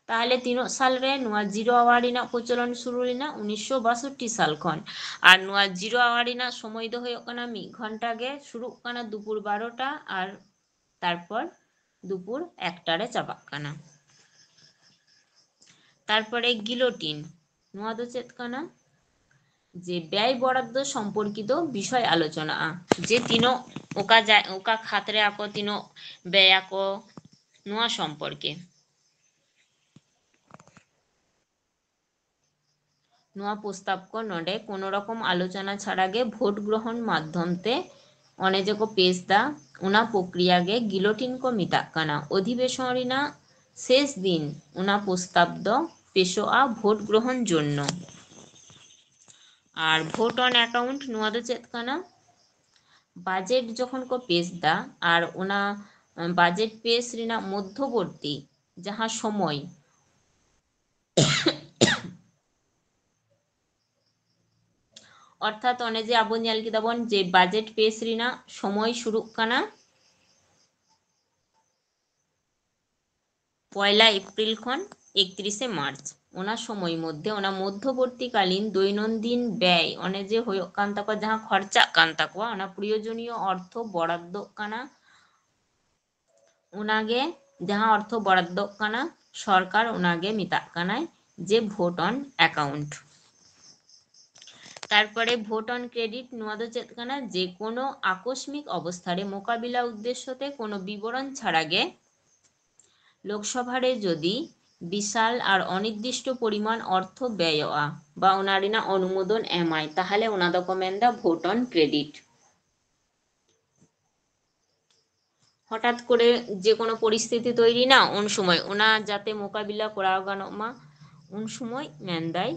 ᱛᱟᱦᱚᱞᱮ ᱛᱤᱱᱟᱹᱜ ᱥᱟᱞ ᱨᱮ ᱱᱚᱣᱟ ᱡᱤᱨᱳ ᱟᱣᱟᱨ ᱨᱮᱱᱟᱜ ᱯᱨᱚᱪᱚᱞᱚᱱ ᱥᱩᱨᱩ ᱞᱮᱱᱟ? ᱩᱱᱤᱥᱥᱚ ᱵᱟᱥᱚᱴᱴᱤ ᱥᱟᱞ ᱠᱷᱚᱱ᱾ ᱟᱨ ᱱᱚᱣᱟ ᱡᱤᱨᱳ ᱟᱣᱟᱨ ᱨᱮᱱᱟᱜ ᱥᱚᱢᱚᱭ ᱫᱚ ᱦᱩᱭᱩᱜ ᱠᱟᱱᱟ ᱢᱤᱫ ᱜᱷᱚᱱᱴᱟ ᱜᱮ, ᱥᱩᱨᱩᱜ ᱠᱟᱱᱟ ᱫᱩᱯᱩᱨ ᱵᱟᱨᱚᱴᱟ ᱟᱨ ᱛᱟᱨᱯᱚᱨ ᱫᱩᱯᱩᱨ ᱮᱠᱴᱟ ᱨᱮ ᱪᱟᱵᱟᱜ ᱠᱟᱱᱟ᱾ ᱛᱟᱨᱯᱚᱨᱮ ᱜᱤᱞᱳᱴᱤᱱ, ᱱᱚᱣᱟ ᱫᱚ ᱪᱮᱫ ᱠᱟᱱᱟ? ᱡᱮ ᱵᱮᱭ ᱵᱚᱨᱟᱫᱫᱚ ᱥᱚᱢᱯᱚᱨᱠᱤᱛᱚ ᱵᱤᱥᱚᱭ ᱟᱞᱳᱪᱚᱱᱟᱜᱼᱟ, ᱡᱮ ᱛᱤᱱᱟᱹᱜ ᱚᱠᱟ ᱡᱟ-, ᱚᱠᱟ ᱠᱷᱟᱛ ᱨᱮ ᱟᱠᱚ ᱛᱤᱱᱟᱹᱜ ᱵᱮᱭ ᱟᱠᱚ, ᱱᱚᱣᱟ ᱥᱚᱢᱯᱚᱨᱠᱮ᱾ ᱱᱚᱣᱟ ᱯᱨᱚᱥᱛᱟᱵ ᱠᱚ ᱱᱚᱰᱮ ᱠᱳᱱᱳ ᱨᱚᱠᱚᱢ ᱟᱞᱳᱪᱚᱱᱟ ᱪᱷᱟᱲᱟ ᱜᱮ ᱵᱷᱳᱴ ᱜᱨᱚᱦᱚᱱ ᱢᱟᱫᱽᱫᱷᱚᱢ ᱛᱮ ᱚᱱᱮ ᱡᱮᱠᱚ ᱯᱮᱥ ᱫᱟ, ᱚᱱᱟ ᱯᱨᱚᱠᱨᱤᱭᱟ ᱜᱮ ᱜᱤᱞᱳᱴᱤᱱ ᱠᱚ ᱢᱮᱛᱟᱜ ᱠᱟᱱᱟ᱾ ᱚᱫᱷᱤᱵᱮᱥᱚᱱ ᱨᱮᱱᱟᱜ ᱥᱮᱥ ᱫᱤᱱ ᱚᱱᱟ ᱯᱨᱚᱥᱛᱟᱵ ᱫᱚ ᱯᱮᱥᱚᱜᱼᱟ ᱵᱷᱳᱴ ᱜᱨᱚᱦᱚᱱ ᱡᱚᱱᱱᱚ᱾ ᱟᱨ vote on account ᱱᱚᱣᱟ ᱫᱚ ᱪᱮᱫ ᱠᱟᱱᱟ? ᱵᱟᱡᱮᱴ ᱡᱚᱠᱷᱚᱱ ᱠᱚ ᱯᱮᱥ ᱫᱟ ᱟᱨ ᱚᱱᱟ ᱵᱟᱡᱮᱴ ᱯᱮᱥ ᱨᱮᱱᱟᱜ ᱢᱚᱫᱽᱫᱷᱚᱵᱚᱨᱛᱤ ᱡᱟᱦᱟᱸ ᱥᱚᱢᱚᱭ, ᱚᱨᱛᱷᱟᱛ ᱚᱱᱮ ᱡᱮ ᱟᱵᱚ ᱧᱮᱞ ᱠᱮᱫᱟ ᱵᱚᱱ ᱡᱮ ᱵᱟᱡᱮᱴ ᱯᱮᱥ ᱨᱮᱱᱟᱜ ᱥᱚᱢᱚᱭ ᱥᱩᱨᱩᱜ ᱠᱟᱱᱟ ᱯᱚᱭᱞᱟ ᱮᱯᱨᱤᱞ ᱠᱷᱚᱱ ᱮᱠᱛᱨᱤᱥᱮ ᱢᱟᱨᱪ, ᱚᱱᱟ ᱥᱚᱢᱚᱭ ᱢᱚᱫᱽᱫᱷᱮ, ᱚᱱᱟ ᱢᱚᱫᱽᱫᱷᱚᱵᱚᱨᱛᱤ ᱠᱟᱞᱤᱱ ᱫᱳᱭᱱᱚᱱᱫᱤᱱ ᱵᱮᱭ, ᱚᱱᱮ ᱡᱮ ᱦᱩᱭᱩᱜ ᱠᱟᱱ ᱛᱟᱠᱚᱣᱟ, ᱡᱟᱦᱟᱸ ᱠᱷᱚᱨᱪᱟᱜ ᱠᱟᱱ ᱛᱟᱠᱚᱣᱟ, ᱚᱱᱟ ᱯᱨᱚᱭᱳᱡᱚᱱᱤᱭᱚ ᱚᱨᱛᱷᱚ ᱵᱚᱨᱟᱫᱫᱚᱜ ᱠᱟᱱᱟ᱾ ᱚᱱᱟᱜᱮ ᱡᱟᱦᱟᱸ ᱚᱨᱛᱷᱚ ᱵᱚᱨᱟᱫᱫᱚᱜ ᱠᱟᱱᱟ ᱥᱚᱨᱠᱟᱨ, ᱚᱱᱟᱜᱮ ᱢᱮᱛᱟᱜ ᱠᱟᱱᱟᱭ ᱡᱮ vote on account᱾ ᱛᱟᱨᱯᱚᱨᱮ vote on credit, ᱱᱚᱣᱟ ᱫᱚ ᱪᱮᱫ ᱠᱟᱱᱟ? ᱡᱮ ᱠᱳᱱᱳ ᱟᱠᱚᱥᱢᱤᱠ ᱚᱵᱚᱥᱛᱷᱟ ᱨᱮ ᱢᱳᱠᱟᱵᱤᱞᱟ ᱩᱫᱽᱫᱮᱥᱥᱚ ᱛᱮ ᱠᱳᱱᱳ ᱵᱤᱵᱚᱨᱚᱱ ᱪᱷᱟᱲᱟ ᱜᱮ ᱞᱳᱠᱥᱚᱵᱷᱟ ᱨᱮ ᱡᱩᱫᱤ ᱵᱤᱥᱟᱞ ᱟᱨ ᱚᱱᱤᱨᱫᱤᱥᱴᱚ ᱯᱚᱨᱤᱢᱟᱱ ᱚᱨᱛᱷᱚ ᱵᱮᱭᱚᱜᱼᱟ ᱵᱟ ᱚᱱᱟ ᱨᱮᱱᱟᱜ ᱚᱱᱩᱢᱳᱫᱚᱱ ᱮᱢᱟᱭ, ᱛᱟᱦᱚᱞᱮ ᱚᱱᱟ ᱫᱚᱠᱚ ᱢᱮᱱᱫᱟ vote on credit᱾ ᱦᱚᱴᱟᱛ ᱠᱚᱨᱮ ᱡᱮ ᱠᱳᱱᱳ ᱯᱚᱨᱤᱥᱛᱷᱤᱛᱤ ᱛᱚᱭᱨᱤᱱᱟ, ᱩᱱ ᱥᱚᱢᱚᱭ ᱚᱱᱟ ᱡᱟᱛᱮ ᱢᱳᱠᱟᱵᱤᱞᱟ ᱠᱚᱨᱟᱣ ᱜᱟᱱᱚᱜ ᱢᱟ, ᱩᱱ ᱥᱚᱢᱚᱭ ᱢᱮᱱᱫᱟᱭ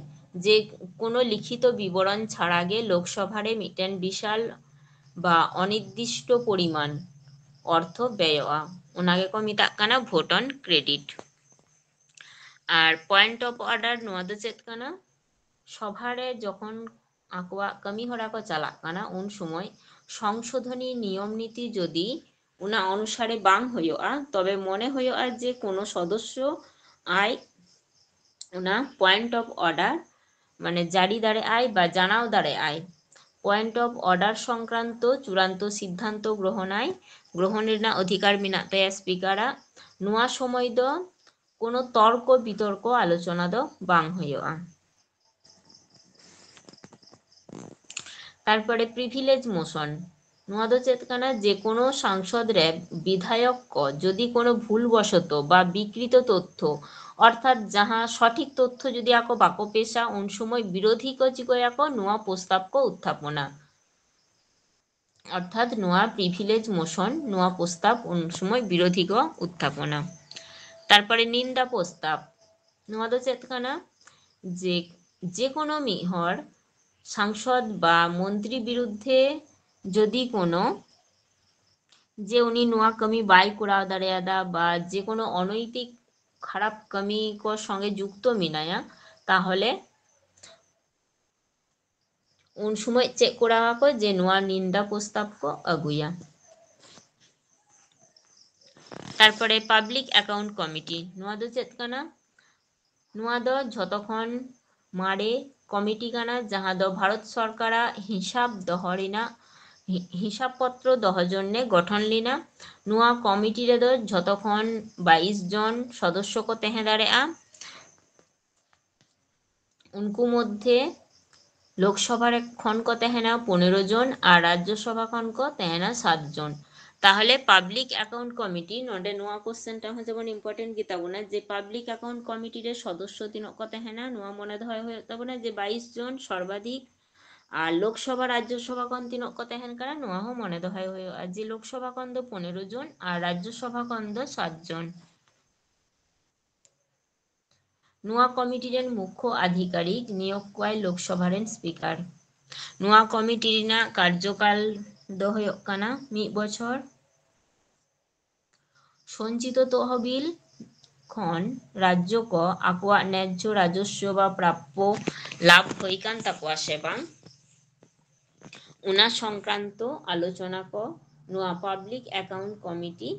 ᱡᱮ ᱠᱳᱱᱳ ᱞᱤᱠᱷᱤᱛᱚ ᱵᱤᱵᱚᱨᱚᱱ ᱪᱷᱟᱲᱟ ᱜᱮ ᱞᱳᱠᱥᱚᱵᱷᱟ ᱨᱮ ᱢᱤᱫᱴᱮᱱ ᱵᱤᱥᱟᱞ ᱵᱟ ᱚᱱᱤᱨᱫᱤᱥᱴᱚ ᱯᱚᱨᱤᱢᱟᱱ ᱚᱨᱛᱷᱚ ᱵᱮᱭᱚᱜᱼᱟ᱾ ᱚᱱᱟ ᱜᱮᱠᱚ ᱢᱮᱛᱟᱜ ᱠᱟᱱᱟ vote on credit᱾ R point of order ᱱᱚᱣᱟ ᱫᱚ ᱪᱮᱫ ᱠᱟᱱᱟ? ᱥᱚᱵᱷᱟ ᱨᱮ ᱡᱚᱠᱷᱚᱱ ᱟᱠᱚᱣᱟᱜ ᱠᱟᱹᱢᱤ ᱦᱚᱨᱟ ᱠᱚ ᱪᱟᱞᱟᱜ ᱠᱟᱱᱟ, ᱩᱱ ᱥᱚᱢᱚᱭ ᱥᱚᱝᱥᱳᱫᱷᱚᱱᱤ ᱱᱤᱭᱚᱢ ᱱᱤᱛᱤ ᱡᱚᱫᱤ ᱚᱱᱟ ᱚᱱᱩᱥᱟᱨᱮ ᱵᱟᱝ ᱦᱩᱭᱩᱜᱼᱟ, ᱛᱚᱵᱮ ᱢᱚᱱᱮ ᱦᱩᱭᱩᱜᱼᱟ ᱡᱮ ᱠᱳᱱᱳ ᱥᱚᱫᱚᱥᱥᱚ ᱟᱡ ᱚᱱᱟ point of order ᱢᱟᱱᱮ ᱡᱟᱹᱨᱤ ᱫᱟᱲᱮᱭᱟᱜᱼᱟᱭ ᱵᱟ ᱡᱟᱱᱟᱣ ᱫᱟᱲᱮᱭᱟᱜᱼᱟᱭ᱾ Point of order ᱥᱚᱝᱠᱨᱟᱱᱛᱚ ᱪᱩᱲᱟᱱᱛᱚ ᱥᱤᱫᱽᱫᱷᱟᱱᱛᱚ ᱜᱨᱚᱦᱚᱱᱟᱭ, ᱜᱨᱚᱦᱚᱱ ᱨᱮᱱᱟᱜ ᱚᱫᱷᱤᱠᱟᱨ ᱢᱮᱱᱟᱜ ᱛᱟᱭᱟ ᱥᱯᱤᱠᱟᱨᱟᱜ᱾ ᱱᱚᱣᱟ ᱥᱚᱢᱚᱭ ᱫᱚ ᱠᱳᱱᱳ ᱛᱚᱨᱠᱚ ᱵᱤᱛᱚᱨᱠᱚ ᱟᱞᱳᱪᱚᱱᱟ ᱫᱚ ᱵᱟᱝ ᱦᱩᱭᱩᱜᱼᱟ᱾ ᱛᱟᱨᱯᱚᱨᱮ privilege motion, ᱱᱚᱣᱟ ᱫᱚ ᱪᱮᱫ ᱠᱟᱱᱟ? ᱡᱮ ᱠᱳᱱᱳ ᱥᱟᱝᱥᱚᱫ ᱨᱮ ᱵᱤᱫᱷᱟᱭᱚᱠ ᱠᱚ ᱡᱩᱫᱤ ᱠᱳᱱᱳ ᱵᱷᱩᱞ ᱵᱚᱥᱚᱛᱚ ᱵᱟ ᱵᱤᱠᱨᱤᱛᱚ ᱛᱚᱛᱛᱷᱚ, ᱚᱨᱛᱷᱟᱛ ᱡᱟᱦᱟᱸ ᱥᱚᱴᱷᱤᱠ ᱛᱚᱛᱛᱷᱚ ᱡᱩᱫᱤ ᱟᱠᱚ ᱵᱟᱠᱚ ᱯᱮᱥᱟ, ᱩᱱ ᱥᱚᱢᱚᱭ ᱵᱤᱨᱳᱫᱷᱤ ᱠᱚ ᱪᱤᱠᱟᱹᱭᱟᱠᱚ? ᱱᱚᱣᱟ ᱯᱨᱚᱥᱛᱟᱵ ᱠᱚ ᱩᱛᱛᱷᱟᱯᱚᱱᱟ᱾ ᱚᱨᱛᱷᱟᱛ ᱱᱚᱣᱟ privilege motion, ᱱᱚᱣᱟ ᱯᱨᱚᱥᱛᱟᱵ ᱩᱱ ᱥᱚᱢᱚᱭ ᱵᱤᱨᱳᱫᱷᱤ ᱠᱚ ᱩᱛᱛᱷᱟᱯᱚᱱᱟ᱾ ᱛᱟᱨᱯᱚᱨᱮ ᱱᱤᱱᱫᱟ ᱯᱨᱚᱥᱛᱟᱵ, ᱱᱚᱣᱟ ᱫᱚ ᱪᱮᱫ ᱠᱟᱱᱟ? ᱡᱮ ᱡᱮ ᱠᱳᱱᱳ ᱢᱤᱫ ᱦᱚᱲ ᱥᱟᱝᱥᱚᱫ ᱵᱟ ᱢᱚᱱᱛᱨᱤ ᱵᱤᱨᱩᱫᱽᱫᱷᱮ ᱡᱩᱫᱤ ᱠᱳᱱᱳ, ᱡᱮ ᱩᱱᱤ ᱱᱚᱣᱟ ᱠᱟᱹᱢᱤ ᱵᱟᱭ ᱠᱚᱨᱟᱣ ᱫᱟᱲᱮᱭᱟᱫᱟ ᱵᱟ ᱡᱮ ᱠᱳᱱᱳ ᱚᱱᱳᱭᱛᱤᱠ ᱠᱷᱟᱨᱟᱯ ᱠᱟᱹᱢᱤ ᱠᱚ ᱥᱚᱸᱜᱮ ᱡᱩᱠᱛᱚ ᱢᱮᱱᱟᱭᱟ, ᱛᱟᱦᱚᱞᱮ ᱩᱱ ᱥᱚᱢᱚᱭ ᱪᱮᱫ ᱠᱚᱨᱟᱣ ᱟᱠᱚ? ᱡᱮ ᱱᱚᱣᱟ ᱱᱤᱱᱫᱟ ᱯᱨᱚᱥᱛᱟᱵ ᱠᱚ ᱟᱹᱜᱩᱭᱟ᱾ ᱛᱟᱨᱯᱚᱨᱮ public account committee, ᱱᱚᱣᱟ ᱫᱚ ᱪᱮᱫ ᱠᱟᱱᱟ? ᱱᱚᱣᱟ ᱫᱚ ᱡᱷᱚᱛᱚ ᱠᱷᱚᱱ ᱢᱟᱨᱮ ᱠᱚᱢᱤᱴᱤ ᱠᱟᱱᱟ, ᱡᱟᱦᱟᱸ ᱫᱚ ᱵᱷᱟᱨᱚᱛ ᱥᱚᱨᱠᱟᱨᱟᱜ ᱦᱤᱥᱟᱵ ᱫᱚᱦᱚ ᱨᱮᱱᱟᱜ, ᱦᱤ-, ᱦᱤᱥᱟᱵ ᱯᱚᱛᱨᱚ ᱫᱚᱦᱚ ᱡᱚᱱᱱᱮ ᱜᱚᱴᱷᱚᱱ ᱞᱮᱱᱟ᱾ ᱱᱚᱣᱟ ᱠᱚᱢᱤᱴᱤ ᱨᱮᱫᱚ ᱡᱷᱚᱛᱚ ᱠᱷᱚᱱ ᱵᱟᱭᱤᱥ ᱡᱚᱱ ᱥᱚᱫᱚᱥᱥᱚ ᱠᱚ ᱛᱟᱦᱮᱸ ᱫᱟᱲᱮᱭᱟᱜᱼᱟ᱾ ᱩᱱᱠᱩ ᱢᱚᱫᱽᱫᱷᱮ ᱞᱳᱠᱥᱚᱵᱷᱟ ᱨᱮ ᱠᱷᱚᱱ ᱠᱚ ᱛᱟᱦᱮᱱᱟ ᱯᱚᱱᱮᱨᱚ ᱡᱚᱱ ᱟᱨ ᱨᱟᱡᱽᱡᱚ ᱥᱚᱵᱷᱟ ᱠᱷᱚᱱ ᱠᱚ ᱛᱟᱦᱮᱱᱟ ᱥᱟᱛ ᱡᱚᱱ᱾ ᱛᱟᱦᱚᱞᱮ public account committee, ᱱᱚᱰᱮ ᱱᱚᱣᱟ question ᱴᱟᱜ ᱦᱚᱸ ᱡᱮᱢᱚᱱ important ᱜᱮᱛᱟ ᱵᱚᱱᱟ, ᱡᱮ public account committee ᱨᱮ ᱥᱚᱫᱚᱥᱥᱚ ᱛᱤᱱᱟᱹᱜ ᱠᱚ ᱛᱟᱦᱮᱱᱟ, ᱱᱚᱣᱟ ᱢᱚᱱᱮ ᱫᱚᱦᱚᱭ ᱦᱩᱭᱩᱜ ᱛᱟᱵᱚᱱᱟ ᱡᱮ ᱵᱟᱭᱤᱥ ᱡᱚᱱ ᱥᱚᱨᱵᱟᱫᱷᱤᱠ ᱟᱨ ᱞᱳᱠᱥᱚᱵᱷᱟ ᱨᱟᱡᱽᱡᱚᱥᱚᱵᱷᱟ ᱠᱷᱚᱱ ᱛᱤᱱᱟᱹᱜ ᱠᱚ ᱛᱟᱦᱮᱱ ᱠᱟᱱᱟ, ᱱᱚᱣᱟ ᱦᱚᱸ ᱢᱚᱱᱮ ᱫᱚᱦᱚᱭ ᱦᱩᱭᱩᱜᱼᱟ ᱡᱮ ᱞᱳᱠᱥᱚᱵᱷᱟ ᱠᱷᱚᱱ ᱫᱚ ᱯᱚᱱᱮᱨᱚ ᱡᱚᱱ ᱟᱨ ᱨᱟᱡᱽᱡᱚᱥᱚᱵᱷᱟ ᱠᱷᱚᱱ ᱫᱚ ᱥᱟᱛ ᱡᱚᱱ᱾ ᱱᱚᱣᱟ ᱠᱚᱢᱤᱴᱤ ᱨᱮᱱ ᱢᱩᱠᱷᱭᱚ ᱟᱫᱷᱤᱠᱟᱨᱤᱠ ᱱᱤᱭᱳᱜᱽ ᱠᱚᱣᱟᱭ ᱞᱳᱠᱥᱚᱵᱷᱟ ᱨᱮᱱ ᱥᱯᱤᱠᱟᱨ᱾ ᱱᱚᱣᱟ ᱠᱚᱢᱤᱴᱤ ᱨᱮᱱᱟᱜ ᱠᱟᱨᱡᱚᱠᱟᱞ ᱫᱚ ᱦᱩᱭᱩᱜ ᱠᱟᱱᱟ ᱢᱤᱫ ᱵᱚᱪᱷᱚᱨ᱾ ᱥᱚᱧᱪᱤᱛᱚ ᱛᱚᱦᱚᱵᱤᱞ ᱠᱷᱚᱱ ᱨᱟᱡᱽᱡᱚ ᱠᱚ ᱟᱠᱚᱣᱟᱜ ᱱᱮᱡᱽᱡᱚ ᱨᱟᱡᱚᱥᱣᱚ ᱵᱟ ᱯᱨᱟᱯᱯᱚ ᱞᱟᱵᱷ ᱦᱩᱭ ᱠᱟᱱ ᱛᱟᱠᱚᱣᱟ ᱥᱮ ᱵᱟᱝ, ᱚᱱᱟ ᱥᱚᱝᱠᱨᱟᱱᱛᱚ ᱟᱞᱳᱪᱚᱱᱟ ᱠᱚ ᱱᱚᱣᱟ ᱯᱟᱵᱽᱞᱤᱠ ᱮᱠᱟᱣᱩᱱᱴ ᱠᱚᱢᱤᱴᱤ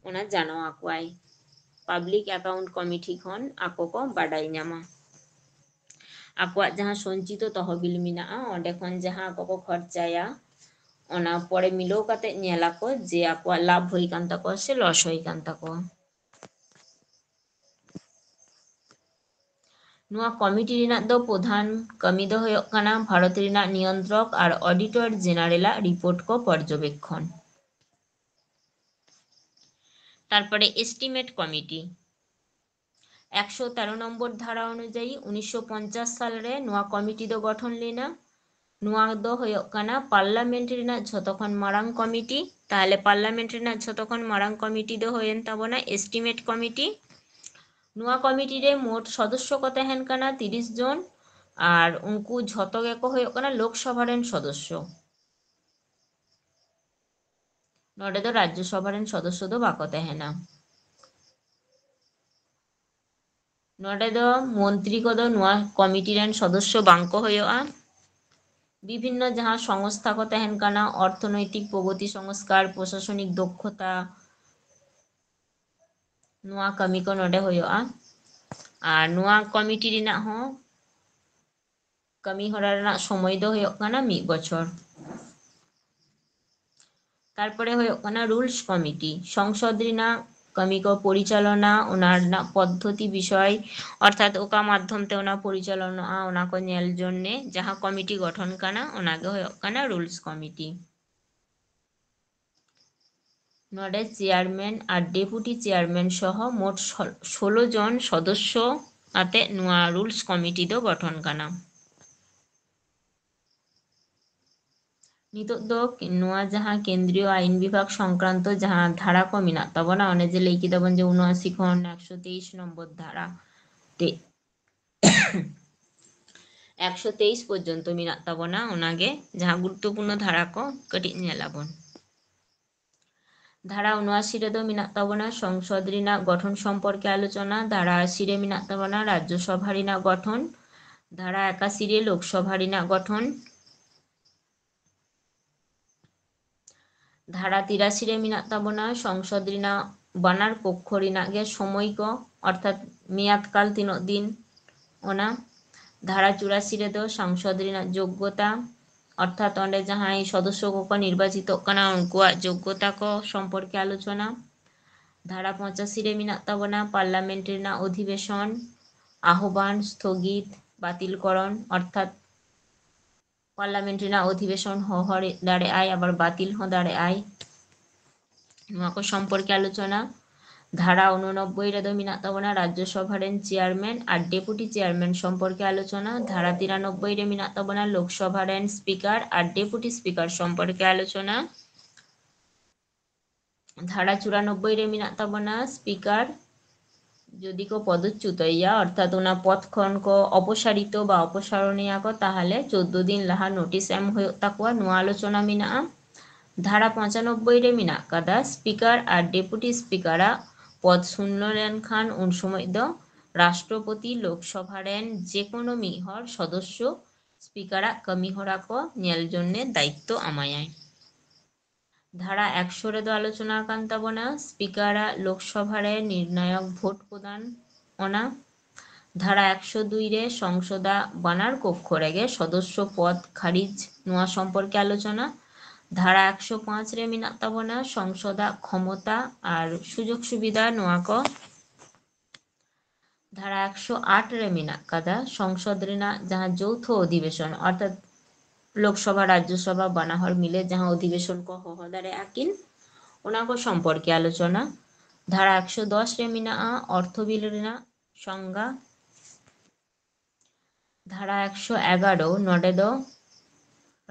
ᱚᱱᱟ ᱡᱟᱱᱟᱣ ᱟᱠᱚᱣᱟᱭ᱾ ᱯᱟᱵᱽᱞᱤᱠ ᱮᱠᱟᱣᱩᱱᱴ ᱠᱚᱢᱤᱴᱤ ᱠᱷᱚᱱ ᱟᱠᱚ ᱠᱚ ᱵᱟᱰᱟᱭ ᱧᱟᱢᱟ᱾ ᱟᱠᱚᱣᱟᱜ ᱡᱟᱦᱟᱸ ᱥᱚᱧᱪᱤᱛᱚ ᱛᱚᱦᱚᱵᱤᱞ ᱢᱮᱱᱟᱜᱼᱟ, ᱚᱸᱰᱮ ᱠᱷᱚᱱ ᱡᱟᱦᱟᱸ ᱟᱠᱚ ᱠᱚ ᱠᱷᱚᱨᱪᱟᱭᱟ, ᱚᱱᱟ ᱯᱚᱨᱮ ᱢᱤᱞᱟᱹᱣ ᱠᱟᱛᱮ ᱧᱮᱞᱟᱠᱚ ᱡᱮ ᱟᱠᱚᱣᱟᱜ ᱞᱟᱵᱷ ᱦᱩᱭ ᱠᱟᱱ ᱛᱟᱠᱚᱣᱟ ᱥᱮ ᱞᱚᱥ ᱦᱩᱭ ᱠᱟᱱ ᱛᱟᱠᱚᱣᱟ᱾ ᱱᱚᱣᱟ ᱠᱚᱢᱤᱴᱤ ᱨᱮᱱᱟᱜ ᱫᱚ ᱯᱨᱚᱫᱷᱟᱱ ᱠᱟᱹᱢᱤ ᱫᱚ ᱦᱩᱭᱩᱜ ᱠᱟᱱᱟ ᱵᱷᱟᱨᱚᱛ ᱨᱮᱱᱟᱜ ᱱᱤᱭᱚᱱᱛᱨᱚᱠ ᱟᱨ ᱚᱰᱤᱴᱚᱨ ᱡᱮᱱᱟᱨᱮᱞᱟᱜ ᱨᱤᱯᱳᱨᱴ ᱠᱚ ᱯᱚᱨᱡᱚᱵᱮᱠᱠᱷᱚᱱ᱾ ᱛᱟᱨᱯᱚᱨᱮ ᱮᱥᱴᱤᱢᱮᱴ ᱠᱚᱢᱤᱴᱤ᱾ ᱮᱠᱥᱚ ᱛᱮᱨᱚ ᱱᱚᱢᱵᱚᱨ ᱫᱷᱟᱨᱟ ᱚᱱᱩᱡᱟᱭᱤ ᱩᱱᱤᱥᱥᱚ ᱯᱚᱧᱪᱟᱥ ᱥᱟᱞ ᱨᱮ ᱱᱚᱣᱟ ᱠᱚᱢᱤᱴᱤ ᱫᱚ ᱜᱚᱴᱷᱚᱱ ᱞᱮᱱᱟ᱾ ᱱᱚᱣᱟ ᱫᱚ ᱦᱩᱭᱩᱜ ᱠᱟᱱᱟ ᱯᱟᱨᱞᱟᱢᱮᱱᱴ ᱨᱮᱱᱟᱜ ᱡᱷᱚᱛᱚ ᱠᱷᱚᱱ ᱢᱟᱨᱟᱝ ᱠᱚᱢᱤᱴᱤ᱾ ᱛᱟᱦᱚᱞᱮ ᱯᱟᱨᱞᱟᱢᱮᱱᱴ ᱨᱮᱱᱟᱜ ᱡᱷᱚᱛᱚ ᱠᱷᱚᱱ ᱢᱟᱨᱟᱝ ᱠᱚᱢᱤᱴᱤ ᱫᱚ ᱦᱩᱭᱮᱱ ᱛᱟᱵᱚᱱᱟ ᱮᱥᱴᱤᱢᱮᱴ ᱠᱚᱢᱤᱴᱤ᱾ ᱱᱚᱣᱟ ᱠᱚᱢᱤᱴᱤ ᱨᱮ ᱢᱳᱴ ᱥᱚᱫᱚᱥᱥᱚ ᱠᱚ ᱛᱟᱦᱮᱱ ᱠᱟᱱᱟ ᱛᱤᱨᱤᱥ ᱡᱚᱱ, ᱟᱨ ᱩᱱᱠᱩ ᱡᱷᱚᱛᱚ ᱜᱮᱠᱚ ᱦᱩᱭᱩᱜ ᱠᱟᱱᱟ ᱞᱳᱠᱥᱚᱵᱷᱟ ᱨᱮᱱ ᱥᱚᱫᱚᱥᱥᱚ᱾ ᱱᱚᱰᱮ ᱫᱚ ᱨᱟᱡᱽᱡᱚ ᱥᱚᱵᱷᱟ ᱨᱮᱱ ᱥᱚᱫᱚᱥᱥᱚ ᱫᱚ ᱵᱟᱠᱚ ᱛᱟᱦᱮᱱᱟ᱾ ᱱᱚᱰᱮ ᱫᱚ ᱢᱚᱱᱛᱨᱤ ᱠᱚᱫᱚ ᱱᱚᱣᱟ ᱠᱚᱢᱤᱴᱤ ᱨᱮᱱ ᱥᱚᱫᱚᱥᱥᱚ ᱵᱟᱝ ᱠᱚ ᱦᱩᱭᱩᱜᱼᱟ᱾ ᱵᱤᱵᱷᱤᱱᱱᱚ ᱡᱟᱦᱟᱸ ᱥᱚᱝᱥᱛᱷᱟ ᱠᱚ ᱛᱟᱦᱮᱱ ᱠᱟᱱᱟ, ᱚᱨᱛᱷᱚᱱᱳᱭᱛᱤᱠ ᱯᱨᱚᱜᱚᱛᱤ ᱥᱚᱝᱥᱠᱟᱨ, ᱯᱨᱚᱥᱟᱥᱚᱱᱤᱠ ᱫᱚᱠᱷᱚᱛᱟ, ᱱᱚᱣᱟ ᱠᱟᱹᱢᱤ ᱠᱚ ᱱᱚᱰᱮ ᱦᱩᱭᱩᱜᱼᱟ᱾ ᱟᱨ ᱱᱚᱣᱟ ᱠᱚᱢᱤᱴᱤ ᱨᱮᱱᱟᱜ ᱦᱚᱸ ᱠᱟᱹᱢᱤ ᱦᱚᱨᱟ ᱨᱮᱱᱟᱜ ᱥᱚᱢᱚᱭ ᱫᱚ ᱦᱩᱭᱩᱜ ᱠᱟᱱᱟ ᱢᱤᱫ ᱵᱚᱪᱷᱚᱨ᱾ ᱛᱟᱨᱯᱚᱨᱮ ᱦᱩᱭᱩᱜ ᱠᱟᱱᱟ ᱨᱩᱞᱥ ᱠᱚᱢᱤᱴᱤ, ᱥᱚᱝᱥᱚᱫ ᱨᱮᱱᱟᱜ ᱠᱟᱹᱢᱤ ᱠᱚ ᱯᱚᱨᱤᱪᱟᱞᱚᱱᱟ, ᱚᱱᱟ ᱨᱮᱱᱟᱜ ᱯᱚᱫᱽᱫᱷᱚᱛᱤ ᱵᱤᱥᱚᱭ, ᱚᱨᱛᱷᱟᱛ ᱚᱠᱟ ᱢᱟᱫᱽᱫᱷᱚᱢ ᱛᱮ ᱚᱱᱟ ᱯᱚᱨᱤᱪᱟᱞᱚᱱᱚᱜᱼᱟ, ᱚᱱᱟ ᱠᱚ ᱧᱮᱞ ᱡᱚᱱᱱᱮ ᱡᱟᱦᱟᱸ ᱠᱚᱢᱤᱴᱤ ᱜᱚᱴᱷᱚᱱ ᱠᱟᱱᱟ, ᱚᱱᱟ ᱜᱮ ᱦᱩᱭᱩᱜ ᱠᱟᱱᱟ ᱨᱩᱞᱥ ᱠᱚᱢᱤᱴᱤ᱾ ᱱᱚᱰᱮ ᱪᱮᱭᱟᱨᱢᱮᱱ ᱟᱨ ᱰᱮᱯᱩᱴᱤ ᱪᱮᱭᱟᱨᱢᱮᱱ ᱥᱚᱦᱚ ᱢᱳᱴ ᱥᱚ-, ᱥᱳᱞᱳ ᱡᱚᱱ ᱥᱚᱫᱚᱥᱥᱚ ᱟᱛᱮ ᱱᱚᱣᱟ ᱨᱩᱞᱥ ᱠᱚᱢᱤᱴᱤ ᱫᱚ ᱜᱚᱴᱷᱚᱱ ᱠᱟᱱᱟ᱾ ᱱᱤᱛᱚᱜ ᱫᱚ ᱱᱚᱣᱟ ᱡᱟᱦᱟᱸ ᱠᱮᱱᱫᱨᱤᱭᱚ ᱟᱭᱤᱱ ᱵᱤᱵᱷᱟᱜᱽ ᱥᱚᱝᱠᱨᱟᱱᱛᱚ ᱡᱟᱦᱟᱸ ᱫᱷᱟᱨᱟ ᱠᱚ ᱢᱮᱱᱟᱜ ᱛᱟᱵᱚᱱᱟ, ᱚᱱᱮ ᱡᱮ ᱞᱟᱹᱭ ᱠᱮᱫᱟ ᱵᱚᱱ ᱡᱮ ᱩᱱᱚᱟᱥᱤ ᱠᱷᱚᱱ ᱮᱠᱥᱚ ᱛᱮᱭᱤᱥ ᱱᱚᱢᱵᱚᱨ ᱫᱷᱟᱨᱟ ᱛᱮ, ᱮᱠᱥᱚ ᱛᱮᱭᱤᱥ ᱯᱚᱨᱡᱚᱱᱛᱚ ᱢᱮᱱᱟᱜ ᱛᱟᱵᱚᱱᱟ᱾ ᱚᱱᱟᱜᱮ ᱡᱟᱦᱟᱸ ᱜᱩᱨᱩᱛᱛᱚᱯᱩᱨᱱᱚ ᱫᱷᱟᱨᱟ ᱠᱚ ᱠᱟᱹᱴᱤᱡ ᱧᱮᱞ ᱟᱵᱚᱱ᱾ ᱫᱷᱟᱨᱟ ᱩᱱᱚᱟᱥᱤ ᱨᱮᱫᱚ ᱢᱮᱱᱟᱜ ᱛᱟᱵᱚᱱᱟ ᱥᱚᱝᱥᱚᱫ ᱨᱮᱱᱟᱜ ᱜᱚᱴᱷᱚᱱ ᱥᱚᱢᱯᱚᱨᱠᱮ ᱟᱞᱳᱪᱚᱱᱟ, ᱫᱷᱟᱨᱟ ᱟᱥᱤ ᱨᱮ ᱢᱮᱱᱟᱜ ᱛᱟᱵᱚᱱᱟ ᱨᱟᱡᱽᱡᱚ ᱥᱚᱵᱷᱟ ᱨᱮᱱᱟᱜ ᱜᱚᱴᱷᱚᱱ, ᱫᱷᱟᱨᱟ ᱮᱠᱟᱥᱤ ᱨᱮ ᱞᱳᱠᱥᱚᱵᱷᱟ ᱨᱮᱱᱟᱜ ᱜᱚᱴᱷᱚᱱ, ᱫᱷᱟᱨᱟ ᱛᱤᱨᱟᱥᱤ ᱨᱮ ᱢᱮᱱᱟᱜ ᱛᱟᱵᱚᱱᱟ ᱥᱚᱝᱥᱚᱫ ᱨᱮᱱᱟᱜ ᱵᱟᱱᱟᱨ ᱠᱚᱠᱠᱷᱚ ᱨᱮᱱᱟᱜ ᱜᱮ ᱥᱚᱢᱚᱭ ᱠᱚ, ᱚᱨᱛᱷᱟᱛ ᱢᱮᱭᱟᱫ ᱠᱟᱞ ᱛᱤᱱᱟᱹᱜ ᱫᱤᱱ, ᱚᱱᱟ᱾ ᱫᱷᱟᱨᱟ ᱪᱩᱨᱟᱥᱤ ᱨᱮᱫᱚ ᱥᱚᱝᱥᱚᱫ ᱨᱮᱱᱟᱜ ᱡᱳᱜᱽᱜᱚᱛᱟ, ᱚᱨᱛᱷᱟᱛ ᱚᱸᱰᱮ ᱡᱟᱦᱟᱸᱭ ᱥᱚᱫᱚᱥᱥᱚ ᱠᱚᱠᱚ ᱱᱤᱨᱵᱟᱪᱤᱛᱚᱜ ᱠᱟᱱᱟ, ᱩᱱᱠᱩᱣᱟᱜ ᱡᱳᱜᱽᱜᱚᱛᱟ ᱠᱚ ᱥᱚᱢᱯᱚᱨᱠᱮ ᱟᱞᱳᱪᱚᱱᱟ᱾ ᱫᱷᱟᱨᱟ ᱯᱚᱸᱪᱟᱥᱤ ᱨᱮ ᱢᱮᱱᱟᱜ ᱛᱟᱵᱚᱱᱟ ᱯᱟᱨᱞᱟᱢᱮᱱᱴ ᱨᱮᱱᱟᱜ ᱚᱫᱷᱤᱵᱮᱥᱚᱱ, ᱟᱦᱵᱟᱱ, ᱥᱛᱷᱚᱜᱤᱛ, ᱵᱟᱛᱤᱞ ᱠᱚᱨᱚᱱ, ᱚᱨᱛᱷᱟᱛ ᱯᱟᱨᱞᱟᱢᱮᱱᱴ ᱨᱮᱱᱟᱜ ᱚᱫᱷᱤᱵᱮᱥᱚᱱ ᱦᱚᱦᱚ ᱨᱮ ᱫᱟᱲᱮᱭᱟᱜᱼᱟᱭ, ᱟᱵᱟᱨ ᱵᱟᱹᱛᱤᱞ ᱦᱚᱸ ᱫᱟᱲᱮᱭᱟᱜᱼᱟᱭ᱾ ᱱᱚᱣᱟ ᱠᱚ ᱥᱚᱢᱯᱚᱨᱠᱮ ᱟᱞᱳᱪᱚᱱᱟ᱾ ᱫᱷᱟᱨᱟ ᱩᱱᱚᱱᱚᱵᱵᱳᱭ ᱨᱮᱫᱚ ᱢᱮᱱᱟᱜ ᱛᱟᱵᱚᱱᱟ ᱨᱟᱡᱽᱡᱚ ᱥᱚᱵᱷᱟ ᱨᱮᱱ ᱪᱮᱭᱟᱨᱢᱮᱱ ᱟᱨ ᱰᱮᱯᱩᱴᱤ ᱪᱮᱭᱟᱨᱢᱮᱱ ᱥᱚᱢᱯᱚᱨᱠᱮ ᱟᱞᱳᱪᱚᱱᱟ᱾ ᱫᱷᱟᱨᱟ ᱛᱤᱨᱟᱱᱚᱵᱵᱳᱭ ᱨᱮ ᱢᱮᱱᱟᱜ ᱛᱟᱵᱚᱱᱟ ᱞᱳᱠᱥᱚᱵᱷᱟ ᱨᱮᱱ ᱥᱯᱤᱠᱟᱨ ᱟᱨ ᱰᱮᱯᱩᱴᱤ ᱥᱯᱤᱠᱟᱨ ᱥᱚᱢᱯᱚᱨᱠᱮ ᱟᱞᱳᱪᱚᱱᱟ᱾ ᱫᱷᱟᱨᱟ ᱪᱩᱨᱟᱱᱚᱵᱵᱳᱭ ᱨᱮ ᱢᱮᱱᱟᱜ ᱛᱟᱵᱚᱱᱟ ᱥᱯᱤᱠᱟᱨ ᱡᱩᱫᱤ ᱠᱚ ᱯᱚᱫᱚᱪᱪᱩᱛᱚᱭᱮᱭᱟ, ᱚᱨᱛᱷᱟᱛ ᱚᱱᱟ ᱯᱚᱫ ᱠᱷᱚᱱ ᱠᱚ ᱚᱯᱚᱥᱟᱨᱤᱛᱚ ᱵᱟ ᱚᱯᱚᱥᱟᱨᱚᱱᱮᱭᱟ ᱠᱚ, ᱛᱟᱦᱚᱞᱮ ᱪᱳᱫᱫᱳ ᱫᱤᱱ ᱞᱟᱦᱟ ᱱᱳᱴᱤᱥ ᱮᱢ ᱦᱩᱭᱩᱜ ᱛᱟᱠᱚᱣᱟ᱾ ᱱᱚᱣᱟ ᱟᱞᱳᱪᱚᱱᱟ ᱢᱮᱱᱟᱜᱼᱟ᱾ ᱫᱷᱟᱨᱟ ᱯᱚᱸᱪᱟᱱᱚᱵᱵᱳᱭ ᱨᱮ ᱢᱮᱱᱟᱜ ᱠᱟᱫᱟ ᱥᱯᱤᱠᱟᱨ ᱟᱨ ᱰᱮᱯᱩᱴᱤ ᱥᱯᱤᱠᱟᱨᱟᱜ ᱯᱚᱫ ᱥᱩᱱᱱᱚ ᱞᱮᱱᱠᱷᱟᱱ ᱩᱱ ᱥᱚᱢᱚᱭ ᱫᱚ ᱨᱟᱥᱴᱨᱚᱯᱚᱛᱤ ᱞᱳᱠᱥᱚᱵᱷᱟ ᱨᱮᱱ ᱡᱮᱠᱳᱱᱳ ᱢᱤᱫ ᱦᱚᱲ ᱥᱚᱫᱚᱥᱥᱚ ᱥᱯᱤᱠᱟᱨᱟᱜ ᱠᱟᱹᱢᱤ ᱦᱚᱨᱟ ᱠᱚ ᱧᱮᱞ ᱡᱚᱝ ᱨᱮ ᱫᱟᱭᱤᱛᱛᱚ ᱮᱢᱟᱭᱟᱭ᱾ ᱫᱷᱟᱨᱟ ᱮᱠᱥᱚ ᱨᱮᱫᱚ ᱟᱞᱳᱪᱚᱱᱟ ᱟᱠᱟᱱ ᱛᱟᱵᱚᱱᱟ ᱥᱯᱤᱠᱟᱨᱟᱜ ᱞᱳᱠᱥᱚᱵᱷᱟ ᱨᱮ ᱱᱤᱨᱱᱟᱭᱚᱠ ᱵᱷᱳᱴ ᱯᱨᱚᱫᱟᱱ, ᱚᱱᱟ᱾ ᱫᱷᱟᱨᱟ ᱮᱠᱥᱚ ᱫᱩᱭ ᱨᱮ ᱥᱚᱝᱥᱚᱫᱟᱜ ᱵᱟᱱᱟᱨ ᱠᱚᱠᱠᱷᱚ ᱨᱮᱜᱮ ᱥᱚᱫᱚᱥᱥᱚ ᱯᱚᱫ ᱠᱷᱟᱨᱤᱡ, ᱱᱚᱣᱟ ᱥᱚᱢᱯᱚᱨᱠᱮ ᱟᱞᱳᱪᱚᱱᱟ᱾ ᱫᱷᱟᱨᱟ ᱮᱠᱥᱚ ᱯᱟᱸᱪ ᱨᱮ ᱢᱮᱱᱟᱜ ᱛᱟᱵᱚᱱᱟ ᱥᱚᱝᱥᱚᱫᱟᱜ ᱠᱷᱚᱢᱚᱛᱟ ᱟᱨ ᱥᱩᱡᱳᱜᱽ ᱥᱩᱵᱤᱫᱷᱟ, ᱱᱚᱣᱟ ᱠᱚ᱾ ᱫᱷᱟᱨᱟ ᱮᱠᱥᱚ ᱟᱴ ᱨᱮ ᱢᱮᱱᱟᱜ ᱠᱟᱫᱟ ᱥᱚᱝᱥᱚᱫ ᱨᱮᱱᱟᱜ ᱡᱟᱦᱟᱸ ᱡᱳᱣᱛᱷᱚ ᱚᱫᱷᱤᱵᱮᱥᱚᱱ, ᱚᱨᱛᱷᱟᱛ ᱞᱳᱠᱥᱚᱵᱷᱟ ᱨᱟᱡᱽᱡᱚᱥᱚᱵᱷᱟ ᱵᱟᱱᱟ ᱦᱚᱲ ᱢᱤᱞᱮ ᱡᱟᱦᱟᱸ ᱚᱫᱷᱤᱵᱮᱥᱚᱱ ᱠᱚ ᱦᱚᱦᱚ ᱫᱟᱲᱮᱭᱟᱜᱼᱟ ᱠᱤᱱ, ᱚᱱᱟ ᱠᱚ ᱥᱚᱢᱯᱚᱨᱠᱮ ᱟᱞᱳᱪᱚᱱᱟ᱾ ᱫᱷᱟᱨᱟ ᱮᱠᱥᱚ ᱫᱚᱥ ᱨᱮ ᱢᱮᱱᱟᱜᱼᱟ ᱚᱨᱛᱷᱚ ᱵᱤᱞ ᱨᱮᱱᱟᱜ ᱥᱚᱝᱜᱟ᱾ ᱫᱷᱟᱨᱟ ᱮᱠᱥᱚ ᱮᱜᱟᱨᱚ, ᱱᱚᱰᱮ ᱫᱚ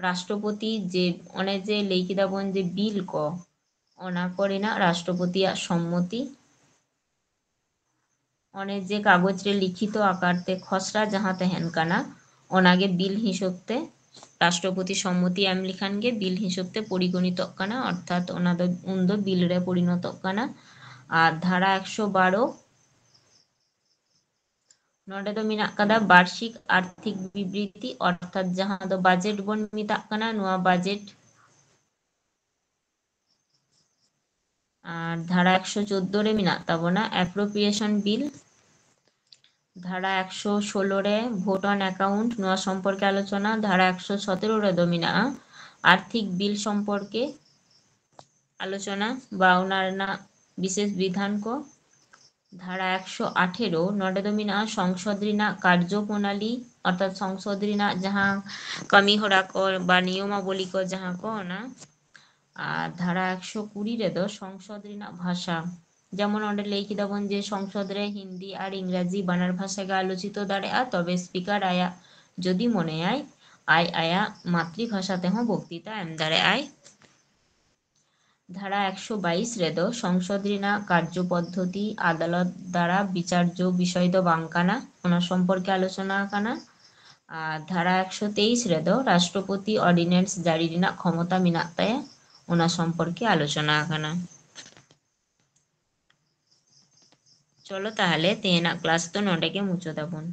ᱨᱟᱥᱴᱨᱚᱯᱚᱛᱤ ᱡᱮ ᱚᱱᱮ ᱡᱮ ᱞᱟᱹᱭ ᱠᱮᱫᱟ ᱵᱚᱱ ᱡᱮ ᱵᱤᱞ ᱠᱚ, ᱚᱱᱟ ᱠᱚ ᱨᱮᱱᱟᱜ ᱨᱟᱥᱴᱨᱚᱯᱚᱛᱤᱭᱟᱜ ᱥᱚᱢᱢᱚᱛᱤ, ᱚᱱᱮ ᱡᱮ ᱠᱟᱜᱚᱡᱽ ᱨᱮ ᱞᱤᱠᱷᱤᱛᱚ ᱟᱠᱟᱨ ᱛᱮ ᱠᱷᱚᱥᱲᱟ ᱡᱟᱦᱟᱸ ᱛᱟᱦᱮᱱ ᱠᱟᱱᱟ, ᱚᱱᱟᱜᱮ ᱵᱤᱞ ᱦᱤᱥᱟᱹᱵ ᱛᱮ ᱨᱟᱥᱴᱨᱚᱯᱚᱛᱤ ᱥᱚᱢᱢᱚᱛᱤ ᱮᱢ ᱞᱮᱠᱷᱟᱱ ᱜᱮ ᱵᱤᱞ ᱦᱤᱥᱟᱹᱵ ᱛᱮ ᱯᱚᱨᱤᱜᱚᱱᱤᱛᱚᱜ ᱠᱟᱱᱟ, ᱚᱨᱛᱷᱟᱛ ᱚᱱᱟ ᱫᱚ ᱩᱱᱫᱚ ᱵᱤᱞ ᱨᱮ ᱯᱚᱨᱤᱱᱚᱛᱚᱜ ᱠᱟᱱᱟ᱾ ᱟᱨ ᱫᱷᱟᱨᱟ ᱮᱠᱥᱚ ᱵᱟᱨᱚ, ᱱᱚᱰᱮ ᱫᱚ ᱢᱮᱱᱟᱜ ᱠᱟᱫᱟ ᱵᱟᱨᱥᱤᱠ ᱟᱨᱛᱷᱤᱠ ᱵᱤᱵᱨᱤᱛᱤ, ᱚᱨᱛᱷᱟᱛ ᱡᱟᱦᱟᱸ ᱫᱚ ᱵᱟᱡᱮᱴ ᱵᱚᱱ ᱢᱮᱛᱟᱜ ᱠᱟᱱᱟ, ᱱᱚᱣᱟ ᱵᱟᱡᱮᱴ᱾ ᱟᱨ ᱫᱷᱟᱨᱟ ᱮᱠᱥᱚ ᱪᱳᱫᱫᱳ ᱨᱮ ᱢᱮᱱᱟᱜ ᱛᱟᱵᱚᱱᱟ ᱮᱯᱨᱳᱯᱨᱤᱭᱮᱥᱚᱱ ᱵᱤᱞ, ᱫᱷᱟᱨᱟ ᱮᱠᱥᱚ ᱥᱳᱞᱳ ᱨᱮ vote on account, ᱱᱚᱣᱟ ᱥᱚᱢᱯᱚᱨᱠᱮ ᱟᱞᱳᱪᱚᱱᱟ, ᱫᱷᱟᱨᱟ ᱮᱠᱥᱚ ᱥᱚᱛᱮᱨᱳ ᱨᱮᱫᱚ ᱢᱮᱱᱟᱜᱼᱟ ᱟᱨᱛᱷᱤᱠ ᱵᱤᱞ ᱥᱚᱢᱯᱚᱨᱠᱮ ᱟᱞᱳᱪᱚᱱᱟ ᱵᱟ ᱚᱱᱟ ᱨᱮᱱᱟᱜ ᱵᱤᱥᱮᱥ ᱵᱤᱫᱷᱟᱱ ᱠᱚ᱾ ᱫᱷᱟᱨᱟ ᱮᱠᱥᱚ ᱟᱴᱷᱮᱨᱳ, ᱱᱚᱰᱮ ᱫᱚ ᱢᱮᱱᱟᱜᱼᱟ ᱥᱚᱝᱥᱚᱫ ᱨᱮᱱᱟᱜ ᱠᱟᱨᱡᱚ ᱯᱨᱚᱱᱟᱞᱤ, ᱚᱨᱛᱷᱟᱛ ᱥᱚᱝᱥᱚᱫ ᱨᱮᱱᱟᱜ ᱡᱟᱦᱟᱸ ᱠᱟᱹᱢᱤ ᱦᱚᱨᱟ ᱠᱚ ᱵᱟ ᱱᱤᱭᱚᱢᱟᱵᱚᱞᱤ ᱠᱚ ᱡᱟᱦᱟᱸ ᱠᱚ, ᱚᱱᱟ᱾ ᱟᱨ ᱫᱷᱟᱨᱟ ᱮᱠᱥᱚ ᱠᱩᱲᱤ ᱨᱮᱫᱚ ᱥᱚᱝᱥᱚᱫ ᱨᱮᱱᱟᱜ ᱵᱷᱟᱥᱟ, ᱡᱮᱢᱚᱱ ᱚᱸᱰᱮ ᱞᱟᱹᱭ ᱠᱮᱫᱟ ᱵᱚᱱ ᱡᱮ ᱥᱚᱝᱥᱚᱫ ᱨᱮ ᱦᱤᱱᱫᱤ ᱟᱨ ᱤᱝᱨᱟᱡᱤ ᱵᱟᱱᱟᱨ ᱵᱷᱟᱥᱟ ᱜᱮ ᱟᱞᱳᱪᱤᱛᱚ ᱫᱟᱲᱮᱭᱟᱜᱼᱟ, ᱛᱚᱵᱮ ᱥᱯᱤᱠᱟᱨ ᱟᱭᱟᱜ ᱡᱩᱫᱤ ᱢᱚᱱᱮᱭᱟᱭ, ᱟᱡ ᱟᱭᱟᱜ ᱢᱟᱛᱨᱤ ᱵᱷᱟᱥᱟ ᱛᱮᱦᱚᱸ ᱵᱚᱠᱛᱤᱛᱟ ᱮᱢ ᱫᱟᱲᱮᱭᱟᱜᱼᱟᱭ᱾ ᱫᱷᱟᱨᱟ ᱮᱠᱥᱚ ᱵᱟᱭᱤᱥ ᱨᱮᱫᱚ ᱥᱚᱝᱥᱚᱫ ᱨᱮᱱᱟᱜ ᱠᱟᱨᱡᱚ ᱯᱚᱫᱽᱫᱷᱚᱛᱤ ᱟᱫᱟᱞᱚᱛ ᱫᱟᱨᱟ ᱵᱤᱪᱟᱨᱡᱚ ᱵᱤᱥᱚᱭ ᱫᱚ ᱵᱟᱝ ᱠᱟᱱᱟ, ᱚᱱᱟ ᱥᱚᱢᱯᱚᱨᱠᱮ ᱟᱞᱳᱪᱚᱱᱟ ᱟᱠᱟᱱᱟ᱾ ᱟᱨ ᱫᱷᱟᱨᱟ ᱮᱠᱥᱚ ᱛᱮᱭᱤᱥ ᱨᱮᱫᱚ ᱨᱟᱥᱴᱨᱚᱯᱚᱛᱤ ᱚᱨᱰᱤᱱᱮᱱᱥ ᱡᱟᱹᱨᱤ ᱨᱮᱱᱟᱜ ᱠᱷᱚᱢᱚᱛᱟ ᱢᱮᱱᱟᱜ ᱛᱟᱭᱟ, ᱚᱱᱟ ᱥᱚᱢᱯᱚᱨᱠᱮ ᱟᱞᱳᱪᱚᱱᱟ ᱟᱠᱟᱱᱟ᱾ ᱪᱚᱞᱚ ᱛᱟᱦᱚᱞᱮ ᱛᱮᱦᱮᱧᱟᱜ ᱠᱞᱟᱥ ᱫᱚ ᱱᱚᱰᱮ ᱜᱮ ᱢᱩᱪᱟᱹᱫ ᱟᱵᱚᱱ᱾